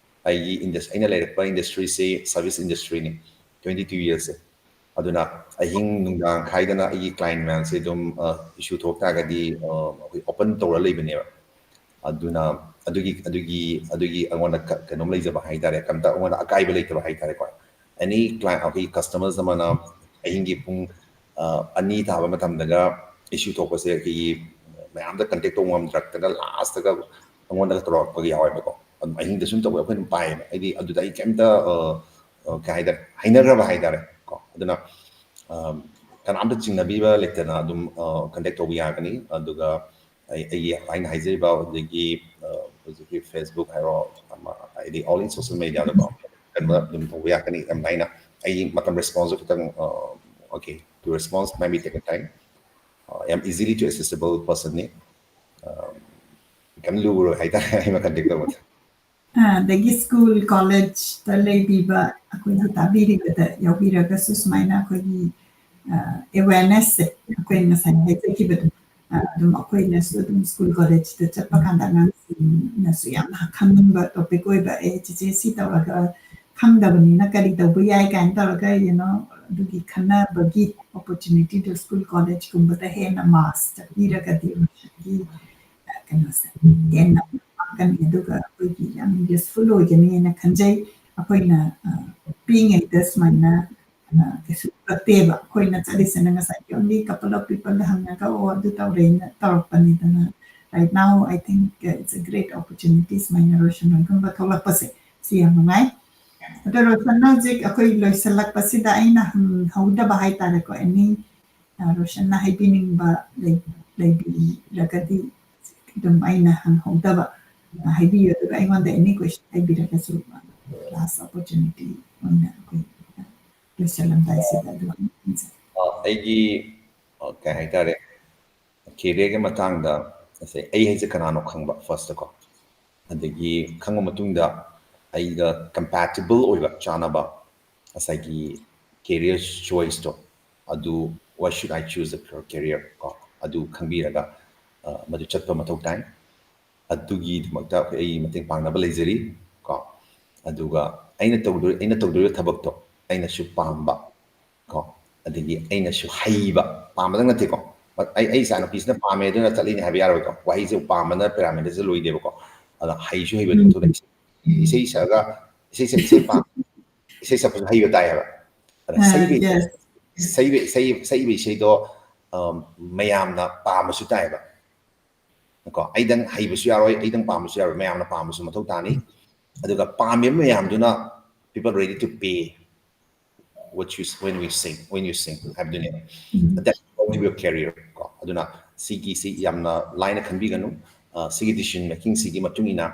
ꯑꯩꯒꯤ indus-, ꯑꯩꯅ ꯂꯩꯔꯛꯄ industryꯁꯤ service industryꯅꯤ, twenty two yearsꯁꯦ꯫ ꯑꯗꯨꯅ ꯑꯍꯤꯡ ꯅꯨꯡꯗꯥꯡ ꯈꯥꯏꯗꯅ ꯑꯩꯒꯤ client ꯃꯌꯥꯝꯁꯦ ꯑꯗꯨꯝ, ꯑ, issue ꯊꯣꯛ ꯇꯥꯔꯒꯗꯤ, ꯑ, ꯑꯩꯈꯣꯏ open ꯇꯧꯔ ꯂꯩꯕꯅꯦꯕ꯫ ꯑꯗꯨꯅ ꯑꯗꯨꯒꯤ, ꯑꯗꯨꯒꯤ, ꯑꯗꯨꯒꯤ ꯑꯩꯉꯣꯟꯗ ꯀ-, ꯀꯩꯅꯣꯝ ꯂꯩꯖꯕ ꯍꯥꯏꯇꯥꯔꯦ, ꯀꯩꯝꯇ ꯑꯩꯉꯣꯟꯗ ꯑꯀꯥꯏꯕ ꯂꯩꯇꯕ ꯍꯥꯏꯇꯥꯔꯦꯀꯣ꯫ Any client, ꯑꯩꯈꯣꯏꯒꯤ customers ꯑꯃꯅ ꯑꯍꯤꯡꯒꯤ ꯄꯨꯡ, ꯑ, ꯑꯅꯤ ꯇꯥꯕ ꯃꯇꯝꯗꯒ issue ꯊꯣꯛꯄꯁꯦ ꯑꯩꯈꯣꯏꯒꯤ ꯃꯌꯥꯝꯗ contact ꯇꯧꯕ ꯉꯝꯗ꯭ꯔꯛꯇꯅ lastꯇꯒ ꯑꯩꯉꯣꯟꯗꯒ ꯇꯧꯔꯛꯄꯒ ꯌꯥꯎꯋꯦꯕꯀꯣ꯫ ꯑꯗꯨꯝ ꯑꯍꯤꯡꯗ ꯁꯨꯝ ꯇꯧꯕ ꯑꯩꯈꯣꯏ ꯑꯗꯨꯝ ꯄꯥꯏꯌꯦꯕ꯫ ꯍꯥꯏꯗꯤ ꯑꯗꯨꯗ ꯑꯩ ꯀꯩꯝꯇ, ꯑ, ꯑ, ꯀꯩ ꯍꯥꯏꯇꯥꯔꯦ, ꯍꯩꯅꯈ꯭ꯔꯕ ꯍꯥꯏꯇꯥꯔꯦ ꯀꯣ꯫ ꯑꯗꯨꯅ, ꯑ, ꯀꯅꯥꯝꯇ ꯆꯤꯡꯅꯕꯤꯕ ꯂꯩꯇꯅ ꯑꯗꯨꯝ, ꯑ, contact ꯇꯧꯕ ꯌꯥꯒꯅꯤ꯫ ꯑꯗꯨꯒ ꯑꯩ, ꯑꯩꯒꯤ ꯑꯩꯅ ꯍꯥꯏꯖꯔꯤꯕ ꯍꯧꯖꯤꯛꯀꯤ, ꯑ, ꯍꯧꯖꯤꯛꯀꯤ Facebook ꯍꯥꯏꯔꯣ, ꯑꯃ, ꯍꯥꯏꯗꯤ all in social mediaꯗꯀꯣ, ꯀꯩꯅꯣ ꯑꯗꯨꯝ ꯇꯧꯕ ꯌꯥꯒꯅꯤ ꯌꯥꯝ ꯂꯥꯏꯅ꯫ ꯑꯩ ꯃꯇꯝ responseꯁꯨ ꯈꯤꯇꯪ, ꯑ, okay, to response might be take a time. ꯑ, ꯌꯥꯝ easily to accessible personꯅꯤ꯫ ꯑ, ꯀꯩꯝ ꯂꯨꯔꯣꯏ ꯍꯥꯏꯇꯥꯔꯦ ꯑꯩ contact ꯇꯧꯕꯗ꯫ ꯑꯗꯒꯤ ꯁ꯭ꯀꯨꯜ ꯀꯣꯂꯦꯖꯇ ꯂꯩꯕꯤꯕ ꯑꯩꯈꯣꯏꯒꯤ ꯇꯥꯕꯤꯔꯤꯕꯗ ꯌꯥꯎꯕꯤꯔꯒꯁꯨ ꯁꯨꯃꯥꯏꯅ ꯑꯩꯈꯣꯏꯒꯤ ꯑꯦꯋꯦꯔꯅꯦꯁꯁꯦ ꯑꯩꯈꯣꯏꯅ ꯉꯁꯥꯏ ꯍꯥꯏꯖꯈꯤꯕꯗꯣ ꯑꯗꯨꯝ ꯑꯩꯈꯣꯏꯅꯁꯨ ꯑꯗꯨꯝ ꯁ꯭ꯀꯨꯜ ꯀꯣꯂꯦꯖꯇ ꯆꯠꯄ ꯀꯥꯟꯗ ꯑꯉꯥꯡꯁꯤꯡꯅꯁꯨ ꯌꯥꯝꯅ ꯈꯪꯅꯤꯡꯕ ꯇꯣꯄꯤꯛ ꯑꯣꯏꯕ ꯑꯦ ꯆꯤꯆꯦ ꯁꯤ ꯇꯧꯔꯒ ꯈꯪꯗꯕꯅꯤꯅ ꯀꯔꯤ ꯇꯧꯕ ꯌꯥꯏ ꯀꯥꯏꯅ ꯇꯧꯔꯒ ꯌꯨꯅꯣ ꯑꯗꯨꯒꯤ ꯈꯟꯅꯕꯒꯤ ꯑꯣꯄꯣꯔꯆꯨꯅꯤꯇꯤꯗꯣ ꯁ꯭ꯀꯨꯜ ꯀꯣꯂꯦꯖꯀꯨꯝꯕꯗ ꯍꯦꯟꯅ ꯃꯥꯁ ꯆꯠꯄꯤꯔꯒꯗꯤ ꯃꯁꯤꯒꯤ ꯀꯩꯅꯣꯁꯦ ꯍꯦꯟꯅ ꯄꯥꯛꯀꯅꯤ꯫ ꯑꯗꯨꯒ ꯑꯩꯈꯣꯏꯒꯤ ꯌꯥꯝ ꯌꯨꯁꯐꯨꯜ ꯑꯣꯏꯒꯅꯤ ꯍꯥꯏꯅ ꯈꯟꯖꯩ꯫ ꯑꯩꯈꯣꯏꯅ ꯄꯤꯛꯏꯉꯩꯗ ꯁꯨꯃꯥꯏꯅ ꯀꯩꯁꯨ ꯎꯔꯛꯇꯦꯕ꯫ ꯑꯩꯈꯣꯏꯅ ꯆꯠꯂꯤꯁꯤꯅ ꯉꯁꯥꯏꯒꯤ only couple of people ꯍꯪꯉꯒ ꯑꯣ ꯑꯗꯨ ꯇꯧꯔꯦꯅ ꯇꯧꯔꯛꯄꯅꯤꯗꯅ꯫ Right now I think it's a great opportunity ꯁꯨꯃꯥꯏꯅ ꯔꯣꯁꯟ ꯍꯣꯏꯒꯨꯝꯕ ꯊꯣꯛꯂꯛꯄꯁꯦ ꯁꯤ ꯌꯥꯝ ꯅꯨꯡꯉꯥꯏ꯫ ꯑꯗꯣ ꯔꯣꯁꯟꯅ ꯍꯧꯖꯤꯛ ꯑꯩꯈꯣꯏ ꯂꯣꯏꯁꯤꯜꯂꯛꯄꯁꯤꯗ ꯑꯩꯅ ꯍꯪꯍꯧꯗꯕ ꯍꯥꯏꯇꯥꯔꯦꯀꯣ, ꯑꯦꯅꯤ ꯔꯣꯁꯟꯅ ꯍꯥꯏꯕꯤꯅꯤꯡꯕ ꯂꯩꯕꯤꯔꯒꯗꯤ ꯑꯗꯨꯝ ꯑꯩꯅ ꯍꯪꯍꯧꯗꯕ ꯍꯥꯏꯕꯤꯌꯨ꯫ ꯑꯗꯨꯒ ꯑꯩꯉꯣꯟꯗ ꯑꯦꯅꯤ ꯀꯣꯏꯁꯟ ꯂꯩꯕꯤꯔꯒꯁꯨ ꯂꯥꯁ ꯑꯣꯄꯣꯔꯆꯨꯅꯤꯇꯤ ꯑꯣꯏꯅ ꯑꯩꯈꯣꯏ ꯂꯣꯏꯁꯤꯜꯂꯝꯗꯥꯏꯁꯤꯗ ꯑꯗꯨꯝ ꯍꯪꯖꯔꯒꯦ꯫ ꯑꯩꯒꯤ ꯀꯩ ꯍꯥꯏꯇꯥꯔꯦ, ꯀꯦꯔꯤꯌꯔꯒꯤ ꯃꯇꯥꯡꯗ ꯉꯁꯥꯏ ꯑꯩ ꯍꯥꯏꯁꯦ ꯀꯅꯥꯅꯣ ꯈꯪꯕ ꯐꯥꯔꯁꯇꯀꯣ, ꯑꯗꯒꯤ ꯈꯪꯕ ꯃꯇꯨꯡꯗ ꯑꯩꯒ ꯀꯝꯄꯦꯇꯤꯕꯜ ꯑꯣꯏꯕ ꯆꯥꯅꯕ ꯉꯁꯥꯏꯒꯤ ꯀꯦꯔꯤꯌꯔ ꯆꯣꯏꯁꯇꯣ ꯑꯗꯨ why should I choose a career ꯀꯣ ꯑꯗꯨ ꯈꯪꯕꯤꯔꯒ ꯃꯗꯨ ꯆꯠꯄ ꯃꯊꯧ ꯇꯥꯏ꯫ ꯑꯗꯨꯒꯤꯗꯃꯛꯇ ꯑꯩꯈꯣꯏ ꯑꯩ ꯃꯇꯦꯡ ꯄꯥꯡꯅꯕ ꯂꯩꯖꯔꯤ ꯀꯣ꯫ ꯑꯗꯨꯒ ꯑꯩꯅ ꯇꯧꯗꯣꯏ ꯑꯩꯅ ꯇꯧꯗꯣꯔꯤꯕ ꯊꯕꯛꯇꯣ ꯑꯩꯅꯁꯨ ꯄꯥꯝꯕ ꯀꯣ, ꯑꯗꯒꯤ ꯑꯩꯅꯁꯨ ꯍꯩꯕ, ꯄꯥꯝꯕꯗꯪ ꯅꯠꯇꯦꯀꯣ꯫ ꯑꯩ ꯑꯩ ꯏꯆꯥꯅꯨꯄꯤꯁꯤꯅ ꯄꯥꯝꯃꯦ ꯑꯗꯨꯅ ꯆꯠꯂꯤꯅꯦ ꯍꯥꯏꯕ ꯌꯥꯔꯣꯏꯀꯣ꯫ ꯋꯥꯍꯩꯁꯦ ꯄꯥꯝꯕꯅ ꯄꯦꯔꯥꯃꯤꯇꯔꯁꯦ ꯂꯣꯏꯗꯦꯕꯀꯣ꯫ ꯑꯗ ꯍꯩꯁꯨ ꯍꯩꯕ ꯃꯊꯧ ꯇꯥꯏ꯫ ꯏꯁꯩ ꯁꯛꯑꯒ ꯏꯁꯩ ꯁꯛ ꯏꯁꯩ ꯄꯥꯝ ꯏꯁꯩ ꯁꯛꯄꯁꯨ ꯍꯩꯕ ꯇꯥꯏ ꯍꯥꯏꯕ꯫ ꯑꯗ ꯁꯛꯏꯕ ꯏꯁꯩ ꯁꯛꯏꯕ ꯏꯁꯩ ꯁꯛꯏꯕ ꯏꯁꯩꯗꯣ ꯃꯌꯥꯝꯅ ꯄꯥꯝꯕꯁꯨ ꯇꯥꯏꯕ꯫ ꯀꯣ ꯑꯩꯗꯪ ꯍꯩꯕꯁꯨ ꯌꯥꯔꯣꯏ, ꯑꯩꯗꯪ ꯄꯥꯝꯕꯁꯨ ꯌꯥꯔꯣꯏ, ꯃꯌꯥꯝꯅ ꯄꯥꯝꯕꯁꯨ ꯃꯊꯧ ꯇꯥꯅꯤ꯫ ꯑꯗꯨꯒ ꯄꯥꯝꯃꯤꯕ ꯃꯌꯥꯝꯗꯨꯅ people ready to pay what you when we sing when you sing ꯍꯥꯏꯕꯗꯨꯅꯦ꯫ That only your career ꯀꯣ꯫ ꯑꯗꯨꯅ ꯁꯤꯒꯤꯁꯤ ꯌꯥꯝꯅ ꯂꯥꯏꯅ ꯈꯟꯕꯤꯒꯅꯨ꯫ ꯁꯤꯒꯤ decision making ꯁꯤꯒꯤ ꯃꯇꯨꯡ ꯏꯟꯅ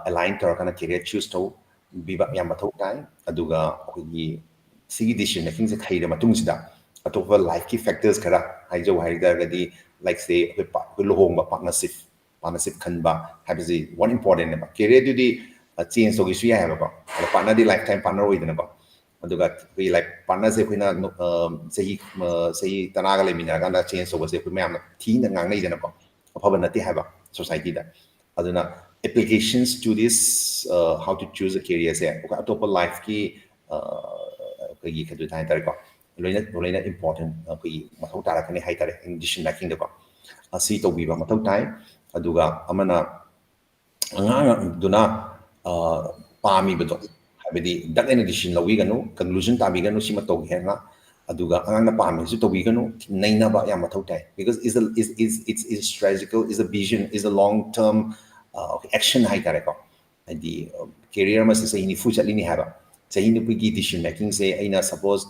align ꯇꯧꯔꯀꯥꯟꯗ career choose ꯇꯧꯕꯤꯕ ꯌꯥꯝ ꯃꯊꯧ ꯇꯥꯏ꯫ ꯑꯗꯨꯒ ꯑꯩꯈꯣꯏꯒꯤ ꯁꯤꯒꯤ decision making ꯁꯦ ꯍꯩꯔ ꯃꯇꯨꯡꯁꯤꯗ ꯑꯇꯣꯞꯄ life ꯀꯤ factors ꯈꯔ ꯍꯥꯏꯖꯧ ꯍꯥꯏ ꯇꯥꯔꯒꯗꯤ, like say ꯑꯩꯈꯣꯏ ꯑꯩꯈꯣꯏ ꯂꯨꯍꯣꯡꯕ, partnership partnership ꯈꯟꯕ ꯍꯥꯏꯕꯁꯤ one important ꯅꯦꯕ꯫ Career ꯗꯨꯗꯤ ꯆꯦꯟꯖ ꯇꯧꯒꯦꯁꯨ ꯌꯥꯏ ꯍꯥꯏꯕꯀꯣ꯫ ꯑꯗꯣ ꯄꯥꯔꯠꯅꯔꯗꯤ ꯂꯥꯏꯐ ꯇꯥꯏꯝ ꯄꯥꯔꯠꯅꯔ ꯑꯣꯏꯗꯅꯀꯣ꯫ ꯑꯗꯨꯒ ꯑꯩꯈꯣꯏꯒꯤ ꯂꯥꯏꯐ ꯄꯥꯔꯠꯅꯔꯁꯦ ꯑꯩꯈꯣꯏꯅ ꯆꯍꯤ ꯆꯍꯤ ꯇꯔꯥꯒ ꯂꯩꯃꯤꯟꯅꯔꯀꯥꯟꯗ ꯆꯦꯟꯖ ꯇꯧꯕꯁꯦ ꯑꯩꯈꯣꯏ ꯃꯌꯥꯝꯅ ꯊꯤꯅ ꯉꯥꯡꯅꯩꯗꯅꯀꯣ꯫ ꯑꯐꯕ ꯅꯠꯇꯦ ꯍꯥꯏꯕ ꯁꯣꯁꯥꯏꯇꯤꯗ꯫ ꯑꯗꯨꯅ applications to this, how to choose a career ꯁꯦ ꯑꯩꯈꯣꯏ ꯑꯇꯣꯞꯄ ꯂꯥꯏꯐꯀꯤ ꯑꯩꯈꯣꯏꯒꯤ ꯀꯩꯗꯧꯗ ꯍꯥꯏꯇꯥꯔꯦꯀꯣ, ꯂꯣꯏꯅ ꯂꯣꯏꯅ ꯏꯝꯄꯣꯔꯇꯦꯟ ꯑꯩꯈꯣꯏꯒꯤ ꯃꯊꯧ ꯇꯥꯔꯛꯀꯅꯤ ꯍꯥꯏꯇꯥꯔꯦ ꯗꯤꯁꯤꯖꯟ ꯃꯦꯀꯤꯡꯗꯀꯣ꯫ ꯑꯁꯤ ꯇꯧꯕꯤꯕ ꯃꯊꯧ ꯇꯥꯏ꯫ ꯑꯗꯨꯒ ꯑꯃꯅ ꯑꯉꯥꯡꯗꯨꯅ ꯄꯥꯝꯃꯤꯕꯗꯣ, ꯍꯥꯏꯕꯗꯤ ꯗꯛ ꯑꯩꯅ ꯗꯤꯁꯤꯖꯟ ꯂꯧꯕꯤꯒꯅꯨ, ꯀꯟꯀ꯭ꯂꯨꯖꯟ ꯇꯥꯕꯤꯒꯅꯨ, ꯁꯤꯃ ꯇꯧꯒꯦ ꯍꯥꯏꯅ꯫ ꯑꯗꯨꯒ ꯑꯉꯥꯡꯅ ꯄꯥꯝꯃꯤꯁꯨ ꯇꯧꯕꯤꯒꯅꯨ, ꯅꯩꯅꯕ ꯌꯥꯝ ꯃꯊꯧ ꯇꯥꯏ꯫ Because is the is is is is strategical, is a vision, is a long term action ꯍꯥꯏꯇꯥꯔꯦꯀꯣ꯫ ꯍꯥꯏꯗꯤ ꯀꯦꯔꯤꯌꯔ ꯑꯃꯁꯦ ꯆꯍꯤ ꯅꯤꯐꯨ ꯆꯠꯂꯤꯅꯤ ꯍꯥꯏꯕ꯫ ꯆꯍꯤ ꯅꯤꯐꯨꯒꯤ ꯗꯤꯁꯤꯖꯟ ꯃꯦꯀꯤꯡꯁꯦ ꯑꯩꯅ ꯁꯄꯣꯖ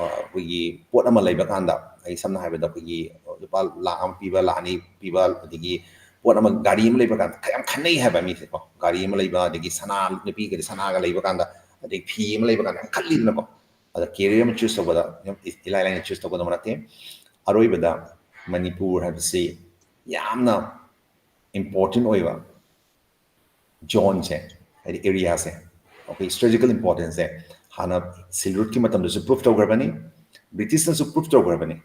ꯑꯩꯈꯣꯏꯒꯤ ꯄꯣꯠ ꯑꯃ ꯂꯩꯕ ꯀꯥꯟꯗ, ꯑꯩ ꯁꯝꯅ ꯍꯥꯏꯔꯕꯗ ꯑꯩꯈꯣꯏꯒꯤ ꯂꯨꯄꯥ ꯂꯥꯛ ꯑꯃ ꯄꯤꯕ, ꯂꯥꯛ ꯑꯅꯤ ꯄꯤꯕ, ꯑꯗꯒꯤ ꯄꯣꯠ ꯑꯃ, ꯒꯥꯔꯤ ꯑꯃ ꯂꯩꯕ ꯀꯥꯟꯗ ꯌꯥꯝ ꯈꯟꯅꯩ ꯍꯥꯏꯕ ꯃꯤꯁꯦꯀꯣ꯫ ꯒꯥꯔꯤ ꯑꯃ ꯂꯩꯕ, ꯑꯗꯒꯤ ꯁꯅꯥ, ꯅꯨꯄꯤꯒꯗꯤ ꯁꯅꯥꯒ ꯂꯩꯕ ꯀꯥꯟꯗ, ꯑꯗꯩ ꯐꯤ ꯑꯃ ꯂꯩꯕ ꯀꯥꯟꯗ ꯌꯥꯝ ꯈꯜꯂꯤꯗꯅꯀꯣ꯫ ꯑꯗ ꯀꯦꯔꯤꯌꯔ ꯑꯃ ꯆꯨꯁ ꯇꯧꯕꯗ ꯌꯥꯝ ꯏꯂꯥꯏ ꯂꯥꯏꯅ ꯆꯨꯁ ꯇꯧꯒꯗꯕ ꯅꯠꯇꯦ꯫ ꯑꯔꯣꯏꯕꯗ ꯃꯅꯤꯄꯨꯔ ꯍꯥꯏꯕꯁꯤ ꯌꯥꯝꯅ ꯏꯝꯄꯣꯔꯇꯦꯟ ꯑꯣꯏꯕ ꯖꯣꯟꯁꯦ, ꯍꯥꯏꯗꯤ ꯑꯦꯔꯤꯌꯥꯁꯦ, ꯑꯩꯈꯣꯏ ꯁ꯭ꯇ꯭ꯔꯦꯇꯦꯖꯤꯀꯦꯜ ꯏꯝꯄꯣꯔꯇꯦꯟꯁꯁꯦ ꯍꯥꯟꯅ ꯁꯤꯜ ꯔꯨꯠꯀꯤ ꯃꯇꯝꯗꯁꯨ ꯄ꯭ꯔꯨꯐ ꯇꯧꯈ꯭ꯔꯕꯅꯤ, ꯕ꯭ꯔꯤꯇꯤꯁꯅꯁꯨ ꯄ꯭ꯔꯨꯐ ꯇꯧꯈ꯭ꯔꯕꯅꯤ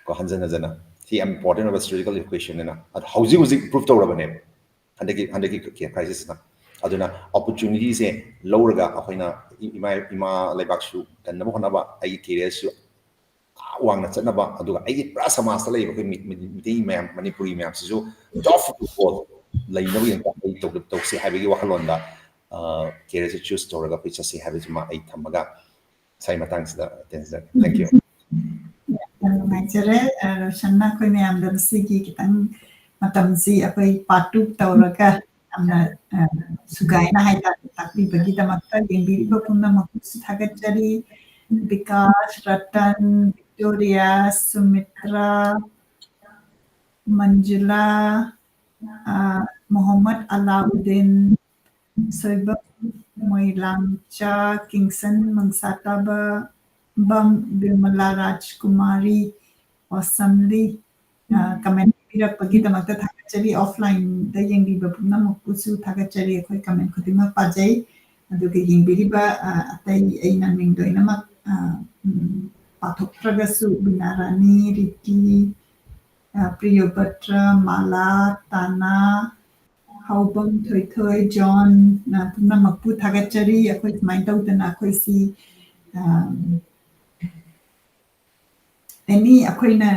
ꯀꯣ, ꯍꯟꯖꯟ ꯍꯟꯖꯟꯅ꯫ ꯁꯤ ꯌꯥꯝ ꯏꯝꯄꯣꯔꯇꯦꯟ ꯑꯣꯏꯕ ꯁ꯭ꯇ꯭ꯔꯦꯇꯦꯖꯤꯀꯦꯜ ꯏꯀ꯭ꯋꯦꯁꯟꯅꯤꯅ꯫ ꯑꯗꯣ ꯍꯧꯖꯤꯛ ꯍꯧꯖꯤꯛ ꯄ꯭ꯔꯨꯐ ꯇꯧꯔꯕꯅꯦꯕ ꯍꯟꯗꯛꯀꯤ ꯍꯟꯗꯛꯀꯤ ꯀ꯭ꯔꯥꯏꯁꯤꯁꯅ꯫ ꯑꯗꯨꯅ ꯑꯣꯄꯣꯔꯆꯨꯅꯤꯇꯤꯁꯦ ꯂꯧꯔꯒ ꯑꯩꯈꯣꯏꯅ ꯏꯃꯥ ꯏꯃꯥ ꯂꯩꯕꯥꯛꯁꯨ ꯀꯟꯅꯕ ꯍꯣꯠꯅꯕ, ꯑꯩꯒꯤ ꯀꯦꯔꯤꯌꯔꯁꯨ ꯑꯥ ꯋꯥꯡꯅ ꯆꯠꯅꯕ, ꯑꯗꯨꯒ ꯑꯩꯒꯤ ꯄꯨꯔꯥ ꯁꯃꯥꯖꯇ ꯂꯩꯔꯤꯕ ꯑꯩꯈꯣꯏ ꯃꯤ-, ꯃꯤ-, ꯃꯤꯇꯩ ꯃꯌꯥꯝ, ꯃꯅꯤꯄꯨꯔꯤ ꯃꯌꯥꯝꯁꯤꯁꯨ ꯖꯣꯕ ꯐꯣꯔ ꯂꯩꯅꯕꯒꯤꯗꯃꯛꯇ ꯑꯩ ꯇꯧ-, ꯇꯧꯁꯤ ꯍꯥꯏꯕꯒꯤ ꯋꯥꯈꯜꯂꯣꯟꯗ, ꯑ, ꯀꯦꯔꯤꯌꯔꯁꯦ ꯆꯨꯁ ꯇꯧꯔꯒ ꯑꯩꯈꯣꯏ ꯆꯠꯁꯤ ꯍꯥꯏꯕꯁꯤꯃ ꯑꯩ ꯊꯝꯃꯒ ꯉꯁꯥꯏ ꯃꯇꯥꯡꯁꯤꯗ ꯇꯦꯟꯖꯔꯦ꯫ Thank you. ꯌꯥꯝ ꯅꯨꯡꯉꯥꯏꯖꯔꯦ, ꯑ, ꯔꯣꯁꯟꯅ ꯑꯩꯈꯣꯏ ꯃꯌꯥꯝꯗ ꯉꯁꯤꯒꯤ ꯈꯤꯇꯪ ꯃꯇꯝꯁꯤ ꯑꯩꯈꯣꯏ ꯄꯥꯔꯠ ꯇꯨ ꯇꯧꯔꯒ ꯌꯥꯝꯅ, ꯑ, ꯁꯨꯒꯥꯏꯅ ꯍꯥꯏꯇꯥꯔꯦ ꯇꯥꯛꯄꯤꯕꯒꯤꯗꯃꯛꯇ꯫ ꯌꯦꯡꯕꯤꯔꯤꯕ ꯄꯨꯝꯅꯃꯛꯄꯨꯁꯨ ꯊꯥꯒꯠꯆꯔꯤ꯫ ꯕꯤꯀꯥꯁ, ꯔꯇꯟ, ꯕꯤꯛꯇꯣꯔꯤꯌꯥ, ꯁꯨꯃꯤꯇ꯭ꯔꯥ, ꯃꯟꯖꯨꯂꯥ, ꯑ, ꯃꯣꯍꯝꯃꯗ ꯑꯂꯥꯎꯗꯤꯟ, ꯁꯣꯏꯕꯝ, ꯃꯣꯏꯂꯥꯡꯆꯥ, ꯀꯤꯡꯁꯟ, ꯃꯪꯁꯥꯇꯥꯕ, ꯕꯝ, ꯕꯤꯃꯂꯥ ꯔꯥꯖꯀꯨꯃꯥꯔꯤ, ꯑꯣꯁꯝꯂꯤ, ꯑ, ꯀꯃꯦꯟ ꯄꯤꯔꯛꯄꯒꯤꯗꯃꯛꯇ ꯊꯥꯒꯠꯆꯔꯤ꯫ ꯊꯥꯒꯠꯆꯔꯤ꯫ Offlineꯗ ꯌꯦꯡꯕꯤꯕ ꯄꯨꯝꯅꯃꯛꯄꯨꯁꯨ ꯊꯥꯒꯠꯆꯔꯤ꯫ ꯑꯩꯈꯣꯏ comment ꯈꯨꯗꯤꯡꯃꯛ ꯄꯥꯖꯩ꯫ ꯑꯗꯨꯒ ꯌꯦꯡꯕꯤꯔꯤꯕ, ꯑ, ꯑꯇꯩ ꯑꯩꯅ ꯃꯤꯡ ꯂꯣꯏꯅꯃꯛ, ꯑ, ꯎꯝ, ꯄꯥꯊꯣꯛꯇ꯭ꯔꯒꯁꯨ, ꯕꯤꯅꯥ ꯔꯥꯅꯤ, ꯔꯤꯇꯤ, ꯑ, ꯄ꯭ꯔꯤꯌꯣꯕꯇ꯭ꯔ, ꯃꯥꯂꯥ, ꯇꯥꯅꯥ, ꯍꯥꯎꯕꯝ, ꯊꯣꯏꯊꯣꯏ, ꯖꯣꯟ, ꯑ, ꯄꯨꯝꯅꯃꯛꯄꯨ ꯊꯥꯒꯠꯆꯔꯤ꯫ ꯑꯩꯈꯣꯏ ꯁꯨꯃꯥꯏꯅ ꯇꯧꯗꯅ ꯑꯩꯈꯣꯏꯁꯤ, ꯑ, any ꯑꯩꯈꯣꯏꯅ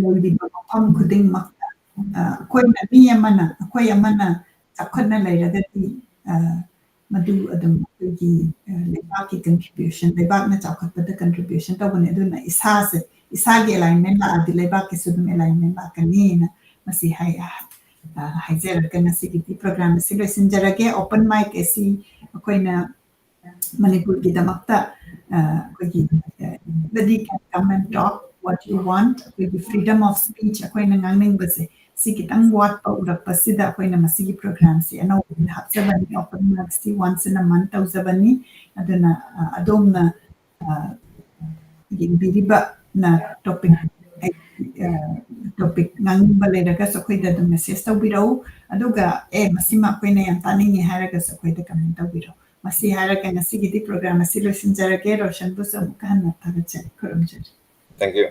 ꯂꯩꯔꯤꯕ ꯃꯐꯝ ꯈꯨꯗꯤꯡꯃꯛꯇ, ꯑ, ꯑꯩꯈꯣꯏꯅ, ꯃꯤ ꯑꯃꯅ, ꯑꯩꯈꯣꯏ ꯑꯃꯅ ꯆꯥꯎꯈꯠꯅ ꯂꯩꯔꯒꯗꯤ, ꯑ, ꯃꯗꯨ ꯑꯗꯨꯝ ꯑꯩꯈꯣꯏꯒꯤ, ꯑ, ꯂꯩꯕꯥꯛꯀꯤ contribution, ꯂꯩꯕꯥꯛꯅ ꯆꯥꯎꯈꯠꯄꯗ contribution ꯇꯧꯕꯅꯤ꯫ ꯑꯗꯨꯅ ꯏꯁꯥꯁꯦ, ꯏꯁꯥꯒꯤ alignment ꯂꯥꯛꯑꯗꯤ ꯂꯩꯕꯥꯛꯀꯤꯁꯨ ꯑꯗꯨꯝ alignment ꯂꯥꯛꯀꯅꯤꯅ ꯃꯁꯤ ꯍꯥꯏ-, ꯑ, ꯍꯥꯏꯖꯔꯒ ꯉꯁꯤꯒꯤꯗꯤ program ꯑꯁꯤ ꯂꯣꯏꯁꯤꯟꯖꯔꯒꯦ꯫ Open mic ꯑꯁꯤ ꯑꯩꯈꯣꯏꯅ ꯃꯅꯤꯄꯨꯔꯒꯤꯗꯃꯛꯇ, ꯑ, ꯑꯩꯈꯣꯏꯒꯤ, ꯑ, everybody can come and talk what you want꯫ ꯑꯩꯈꯣꯏꯒꯤ freedom of speech, ꯑꯩꯈꯣꯏꯅ ꯉꯥꯡꯅꯤꯡꯕꯁꯦ ꯁꯤ ꯈꯤꯇꯪ ꯋꯥꯠꯄ ꯎꯔꯛꯄꯁꯤꯗ ꯑꯩꯈꯣꯏꯅ ꯃꯁꯤꯒꯤ programꯁꯤ ꯑꯅꯧꯕ ꯑꯣꯏꯅ ꯍꯥꯞꯆꯕꯅꯤ꯫ Open micꯁꯤ once in a month ꯇꯧꯖꯕꯅꯤ꯫ ꯑꯗꯨꯅ, ꯑ, ꯑꯗꯣꯝꯅ, ꯑ, ꯌꯦꯡꯕꯤꯔꯤꯕꯅ topic, ꯑ, topic ꯉꯥꯡꯅꯤꯡꯕ ꯂꯩꯔꯒꯁꯨ ꯑꯩꯈꯣꯏꯗ ꯑꯗꯨꯝ message ꯇꯧꯕꯤꯔꯛꯎ꯫ ꯑꯗꯨꯒ, "ꯑꯦ, ꯃꯁꯤꯃ ꯑꯩꯈꯣꯏꯅ ꯌꯥꯝ ꯇꯥꯅꯤꯡꯉꯤ" ꯍꯥꯏꯔꯒꯁꯨ ꯑꯩꯈꯣꯏꯗ comment ꯇꯧꯕꯤꯔꯛꯎ꯫ ꯃꯁꯤ ꯍꯥꯏꯔꯒ ꯉꯁꯤꯒꯤꯗꯤ program ꯑꯁꯤ ꯂꯣꯏꯁꯤꯟꯖꯔꯒꯦ꯫ ꯔꯣꯁꯟꯕꯨꯁꯨ ꯑꯃꯨꯛꯀ ꯍꯟꯅ ꯊꯥꯒꯠꯆꯔꯤ, ꯈꯨꯔꯨꯝꯖꯔꯤ꯫ Thank you.